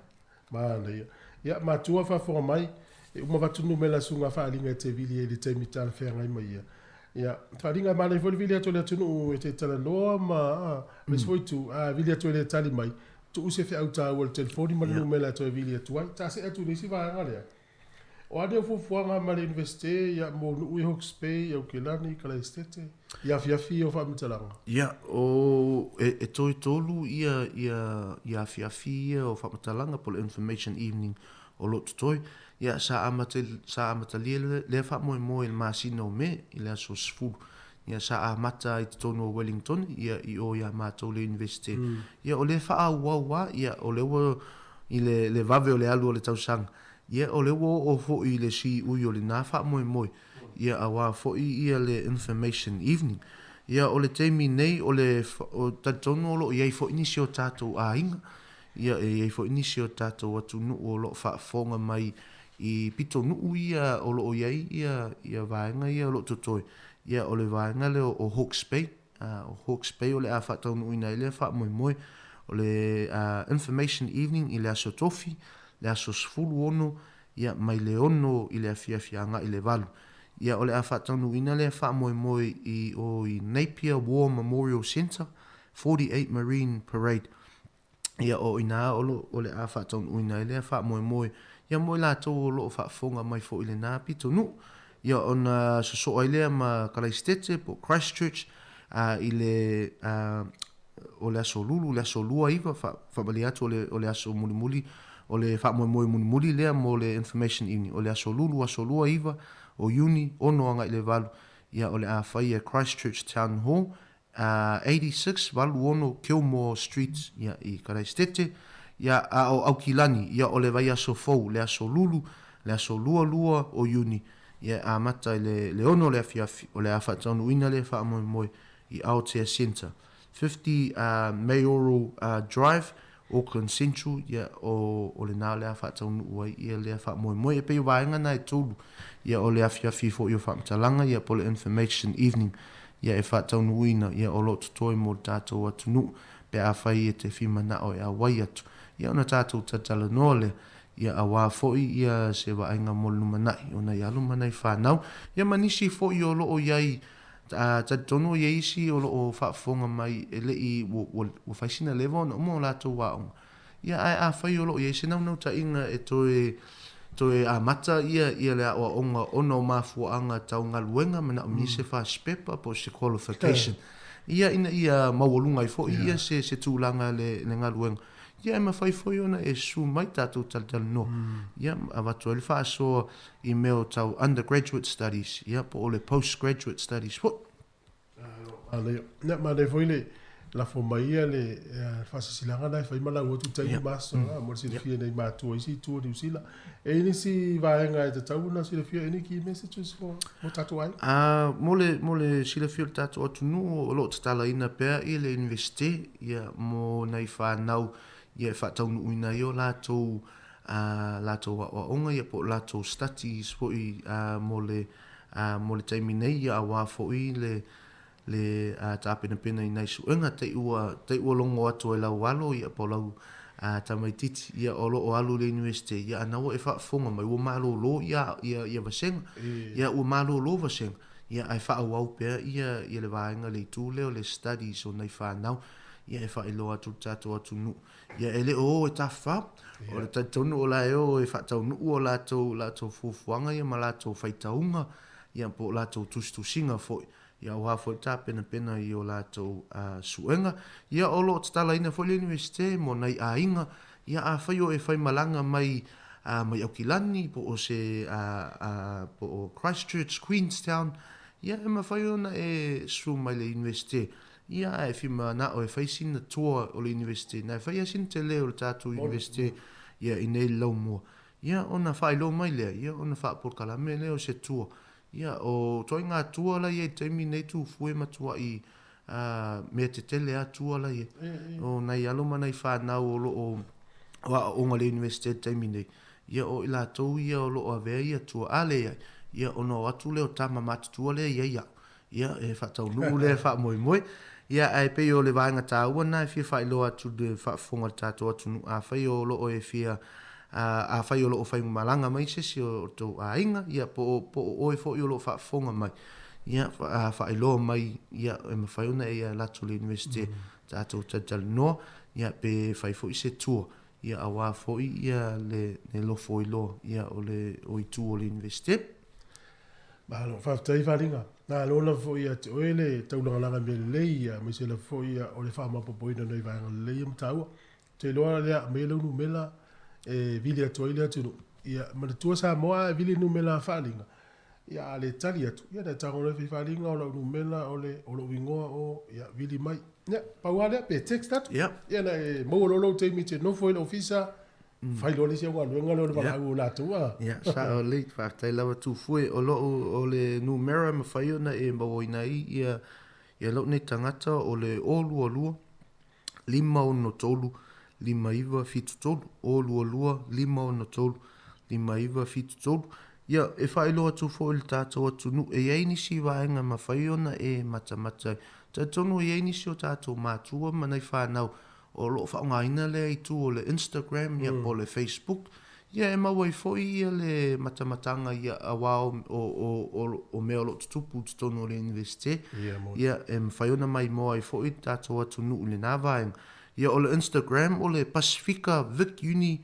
Manaia. Ia, matua faafofoga mai, e uma avatu le numera suga faaaliga e te vili ai i le taimi talafeagai mai ia. Ia, faaaliga e manaia foi le vili atu e le atunuu e te talanoa ma le isi foi itu, a vili atu e le tali mai, Tuu se feau taua i le telefoni ma le numera e toe vili atu ai. Ta see atu i le isi vaega lea. O a nei o fuafuaga ma le Iunivesite ia mo nuu i Hawke's Bay, Aukilani, Kalaesetete, i afiafi ia o faamatalaga? Ia, o, e, e toetolu ia, ia, ia afiafi ia o faamatalaga po o le Information Evening o lo o totoe. Ia, sa amata, sa amatalia lea faamoemoe i le masina o Me, i le aso 10. Ia, sa amata ai i totonu o Wellington, ia, i o iā matou le Iunivesite. Ia, o lea e faaauau lava, ia, o lea ua, i le, le vave o le alu o le tausaga, ia, o lea ua oo foi i le siui o lenā faamoemoe, ia, auā foi ia le Information Evening. Ia, o le taimi nei, o le, o, talitonu o lo o i ai foi nisi o tatou aiga, ia, e i ai foi nisi o tatou atunuu o lo o faafofoga mai i pitonuu ia o lo o i ai ia, ia vaega ia o lo o totoe, Ia, o le vaega lea o Hawke's Bay, o Hawke's Bay o le a faataunuuina ai lea faamoemoe. O le Information Evening i le Aso Tofi, le aso 16, ia, mai le 6 i le afiafi agai i le 8. Ia, o le a faataunuuina lea faamoemoe i o i Napier War Memorial Centre, 48 Marine Parade. Ia, o i ina o lo, o le a faataunuuina ai lea faamoemoe, ia mo i latou o lo o faafofoga mai foi i lena pitonuu. Ia, ona sosoo ai lea ma Kalaisitete po o Christchurch, a, i le, a, o le aso Lulu, le aso 29, faamalie atu o le, o le aso mulimuli, o le faamoemoe mulimuli lea mo le Information Evening, o le aso Lulu, aso 29 o Iuni, 6 agai i le 8, ia, o le a fai e Christchurch Town Hall, 86, 86 Kilmore Street, ia, i Karaisitete, ia, a o Aukilani, ia, o le vaiaso fou, le aso Lulu, le aso 22 o Iuni, ia, e amata i le, le 6 o le afiafi, o le a faataunuuina lea faamoemoe i Aotea Centre, 50 Mayoral Drive, Auckland Central, ia, o, o lena o le a faataunuu ai ia lea faamoemoe. E pei o vaega na e tolu, ia, o le afiafi foi o faamatalaga, ia, po o le Information Evening, ia, e faataunuuina, ia, o lo o totoe mo le tatou atunuu, pe afai e te fia manao e auai atu, ia, ona tatou talatalanoa lea, ia, auā foi ia se vaaiga mo le lumanai o nai alo ma nai fanau, ia, ma nisi foi o lo o i ai A talitonu i ai isi o lo o faafofoga mai e le i, ua, ua, ua fai sina leva ona uma o latou aoga. Ia, ae afai o lo o i ai se naunautaiga e toe, toe amata ia, ia le aoaoga ona o mafuaaga tau galuega, manaomia se fasipepa po o se qualification, ia, ina ia maualuga ai foi ia se, se tulaga le, le galuega. Ia, e mafai foi ona e susu mai tatou talatalanoa, ia, avatu ai le faasoa i mea o tau undergraduate studies, ia, po o le postgraduate studies foi. Manaia. Ia, manaia foi le lafo mai ia le faasilasilaga na e fai ma lau atu taimi ma aso, mo le silafia e nai matua i isi itu o Niu Sila. E i ai nisi vaega e tatau ona silafia, any key messages mo tatou aiga? Mo le, mo le silafia o le tatou atunuu, o lo o tatalaina pea i le Iunivesite, ia, mo nai fanau, ia, e faataunuuina ai o latou ā latou aoaoga ia po o latou studies foi mo le mo le taimi nei ia auā foi le le tapenapena i nai suega te i ua te i ua logo atu ai lau alo ia po o lau tamaititi ia o lo o alu i le University ia ana ua e faafofoga mai ua malolo ia ia ia vasega ia ua malolo vasega ia ae faaauau pea ia ia le vaega le itu lea o le studies o nai fanau ia e faailoa atu i le tatou atunuu Ia, e le o o e tafafao. O le talitonu o la e o e faataunuu o latou, latou fuafuaga ia ma latou faitauga, ia po o latou tusitusiga foi, ia aua foi le tapenapena i o latou suega. Ia o lo o tatalaina foi le Iunivesite mo nai aiga, ia afai o e faimalaga mai mai Aukilani po o se po o Christchurch, Queenstown, ia e mafai ona e susu mai le Iunivesite Ia, ae fia manao e fai sina tour o le Universite. Na e fai a sina tele o le tatou Universite ia i nei laumua. Ia, ona faailoa mai lea, ia, ona faapolokalame lea o se tour. Ia, o ituaiga tour la i ai i le taimi nei Tufue e matuai mea tetele lava tour la i ai. O nai alo ma nai fanau o lo o aoaoga i le Universite i le taimi nei, ia, o i latou ia o lo o avea ia tour. A leai, ia, ona o atu lea o tama matutua lea e i ai au. Ia, e faataunuu lea faamoemoe. Ia, ae pei o le vaega taua lena e fia faailoa atu i le faafofoga a le tatou atunuu, afai o lo o e fia, afai o lo o faimalaga mai se isi o tou aiga, ia, po o, po o oe foi o lo o faafofoga mai, ia, faailoa mai, ia, e mafai ona e alu atu i le Iunivesite tatou talatalanoa, ia, pe fai foi se tour, ia, aua foi, ia, le, le lofoiloa, ia, o le, o itu o le Iunivesite. Malo, faafetai Faliga. Malo lava foi ia te oe le taulagalaga mea lelei aemaise lava foi o le faamaopoopoina o nai vaega lelei ia ma taua. Ou te iloa lea aumai lau numera e vili atu ai le atunuu. Ia manatua Samoa a e vili numera a Faaliga, ia a le tali atu, ia na e tago loa e fai Faaliga o lau numera o le o lou igoa o ia vili mai. Ia pau lava lea pe text atu. Ia na e maua loa lou taimi e te nofo ai i le ofisa Fai loa le isi au galuega lea o le valaau o latou a. Ia, sao lelei, faafetai lava Tufue. O lou, o le numera e mafai ona e mauaina ai ia, ia lou nei tagata o le 022 563 5973, 022 563 5973. Ia, e faailoa atu foi i le tatou atunuu, e i ai nisi vaega e mafai ona e matamata ai. Talitonu e i ai nisi o tatou matua ma nai fanau. o lo o faaaogaina lea itu o le Instagram ia po o le Facebook, ia e maua ai foi ia le matamataga ia auā o o o o mea o lo o tutupu i totonu o le Iunivesite, ia e mafai ona maimoa ai foi le tatou atunuu i lena vaega. Ia o le Instagram o le Pasifika Vic Uni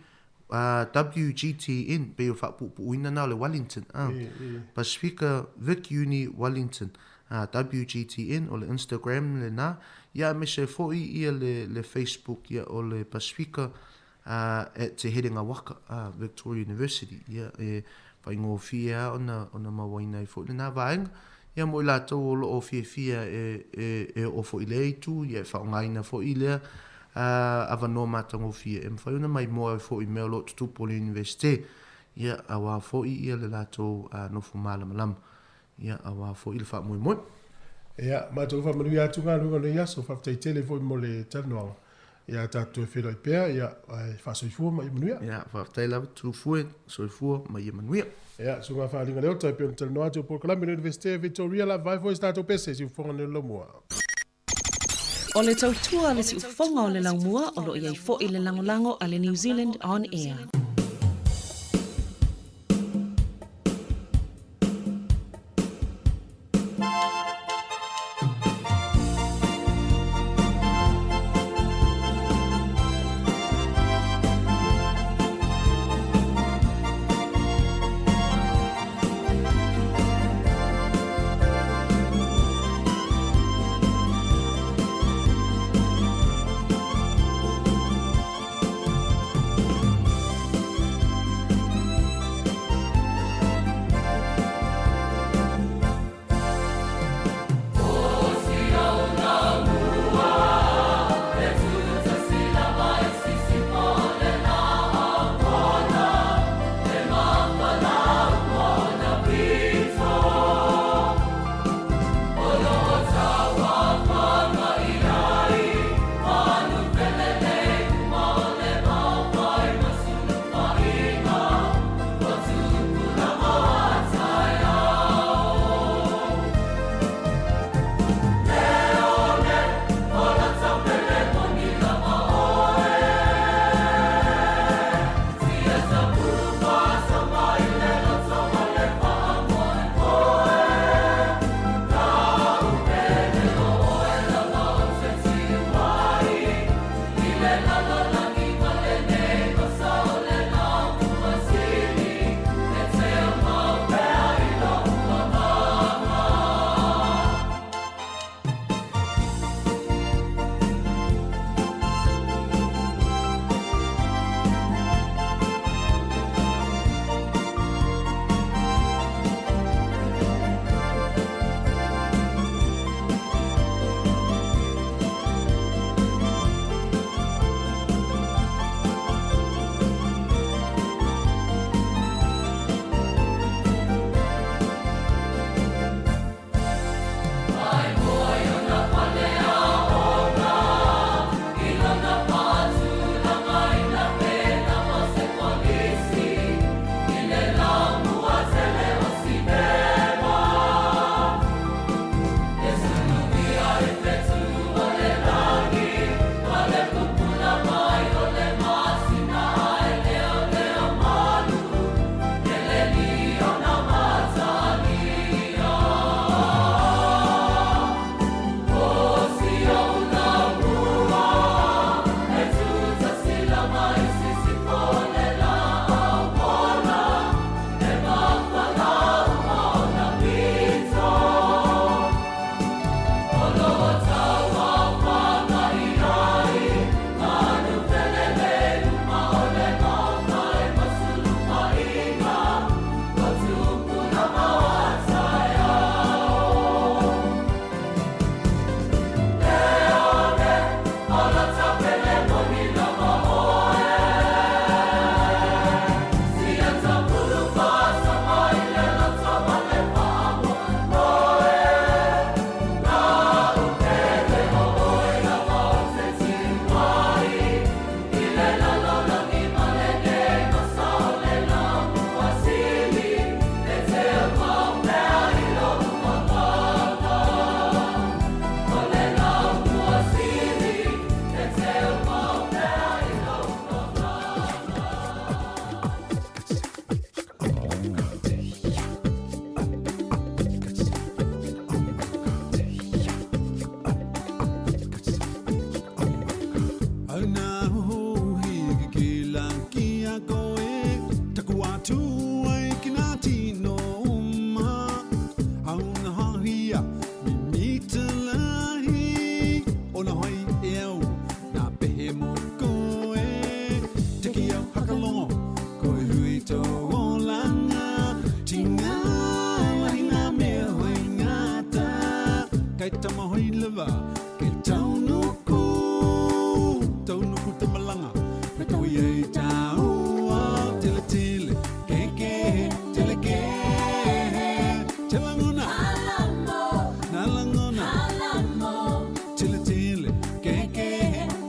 WGTN, pei o le faapuupuuina lena o le Wellington, Pasifika Vic Uni Wellington, WGTN, o le Instagram lena, ia aemaise ai foi ia le, le Facebook, ia o le Pasifika at Te Herenga Waka, Victoria University, ia e faigofie lava ona, ona mauaina ai foi lena vaega. Ia mo i latou o lo o fiafia e, e, e oo foi i lea itu, ia e faaaogaina foi lea avanoa matagofie e mafai ona maimoa ai foi i mea o lo o tutupu o le Iunivesite, ia, aua foi ia le latou nofo malamalama, ia, aua foi le faamoemoe. Ia, matou faamanuia atu galuega o lenei aso. Faafetai tele foi mo le talanoaga. Ia tatou toe feiloai pea, ia, ae faasoifua ma ia manuia. Ia, faafetai lava Tulufue, soifua ma ia manuia. Ia, susuga Faaaliga Leota, e pei ona talanoa atu o polokalame o le Iunivesite o Victoria la vae foi se tatou pese i siufofoga nei o le Laumua. O le tautua a le siufofoga o le Laumua o lo o i ai foi le lagolago a le New Zealand On Air. atu ai ki nā tino uma Auna hahia mimita lahi Ona hoi e au nā pehe mo koe Tiki au hakalongo koe hui tō olanga Tinga lahi ngā mea hoi ngata Kai tama hoi lava Ke taunuku Taunuku te malanga Me toi e tāua Tele tele Ke ke Tele ke Telangona Nalangona Tele tele Ke ke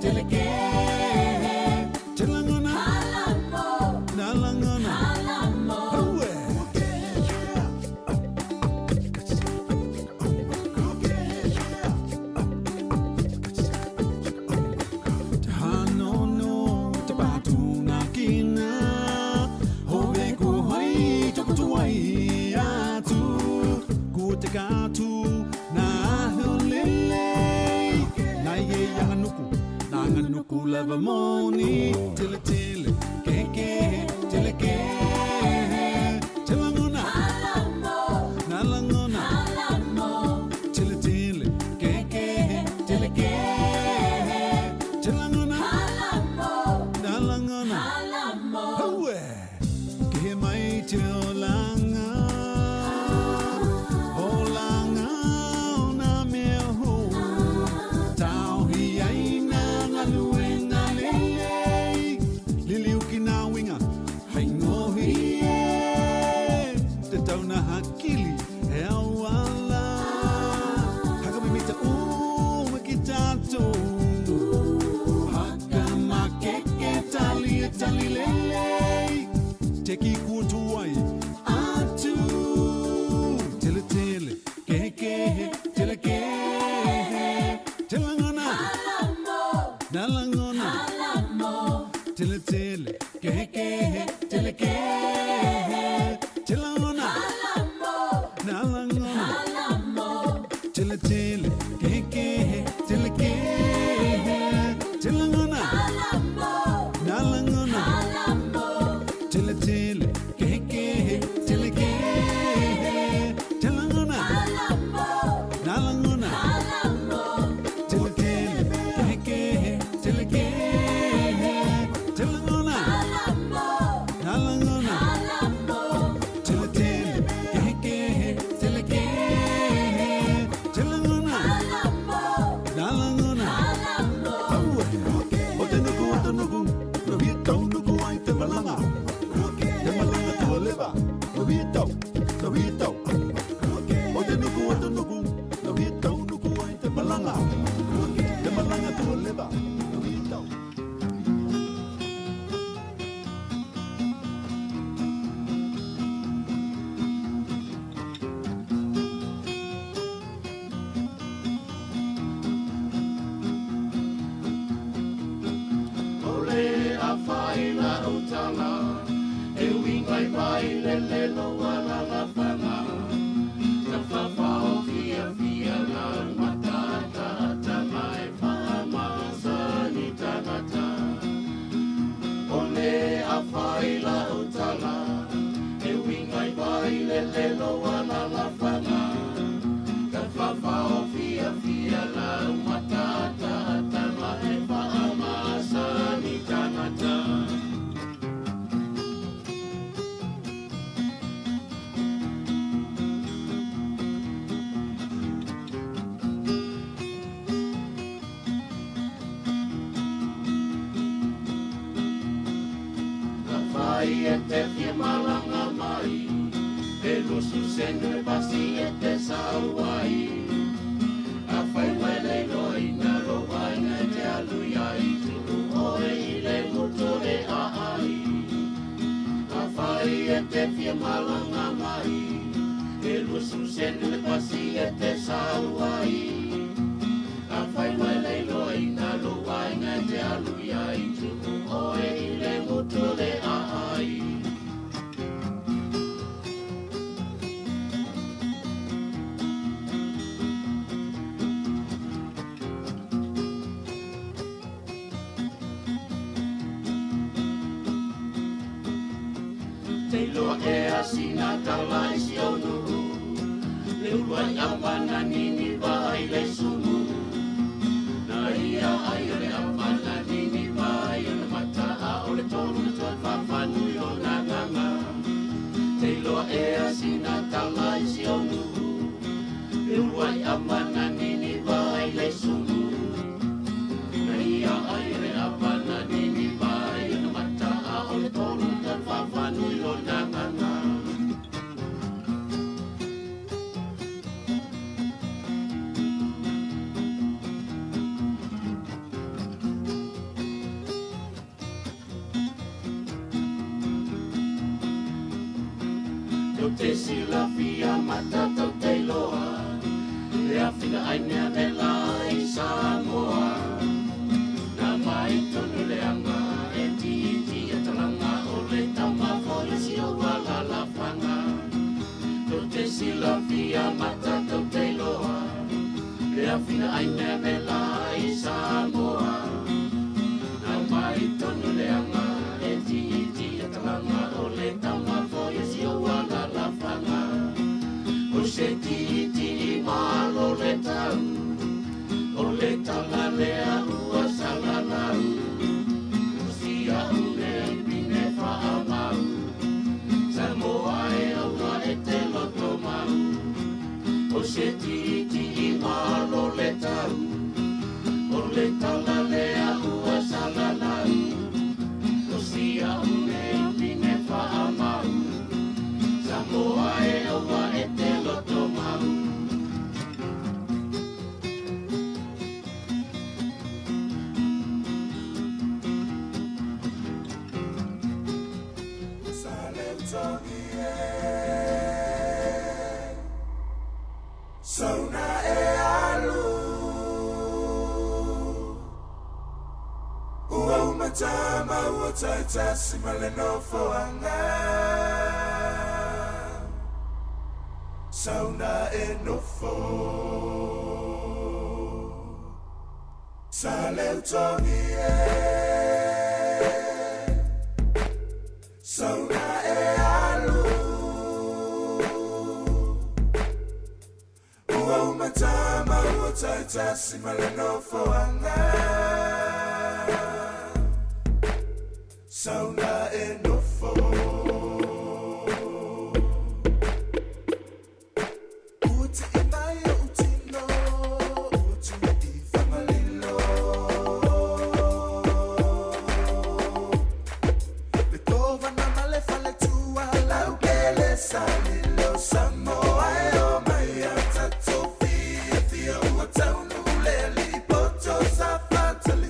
Tele ke Telangona Nalangona Aue. Te hanono te pātuna kina Hove ku hoi toko tuai atu Ku te kātu nā hulele Nā ie ianga nuku, nā ngā nuku lava moni Tele tele, ke ke, tele ke Telangona, nā langona Tele tele, ke ke, tele ke Telangona, nā langona Aue. Ke mai te olanga Olanga o nā mea hou Tauhi ai nā ngaluenga lelei Liliu ki nā winga hei ngohi e Te tauna hakili e au ala Hakamimita uma ki tātou Haka makeke tali e tali lelei Te ki kutuai atu Tele tele ke ke tele ke Telangona Nalangona Tele tele ke ke tele ke Telangona Nalangona Tele tele ke ke tele ke Telangona Nalangona Tele tele ke ke tele ke Telangona Nalangona Tele tele ke ke tele ke Telangona Nalangona Tele tele ke ke tele ke Telangona Nalangona Aue. O te nuku o te nuku No hia tau nuku ai te malanga Te malanga tua leva No hia tau, no hia tau O te nuku o te nuku No hia tau nuku ai te malanga Te malanga tua leva No hia tau Ole a whai la utala, e wingai mai le le loa la la whanga. Ka whawhao fia fia la mata ta ta mai whamasa ni tangata. Ole a whai la utala, e wingai mai le le loa la la whanga. Ka whawhao fia fia la mata ta ta mai whamasa ni tangata. Ka whai e te fia malanga mai, e lusu senu e pasi e te sauai. A whai wele loi nā roa inga te alu iai, tunu oe i le mutu le a ai. A whai e te fia malanga mai, e lusu senu e pasi e te sauai. A whai wele loi nā roa inga te alu iai, tunu oe i le mutu le a ai. Te iloa ea sina tala i si ou nuu Le ulu ai awa na niniva ai le sulu Na ia ai o le awa na niniva ai o le mata A o le tolu na toe faafaanui o na agaga Te iloa ea sina tala i si ou nuu Le ulu ai ama na niniva ai le sulu Na ia ai o le awa na niniva ai o le mata A o le tolu na toe faafaanui o na agaga Tau te silafia mata tau te iloa Le afina ai mea vela i Samoa Na mai tonu le anga e tiiti e talanga o le tama foi si o alalafaga Tau te silafia mata tau te iloa Le afina ai mea vela i Samoa Na mai tonu le anga e tiiti e talanga o le tama foi si o alalafaga O se tiiti malo le tau O le tala lea ua salalau O sia une pine faamau Samoa e aua e te loto mau O se tiiti malo le tau O le tala lea ua salalau O sia une pine faamau Samoa e aua e te loto mau Sauna e alu Ua umatama ua taitasi ma le nofoaga Sauna e nofo Sa leutogi e Sauna e alu Ua umatama ua taitasi ma le nofoaga Sauna e nofo Ua ti'i mai o utino Ua tui i whangalilo Le tovana ma le faletua Lau kele salilo Samoa e o mai a tatou fia fia Ua taunu le lipoto sa fatali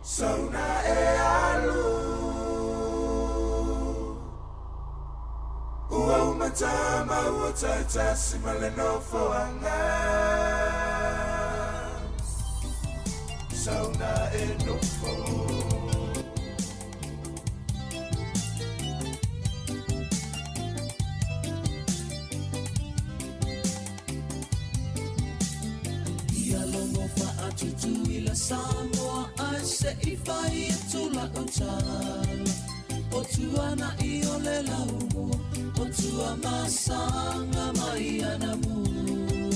Sauna e alu Ua umatama ua taitasi ma le nofoaga Sauna e nofo Ia logo faatutu i le Samoa ae se'i fai atu la'u tala. O tuana'i o le laumua O tua masaga mai ana mua.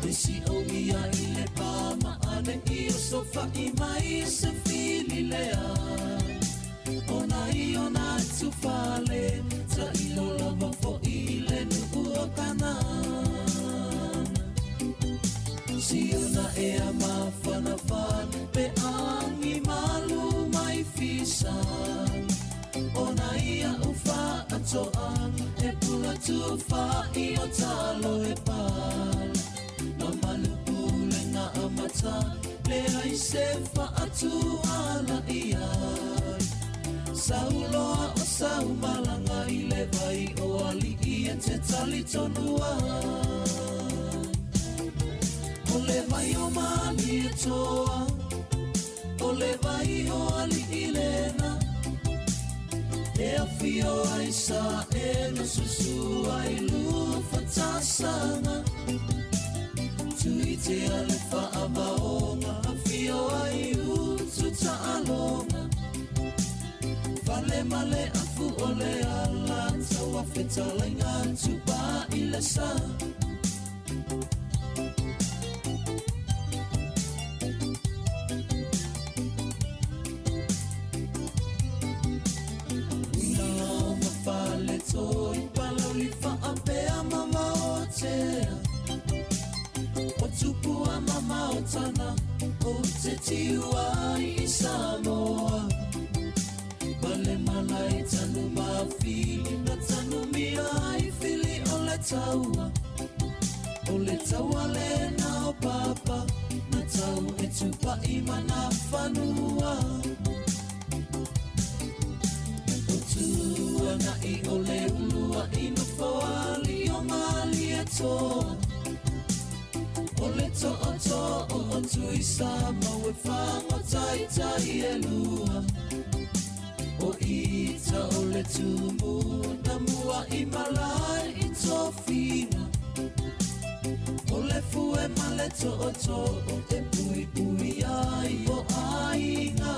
E si'ogia i le pama'ane'i o sofa'i mai se fili lea. Ona i ona tufale Ta'ilo lava fo'i le nu'u o Kanana. Siuna e a mafanafana Pe angi malu mai fisan Ona ia ufa atoa E pula tufa i o talo e pala Ma malu pule ngā amata Le ai se fa atu ala ia. Sauloa o saumalanga i le vai o ali'i e te tali tonua. O le vai o mali e toa O le vai o ali'i lena. E afio ai sa e na susu ai lua fatasanga Tui te ale whaamaonga Afio ai utu ta'alonga Fale male afu o le ala Tau awhetalenga tupa i le sa. Ula ma fale toi Palauli whaapea mamaotea O tupua mamaotana O te tiua i Samoa. Male malai tanu mafili Na tanu mia i fili o le taua. O le taua le na o papa Na tau e tupai mana whanua. O tua na i o le ulua i nofoali o mali e toa. O le to'o to'o o tui sa mau e whango tai tai e lua. O ita o le tumu na mua i malai i tōfina. O le fue ma le to'o to'o e pui pui ai o aiga.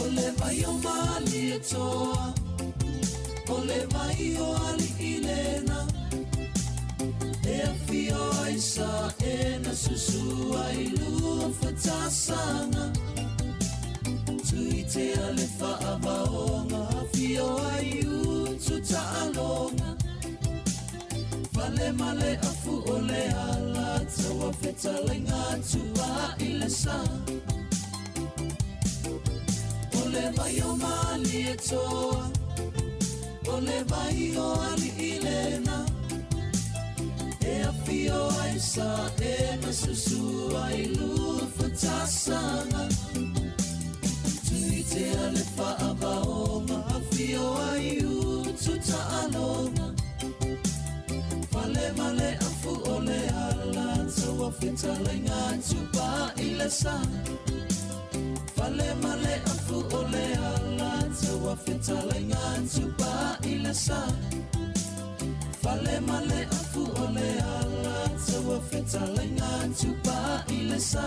O le vai o mali e toa O le vai o ali'i lena. E afio ai sa e na susu ai lua fatasanga. Tui te ale whaavaonga Afio ai utu ta'alonga. Fale male afu o le ala Taua fetalenga tua i le sa. O le vai o mali e toa O le vai o ali'i lena. E afio ai sa e na susu ai lua fatasanga. Tui te ale whaavaonga Afio ai utu ta'alonga. Fale male afu o le ala Taua fetalenga tupa i le sa. Fale male afu o le ala Taua fetalenga tupa i le sa. Fale male afu o le ala Taua fetalenga tupa i le sa.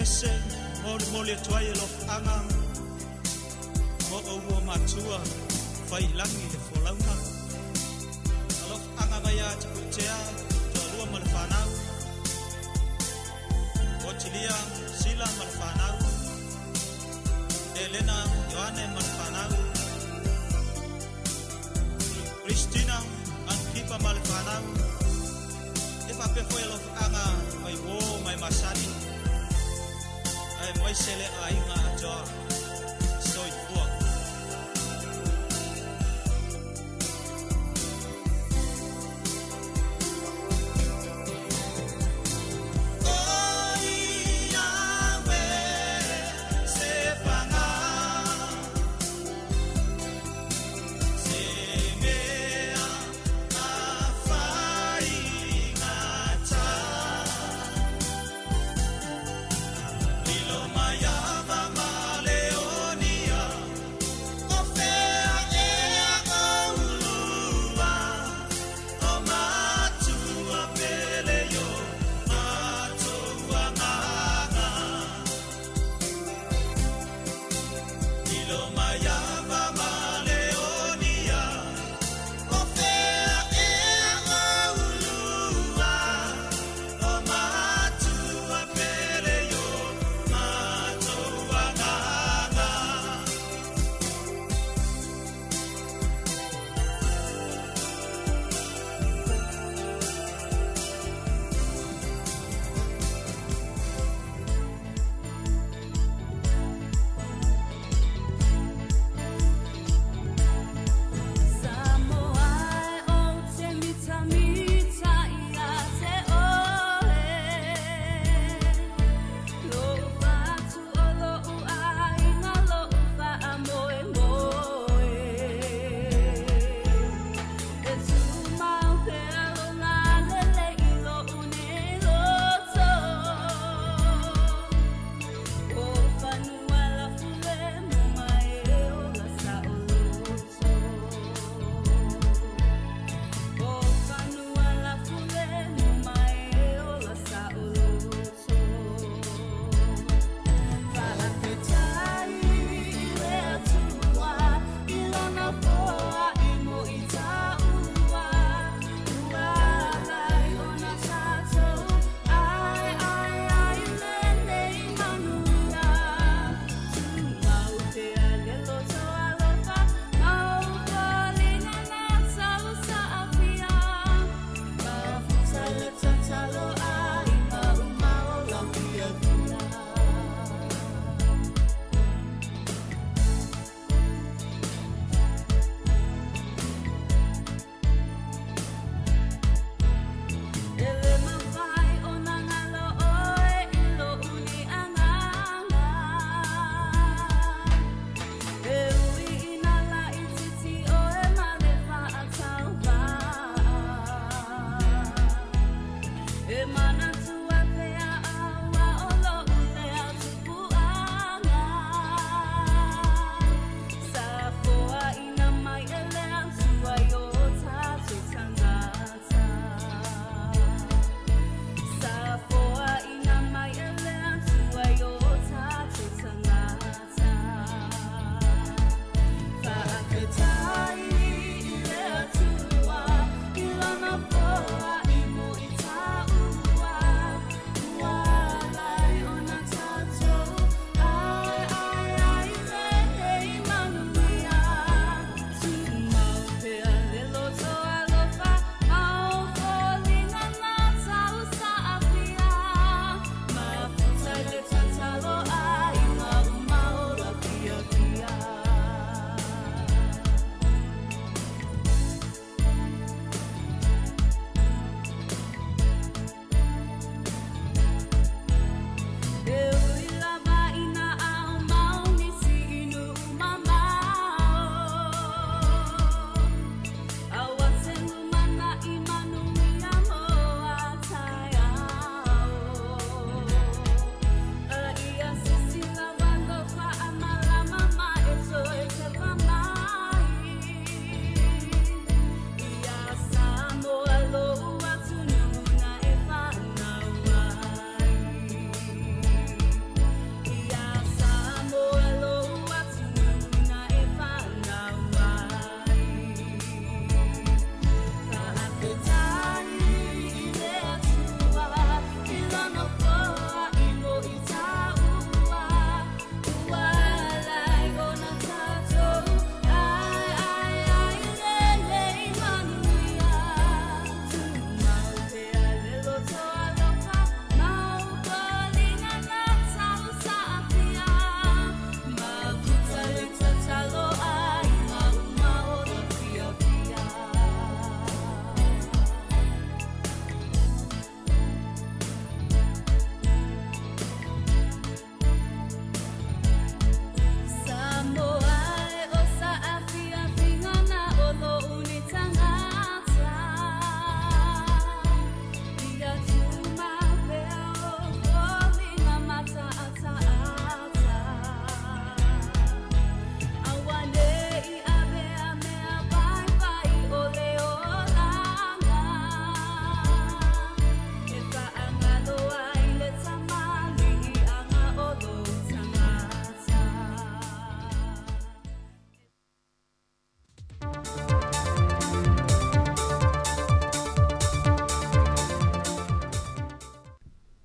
pese molimoli atu ai e lofaaga mo oua matua failagi le folauga. Alofaaga mai ia te puitea toalua ma le fanau. Otilia Sila ma le fanau. Elena Ioane ma le fanau. Christina Ankipa ma le fanau. E faapea foi alofaaga mai uō mai masani. Ae mai se le aiga atoa. Soifua.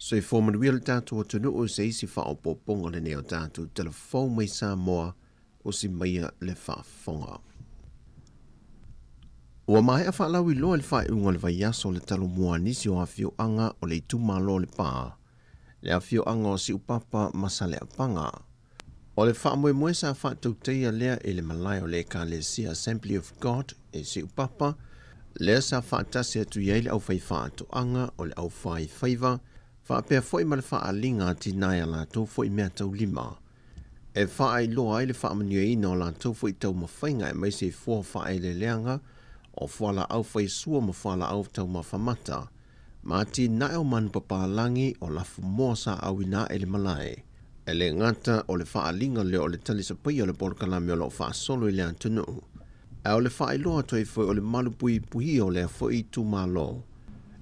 Soifua manuia le tatou atunuu i se isi faaopoopoga lenei o tatou telefou mai Samoa usi maia le faafofoga. Ua maea faalauiloa i le faaiuga o le vaiaso le talomua a nisi o afioaga o le itumalo o Lepa, le afioaga o Siupapa ma Saleapaga. O le faamoemoe sa faatautaia lea i le malae o le Ekalesia Assembly of God i Siupapa, lea sa faatasi atu i ai le aufaifaatoaga o le aufaifaiva faapea foi ma le faaaliga atinae a latou foi meataulima e faailoa ai le faamanuiaina o latou foi taumafaiga aemaise i fua faaeleeleaga o fualaau faisua ma fualaau taumafa mata ma atinae o manupapalagi o lafumoa sa auina ae le malae. E le gata o le faaaliga lea o le talisapaia o le polokalame o lo o faasolo i le atunuu, ae o le faailoa atu ai foi o le malupuipuia o lea foi itumalo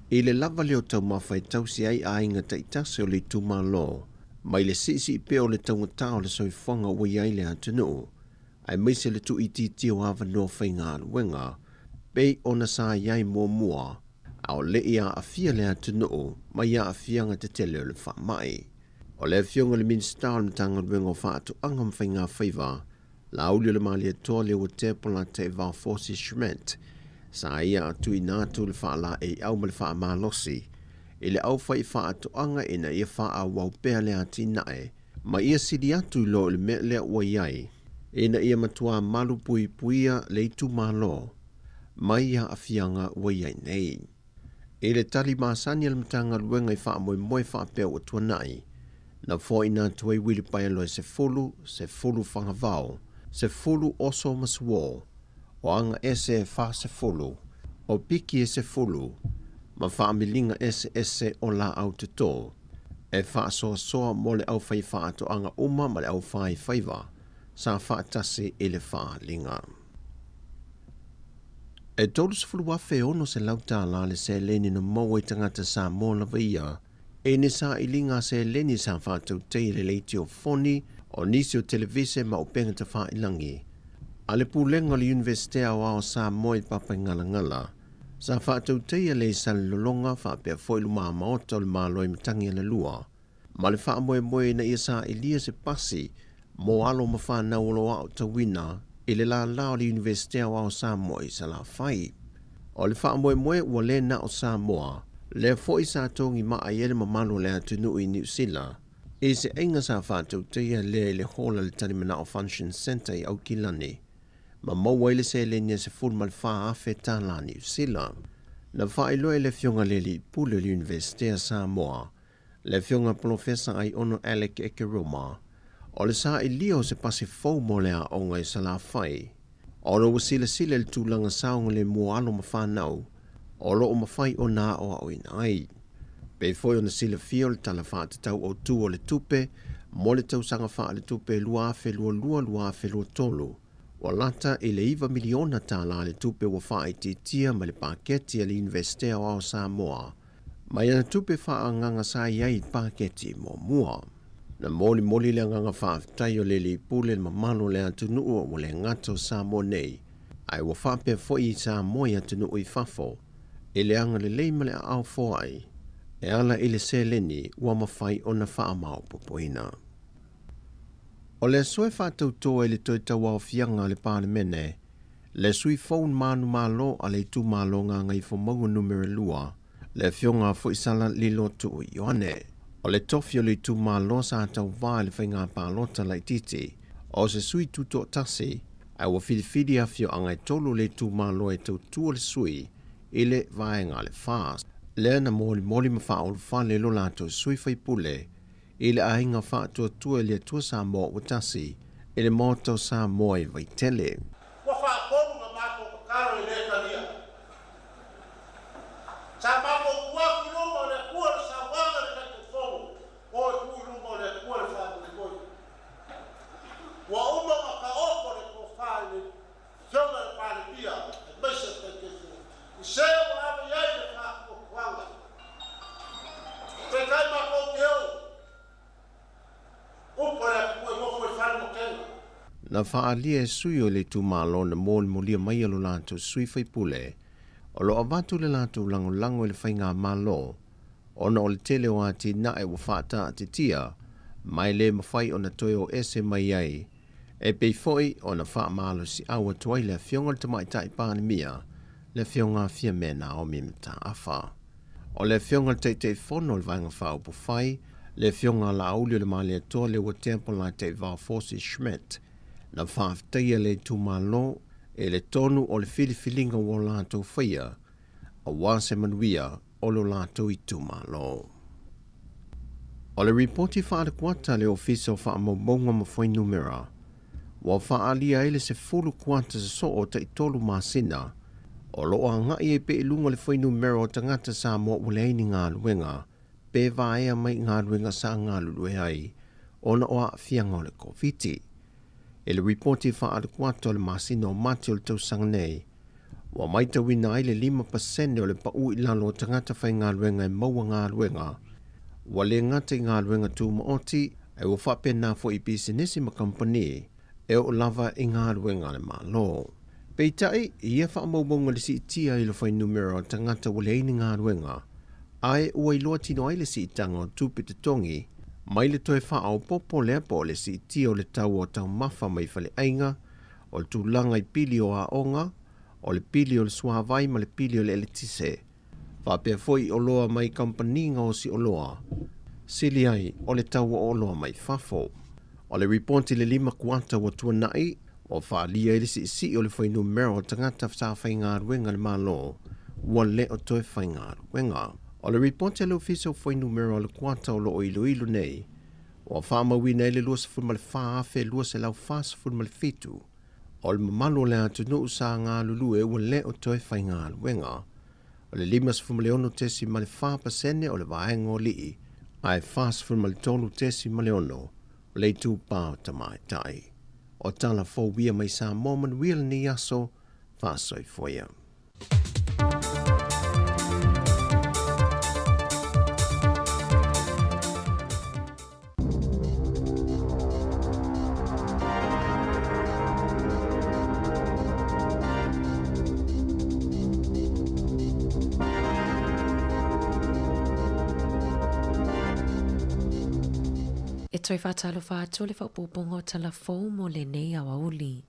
i le lava lea o taumafa e tausi ai aiga taitasi o le itumalo mai le siisii pea o le taugata o le soifuaga ua i ai le atunuu, aemaise le tuuitiitia o avanoa faigaluega pei ona sa i ai muamua a o le i aafia le atunuu mai aafiaga tetele o le faamai. O le Afioga i le Minisita o le Matagaluega o Faatoaga ma Faigafaiva, Laaulialemalietoa Leuatea Polataivao Fosi Schmidt, sa ia tuuina atu le faalaeiau ma le faamalosi i le aufaifaatoaga ina ia faaauau pea le atinae ma ia sili atu i lo i le mea lea ua i ai, ina ia matua malupuipuia le itumalo mai aafiaga ua i ai nei. I le tali masani a le Matagaluega i faamoemoe faapea ua tuanai, na foaiina atu ai uilipaelo e 10, 10 fagavao, 10 oso ma suo, o aga ese e 40, o piki e 10, ma faamiliga eseese o laau toto, e faasoasoa mo le aufaifaatoaga uma ma le aufaifaiva sa faatasi i le faaaliga. E $30,600 tālā le seleni na maua i tagata Samoa lava ia i ni sailiga seleni sa faatautaia i le leitio foni o nisi o televise ma upega tafailangi a le Pulega o le Iunivesite Aoao o Samoa i Papaigalagala sa faatautaia le i Salelologa faapea foi lumamaota o le Malo i Matagialalua ma le faamoemoe ina ia sailia se pasi mo alo ma fanau o lo o aotauina i le lālā o le Iunivesite Aoao o Samoa i Salafai. O le faamoemoe ua le na o Samoa, lea foi sa togi maa i ai le mamalu o le atunuu i Niu Sila, i se aiga sa faatautaia lea i le hall a le Talimanao Function Centre i Aukilani, ma maua ai le seleni e $14,000 tālā Niu Sila. Na faailoa e le Afioga i le Alii Pule o le Iunivesite a Samoa, le Afioga Polofesa Aiono Alec Ekeroma, o le sailia o se pasi fou mo le aoga i Salafai, ona ua silasila i le tulaga saogalemu o alo ma fanau o lo o mafai ona aoaoina ai. Pei foi ona silafia o le Tala Faatatau Autu o le Tupe mo le tausaga faaletupe 2022/2023, ua lata i le $9 miliona tālā le tupe ua faaitiitia mai le paketi a le Iunivesite Aoao o Samoa mai ana tupe faaagaaga sa i ai i paketi muamua. Na molimoli le agaga faafetai o le Alii Pule i le mamalu o le atunuu ua le gata o Samoa nei, ae ua faapea foi i Samoa i atunuu i fafo, i le agalelei ma le aao foai e ala i le seleni ua mafai ona faamaopoopoina. O le aso e faatauto ai le toe tauaofiaga a le Palemene, le sui fou manumalo a le itumalo Gagaifomauga Numera 2, le Afioga a Foisala Lilo Tuu Ioane. O le tofi o le itumalo sa tauvā i le faiga palota laitiiti, o se sui tutoatasi, ae ua filifili afioaga e tolu o le itumalo e tautua le sui i le vaega a le FAST. Lea na molimoli ma faaulufale lo latou sui faipule i le aiga faatuatua i le Atua Samoa ua tasi i le Maota o Samoa i Vaitele. Ua faatonu na matou tatalo e le talia. Sa matou tu atu i luma o le Atua le saunoaga i le Taitaifono, o e tu i luma o le Atua le faamoemoe. Ua uma ona taoto le tofa i le Afioga i le Palemia aemaise le Taitaifono i se ua ave i ai le faatuatuaga. Peitai matou te o upu a le Atua e nofo i fale matega. Na faaalia e sui o le itumalo na molimolia mai e lo latou sui faipule o lo o avatu le latou lagolago i le faigamalo ona o le tele o atinae ua faataatitia ma e le mafai ona toe o ese mai ai, e pei foi ona faamalosiau atu ai le Afioga i le Tamaitai Palemia, le Afioga Fiame Naomi Mataafa. O le Afioga i le Taitaifono o le Vaega Faaupufai, le Afioga a Laauli o le Malietoa Leuatea Polataivao Fosi Schmidt, na faafetaia le itumalo i le tonu o le filifiliga ua latou faia aua se manuia o lo latou itumalo. O le ripoti faale-kuata a le Ofisa o Faamaumauga ma Fuainumera, ua faaalia ai le 10 kuata sosoo o taitolu masina o lo o agai ai pea i luga le fuainumera o tagata Samoa ua leai ni galuega pe vaea mai i galuega sa galulue ai ona o aafiaga o le Koviti. I le ripoti faale-kuata o le masina o Mati o le tausaga nei, ua matauina ai le 5% o le pau i lalo o tagata faigaluega e maua galuega, ua le gata i galuega tumaoti, ae ua faapena foi i pisinisi ma kamupani, e oo lava i galuega a le Malo. Peitai, i ia faamaumauga le siitia i le fuainumera o tagata ua leai ni galuega, ae ua iloa tino ai le siitaga o tupe totogi mai le toe faaopoopo lea po o le siitia o le tau o taumafa mai faleaiga, o le tulaga i pili o aoga, o le pili o le suavai ma le pili o le eletise, faapea foi i oloa mai kamupani gaosi oloa, sili ai o le tau o oloa mai fafo. O le ripoti i le 5 kuata ua tuanai, ua faaalia ai le siisii o le fuainumera o tagata sa faigaluega i le Malo ua le o toe faigaluega. O le ripoti a le Ofisa o Fuainumera o le kuata o lo o iloilo nei, Ua faamauina ai le 24,247 o le mamalu o le atunuu sa galulue ua le o toe faigaluega. O le 56.4% o le vaega o alii ae 43.6 o le itupa o tamaitai. O tala fou ia mai Samoa manuia lenei aso, faasoifua ia. E toe faatalofa atu le faaopoopoga o tala fou mo lenei aoauli.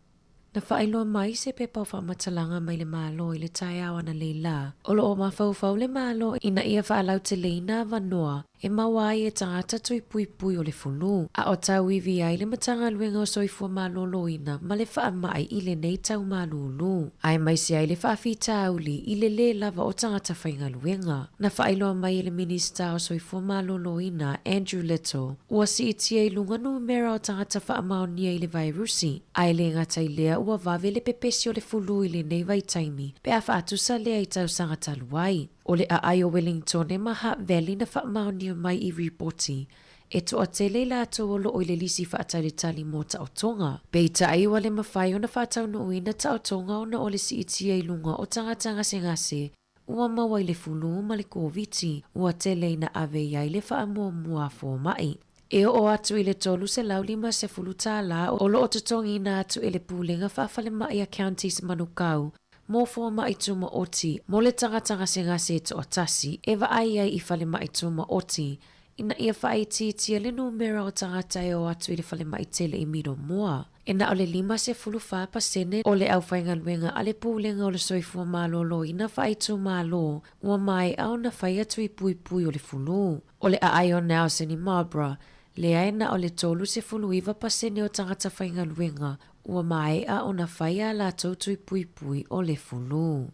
Na faailoa mai se pepa o faamatalaga mai le Malo i le taeao analeila, o lo o mafaufau le Malo ina ia faalauteleina avanoa e maua ai e tagata tui puipui o le fulu, a o tauivi ai le Matagaluega o Soifua Maloloina ma le Faamai i lenei tau malūlū, aemaise ai le faafitauli i le lē lava o tagata faigaluega. Na faailoa mai e le Minisita o Soifua Maloloina, Andrew Little, ua siitia i luga numera o tagata faamaonia i le vairusi, Ae le gata i lea ua vave le pepesi o le fulu i lenei vaitaimi pe a faatusa lea i tausaga talu ai. O le aai o Wellingtone ma Hutt Valley na faamaonia mai i ripoti e toatele i latou o loo i le lisi faatalitali mo taotoga. Peitai ua le mafai ona faataunuuina taotoga ona o le siitia i luga o tagata gasegase ua maua i le fulu ma le Koviti, ua tele ina ave i ai le faamuamua a fomai. E oo atu i le $350 tālā o lo o totogiina atu e le Pulega Faafalemai a Counties Manukau mō fomai tūmaoti mō le tagata gasegase e toatasi e vaai ai i falemai tūmaoti ina ia faaitiitia le numera o tagata e o atu i le falemai tele i Miromoa. E na o le 54% o le aufaigaluega a le Pulega o le Soifua Maloloina Faaitumalo ua maea ona fai atu i puipui o le fulu. O le aai o Nelson i Marlborough, lea e na o le 39% o tagata faigaluega ua maea ona fai ā latou tui puipui o le fulu.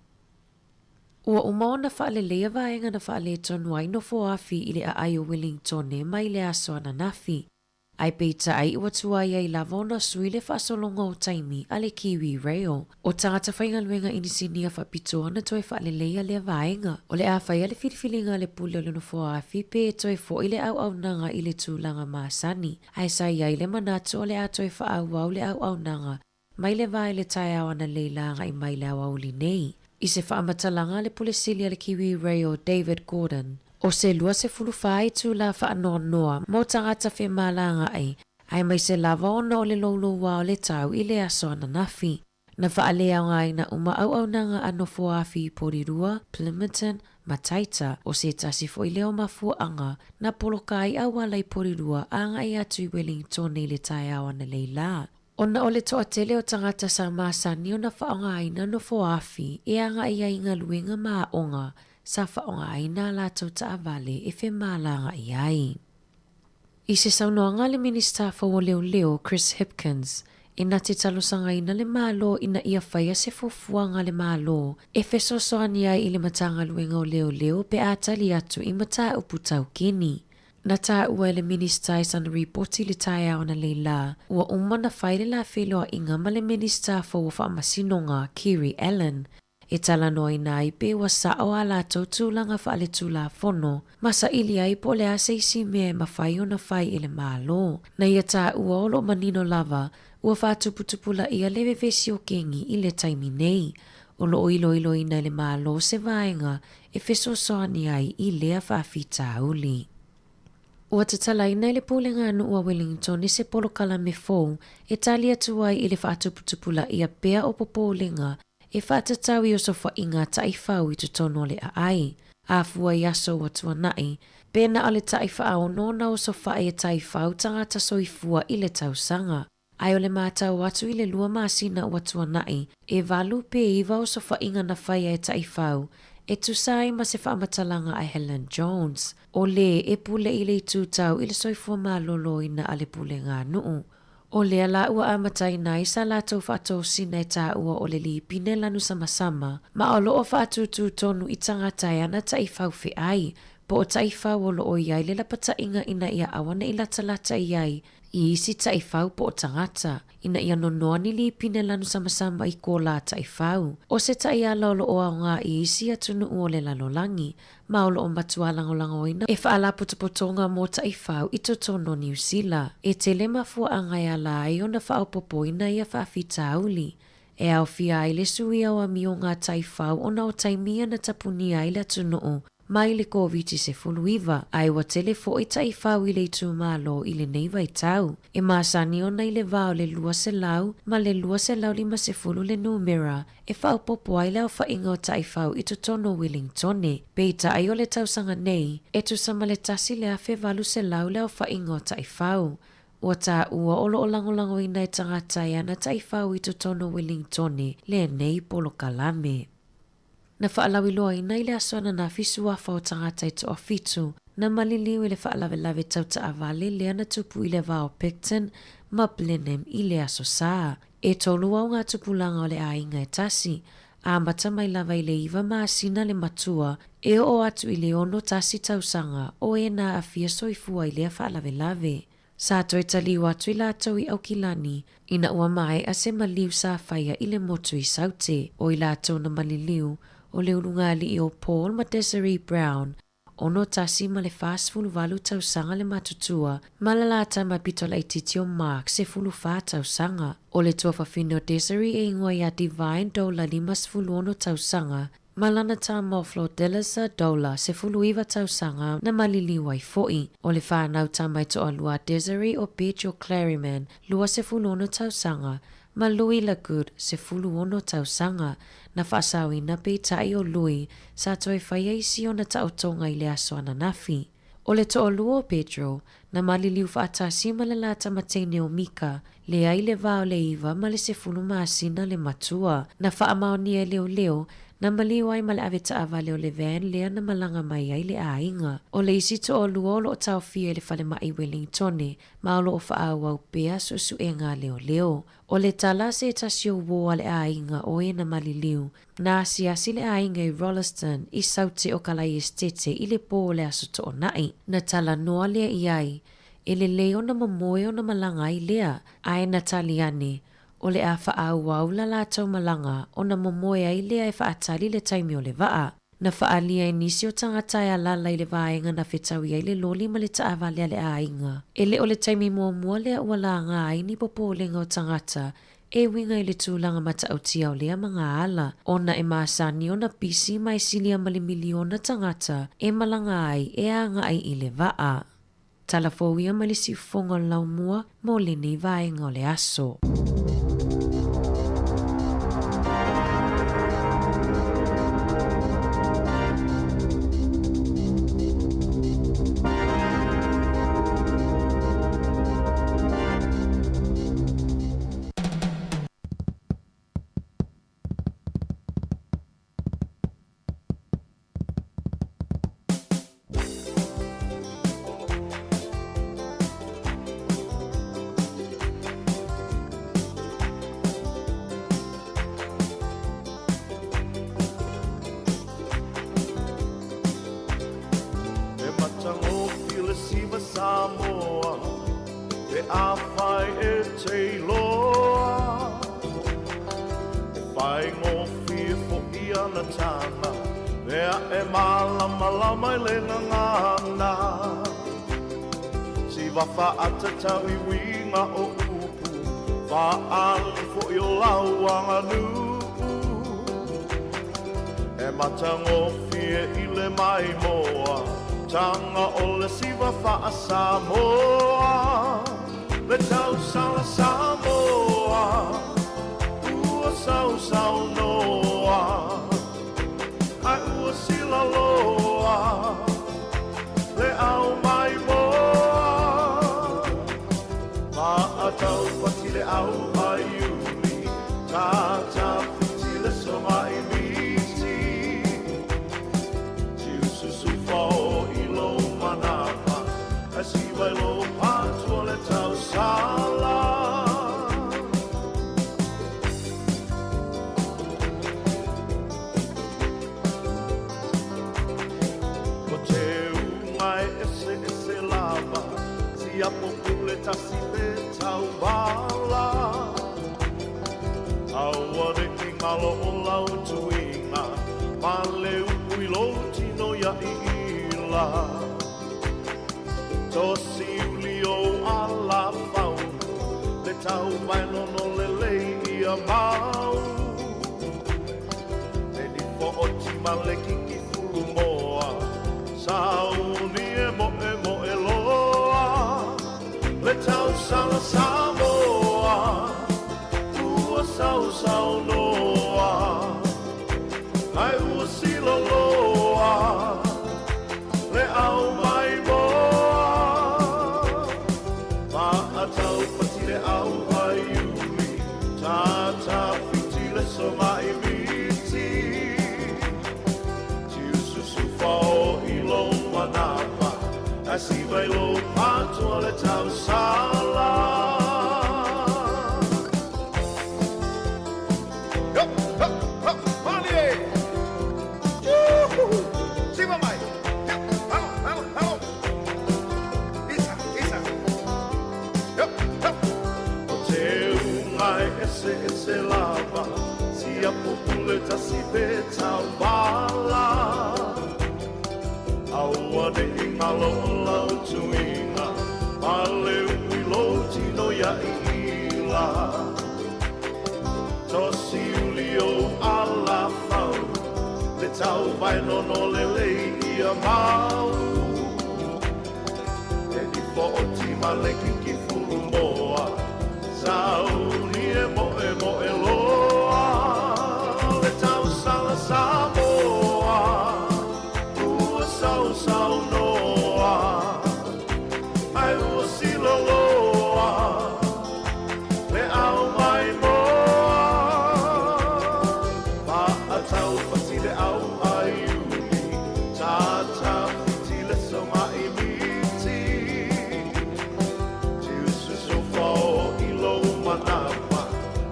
Ua uma ona faaleleia vaega na faaletonu ai nofoafi i le aai o Wellingtone mai le aso ananafi. Ae peitai ua tuai ai lava ona sui le faasologa o taimi a le Kiwi Rail. O tagata faigaluega inisinia faapitoa na toe faaleleia lea vaega. O le a faia le filifiliga a le pule o le nofoa-afi pe toe foi le auaunaga i le tulaga masani. Ae sa i ai le manatu o le a toe faaauau le auaunaga mai le vā i le taeao analeila agai mai le aoauli nei. I se faamatalaga a le Pule Sili a le Kiwi Rail David Gordon, o se 24 itulā faanoanoa mo tagata femalagaai, aemaise lava ona o le louloua o le tau i le aso ananafi. Na faaleaogaina uma auaunaga a Nofoafi i Porirua, Plimmerton, ma Taita, o se tasi foʻi lea o mafuaaga na poloka ai auala i Porirua agaʻi atu i Wellingtone i le taeao analeila lā. Ona o le toatele o tagata sa masani ona faaaogaina nofoafi e agaʻi ai i galuega ma aoga sa faaaogaina a latou taavale e femalagaʻi ai. I se saunoaga a le Minisita fou o Leoleo, Chris Hipkins, e na te talosagaina le Malo ina ia faia se fuafuaga a le Malo e fesoasoani ai i le Matagaluega o Leoleo pe a tali atu i mataupu tau kini. Na taua e le Minisita i sana ripoti i le taeao analeila, ua uma ona fai le la feiloaiga ma le Minisita fou o Faamasinoga, Kiri Allan, e talanoaina ai pe ua sao a latou tulaga faaletulafono ma saili ai po o le a se isi mea e mafai ona fai e le Malo. Na ia taua o lo o manino lava ua faatuputupulaia le vevesi o kengi i le taimi nei. O lo o iloiloina e le Malo se vaega e fesoasoani ai i lea faafitauli. Ua tatalaina e le Pulega a Nuu a Wellington se polokalame fou e tali atu ai i le faatuputupulaia pea o popolega e faatatau i osofaiga taifau i totonu o le aai. A fua i aso ua tuanai, pe na o le taifaaono ona osofai e taifau tagata soifua i le tausaga. Ae o le matau atu i le lua masina ua tuanai, e valu pe iva osofaiga na faia e taifau, e tusa ai ma se faamatalaga a Helen Jones, o le e pule i le itu tau i le soifua maloloina a le Pulega a Nuu. O lea la ua amataina ai sa latou faatosina e taua o le lipine lanu samasama, ma o lo o faatūtū tonu i tagata e ana taifau feai, po o taifau o lo o i ai le lapataiga ina ia aua ne i latalata i ai i isi taifau po o tagata, ina ia nonoa ni lipine lanu samasama i ko lā taifau. O se taiala o lo o aoga i isi atunuu o le lalolagi, ma o lo o matua lagolagoina e faalapotopotoga mo taifau i totonu o Niu Sila. E tele mafuaaga e ala ai ona faaopoopoina ia faafitauli, e aofia ai le suia o amioga a taifau ona o taimi ia na tapunia ai le atunuu mai le Koviti-19, ae ua tele foʻi taifau i le itumalo i lenei vaitau. E masani ona i le va o le 200 ma le 250 le numera e faaopoopo ai le aofaiga o taifau i totonu o Wellingtone. Peitai o le tausaga nei, e tusa ma le 1,800 le aofaiga o taifau. Ua taua o lo o lagolagoina e tagata e ana taifau i totonu o Wellingtone lenei polokalame. Na faalauiloaina i le aso ananafi suafa o tagata e toafitu na maliliu i le faalavelave tau taavale lea na tupu i le va o Picton ma Blenheim i le Aso Sa. E tolu au ngā tupulaga o le aiga e tasi, amata mai lava i le iva masina le matua e oo atu i le 61 tausaga o e na aafia soifua i lea faalavelave. Sa toe taliu atu i latou i Aukilani ina ua maea se maliu sa faia i le motu i Saute. O i latou na maliliu, o le ulugalii o Paul ma Desiree Brown, 61 ma le 48 tausaga le matutua, ma le la tama pito laitiiti o Mark, 14 tausaga. O le tuafafine o Desiree e igoa ia Divine Dola 56 tausaga, ma lana tama o Flordelisa Dola, 19 tausaga, na maliliu ai foʻi. O le fanau tama e toalua a Desiree o Pedro Claryman, 26 tausaga, ma Louis Lagood, 16 tausaga, na faasaoina peitai o Louis sa toe faia i si ona taotoga i le aso ananafi. O le toalua o Pedro, na maliliu faatasi ma le la tama teine o Mika, leai le va o le iva ma le sefulu masina le matua. Na faamaonia e leoleo, na maliu ai ma le ave taavale o le van lea na malaga mai ai le aiga. O le isi toalua o lo o taofia i le falemai Wellingtone, ma o lo o faaauau pea suesuega a leoleo. O le tala a se tasi o uō a le aiga o e na maliliu, na asiasi le aiga i Rolleston i Saute o Kalaiestete i le pō o le Aso Toonai. Na talanoa lea i ai, e lelei ona momoe ona malaga ai lea, ae na tali ane, o le a faaauau la latou malaga ona momoe ai lea e faatali le taimi o le vaa. Na faaalia e nisi o tagata e alaala i le vaega na fetaui ai le loli ma le taavale a le aiga. E le o le taimi muamua lea ua laga ai ni popolega o tagata e uiga i le tulaga matautia o lea magaala, ona e masani ona pisi ma e silia ma le miliona tagata e malaga ai e agai i le vaa. Tala fou ia mai le siufofoga o le laumua mo lenei vaega o le aso. Samoa Pe afai e te iloa E faigofie foʻi ana taga Mea e malamalama i le gagana Siva faatatau i uiga o upu Faaali foʻi o lau aganuu E matagofie i le maimoa Taga o le siva faasamoa Le tausala Samoa Ua sausaunoa Ae ua silaloa Le au maimoa Maataupati le au aiuli Tatafiti le sogaimiti Tiususu fao i lou manava Ae siva i lou patu o le tausala Ko te uga e ese ese lava Siapo pule tasi pe tauvala Aua ne i ngalo o lau tuiga Ma le upu i lou tino ia iila Tosi uli o ala fau Le tau vai nono lelei ia mau Le nifo o tima le kiki fulu moa Sauni e moe moe loa Le tausala Samoa Ua sausaunoa Ae ua siloloa Le au maimoa Maataupati le au aiuli Tatafiti le sogaimiti Tiususu fao i lou manava Ae siva i lou patu o le tausala Yo, ho, ho, malie! Juhu! Siva mai! Yo, alo, alo, alo! Isa, isa! Yo, ho! O te uga e ese ese lava Siapo pule tasi pe tauvala Aua ne i ngalo o lau tuiga Ma le upu i lou tino ia iila Tosi uli o ala fau Le tau vai nono lelei ia mau E nifo o tima le kiki fulu moa Sauni e moe moe loa Le tausala Samoa Ua sausaunoa Ae ua siloloa Le au maimoa Maataupati le au aiuli Tatafiti le sogaimiti Tiususu fao i lou manava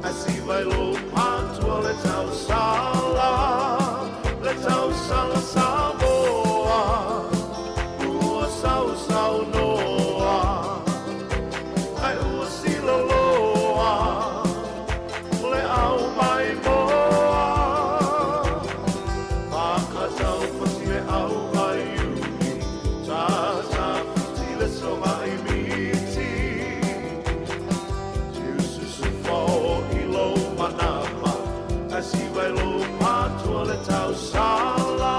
Ae siva i lou patu o le tausala Le tausala Samoa Ua sausaunoa Ae ua siloloa Le au maimoa Maataupati le au aiuli Tatafiti le sogaimiti Tiususu fao i lou manava Ae siva i lou patu o le tausala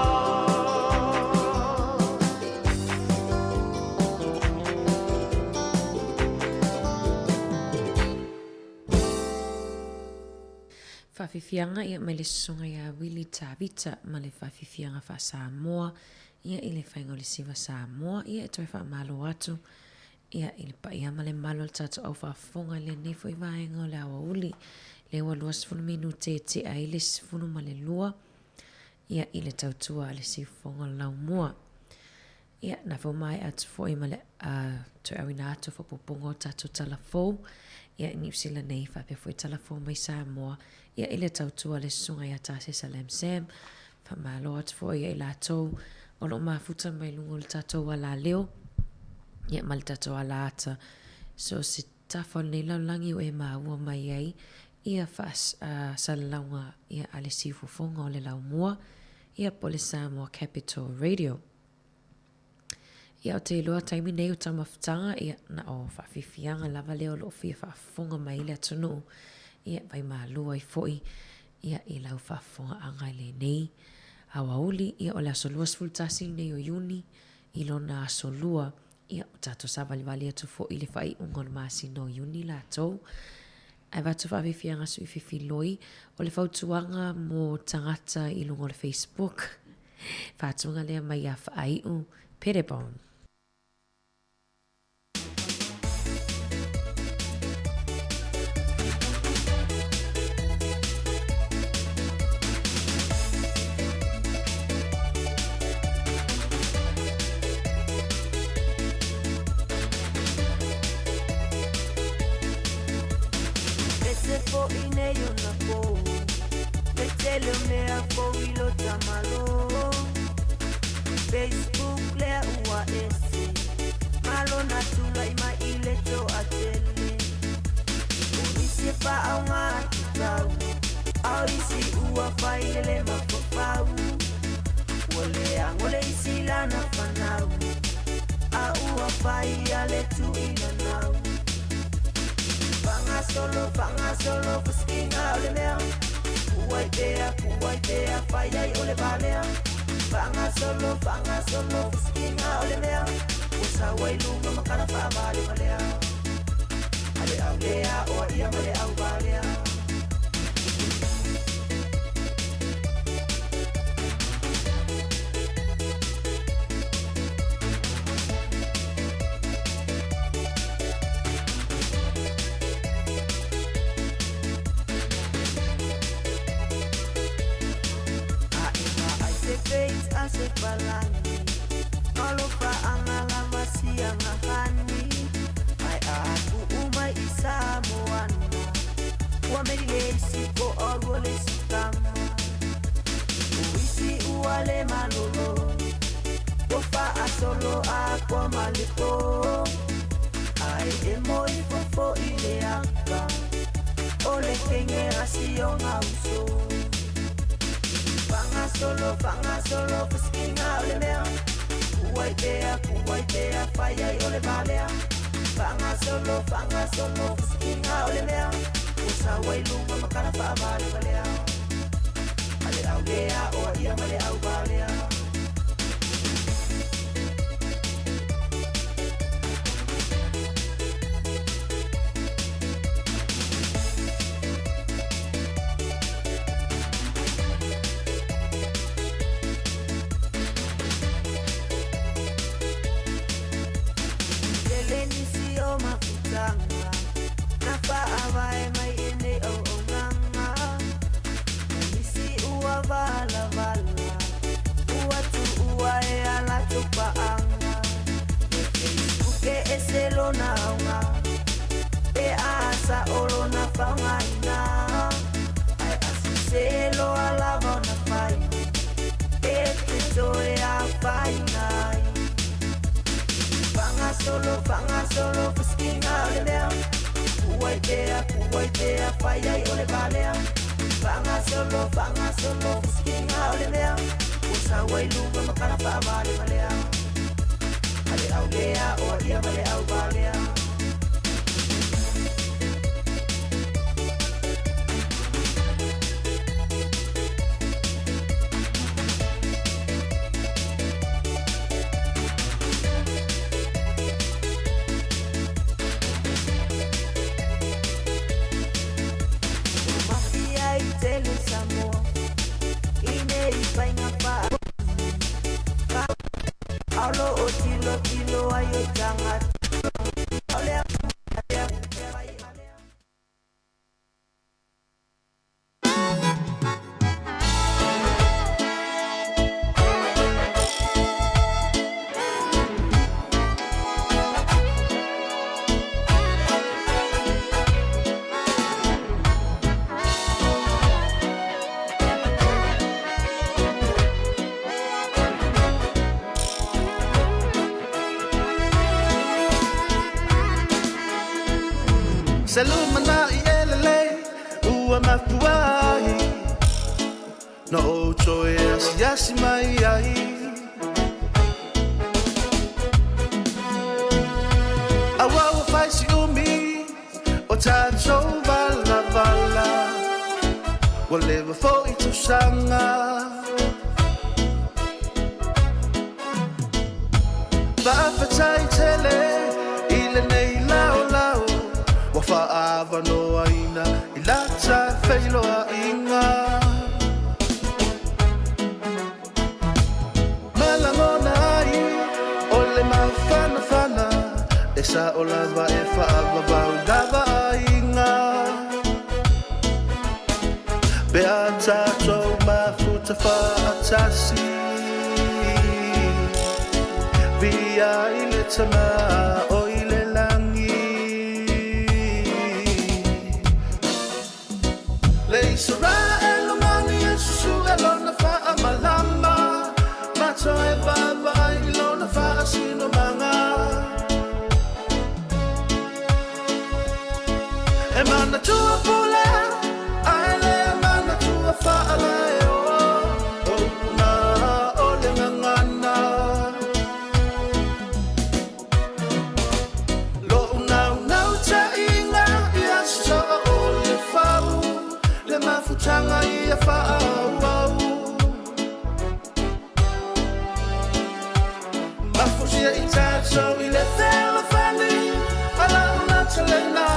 Faafiafiaga ia mai le susuga ia Willie Tavita ma le faafiafiaga faa-Samoa ia i le faiga o le siva Samoa ia e toe faamalo atu ia i le paia ma le malu o le tatou au faafofoga i lenei foi vaega o le aoauli lea ua 20 minute e tea ai le 12 ia i le tautua a le siufofoga o le laumua. Ia, na fou maea atu foi ma le toe auina atu o faaopoopoga o tatou tala fou ia i Niu Sila nei faapea foi tala fou mai Samoa ia i le tautua a le susuga ia Tasesa Lam Sam. Faamalo atu foi ia i latou o lo o mafuta mai luga o le tatou alaleo. Ia, ma le tatou alaata. So, se tafa o lenei lalolagi ua e maua mai ai ia faasalalauga ia a le siufofoga o le laumua, ia po o le Samoa Capital Radio. Ia, ou te iloa taimi nei o taumafataga, ia, na o faafiafiaga lava lea o lo o fia faafofoga mai ai le atunuu, ia, vaimalu ai foi, ia, i lau faafofogaaga i lenei aoauli, ia, o le aso 21 lenei o Iuni, i lona aso lua, ia, ua tatou savalivali atu foi i le faaiuga o le masina o Iuni latou. Ae avatu faafiafiaga sui fefiloi, o le fautuaga mo tagata i luga o le Facebook, faatuga lea mai ia Faaiu Perebone. Ese foʻi nei ona pō Le tele o mea fou i lo tamalo Facebook lea ua ese Ma lona tulai mai i le toatele O nisi e faaaoga tatau A o isi ua fai lele mafaufau Ua leago le isi lana fanau A ua fai ia le tuinanau Faagasolo, faagasolo fasikiga o le mea Puai pea, puai pea, fai ai o le valea Faagasolo, faagasolo fasikiga o le mea Ua sau ai luga ma kala faavalevalea A le au lea o a ia ma le au valea A e vaai se page a se palagi Malofaaga lava siagahani Ae a tuu mai i Samoana Ua meli le isi po o lua le isi tama O isi ua le malolo Ua faasolo a kua ma le po Ae emo ifo foʻi le aka O le kegerasi o gauso Faagasolo, faagasolo fasikiga o le mea Puai pea, puai pea, fai ai o le valea Faagasolo, faagasolo fasikiga o le mea Ua sau ai luga ma kala faavalevalea A le au lea o a ia ma le au valea Tele nisi o mafutaga na faavae mai i nei auaunaga Na nisi ua valavala ua tuua e a latou paaga Le Facebook e ese lona aoga pe a sao lona faaaogaina Ae a sese loa lava ona fai e te toe afaina ai Faagasolo, faagasolo fasikiga o le mea Puai pea, puai pea, fai ai o le valea Faagasolo, faagasolo fasikiga o le mea Ua sau ai luga ma kala faavalevalea A le au lea o a ia ma le au valea Ua mafia i tele Samoa i nei faiga faa A o lo o tilotilo ai o tagata O le Se lumanaʻi e lelei ua mafua ai Na ou toe asiasi mai ai Aua ua fai si umi o tatou valavala Ua leva foi tausaga Faafetai tele i lenei laolao Ua faaavanoaina i la ta feiloaiga Ma lagona ai o le mafanafana E sao lava e faavavau lava aiga Pe a tatou mafuta faatasi Viia i le Tama o i le lagi Le Isaraelu mani e susue lona faamalama Ma toe vaavaai i lona faasinomaga E manatua pule ae le manatua faalaeo O upu na o le gagana Loʻu naunautaiga ia soa o le fau Le mafutaga ia faaauau Mafusia i tatou i le fealofani A lau nautalena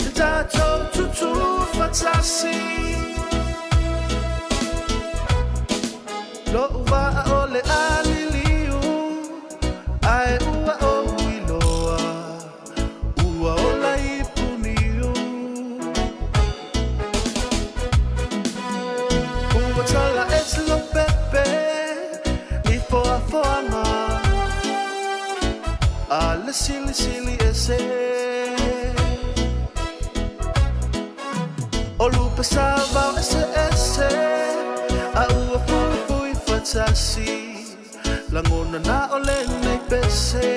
Te tatou tutū faatasi Loʻu vaa o le a liliu Ae ua ou iloa Ua ola i Puniu Ua tala ese Lopepe i foafoaga A le silisili ese O lupe sa vao eseese A ua fuifui faatasi Lagona na o lenei pese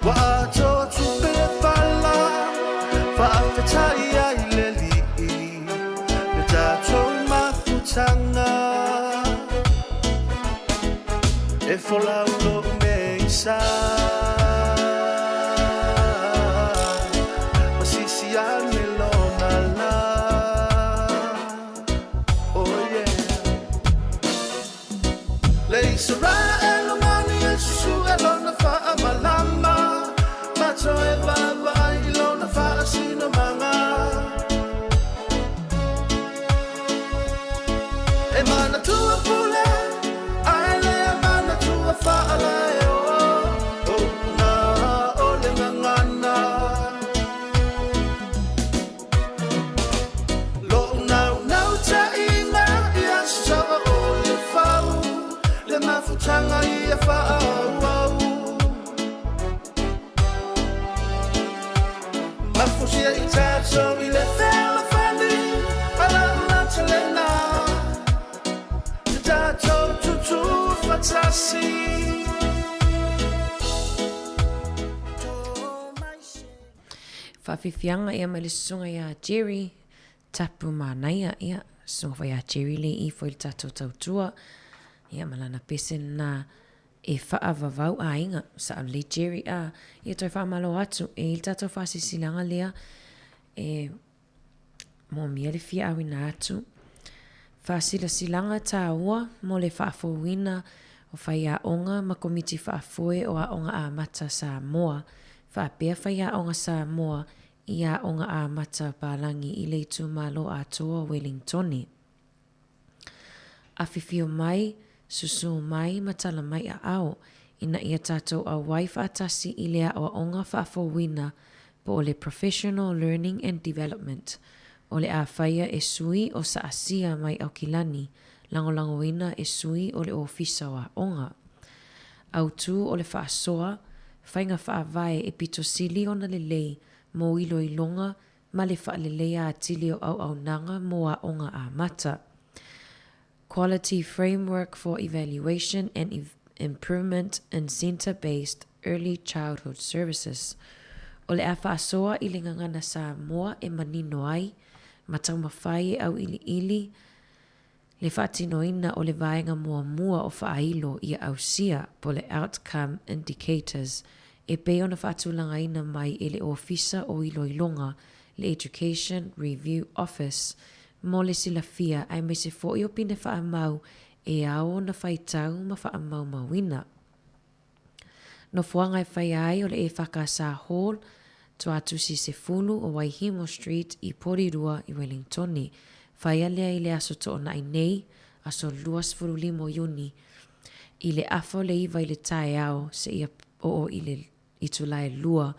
Ua atoa tupe e pala Faafetai ai le Alii Le tatou mafutaga E folau lou nei sa Ma sisi ane lona la Oh yeah Le Isaraelu mani e susue lona faamalama Ma toe vaavaai i lona faasinomaga E manatua pule ae le manatua faalaeo O upu na o le gagana Loʻu naunautaiga ia soa o le fau Le mafutaga ia faaauau Mafusia i tatou i le fealofani A lau nautalena Te tatou tutū faatasi Faafiafiaga ia mai le susuga ia Jerry Tapu Manaia, ia, susuga foi ia Jerry Lee ifo i le tatou tautua, ia ma lana pese lena e faavavau aiga, sao lelei Jerry, a, ia toe faamalo atu e i le tatou faasilasilaga lea e moomia le fia auina atu. Faasilasilaga tāua mo le faafouina o faiaoga ma Komiti Faafoe o Aoga Amata Samoa faapea faiaoga Samoa i Aoga Amata Palagi i le itumalo atoa o Welingtone. Awhiwhio mai, susū mai ma tala mai aao, ina ia tātou auai faatasi i le aoaoga faafouina po o le Professional Learning and Development o le a whaia e sui o Saasia mai Aukilani, lagolagoina e sui o le Ofisa o Aoga. Autū o le faasoa, faiga faavae e pito sili ona lelei mō iloiloga ma le faaleleia atili o auaunaga mō aoga amata. Quality Framework for Evaluation and Improvement in Centre-Based Early Childhood Services. O le a faasoa i le gagana Samoa e manino ai ma taumafai e auiliili le faatinoina o le vaega muamua o faailo ia ausia po le Outcome Indicators e pei ona faatulagaina mai e le Ofisa o Iloiloga le Education Review Office mo le silafia aemaise foi o pine faamau e ao ona faitau ma faamaumauina. Nofoaga e faia ai o le EFKS Hall, Tuatusi 10 o Waihemo Street i Porirua i Wellingtone. Faia lea i le aso Toonai nei, aso 25 o Iuni, i le 8:30 i le taeao seia oo i le itula e 2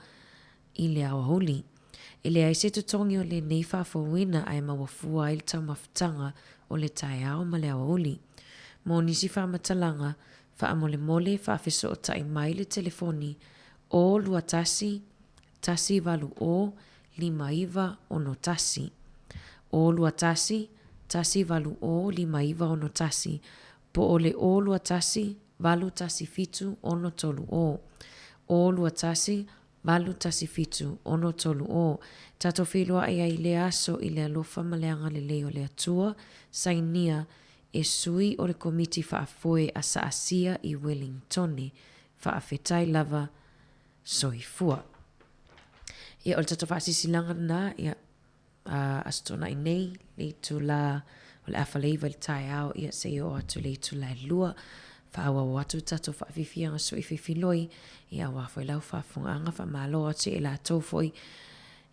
i le aoauli. E leai se totogi o lenei faafouina ae maua fua ai le taumafataga o le taeao ma le aoauli. Mo nisi faamatalaga, faamolemole faafesootai mai le telefoni o 21 180 5961. O 21 180 5961 po o le o 21 817 630. O 21 817 630. Tatou feiloai ai i lea aso i le alofa ma le agalelei o le Atua, sainia e sui o le Komiti Faafoe a Saasia i Wellingtone. Faafetai lava. Soifua. Ia, o le tatou faasisilaga lena, ia, a Aso Toonai nei, le itula o le 8:30 i le taeao, ia, seia oo atu i le itula e 2, faaauau atu le tatou faafiafiaga sui filifiloi, ia, aua foi lau faafofogaaga, faamalo atu ia i latou foi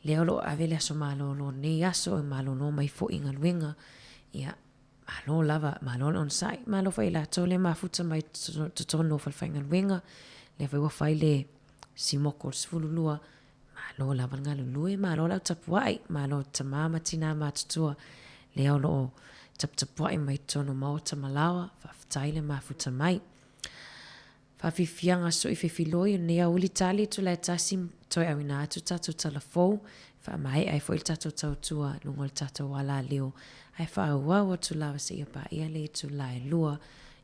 lea o lo o ave le aso malolo nei aso e malolo mai foi i galuega, ia, Malo lava, malo le onosai, malo foi i latou lea mafuta mai totonu o falefaigaluega, lea foi ua fai le simoko o le 12, malo lava le galulue, malo le au tapuai, malo tama ma tina matutua, lea o lo o taputapuai mai totonu o maota ma laoa, faafetai le mafuta mai. Faafiafiaga sui fefiloi o lenei aoauli tali itula e tasi toe auina atu tatou tala fou e faamaea ai foi le tatou tautua i luga o le tatou alaleo ae faaauau atu lava seia paia le itula e 2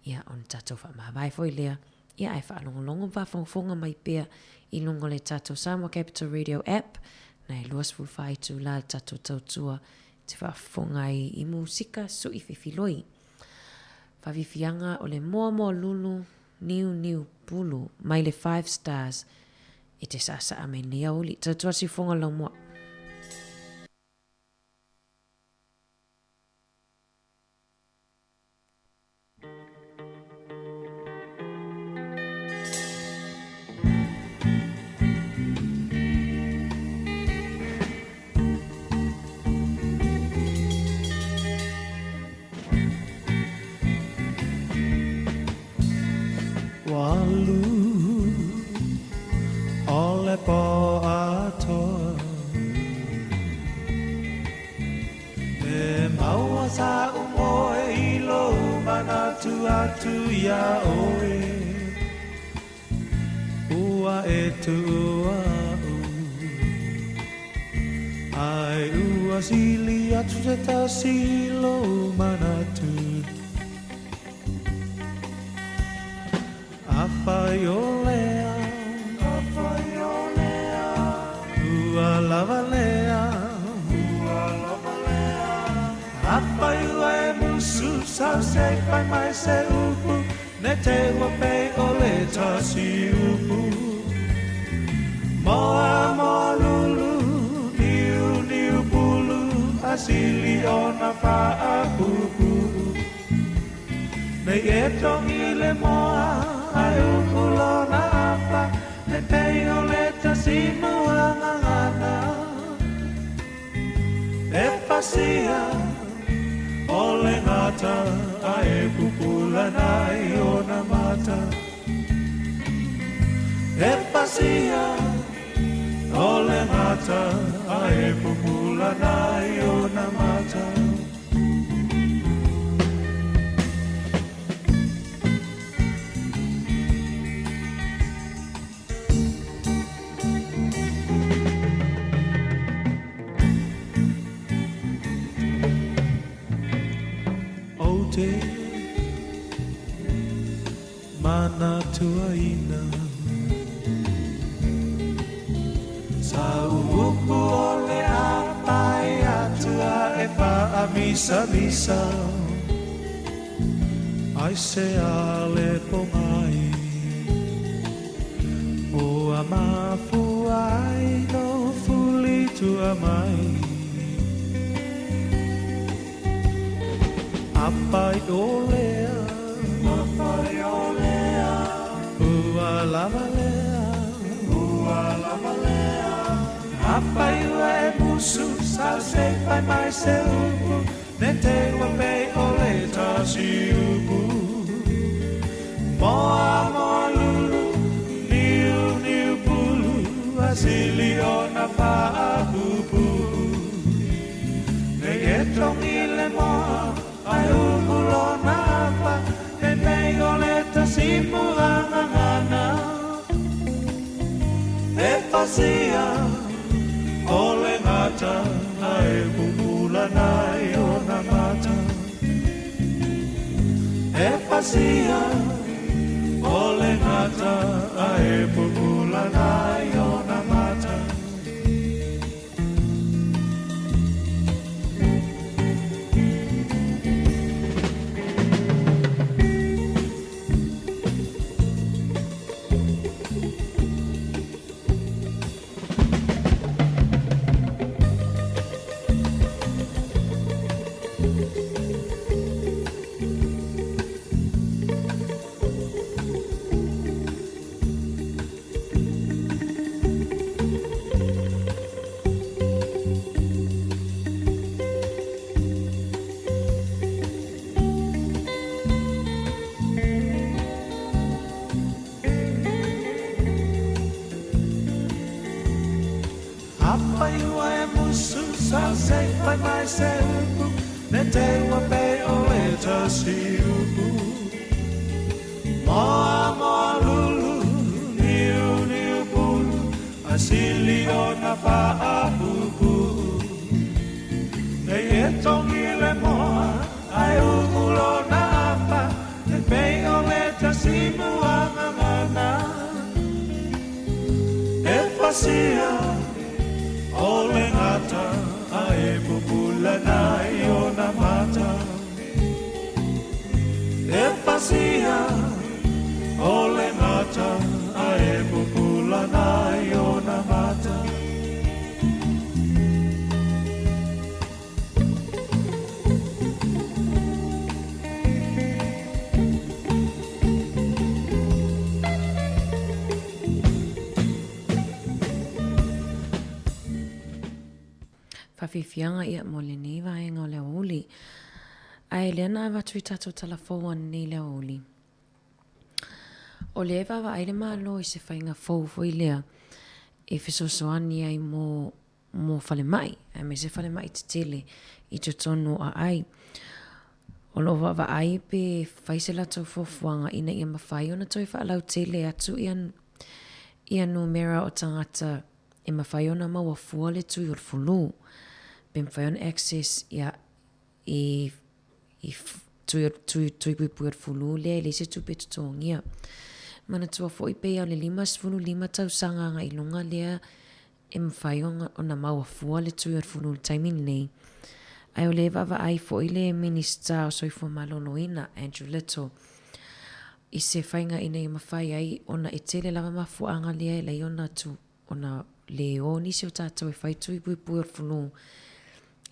ia ona tatou faamavae foi lea ia ae faalogologo ma faafogafoga mai pea i luga o le tatou Samoa Capital Radio app na e 24 itula le tatou tautua te faafofoga ai i musika sui fefiloi. Faafiafiaga o le moamoa lulu niuniu pulu mai le Five Stars e te saasaa mai nei aoauli. Tautua siufoga laumua. Ua alu o le pō atoa E maua saʻu moe i lou manatu atu iā ʻoe Ua e tuua aʻu Ae ua sili atu se tasi i lou manatu Afai o lea Afai o lea Ua lava lea Ua lava lea Afai ua e musu sau se i fai mai se upu Ne te i ua pei o le tasi upu Moa moa lulu niu niu pulu A sili ona faapuupuu Nei e togi le moa ae upu lona afa Ne pei o le tasi muagagana E pasia o le gata ae pupula nai ona mata E pasia o le gata ae pupula nai ona mata Ou te Manatuaina Sa uupu o le apai atua e faamisamisa Ai se ale pongai Ua mafua ai no fuli tua mai Apai o lea Apai o lea Ua lava lea Ua lava lea Apai ua e musu Sa se pai mai se upu Ne te ua pe o le tasi upu Moa moa lulu Niu niu pulu Asili o na faapupu Nei e tongi le moa Ai upu lona apa E nei o le tasimu angangana E fasia o le gata Ae pupula nai o na mata E fasia o le gata Ae pupula nai o na mata Apai ua e musu sa se pai mai se upu Ne te ua pe o le tasi upu Moa moa lulu niu niu pulu Asili o na faapupu Nei e tongi le moa ai upu lona apa Ne pe o le tasimu angangana E fasia o le gata Ae pupula nai o na mata E fasia o le gata Ae pupula nai o na mata Faafiafiaga ia mo lenei vaega o le aoauli. Ae lea na avatu i tatou tala fou ananei i le aoauli. O lea e vaavaai le Malo i se faiga fou foi lea e fesoasoani ai mo mo falemai, aemaise falemai tetele i totonu o aai. O lo o vaavaai pe fai se latou fuafuaga ina ia mafai ona toe faalautele atu ia ia numera o tagata e mafai ona maua fua le tui o le fulu, pe mafai ona access ia i i tui tui tui puipui o le fulu lea e leai se tupe e totogia. Manatua foi pei o le 55 tausaga agai i luga lea e mafai ona maua fua le tui o le fulu i le taimi lenei. Ae o lea e vaavaai foi le Minisita o Soifua Maloloina, Andrew Little, i se faiga ina ia mafai ai ona e tele lava mafuaaga lea e lai ona tu ona le o nisi o tatou e fai tui puipui o le fulu,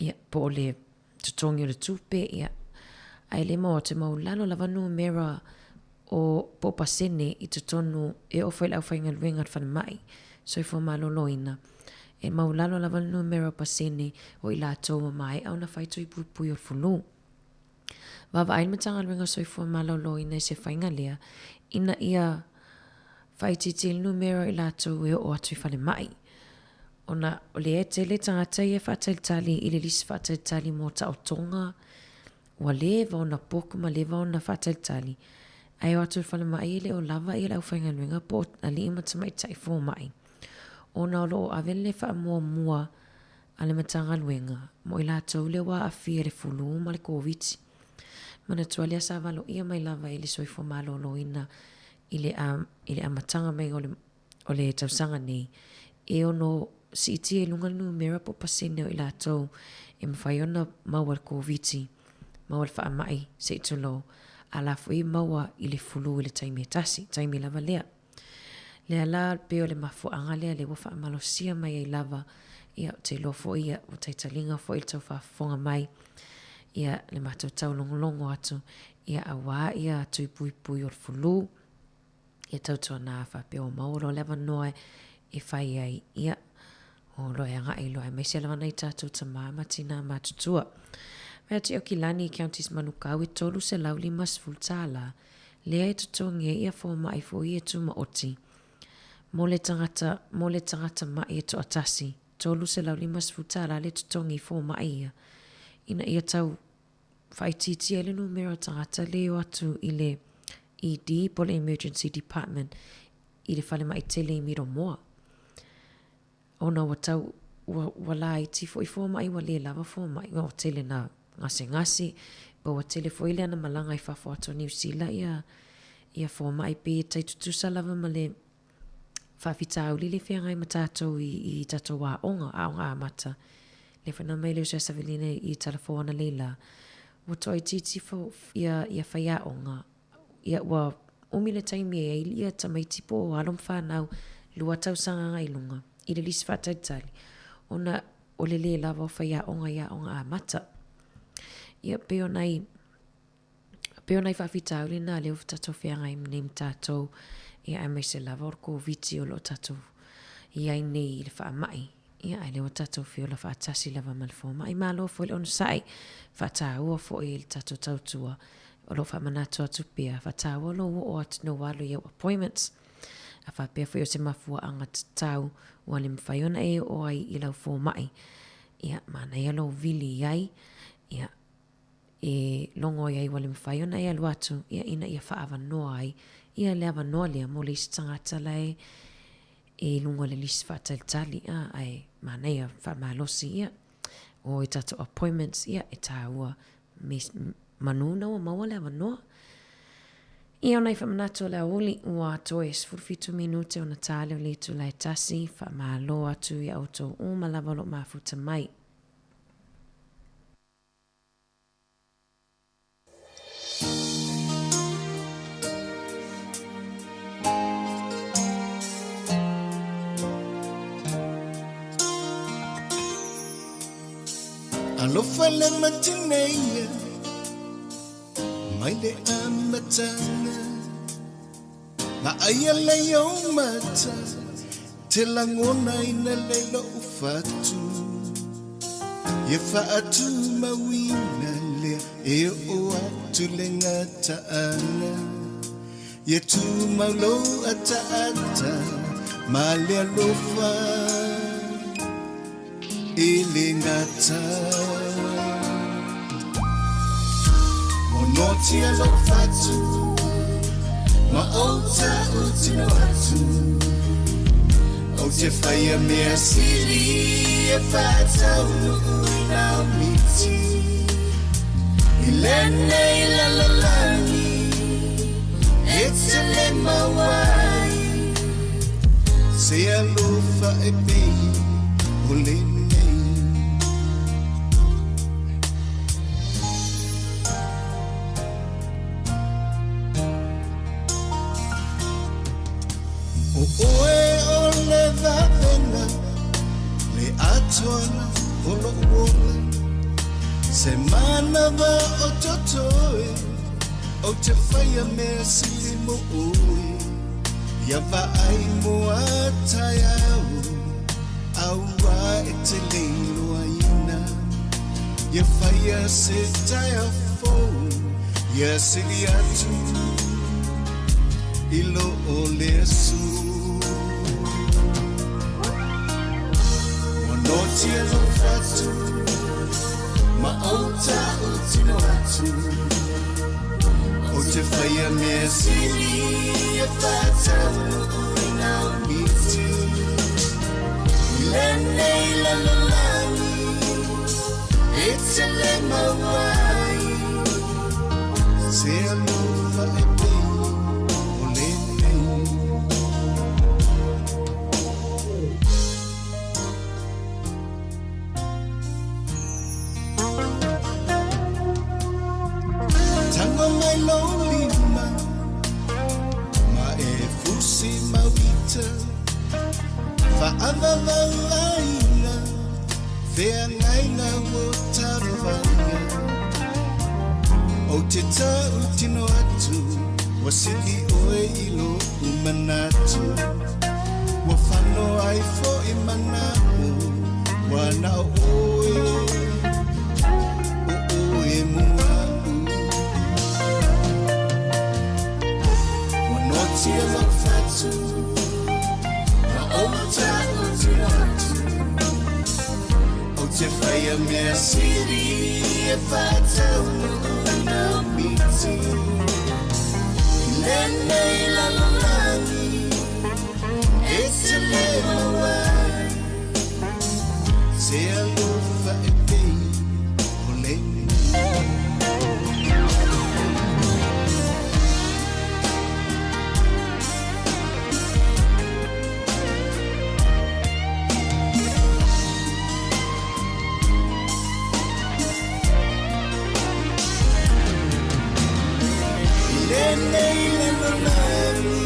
ia, po o le totogi o le tupe, ia, ae le maua atu e maulalo lava numera o po o pasene i totonu e oo foi i le aufaigaluega a le falemai soifua maloloina, e maulalo lava le numera o pasene o i latou ua maea ona fai tui puipui o le fulu. Vaavaai le Matagaluega o Soifua Maloloina i se faiga lea ina ia faaitiitia le numera o i latou e oo atu i falemai, ona o lea e tele tagata ia e faatalitali i le lisi faatalitali mo taotoga, ua leva ona book ma leva ona faatalitali, ae o atu i le falemai e le o lava ia le aufaigaluega po o alii ma tamaitai fomai, ona o lo o ave le faamuamua a le Matagaluega mo i latou lea ua aafia i le fulu ma le Koviti. Manatua lea sa valoia mai lava e le Soifua Maloloina. i le, i le amataga mai o le, o le tausaga nei, e ono siitia i luga le numera po o pasene o i latou e mafai ona maua i le Koviti, maua i le faamai se i tulou, a la foi e maua i le fulu i le taimi e tasi, taimi lava lea. Lea la pei o le mafuaaga lea lea ua faamalosia mai ai lava, ia ou te iloa foi ia ua taitaliga foi le tau faafofoga mai, ia le matou taulogologo atu, ia auā ia tui puipui o le fulu, ia tautuana faapea ua maua loa le avanoa e fai ai, ia, o loa e agai loa aemaise lava nai tatou tamā ma tinā matutua. Vaai atu i Aukilani i Counties Manukau e $350 tālā lea e totogi ai ia fomai foi e tumaoti mo le tagata mo le tagata ma'i e toatasi, $350 tālā le totogi i fomai ia ina ia tau Whaaitiitia ai le numera o tagata le o atu i le ED po le Emergency Department i le falemai tele i Miromoa. Ona ua tau, ua, ua laiti foi fomai, ua le lava fomai, ua tele na gasegase, pa ua tele foi le ana malaga i fafo atu o Niu Sila ia, ia fomai pe tai tutusa lava ma le faafitauli le feagai ma tatou i, i tatou aoga, aoga amata. Lea foi na aumai le uso ia Savelina i Talafou analeila, ua toaitiiti fo, ia, ia faiaoga, ia ua umi le taimi e ai ia tamaiti po o alo ma fanau lua tausaga agai i luga i le lisi faatalitali ona o le lē lava o faiaoga i aoga amata. Ia pei o nai pei o nai faafitauli na lea ua tatou feagai nei ma tatou, ia aemaise lava o le Koviti o lo o tatou i ai nei i le faamai, ia ae lea ua tatou feola faatasi lava ma le fomai. Malo foi le onosai, faataua foi i le tatou tautua o lo o faamanatu atu pea, faataua lou oo atu ina ua alu i au appointments, a faapea foi o se mafuaaga tatau ua le mafai ona e oo ai i lau fomai, ia manaia lou vili i ai, ia e logo ai ai ua le mafai ona e alu atu ia ina ia faaavanoa ai ia le avanoa lea mo le isi tagata la e e i luga o le lisi faatalitali a ae manaia faamalosi ia o i tatou appointments ia e tāua me manu na ua maua le avanoa. Ia o nai faamanatu o le aoauli ua toe 17 minute ona tā lea o le itula e tasi, faamalo atu ia outou uma lava o lo o mafuta mai. Alofa le matineia mai le amatanga Na aia le o mata te lagona ina le lou fatu Ia faatumauina lea e oo atu le gataaga Ia tumau lou ataata ma le alofa e le gata Monotia lou fatu ma ou tautino atu Ou te faia mea sili e faataunuu i nā miti I lenei lalolagi e te le mau ai Se alofa e pei o lenei. O oe o le vavega le atoaga o lo'u ola Se manawa o totoe ou te faia mea sili mo oe Ia vaai mo a taeao aua e te le iloaina Ia faia se taeao fou ia sili atu i lo o le aso Ua notia lou fatu ma ou tautino atu Ou te faia mea sili e faataunuu i ngā miti I lenei lalolagi e te le mau ai Se alofa e pei o lenei. mita Fa'avavauaina Feagaina o tafaga Ou te ta'utino atu Ua sili oe i lo'u manatu Ua fano ai fo'i mana'o Ua na'o oe O oe mua'u Ua noatia lau fatu Ma ou ta'utino atu Ou te faia mea sili E fa'ataunu'uina miti I lenei lalolagi E te lē maua ai Se alofa e pei o lenei. I lenei lalolagi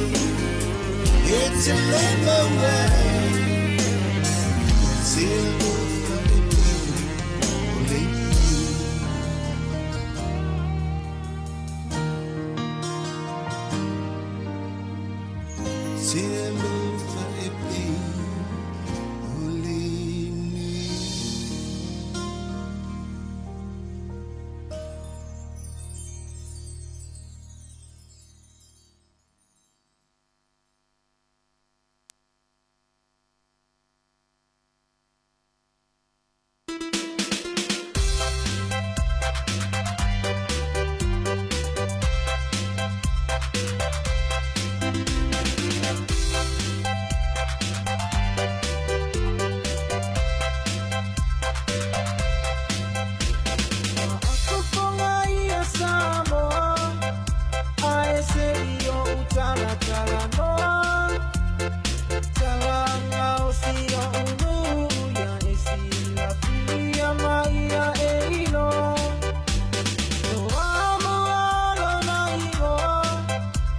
E te lē maua ai Se alofa e pei o lenei. Se alofa e pei o lenei. Fofoga ia Samoa, ae se i o utalatalanoa. Talaga o si o unu ia e silafia mai ia e iloa. Toa mua lona igoa,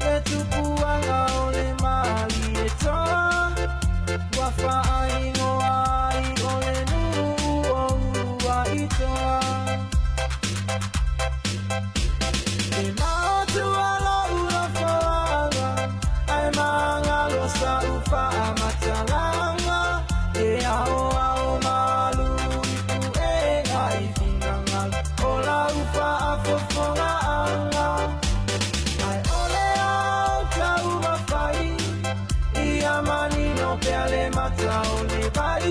le tupuaga o le Malietoa. Ua fa'aigoa ai o le nuu o Ulua'itoa. E maotu alo ula foaga, ae magalo sa'u fa'amatalaga. E aoao malu i puega i finagalo o lau fa'afofoga'aga. Ae o le ao taumafai, ia manino pea le mata o le vai.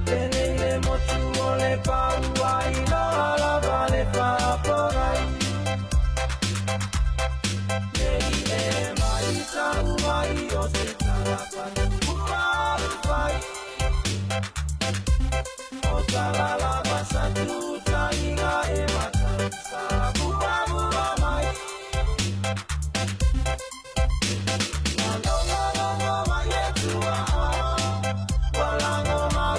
Penei le motu o le paua i loa lava le fa'apogai. Nei e mai tau mai o se talapatu ua fai. O talalava sa tutaiga e matau sa muamua mai. Na logo logo mai e tua'a, ua lago mai.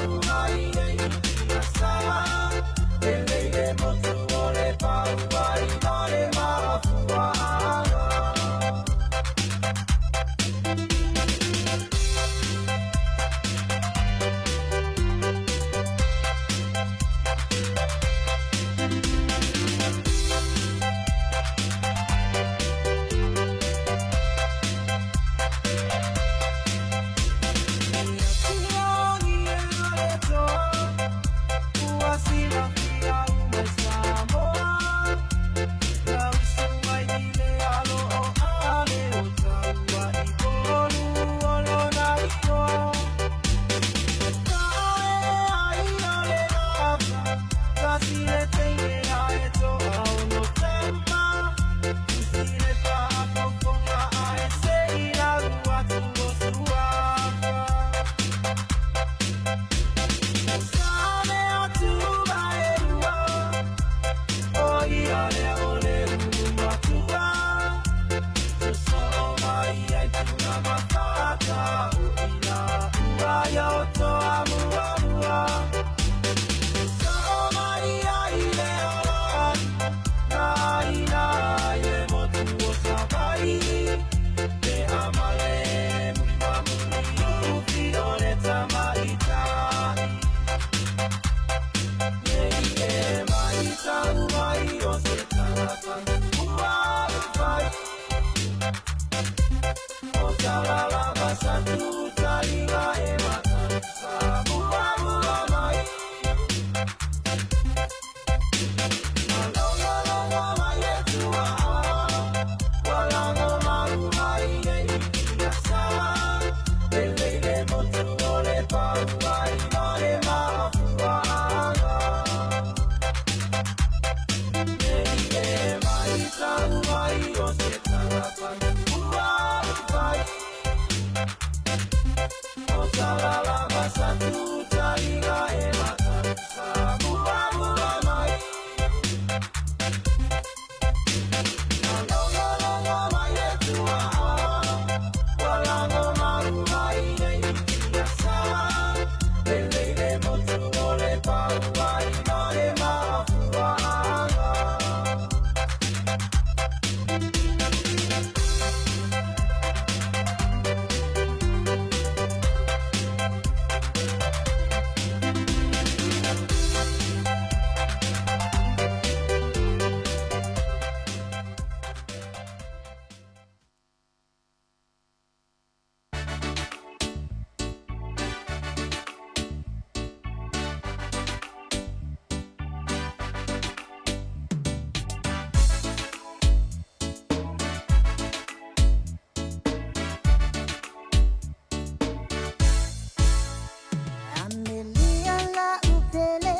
Amelia la upele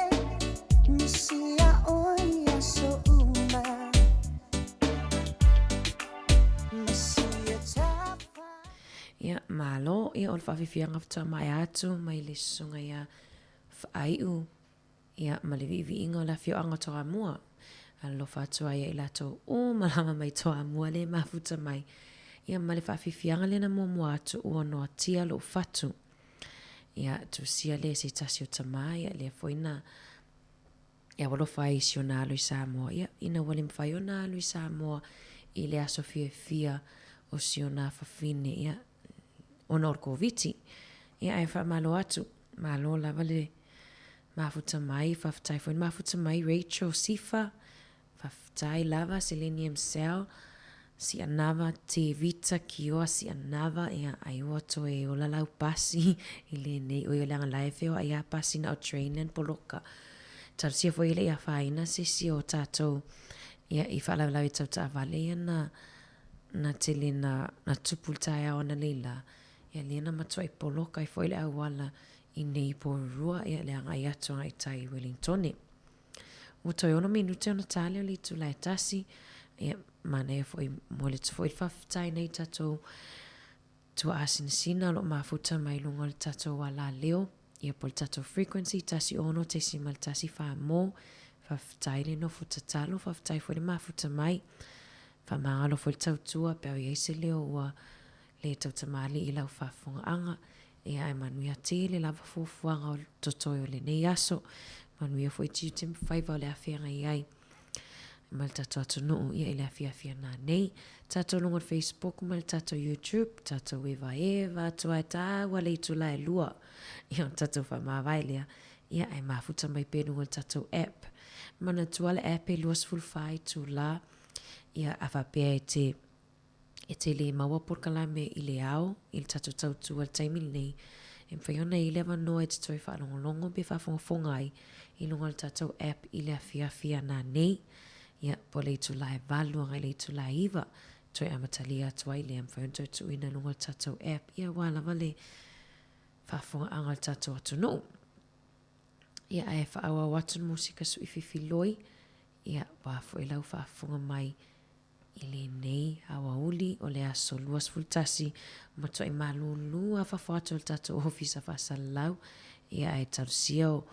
Misia oia so uma Masia tafa. Ia, malo, ia o le faafiafiaga faatoa maea atu mai le susuga ia Faaiu, ia, ma le viiviiga o le afioaga o Toamua. Alofa atu ai ia i latou uma lava mai Toamua le mafuta mai, ia ma le faafiafiaga lea na muamua atu ua noatia lou fatu. Ia, tusia lea e se tasi o tamā, ia, lea foi na e alofa ai i si ona alo i Samoa, ia, ina ua le mafai ona alu i Samoa i le aso fiafia o si ona afafine, ia, ona o le Koviti. Ia, ae faamalo atu, malo lava le mafuta mai, faafetai foi le mafuta mai Rachel Sifa, Faafetai lava Selenium Cell, Sianava Tevita Kioa Sianava, ia ai ua toe ola lau pasi i lenei oi o leaga la e feoai a pasi na o train lea na poloka. Talosia foi e le i afaina se isi o tatou ia i faalavelave tau taavale ia na na tele na na tupu le taeao analeila ia lea na matuai poloka ai foi le auala i nei Porirua ia le agai atu agai tai i Wellingtone. Ua toe ono minute ona tā lea o le itula e tasi. Ia, manaia foi, momoli atu foi le faafetai nei tatou tuaasinasina o lo o mafuta mai luga o le tatou alaleo, ia po o le tatou frequency 16.14 mo. Faafetai le nofo tatalo, faafetai foi le mafuta mai. Faamagalo foi le tautua pe a o i ai se leo ua le tautamalii i lau faafofogaaga, ia ae manuia tele lava fuafuaga o totoe o lenei aso. Manuia foi tiute ma faiva o le a feagai ai ma le tatou atunuu ia i le afiafi a nanei. Tatou luga o le Facebook ma le tatou YouTube, tatou evaeva atu ai tāua le itula e lua ia ona tatou faamavae lea ia ae mafuta mai pea i luga o le tatou app. Manatua le app e 24 itula ia a faapea e te e te le maua polokalame i le ao i le tatou tautua i le taimi lenei, e mafai ona i ai le avanoa e te toe faalogologo pe faafogafoga ai i luga o le tatou app i le afiafi a nanei, ia, po o le itula e 8 agai i le itula e 9, toe amatalia atu ai lea, mafai ona toe tuuina i luga o le tatou app, ia aua lava le faafofogaaga a le tatou atunuu. Ia, ae faaauau atu le musika suififiloi, ia, aua foi lau faafofoga mai I lenei aoauli o le aso 21, matuai malūlū a fafo atu o le tatou ofisa faasalalau, ia ae talosia o,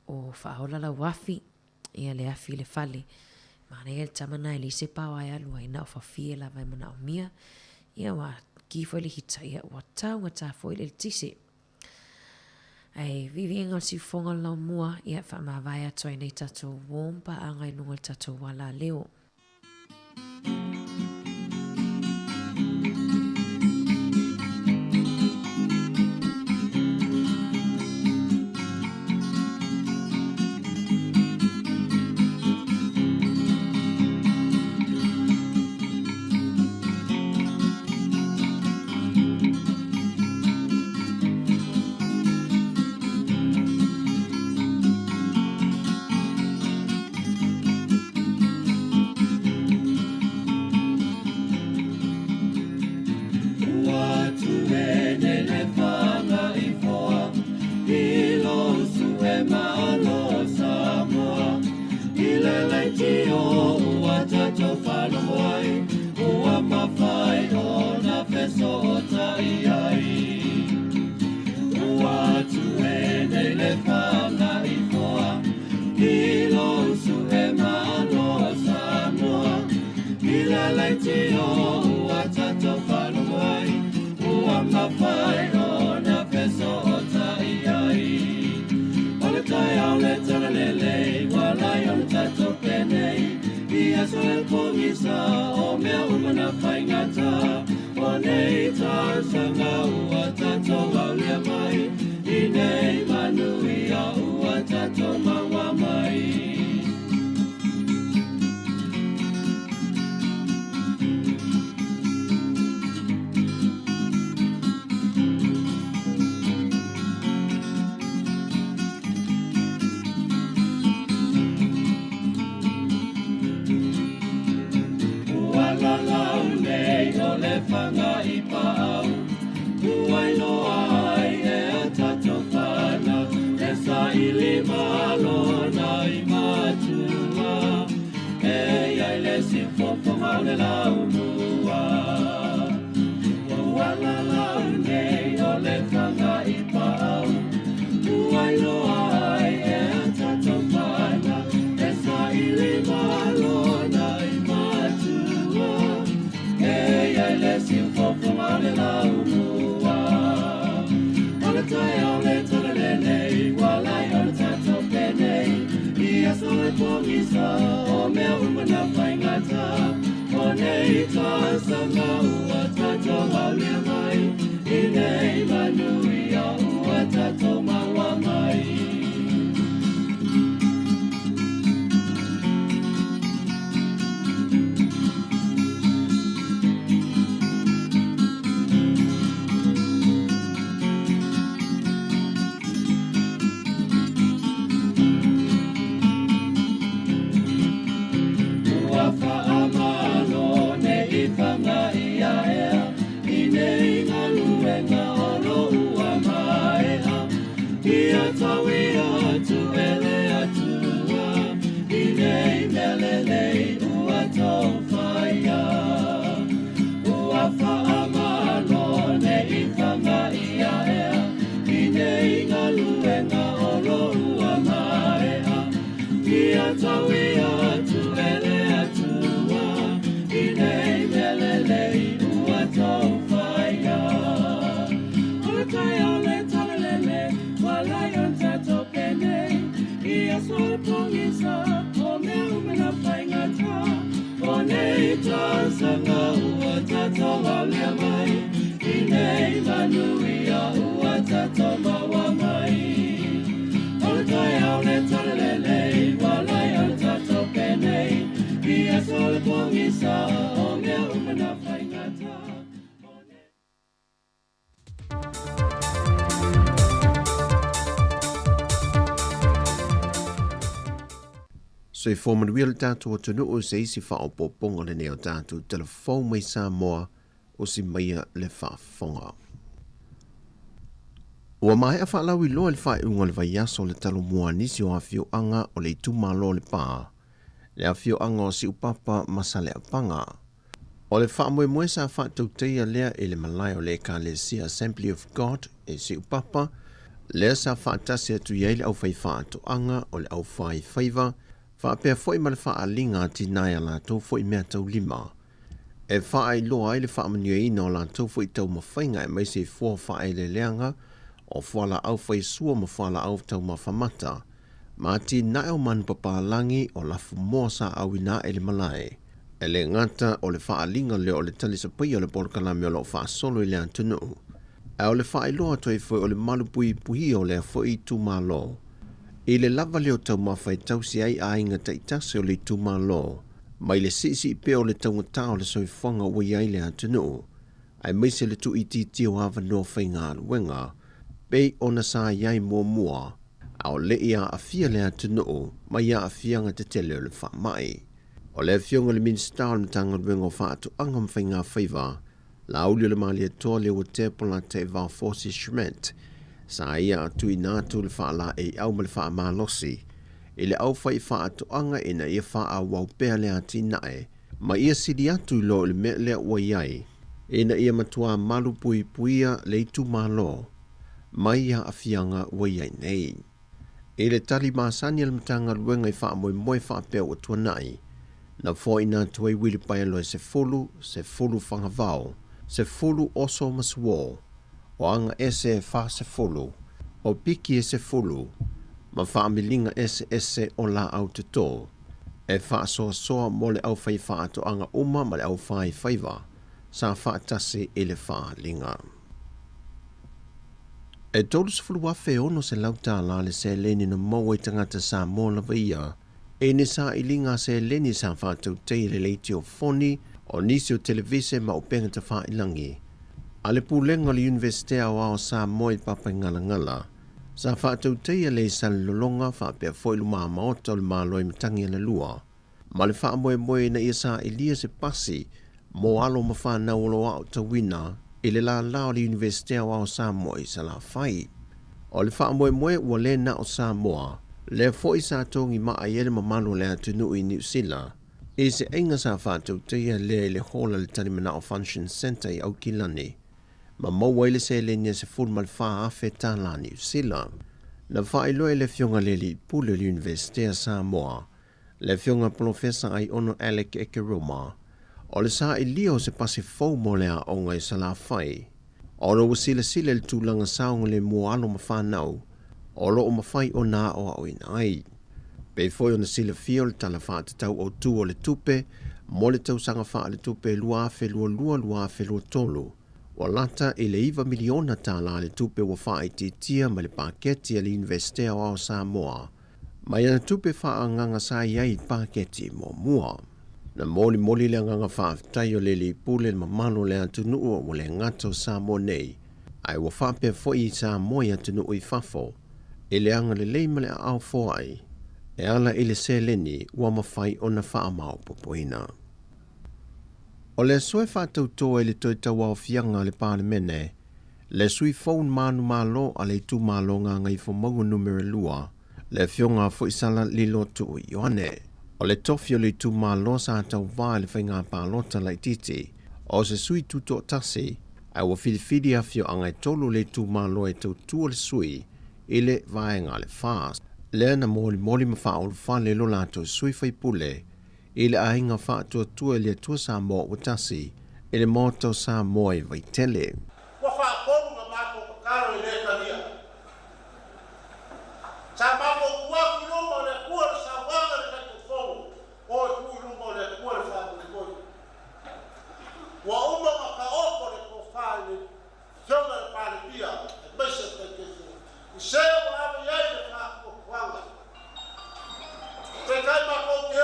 o faaola lau afi, ia le afi i le fale. Manaia le tama na e leai se paoa e alu ai, na o fafie lava e manaomia. Ia ua ki foi le hita, ia ua taugata foi le eletise. Ae viiviiga o le siufofoga o le laumua, ia faamavae atu ai nei tatou warm paaga i luga o le tatou alaleo. fesootai ai. Ua atu e nei le fagaifoa i lou suemalo o Samoa. I le leitio ua tatou faalogo ai, ua mafai ona fesootai ai. O le taeao le talalelei, ua lai ona tatou penei, i aso e pogisa o mea uma na faigata. O nei tausaga ua tatou aulia mai, i nei manuia ua tatou maua mai. Ua lalau nei o le fanga i paau, ua iloa ai e a tatou fanau, e saili malo na i matua, e iai le siufofoga o le laumua. Ua lalau nei o le fanga i paau, ua iloa ai e a tatou fanau, e saili malo na i matua, e iai le siufofoga o le laumua. O le taeao le talalelei, ua lai ona tatou penei, i aso e pogisa o mea uma na faigata. O nei tausaga ua tatou aulia mai, i nei manuia ua tatou maua mai. Ua faamalo nei fanga ia ea, i nei galuega o lo ua maea. Ia tau ia atu e le Atua, i nei mea lelei ua tou faia. Ua faamalo nei fanga ia ea, i nei galuega o lo ua maea. Ia tau ia atu e le Atua, i nei mea lelei ua tou faia. O le taeao le talalele, ua lai ona tatou penei, i aso e pogisa o mea uma na faigata. O nei tausaga ua tatou aulia mai, i nei manuia ua tatou maua mai. O le taeao le talalelei, ua lai ona tatou penei, i aso e pogisa o mea uma na faigata. Soifua manuia le tatou atunuu se isi faaopoopoga lenei o tatou telefou mai Samoa o si maia le faafofoga. Ua maea faalauiloa i le faaiuga o le vaiaso o le talomua a nisi o afioaga o le itumalo o Lepa, le afioaga o Siupapa ma Saleapaga. O le faamoemoe sa faatautaia lea i le malae o le Ekalesia Assembly of God i Siupapa, lea sa faatasi atu i ai le aufaifaatoaga o le aufaifaiva faapea foi ma le faaaliga a tinā i a latou foi meataulima e faailoa ai le faamanuiaina o latou foi taumafaiga aemaise i fua faaeleeleaga o fualaau faisua ma fualaau taumafa mata ma atinae o manupapalagi o lafumoa sa auina ae i le malae. E le gata o le faaaliga lea o le talisapaia o le polokalame o lo o faasolo i le atunuu, ae o le faailoa atu ai foi o le malupuipuia o lea foi itumalo i le lava lea o taumafa e tausi ai aiga taitasi o le itumalo mai le siisii pea o le taugata o le soifuaga ua i ai le atunuu, aemaise le tuuitiitia o avanoa faigaluega pei ona sa i ai muamua a o le i aafia le atunuu mai aafiaga tetele o le faamai. O le Afioga i le Minisita o le Matagaluega o Faatoaga ma Faigafaiva, Laauli o le Malietoa Leuatea Polataivao Fosi Schmidt, sa ia tuuina atu le faalaeiau ma le faamalosi i le aufaifaatoaga ina ia faaauau pea le atinae ma ia sili atu i lo i le mea lea ua i ai. ina ia matuā malupuipuia le itumalo mai aafiaga ua i ai nei. I le tali masani a le Matagaluega i faamoemoe faapea ua tuanai, na foaiina atu ai uilipaelo e 10, 10 fagavao, 10 oso ma suō, o aga ese e 40, o piki e 10, ma faamiliga eseese o laau totō, e faasoasoa mo le aufaifaatoaga uma ma le aufaifaiva sa faatasi i le faaaliga. E $30,600 tālā le seleni na maua i tagata Samoa lava ia i ni sailiga seleni sa faatautaia i le leitio foni o nisi o televise ma upega tafailagi a le Pulega o le Iunivesite Aoao o Samoa i Papaigalagala sa faatautaia le i Salelologa faapea foi lumamaota o le Malo i Matagialalua ma le faamoemoe ina ia sailia se pasi mo alo ma fanau o lo o aotauina i le lālā o le Iunivesite Aoao o Samoa i Salafai. O le faamoemoe ua le na o Samoa, lea foi sa togi maa ai le mamalu o le atunuu i Niu Sila i se aiga sa faatautaia lea i le hall a le Talimanao Function Centre i Aukilani ma maua ai le seleni e $14,000 Niu Sila. Na faailoa e le Afioga i le Alii Pule o le Iunivesite a Samoa, le Afioga Polofesa Aiono Alec Ekeroma, o le sailia o se pasi fou mo le aoga i Salafai, ona ua silasila i le tulaga saogalemu o alo ma fanau o lo o mafai ona aoaoina ai. Pei foi ona silafia o le Tala Faatatau Autu o le Tupe mo le tausaga faaletupe 2022/2023, ua lata i le $9 miliona le tupe ua faaitiitia mai le paketi a le Iunivesite Aoao o Samoa mai ana tupe faaagaaga sa i ai i paketi muamua. Na molimoli le agaga faafetai o le Alii Pule i le mamalu o le atunuu ua le gata o Samoa nei, ae ua faapea foi i Samoa i atunuu i fafo, i le agalelei ma le aao foai e ala i le seleni ua mafai ona faamaopoopoina. O le aso e faatauto ai le toe tauaofiaga a le Palemene, le sui fou manumalo a le itumalo Gagaifomauga Numera 2, le Afioga a Foisala Lilo Tu'u Ioane. O le tofi o le itumalo sa tauvā i le faiga palota laitiiti, o se sui tutoatasi, ae ua filifili afioaga e tolu o le itumalo e tautua le sui i le vaega a le FAST. Lea na molimoli ma faaulufale lo latou sui faipule i le aiga faatuatua i le Atua Samoa ua tasi i le Maota o Samoa i Vaitele. Ua faatonu na matou tatalo e le talia. Sa matou tu atu i luma o le Atua le saunoaga i le Taitaifono, o e tu i luma o le Atua le faamoemoe. Ua uma ona taoto le tofa i le Afioga i le Palemia aemaise le Taitaifono i se ua ave i ai le faatuatuaga. Peitai matou te o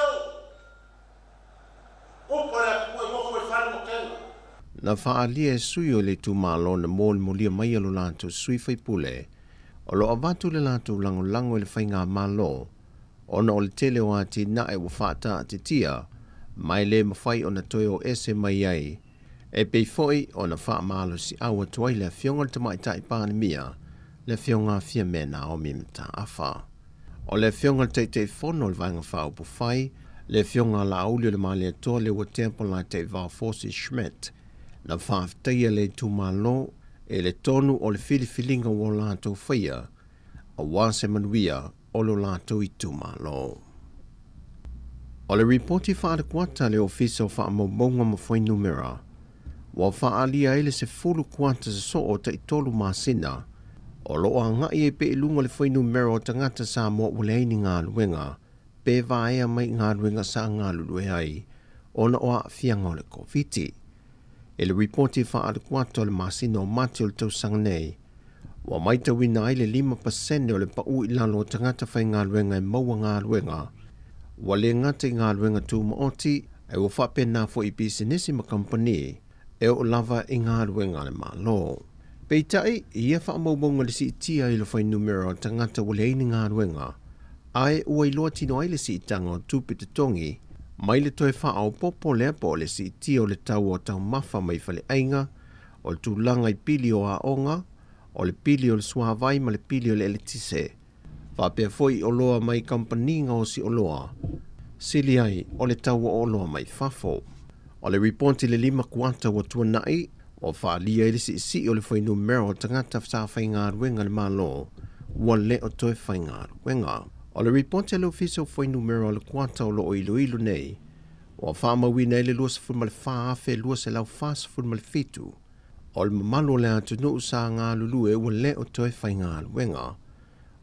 upu a le Atua i nofo i fale matega. Na faaalia e sui o le itumalo na molimolia mai e lo latou sui faipule o lo o avatu le latou lagolago i le faigamalo ona o le tele o atinae ua faataatitia ma e le mafai ona toe o ese mai ai e pei foi ona faamalosiau atu ai le Afioga i le Tamaitai Palemia, le Afioga Fiame Naomi Mataafa. O le Afioga i le Taitaifono o le Vaega Faaupufai, le Afioga Laauli o le Malietoa Leuatea Polataivao Fosi Schmidt, na faafetaia le itumalo i le tonu o le filifiliga ua latou faia aua se manuia o lo latou itumalo. O le ripoti faale-kuata a le Ofisa o Faamaumauga ma Fuainumera, ua faaalia ai le 10 kuata sosoo o tai-tolu masina o lo o agai ai pea i luga le fuainumera o tagata Samoa ua leai ni galuega pe vaea mai i galuega sa galulue ai ona o aafiaga o le Koviti. I le ripoti faale-kuata o le masina o Mati o le tausaga nei, ua matauina ai le 5% o le pau i lalo o tagata faigaluega e maua galuega, ua le gata i galuega tumaoti, ae ua faapena foi i pisinisi ma kamupani e oo lava i galuega a le Malo. Peitai, i ia faamaumauga le siitia i le fuainumera o tagata ua leai ni galuega, ae ua iloa tino ai le siitaga o tupe totogi mai le toe faaopoopo lea po o le siitia o le tau o taumafa mai faleaiga, o le tulaga i pili o aoga, o le pili o le suavai ma le pili o le eletise, faapea foi i oloa mai kamupani gaosi oloa, sili ai o le tau o oloa mai fafo. O le ripoti i le 5 kuata ua tuana'i, ua fa'aalia ai le si'isi'i o le fuainumera o tagata sa faigaluega i le Malo ua lē o toe faigaluega. O le ripoti a le Ofisa o Fuainumera o le kuata o lo'o iloilo nei, ua fa'amauina ai le 24,247 o le mamalu o le atunu'u sa galulue ua lē o toe faigaluega.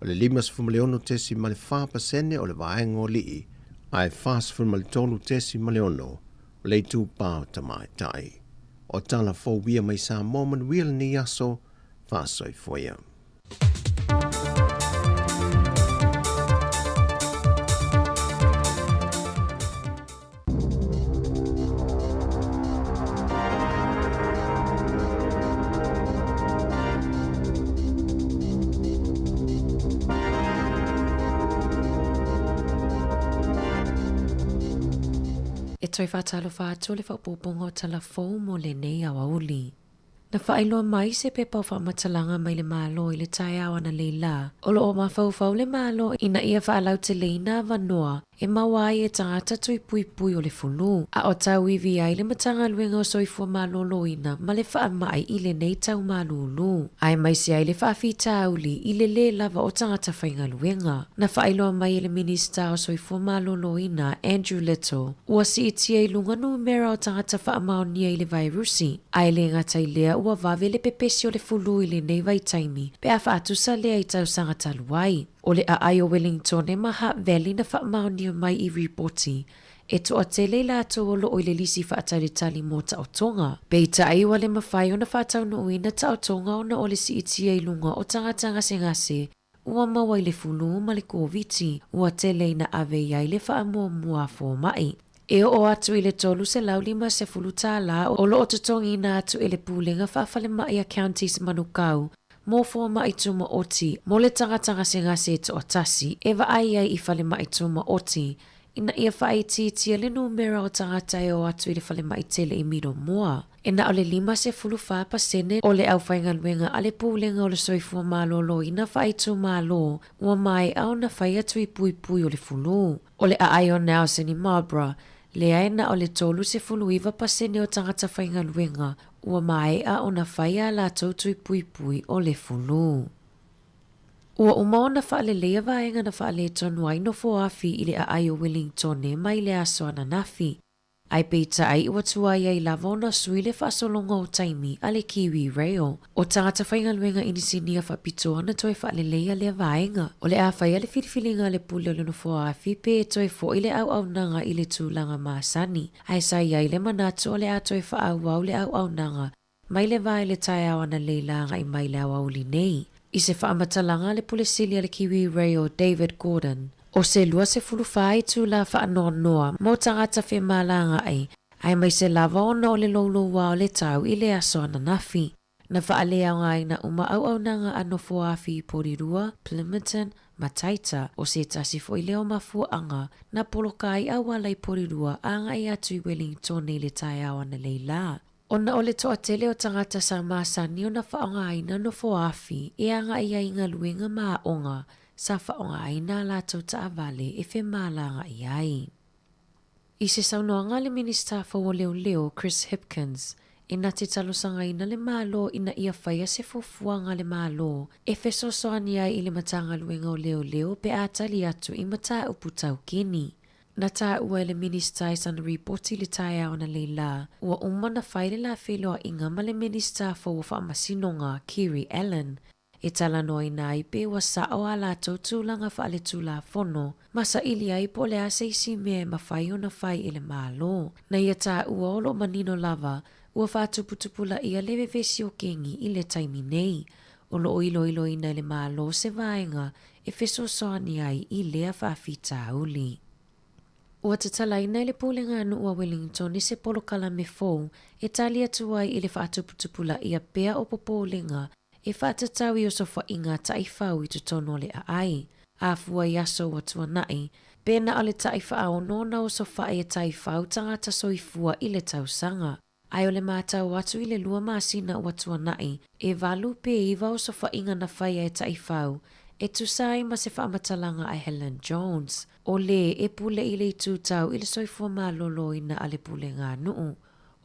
O le 56.4% o le vaega o ali'i, ae 43.6 o le itupā o tamaitai. O tala fou ia mai Samoa manuia lenei aso, faasoifua ia. E toe faatalofa atu le faaopoopoga o tala fou mo lenei aoauli. Na faailoa mai se pepa o faamatalaga mai le Malo i le taeao analeila, o lo o mafaufau le Malo ina ia faalauteleina avanoa e maua ai e tagata tui puipui o le fulu, a o tauivi ai le Matagaluega o Soifua Maloloina ma le Faamai i lenei tau malūlū, aemaise ai le faafitauli i le lē lava o tagata faigaluega. Na faailoa mai e le Minisita o Soifua Maloloina, Andrew Little, ua siitia i luga numera o tagata faamaonia i le vairusi, a e lē gata i lea ua vave le pepesi o le fulu i lenei vaitaimi pe a faatusa lea i tausaga talu ai. O le aai o Wellingtone ma Hutt Valley na faamaonia mai i ripoti e toatele i latou o loo i le lisi faatalitali mo taotoga. Peitai ua le mafai ona faataunuuina taotoga ona o le siitia i luga o tagata gasegase ua maua i le fulu ma le Koviti, ua tele ina ave i ai le faamuamua a fomai. E oo atu i le $350 tālā o loo totogiina atu e le Pulega Faafalemai a Counties Manukau mō fomai tūmaoti mo le tagata gasegase e toatasi e vaai ai i falemai tūmaoti ina ia faaitiitia le numera o tagata e o atu i le falemai tele i Miromoa. E na o le 54% o le aufaigaluega a le Pulega o le Soifua Maloloina Faaitumalo ua maea ona fai atu i puipui o le fulu. O le aai o Nelson i Marlborough, lea e na o le 39% o tagata faigaluega ua maea ona fai ā latou tui puipui o le fulu. Ua uma ona faaleleia vaega na faaletonu ai nofoafi i le aai o Wellingtone mai le aso ananafi, ae peitai ua tuai ai lava ona sui le faasologa o taimi a le Kiwi Rail. O tagata faigaluega inisinia faapitoa na toe faaleleia lea vaega. O le a faia le filifiliga a le pule o le nofoafi pe e toe fo'i le auaunaga i le tulaga masani, ae sa i ai le manatu o le a toe faaauau le auaunaga mai le vā i le taeao analeila agai mai le aoauli nei. I se faamatalaga a le Pule Sili a le Kiwi Rail David Gordon, o se 24 itulā faanoanoa mo tagata femalagaai, aemaise lava ona o le loulouā o le tau i le aso ananafi. Na faaleaogaina uma auaunaga a Nofoafi i Porirua, Plimmerton, ma Taita, o se tasi foi lea o mafuaaga na poloka ai auala i Porirua agai atu i Wellingtone i le taeao analeila. Ona o le toatele o tagata sa masani ona faaaogaina nofoafi e agai ai i galuega ma aoga, sa faaaogaina a latou taavale e femalagaai ai. I se saunoaga a le Minisita fou o Leoleo, Chris Hipkins, e na te talosagaina le Malo ina ia faia se fuafuaga a le Malo e fesoasoani ai i le Matagaluega o Leoleo pe a tali atu i mataupu tau kini. Na taua e le Minisita i sana ripoti i le taeao analeila, ua uma ona fai le la feiloaiga ma le Minisita fou o Faamasinoga, Kiri Allan, e talanoaina ai pe ua sa'o ā latou tulaga faaletulafono ma saili ai po o le a se isi mea e mafai ona fai e le Malo. Na ia taua o lo o manino lava ua faatuputupulaia le vevesi o kengi i le taimi nei. O lo o iloiloina e le Malo se vaega e fesoasoani ai i lea faafitauli. Ua tatalaina e le Pulega a Nuu a Wellington se polokalame fou e tali atu ai i le faatuputupulaia pea o popolega e faatatau i osofaiga a taifau i totonu o le aai. A fua i aso ua tuanai, pe na o le taifaaono ona osofai e taifau tagata soifua i le tausaga. Ae o le matau atu i le 2 masina ua tuanai, e 8 pe 9 osofaiga na faia e taifau, e tusa ai ma se faamatalaga a Helen Jones, o lē e pule i le itu tau i le soifua maloloina a le Pulega a Nuu.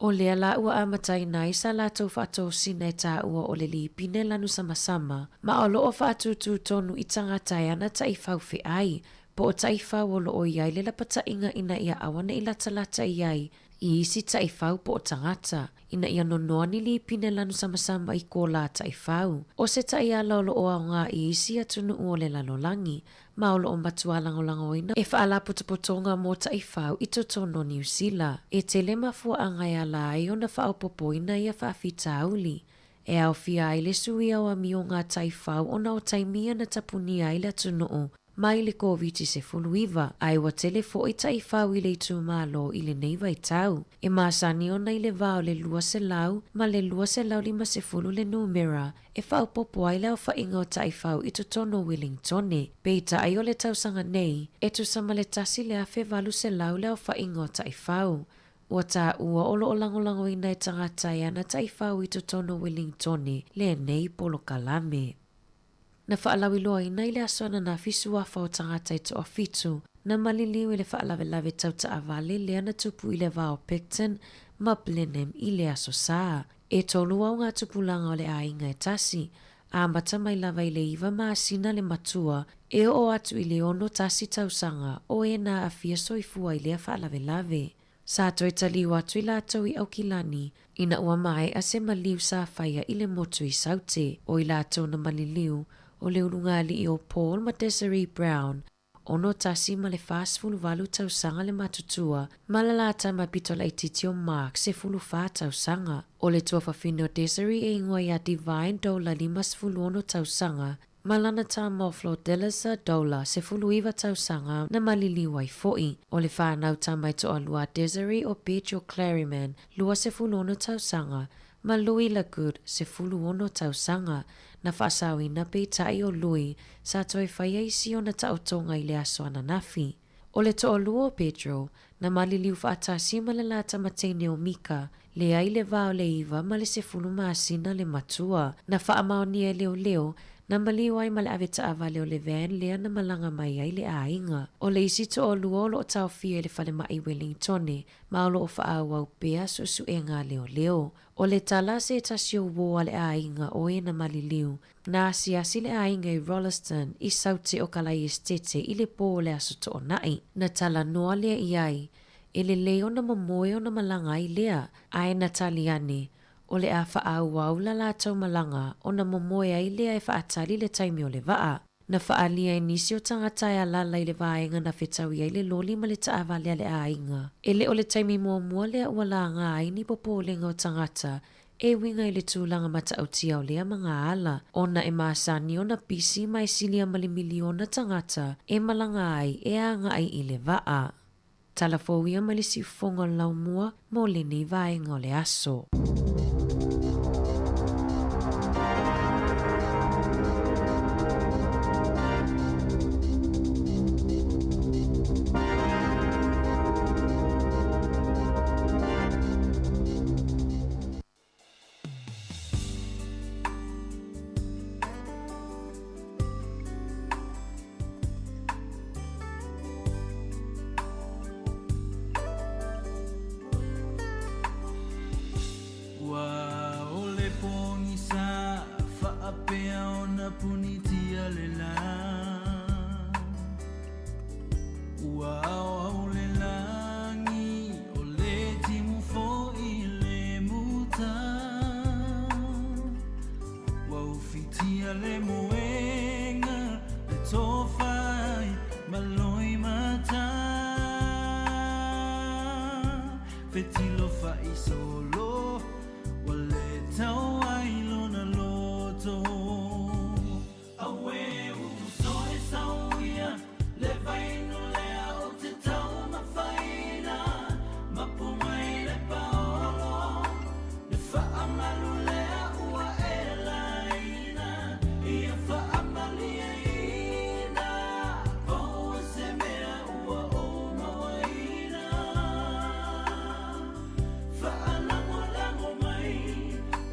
O lea la ua amataina ai sa latou faatosina e taua o le lipine lanu samasama, ma o lo o faatūtū tonu i tagata e ana taifau feai, po o taifau o lo o i ai le lapataiga ina ia aua ne i latalata i ai i isi taifau po o tagata, ina ia nonoa ni lipine lanu samasama i ko lā taifau. ʻO se taiala o lo o aoga i isi atunuu o le lalolagi, ma o lo o matua lagolagoina e faalapotopotoga mo taifau i totonu o Niu Sila. E tele mafuaaga e ala ai ona faaopoopoina ia faafitauli, e aofia ai le suia o amioga a taifau ona o taimi ia na tapunia ai le atunuu mai le Koviti-19, ae ua tele foi taifau i le itumalo i lenei vaitau. E masani ona i le va o le 200 ma le 250 le numera e faaopoopo ai le aofaiga o taifau i totonu o Wellingtone. Peitai o le tausaga nei, e tusa ma le 1,800 le aofaiga o taifau. Ua taua o lo o lagolagoina e tagata e ana taifau i totonu o Wellingtone lenei polokalame. Na faalauiloaina i le aso ananafi suafa o tagata e toafitu na maliliu i le faalavelave tau taavale lea na tupu i le va o Picton ma Blenheim i le Aso Sa. E tolu au ngā tupulaga o le aiga e tasi, amata mai lava i le iva masina le matua e oo atu i le 61 tausaga o e na aafia soifua i lea faalavelave. Sa toe taliu atu i latou i Aukilani ina ua maea se maliu sa faia i le motu i Saute. O i latou na maliliu, o le ulugalii o Paul ma Desiree Brown, 61 ma le 48 tausaga le matutua, ma le la tama pito laitiiti o Mark, 14 tausaga. O le tuafafine o Desiree e igoa ia Divine Dola, 56 tausaga, ma lana tama o Flordelisa Dola, 19 tausaga, na maliliu ai foi. O le fanau tama e toalua a Desiree o Pedro Claryman, 26 tausaga, ma Louis Lagood, 16 tausaga, na faasaoina peitai o Louis sa toe faia i si ona taotoga i le aso ananafi. O le toalua o Pedro, na maliliu faatasi ma le la tama teine o Mika, lea i le va o le iva ma le sefulu masina le matua. Na faamaonia e leoleo, na maliu ai ma le ave taavale o le van lea na malaga mai ai le aiga. O le isi toalua o lo o taofia i le falemai i Wellingtone, ma o lo o faaauau pea suesuega a leoleo. O le tala a se tasi o uō a le aiga o e na maliliu, na asiasi le aiga i Rolleston i Saute o Kalaiestete i le pō o le Aso Toonai. Na talanoa lea i ai, e lelei ona momoe ona malaga ai lea, ae na tali ane, o le a faaauau la latou malaga ona momoe ai lea e faatali le taimi o le vaa. Na faaalia e nisi o tagata e alaala i le vaega na fetaui ai le loli ma le taavale a le aiga. E le o le taimi muamua lea ua laga ai ni popolega o tagata e uiga i le tulaga matautia o lea magaala, ona e masani ona pisi ma e silia ma le miliona tagata e malaga ai e agai i le vaa. Tala fou ia mai le siufofoga o le laumua mo lenei vaega o le aso. Ua ʻole pōgisa faapea ona punitia le lā. Ua aoao le lagi o le timu foi le muta. Ua ufitia le moega le tofa ai ma loimata. Fetilo faisolo ua le tau ai lona loto. Auē uso e sauia le vainu lea o te taumafaina mapu mai le paolo le faamalu lea ua e laina ia faamalieina pau se mea ua ou mauaina Faalagolago mai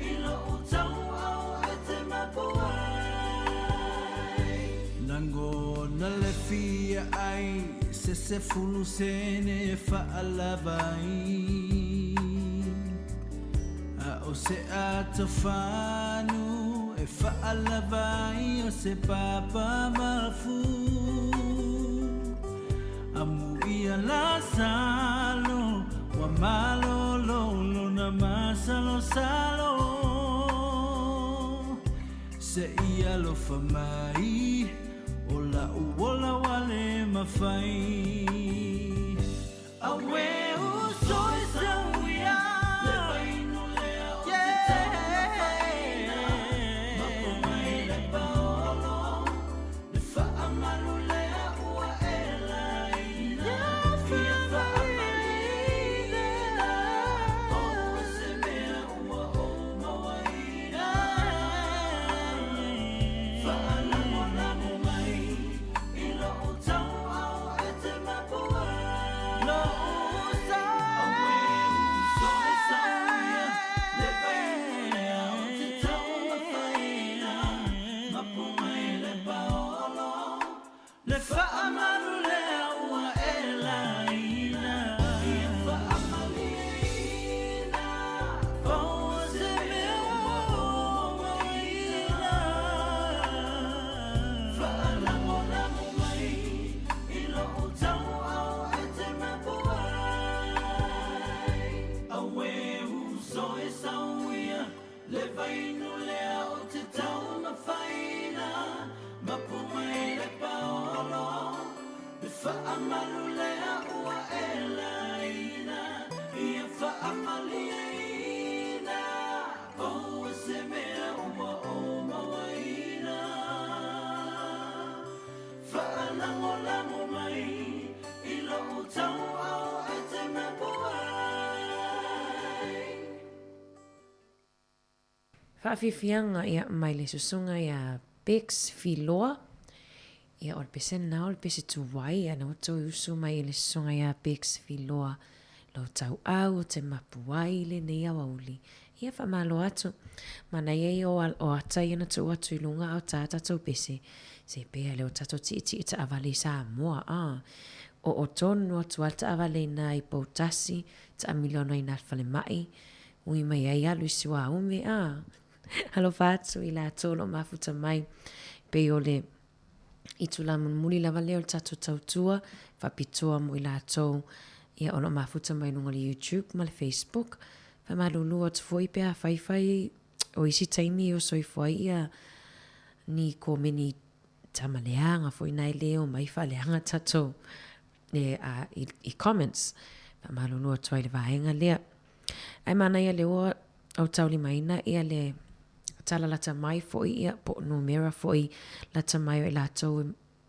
i lou tauau e te mapu ai. Lagona le fia ai se 10 sene e faalava ai. o se atafanu e faalava ai o se papa mafu. Amuia la salo, ua malolo lona masalosalo. Se i alofa mai, o la'u ola ua le mafai. Auē uso e sauia, le vainu lea o te taumafaina. Mapu mai le paolo, le faamalu lea ua e laina. Ia faamalieina, paua se mea ua ou mauaina. Faalagolago mai i lou tauau e te mapu ai. Lou sa. Auē uso e sauia, le vainu lea o te taumafaina. Mapu mai le paolo, le faamalu lea ua e laina. Ia faamalieina, paua se mea ua ou mauaina. Faalagolago mai i lou tauau e te mapu ai. Auē uso e sauia, le vainu lea o te taumafaina. Mapu mai le paolo, le faamalu lea ua e laina. Ia faamalieina, paua se mea ua ou mauaina. Faalagolago mai i lou tauau e te mapu ai. Faafiafiaga ia mai le susuga ia Bex Filoa. Ia o le pese lena o le pese tuai ia na ua toe usu mai e le susuga ia Bex Filoa lou tauau o te mapu ai i lenei aoauli. Ia faamalo atu. Manaia ia o o ata ia na tuu atu i luga a o tā tatou pese. Se pea lea ua tatou tietie taavale i Samoa a. Oo tonu atu lava le taavale i ina i Poutasi, taamilo ana i ina i le falemai, Ui mai ai alu i suaumi, a. Alofa atu i latou o lo o mafuta mai, pei o le itula mulimuli lava lea o le tatou tautua, faapitoa mo i latou ia o lo o mafuta mai luga o le YouTube ma le Facebook. Faamalulu atu foi pe afai fai o isi taimi e oso ifo ai ia ni komeni tama leaga foi na e le omai faaleaga tatou e, a, i, i comments. Faamalulu atu ai i le vaega lea. Ae manaia lea ua ou taulimaina ia le tala lata mai foi ia po o numera foi lata mai o i latou e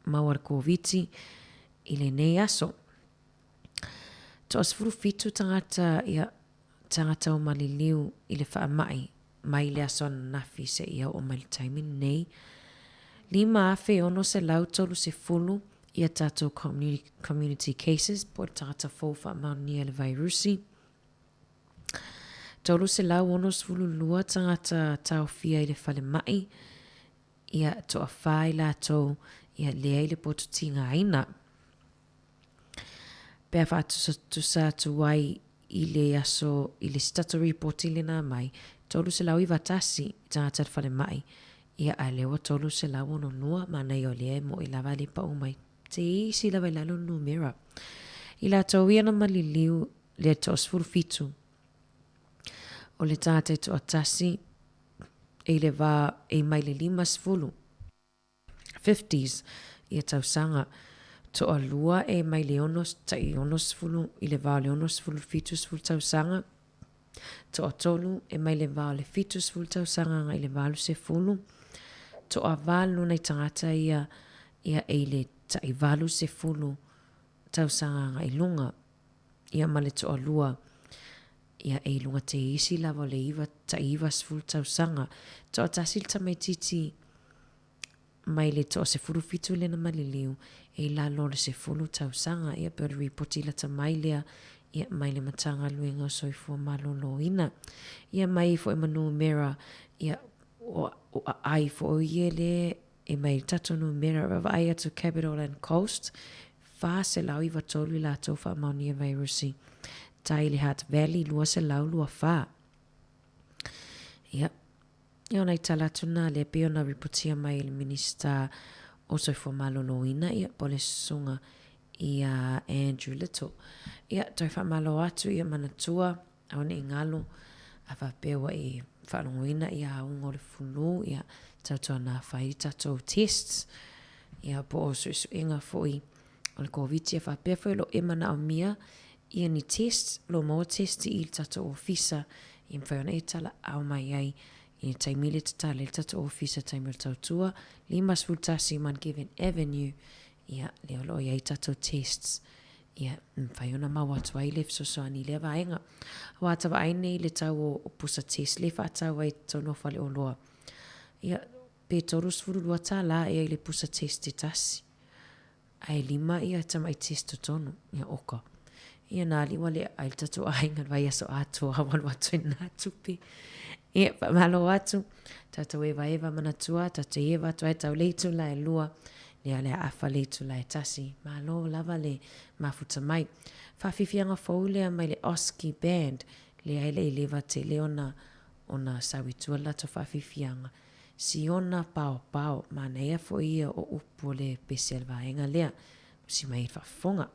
maua le Koviti i lenei aso. 17 tagata ia tagata o maliliu i le faamai mai le aso ananafi seia oo mai le taimi lenei. 5,630 ia tatou community cases po o le tagata fou faamaonia i le vairusi. 362 tagata taofia i le falemai, ia toawhā i latou ia lea i le poto tigaina. Pe a whaatusatusa atu ai i le aso i le isi tatou ripoti lena mai, 391 tagata i le falemai, ia ae lea ua 362, manaia o lea e moe lava le pau mai te isi lava i lalo le numera. I latou ia na maliliu le 17 o le tagata e toatasi i le va e mai le 50, fifties, ia tausaga, toalua e mai le ono, tai 60 i le va o le 60 70 tausaga, toatolu e mai le va o le 70 tausaga agai i le 80, toavalu nai tagata ia ia e i le tai 80 tausaga agai i luga. Ia ma le toalua, ia e i luga te isi lava o le iva, tai 90 tausaga. Toatasi le tamaititi mai le toa 17 lena maliliu e i lalo o le 10 tausaga. Ia pei o le ripoti lata mai lea ia mai le Matagaluega o Soifua Maloloina. Ia mai foi ma numera ia o, o aai foi ia le e mai le tatou numera vaavaai atu Capital and Coast 493 i latou faamaonia vairusi tai i le Hutt Valley 224. Ia, ia ona i tala atu nā lea pei ona ripotia mai e le Minista o Soifua Maloloina, ia, po o le Susuga ia Andrew Little. Ia, toe faamalo atu, ia manatua, aua ne i galo, a faapea ua e faalogoina ia auga o le fulu, ia, tautuana fai i tatou tests, ia, po o suesuega foi o le Koviti, a faapea foi o lo o e manaomia ia ni tests, o lo o maua test i le tatou ofisa, ia mafai ona e talaau mai ai i le taimi le tatala ai le tatou ofisa taimi o le tautua, 51 Mount Given Avenue, ia, lea o lo o i ai tatou tests, ia, mafai ona maua atu ai le fesoasoani i lea vaega. Aua a ta vaai nei i le tau o pusa test lea e faatau ai i totonu o faleoloa, ia, pe $32 ea i le pusa test e tasi. Ae lima ia tamai test totonu, ia oka. Ia nā alii ua le ai le tatou aiga le vaiaso atoa ua alu atu ai nā tupe. Ia, faamalo atu, tatou evaeva manatua, tatou te eva atu ai tau le itula e lua, lea le aafa le itula e tasi. Malo lava le mafuta mai. Faafiafiaga fou lea mai le Oski Band, lea e le i leva tele ona ona sau i tua le latou faafiafiaga. Siona paopao, manaia foi ia o upu o le pese a le vaega lea. Usi mai i le faafofoga.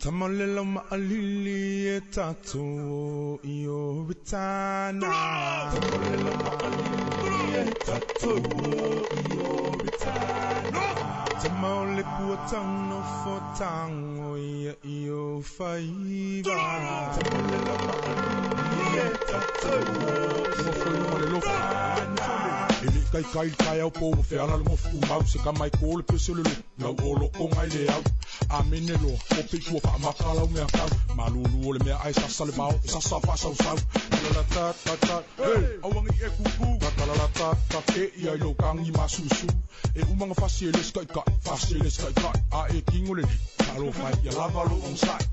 Tamalela ma'alili e tatou i o Ritana. Tamalela ma'alili e tatou i o Ritana. Tamaole pua tauno fo tango ia i o faiva. Tamalela ma'alili e tatou i o Ritana. E le kaikai le taeao po ua feala le gofu tumau se kama e kō le pese o le lotu lau olokoga i le au amene loa o pei ua faamaka lau mea tau malūlū o le mea ae sasa le mao e sasa faasausau talalatatata hey auagi e kukū tatalalatatata e ia i lou kagi masusu e umaga fasi e le sikaʻikaʻi fasi e le sikaʻikaʻi a e kigo le lii talofa ia lava lou ogasaʻi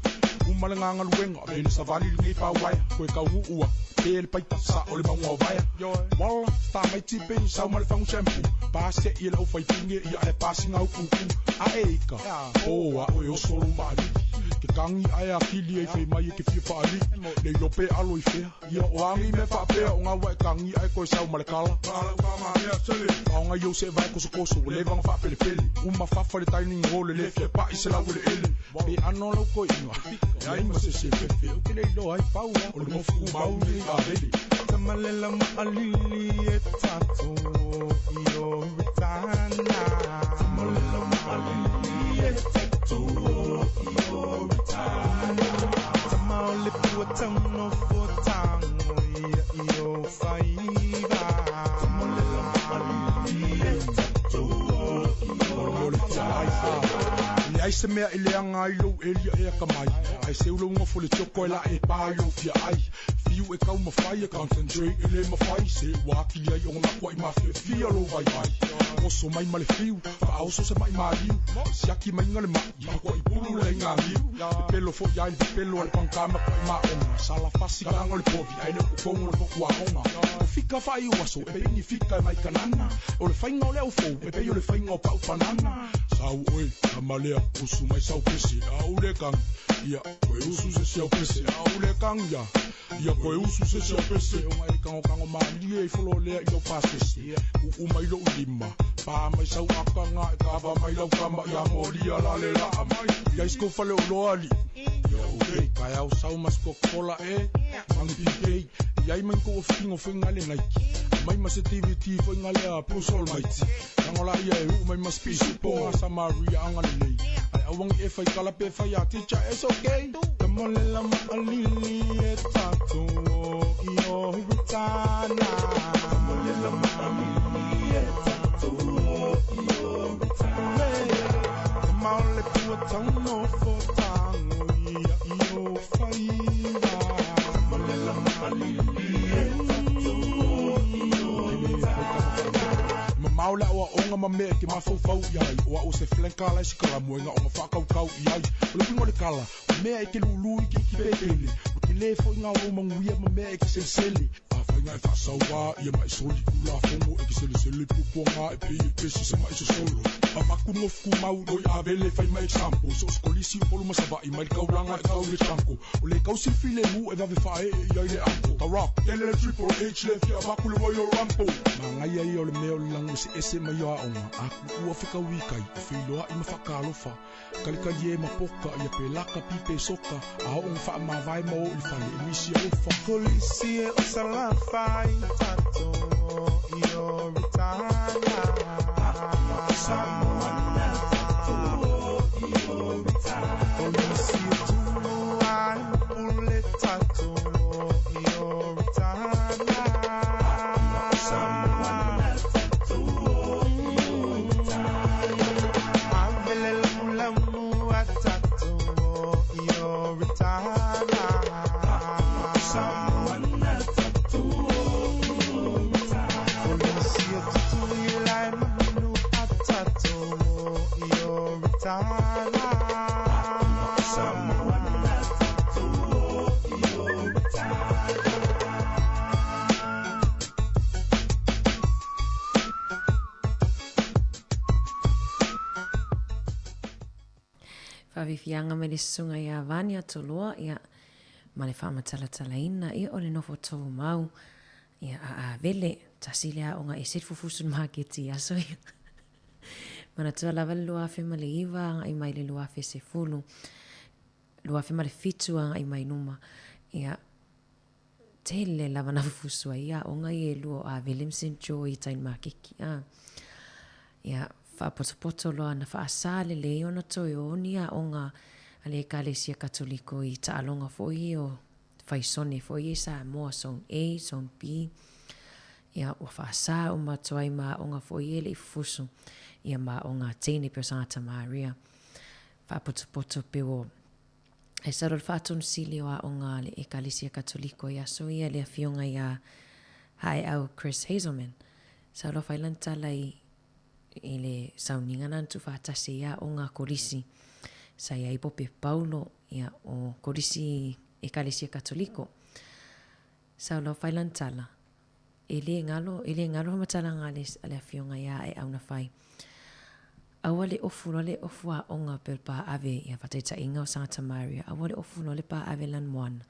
uma le gagaluega vene savali lenei pauaea koe kauguʻua pe le paita saʻo le mauga o vaea wala tamaiti pe sau ma le fagu shampoo paseʻi e lau faipine ia ae pasiga au kukū ae ika o aʻo e oso lou maʻalii ke kagi ae akili ai fai mai e ke fia faaliʻi le ilo pe alo i fea ia o agi mea faapea o gaua e kagi ae koe sau ma le kala aoga i ou seʻevae kosokoso ua levaga faapelepele uma fafa le dining hall e lē fia paʻi se lau eleele pe ano lau koeʻiga leai ma se se fefe ou te le iloa ai pau o le gofu tumau nei avele Tamalela ma'alili e tatou i o Ritana. Tamalela ma'alili e tatou i o Ritana. Tamaole pua tauno fo tango ia i o faiva. Tamalela ma'alili e tatou i o Ritana. Leai se mea e leaga ai lou elia e akamai ae seu lou gofo le tioko e la e pā i lou fiaʻai fiu e taumafai e concentrate e lē mafai se ua akili ai ona kuaʻi mafiafia lou vaivai oso mai ma le fiu faaoso se maʻi maliu siaki maiga le maʻi makuaʻi pulu le aigagiu pepelo foʻi ai le pepelo a le pagukā ma kuaʻi maʻoga sala fasi kalaga o le povi ae le o totogu o le mokuaoga o fika faaiu aso e pei ni fika e mai kanana o le faiga o le aufou e pei o le faiga o pa'u panana sau oe kamalea usu mai sau pese a ule kagi ia koe usu se si au pese a ule kagi ia ia koe usu se si au pese o ngai kagokago malie i fololea i lau pasese uu mai loʻu lima pā mai sau akaga e kava mai lau kama ia molia la le laa mai ia iskou fale oloa aliʻi ia okay kaeao sau ma se coca-cola e magi pk iai mai kou ofikigo foiga le Nike mai ma se DVD foiga lea Bruce Almighty lagola ia e uu mai ma se pisupo Samaria agalelei ae auagi e faikala pe fai a teacher it's okay. Tamalela ma'alili e tatou i o Ritana. Tamalela ma'alili e tatou i o Ritana. Tamaole pua tauno fo tango ia i o faiva. Tamalela ma'alili e tatou i o Ritana. Mamao le aoaʻoga ma mea e ke mafaufau i ai o aʻo se flanka la e sikalamu e gaʻoga faakaukau i ai o le uiga o le kala o mea e ke lūlū i ke iki pepele o ke lē foʻiga o lou maguia ma mea e ke selesele afaiga e faasauā ia ma e soli ulafogo e ke selesele puapuaga e pei e pesi se maʻi sosolo avaku gofu tumau loi avele fai ma example so o sekolisi o polu ma savaʻi mai le kaulaga e tau i le chanko o le kausi filemu e vave faaee i ai le anko The Rock tele le Triple H le fia avaku le Royal Rumble magaia ia o le mea o le lago eseese mai o aʻoga a kuʻua fekauikai e feiloaʻi ma faakalofa kalikali e ma poka ia pe laka pipe soka a oo faamavae ma o i le fale e nisi alofa. Kolisi e o salafai tatou i o Ritana. Samoana tatou i o Ritana. Kolisi e tumu ai ma pule tatou i o Ritana. Samoana tatou i o Ritana. Avele lamu lamu a tatou i o Ritana. Samoana tatou i o Ritana. Kolisi e tutuila e mamanu a tatou i o Ritana. Samoana tatou i o Ritana. Faafiafiaga mai le susuga ia Vania Toloa ia ma le faamatalatalaina ia o le nofo tumau ia a Avele tasi le aoga ese le fufusu le maketi i aso ia. Manatua lava le 2009 agai mai le 2010. 2007 agai mai luma, ia, tele lava na fufusu ai aoga ia e lua o Avele ma St Joy i tai i le makeki a. Ia, faapotopoto loa na faasā lelei ona toe o ni aoga a le Ekalesia Katoliko i taaloga foi ia o faisone foi ia i Samoa, Zone A, Zone B. Ia, ua faasā uma atu ai ma aoga foi ia e le i fufusu, ia ma aoga a teine pei o Sagata Maria. Faapotopoto pei ua E salo le faatonu sili o aoga a le Ekalesia Katoliko i aso ia le afioga iā Haeau Chris Hazelman. Sa alofa ai lana tala i i le sauniga na na tuufaatasi ai aoga a Kolisi sa i ai Pope Paulo ia o Kolisi Ekalesia Katoliko. Sa alofa ai lana tala E le galo, e le galo faamatalaga a le, a le afioga iā Aeau na fai. Aua le ofu loa le ofu aoga pei o le paave ia faataitaiga o Santa Maria, aua le ofu loa le paave lana moana.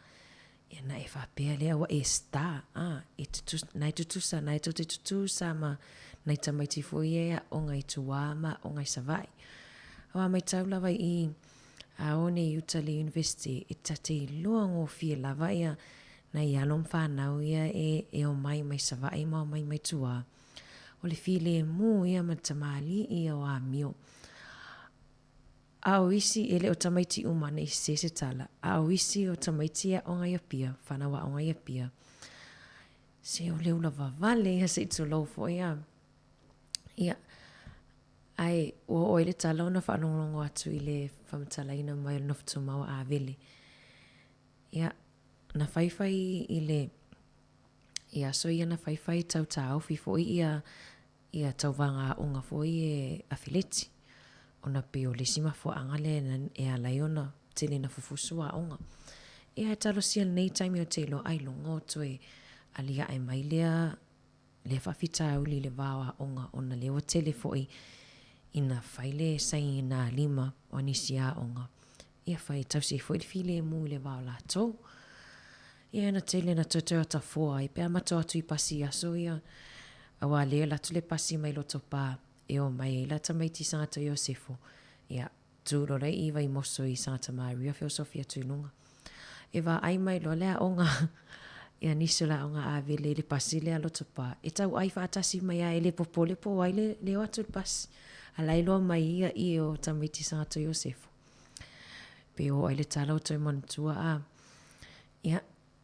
Ia na e faapea lea ua e star, a, e tutusa, na e tutusa, na e tou te tutusa ma nai tamaiti foi ia e aoga i tuā ma aoga i Savaii. Aua matau lava i i, a o nei i uta i le university, e ta te iloa gofie lava ia Nai alo ma fanau ia e e omai mai Savaii ma omai mai tua. O le filemu ia ma le tamalii ia o amio. A o isi, e le o tamaiti uma nei se se tala, a o isi o tamaiti e aoga i Apia, fanau aoga i Apia, se o le ula vavale ia se i tulou foi a. Ia, ae ua oo ai le tala ona faalogologo atu i le faamatalaina mai o le nofo tumau a Avele. Ia, na faifai i le i aso ia na faifai tau taofi foi ia ia tauvaga aoga foi e afileti ona pei o le isi mafuaaga lea e ala ai ona tele ina fufusu aoga. Ia e talosia lenei taimi ou te iloa ailoga o toe aliae mai lea lea faafitauli i le va o aoga ona lea ua tele foi ina fai le saina lima o nisi aoga ia fai tausi ai foi le filemu i le va o latou. Ia na tele na toetoe atafoa ai pe a matou atu i pasi i aso ia, auā lea e atu le pasi mai Lotopa e o mai ai la tamaiti Santa Iosefo, ia tu loa la i Vaimoso i Santa Maria feosofi atu i luga. E vaai mai loa le aoga ia nisi o le aoga Avele i le pasi lea a Lotopa, e tauai faatasi mai lava e le popole po o ai le, le o atu i le pasi. A la e iloa mai ia i o tamaiti Santa Iosefo. Pe o ai le tala o toe manatua a. Ia,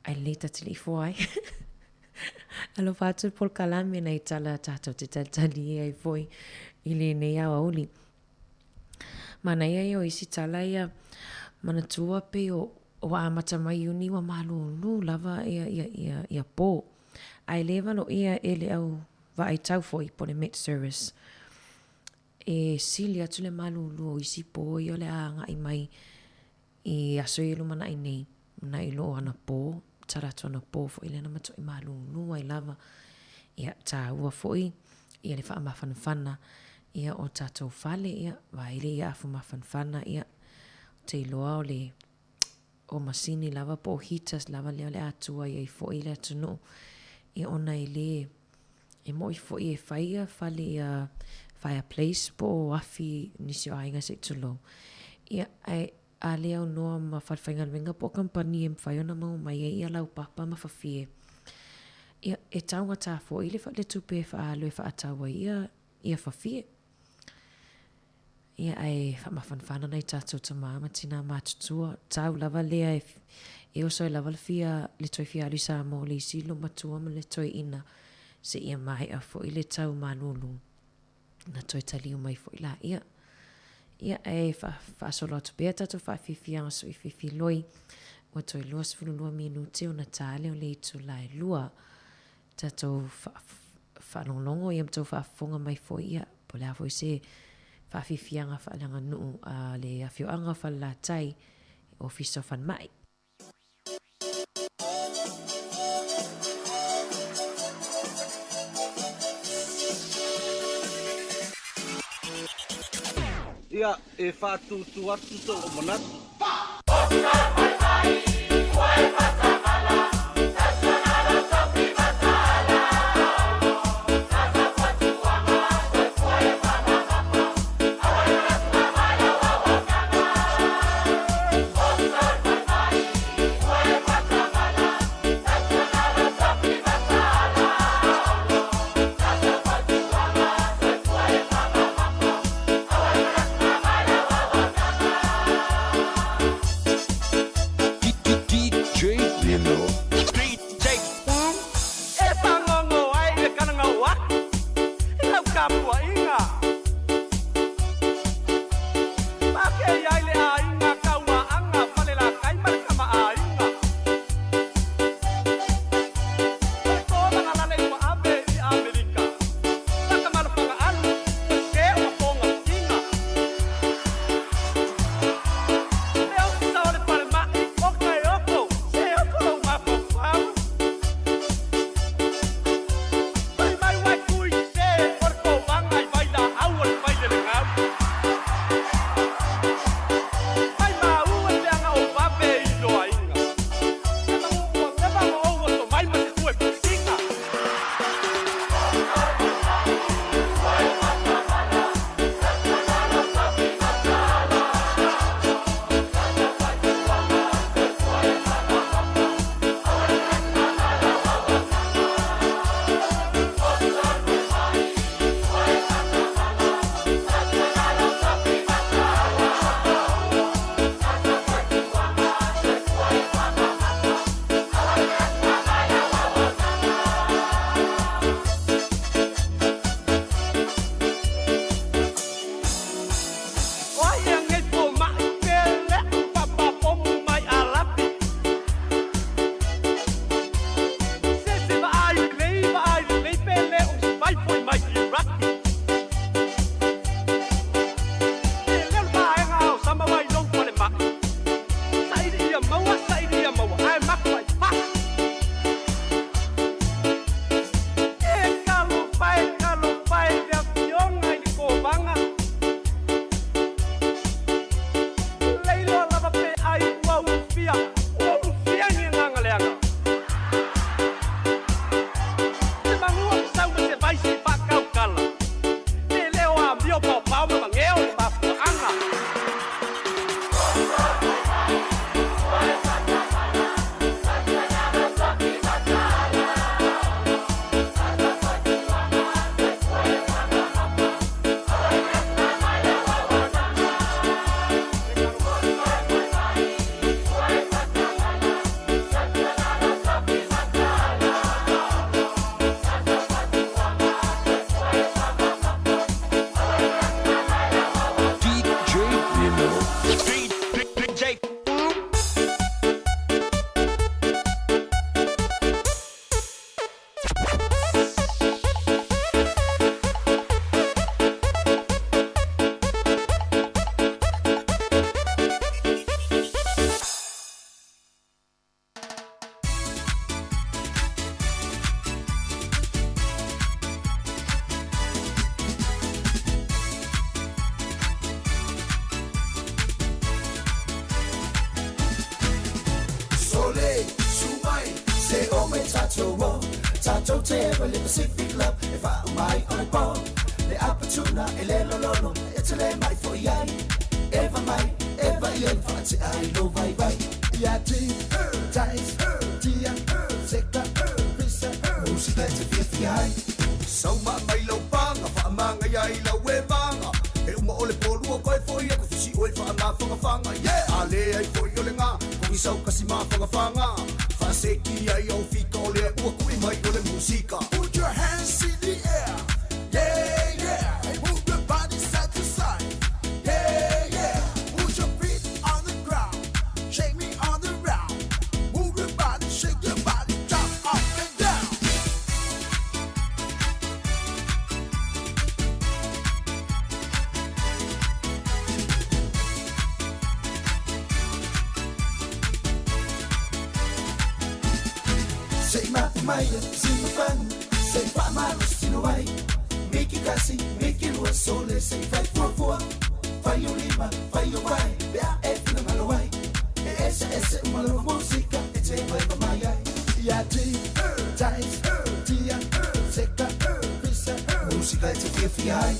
ai lelei ta te le i foa ai. Alofa atu le polokalame nai tala tatou te talitali ai foi i lenei aoauli. Manaia ia o isi tala ia manatua pei o ua amata mai Iuni ua malūlū lava ia, ia, ia, ia pō. Ae le valoia e le au vaai tau foi po le Met Service. E sili atu le malūlū o isi pō ia o le a agai mai i aso ia e lumanai nei, nai lo anapō, tala atu anapō foi lea na matuai malūlū ai lava. Ia, tāua foi ia le faamafanafana ia o tatou fale, ia, vaele ia afu mafanafana, ia, ou te iloa o le o masini lava po o heaters lava lea o le a tua i ai foi le atunuu, ia ona e lē E moʻi foi e fai ia fale ia fireplace po o afi nisi o aiga se i tulou. Ia, ae a le aunoa ma fale faigaluega po o kamupani e mafai ona maua mai ai ia laupapa ma fafie, ia, e taugata foi le le tupe e faaalu e faatau ai ia ia fafie. Ia, ae faamafanafana nai tatou tama ma tina matutua, tau lava lea e, e oso ai lava le fia, le toe fia alu i Samoa le isi loomatua ma le toeaina seia maea foi le tau malūlū na toe taliu mai foi laia. Ia, ae faasolo atu pea tatou faafiafiaga soififiloi, ua toe 22 minute ona ta lea o le itula e lua. Tatou faalogologo ia ma tou faafofoga mai foi ia po o le a foi se faafiafiaga faaleaganuu a le afioaga o Falelatai, Ofisa o Falemai. Ia, e faatūtū atu sou manatu. Tou te ewa le Pacific Love e wha mai o le pō. Le apatuna e le lololo e te le mai fo i ai. Eva mai, eva i en wha te ai lo vai vai. Ia ti, tais, tia, seka, pisa, musika e te fia fia ai. Sau ma mai lau panga, wha manga ia i lau e vanga. E uma o le pōlua koe foi e kufusi oe wha mawhanga Yeah! A le ai foi o le ngā, kongi sau kasi mawhanga Wha ai au fika o le ua kui mai o le musika. Put your hands in the air. Yeah, yeah. Move your body side to side. Yeah, yeah. Put your feet on the ground. Shake me on the round. Move your body, shake your body, jump up and down. Say ma maya, si ma fan, say fa ma si no ai. Miki kasi, miki lua sole, say fai fua fua. Fai o lima, fai o vai, be a e fina malo ai. E ese ese uma lova música, e te vai pa mai ai. Ia ti, tais, tia, seka, pisa, música e te fia fia ai.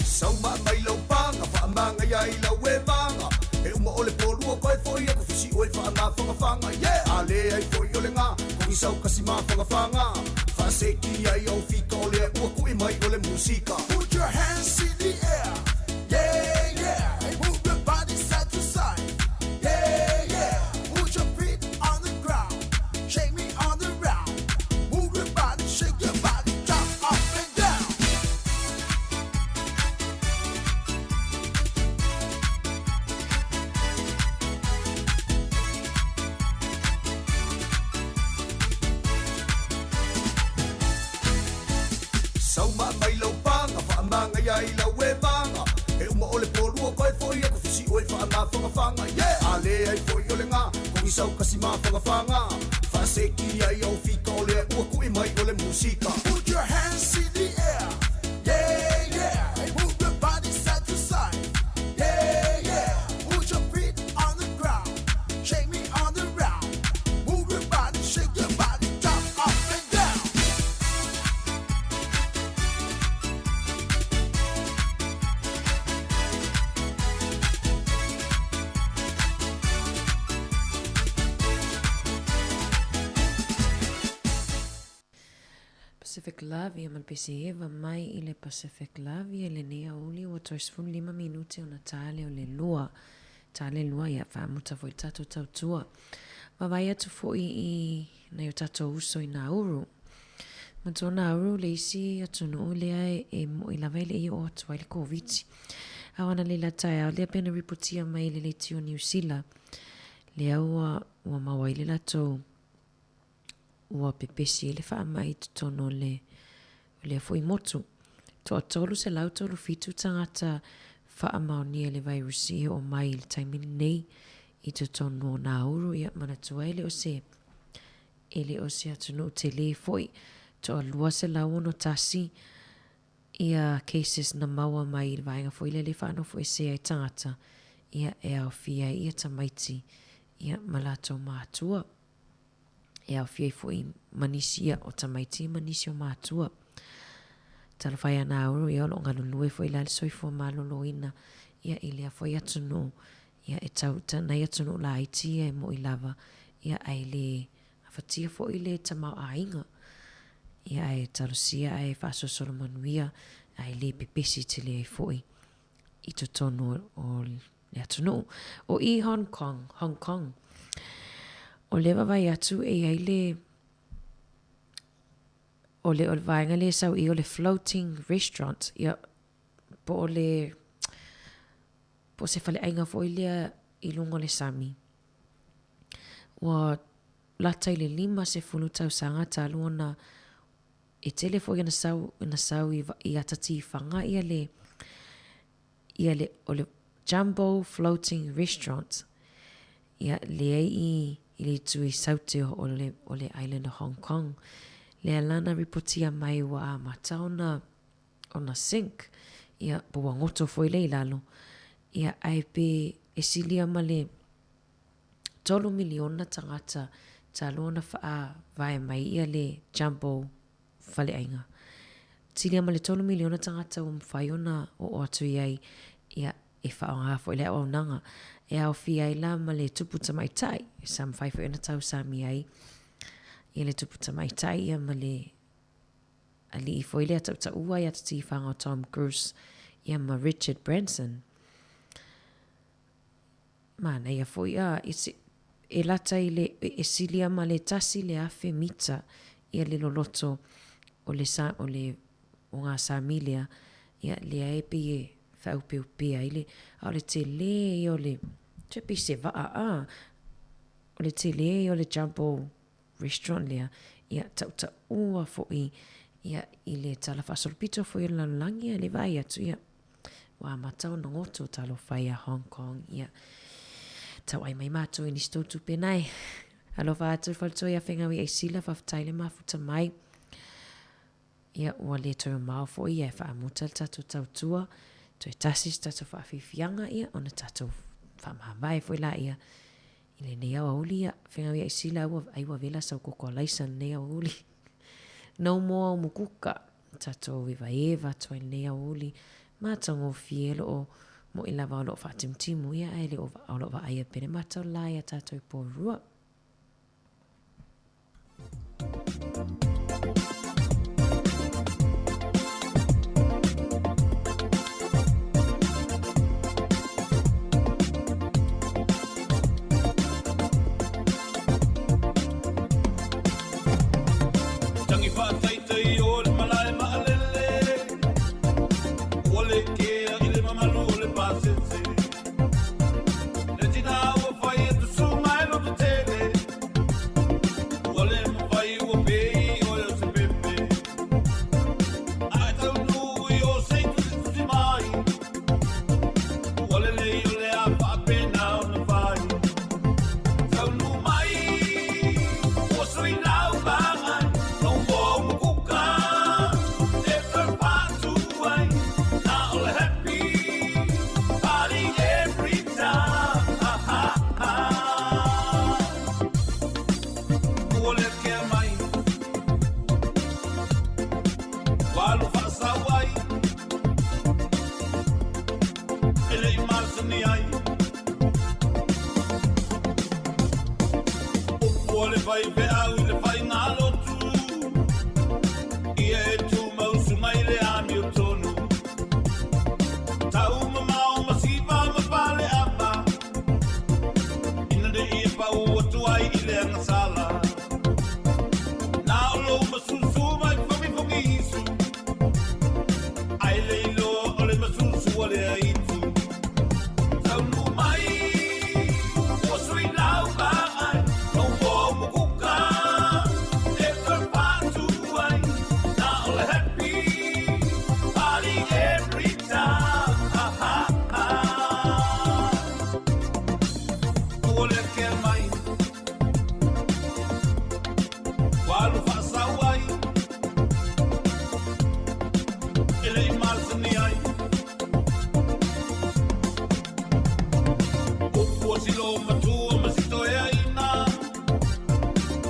Sau ma mai lau panga, wha manga ia i lau e vanga. E uma o le pōlua koe foi e kufusi oe wha mawhanga Yeah! A le ai foi o le ngā, kongi sau kasi mawhanga Wha seki ai au fika o le ua kui mai o le musika. Put your hands in the air. Yeah, yeah. Move your body side to side. Yeah, yeah. Put your feet on the ground. Shake me on the round. Move your body, shake your body, jump up and down. Sau ma mai lau panga, wha manga ia i lau e vanga. E uma o le pōlua koe foi e kufusi oe wha mawhanga Yeah! A le ai foi o le ngā, kongi sau kasi mawhanga Wha seki ai au fika o le ua kui mai o le musika. Put your hands in the air. Yeah, yeah. Move your body side to side. Yeah, yeah. Put your feet on the ground. Shake me on the round. Move your body, shake your body, jump up and down. Pacific Love, ia ma le pese eva mai i le Pacific Love, ia lenei aoauli ua toe 15 minute ona ta lea o le lua. Ta le lua, ia faamuta foi le tatou tautua. Vaavaai atu foi i nai o tatou uso i Nauru. Manatua o Nauru le isi atunuu lea e mo'i lava e le i oo atu ai le Koviti. A o analeila taeao lea pei ona ripotia mai e le leitio Niu Sila, lea ua, ua maua ai le latou ua pepesi ai le faamai i totonu o le, o lea foi motu. Toa 337 tagata faamaonia i le vairusi e oo mai i le taimi lenei i totonu o Nauru, ia manatua e le o se, e le o se atunuu telē foi. Toa 261 ia cases na maua mai i le vaega foi lea le faanofoesea ai tagata, ia e aofia ai ia tamaiti ia ma latou matua. E aofia ai foi ma nisi ia o tamaiti ma nisi o matua. Talofa e a Nauru, ia o lo o galulue foi la le soifua maloloina ia i lea foi atunuu, ia e tau nai atunuu laiti ia e mo'i lava, ia ae le afatia foi le tamaoaiga. Ia ae talosia ae faasolosolo manuia ae le pepesi tele ai foi i totonu o le atunuu. O i Hong Kong, Hong Kong, o lea vaavaai atu e i ai le, o le, o le vaega lea e sau i o le floating restaurant, ia, po o le, po o se faleaiga foi lea i luga o le sami. Ua lata i le 50 tausaga talu ona e tele foi ona sau, ona sau i, i ata tifaga ia le, ia le, o le Jumbo Floating Restaurant, ia, lea i, i le itu i Saute o le, o le island o Hong Kong. Lea la na ripotia mai ua amata ona, ona sink, ia, po ua goto foi lea i lalo, ia, ae pe e silia ma le 3 miliona tagata talu ona faavae mai ia le Jumbo. faleaiga. Silia ma le tolu miliona tagata ua mafai ona oo atu i ai, ia, e faaaoga foi le auaunaga e aofia ai la ma le tupu tamaitai, sa mafai foi ona tausami ai ia le tupu tamaitai ia ma le alii foi lea tautaua ia Tatifaga o Tom Cruise ia ma Richard Branson. Manaia foi a e lata i le e silia ma le 1,000 mita ia le loloto o le sa o le o ngā sami lea ia lea e pei e whaaupeupea ai le a o le tele ia o le toe pei se vaa a o le tele ia o le jumbo restaurant lea ia tautaua foi ia i le tala faasolopito foi o le lalolagi ia le vaai atu ia ua amata ona goto talofa ia Hong Kong ia tauai mai matou i nisi tou tupe nae. Alofa atu le faletua ia Fegaui Aisila faafetai le mafuta mai. Ia ua le toe mamao foi ia e faamuta le tatou tautua toe tasi se tatou faafiafiaga ia ona tatou faamavae foi laia i lenei aoauli ia Fegaui Aisila ua ai ua vela sau koko alaisa i lenei aoauli. No more au mukuka tatou evaeva atu ai i lenei aoauli matagofie lo o mo'i lava o lo o faatimutimu ia ae le o o lo o vaaia pea le mata o le la iā tatou i Porirua. Tangi faataitai o le malae maalele Ua le kea i le mamalu o le pasese Le tina ua fai e tusunga e loto tele Ua le mafai ua pei oe o se pepe Ae taunuu i o sei tusitusi mai Ua lelei o le a faapena ona fai Taunuu mai ua sui lau vaai No more mukuka e toe patu ai Na o le happy party every time Ua le kea mai Ua alu faasau ai E le i masani ai Upu o le faifeau i le faigalotu Ia e tumau suga i le amiotonu Tau mamao ma siva ma faleava Ina ne i e pau atu ai i le agasala Na o lou masusu mai fogifogi isu Ae le iloa o le masusu a le aitu Taunuu mai ua sui lau vaai No more mukuka e toe patu ai Na o le happy party every time Ua le kea mai Ua alu faasau ai E le i masani ai Upu o si loumatua ma si toeaina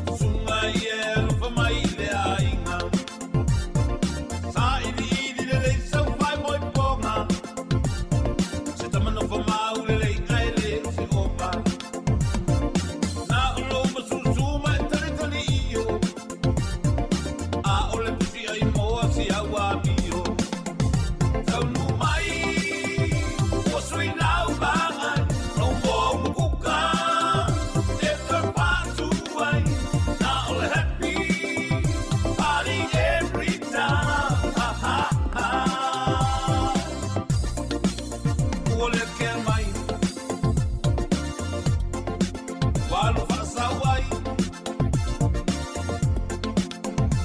Susuga ia e alofa mai i le aiga Sailiili lelei sau faimoipoga Se tama nofo mau lelei ae le o se ova Na o lou masusu ma e talitali io A o le pusi ai moa si au amio Taunuu mai ua sui lau vaai No more mukuka e toe patu ai Na o le happy party every time Ua le kea mai Ua alu faasau ai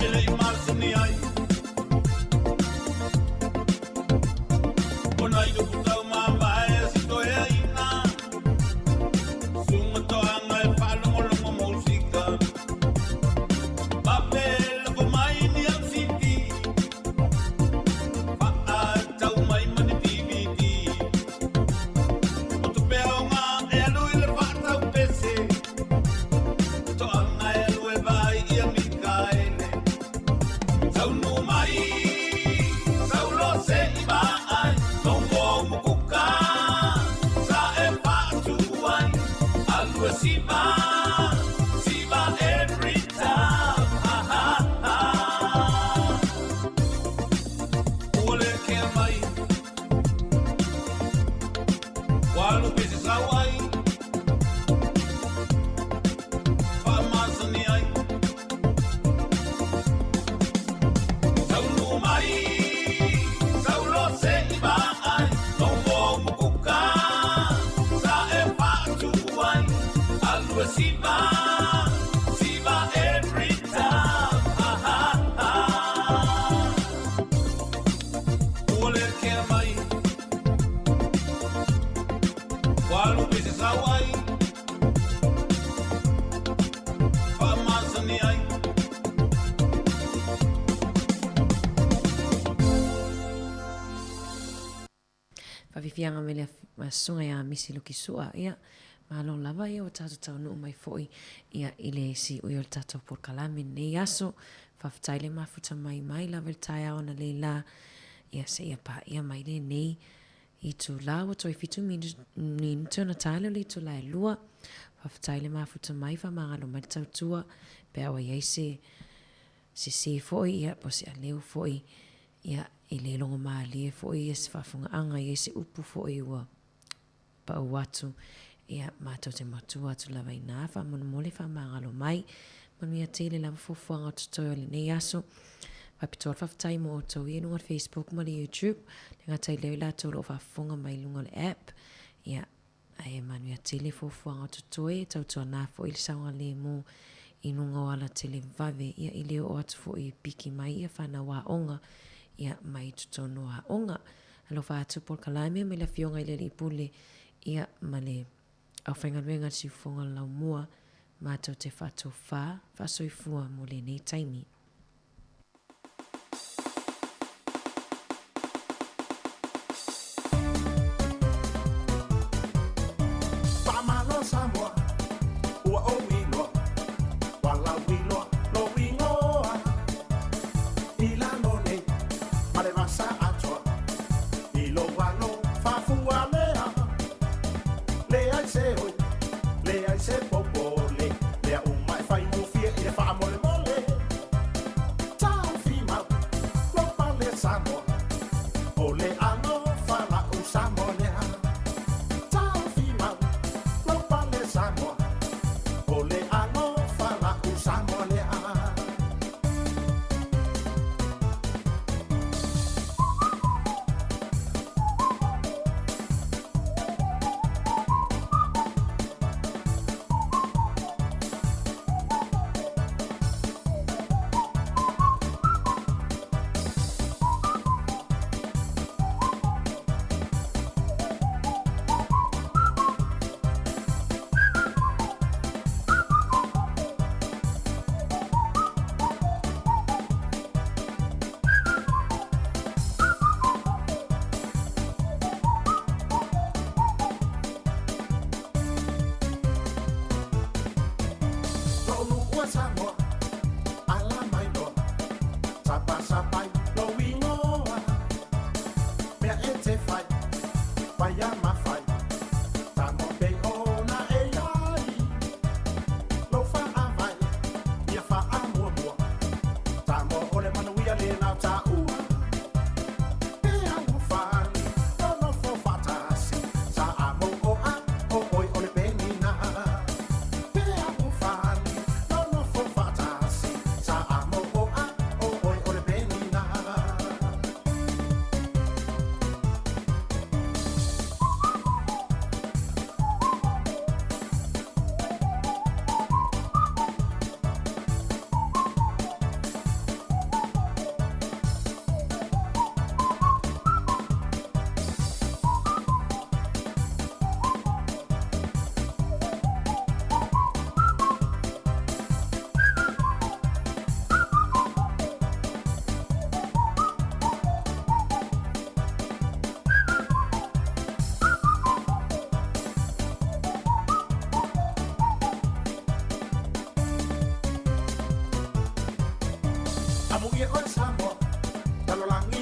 E le i masani ai Ona i upu tau mavae a si toeaina Sunga toaga e faalogologo musika Pape lako mai ni au CD Faatau mai ma ni DVD O tupe aoga e alu i le faatau pese Toaga e alu e vaai ia Mikaele Taunuu fiaga mai le susuga ia Misi Lukisu'a. Ia, malo lava ia ua tatou taunuu mai foi ia i le siui o le tatou polokalame i lenei aso. Faafetai le mafuta mai mai lava i le taeao analeila ia seia paia mai lenei itula ua toe 7 minute ona ta lea o le itula e 2. Faafetai le mafuta mai, faamagalo mai le tautua pe a ua i ai se sese foi ia po o se aleu foi ia e le logomalie foi ia se faafofogaaga, e i ai se upu foi ua pau atu ia matou te matua atu lava i ina. Faamolemole faamagalo mai. Manuia tele lava fuafuaga o totoe o lenei aso. Faapitoa le faafetai mo outou ia i luga o le Facebook ma le YouTube, le gata i lea o i latou o lo o faafofoga mai i luga o le app. Ia, ae manuia tele fuafuaga o totoe, e tautuana foi le saogalemu i luga o ala televave, ia i le oo atu foi e piki mai ia fanau aoga ia mai totonu o aoga. Alofa atu polokalame mai le Afioga i le Alii Pule ia ma le aufaigaluega a le Siufofoga o le Laumua matou te faatofa faasoifua mo lenei taimi. Faamalo Samoa, ua ou iloa, ua lauiloa lou igoa. I lalo nei ma le vasa atoa, i lou alo faafualea. Leai se oi, leai se popole, mea uma e faigofie i le faamolemole. Taofi mau lou pale Samoa, o le alofa la'u Samoa lea. Taofi mau lou pale Samoa, o le alofa la'u Samoa lea. Lou nuu Samoa, ala mai loa, sapasapai lou igoa. Mea e te fai, faia ma fai, Samoa pei ona e iai. Lou faavae, ia faamuamua, Samoa o le manuia lena o taua. E alofani, nonofo faatasi, sa a mo o a, o oi o le penina. E alofani, nonofo faatasi, sa a mo o a, o oi o le penina. Amuia oe Samoa, lalolagi.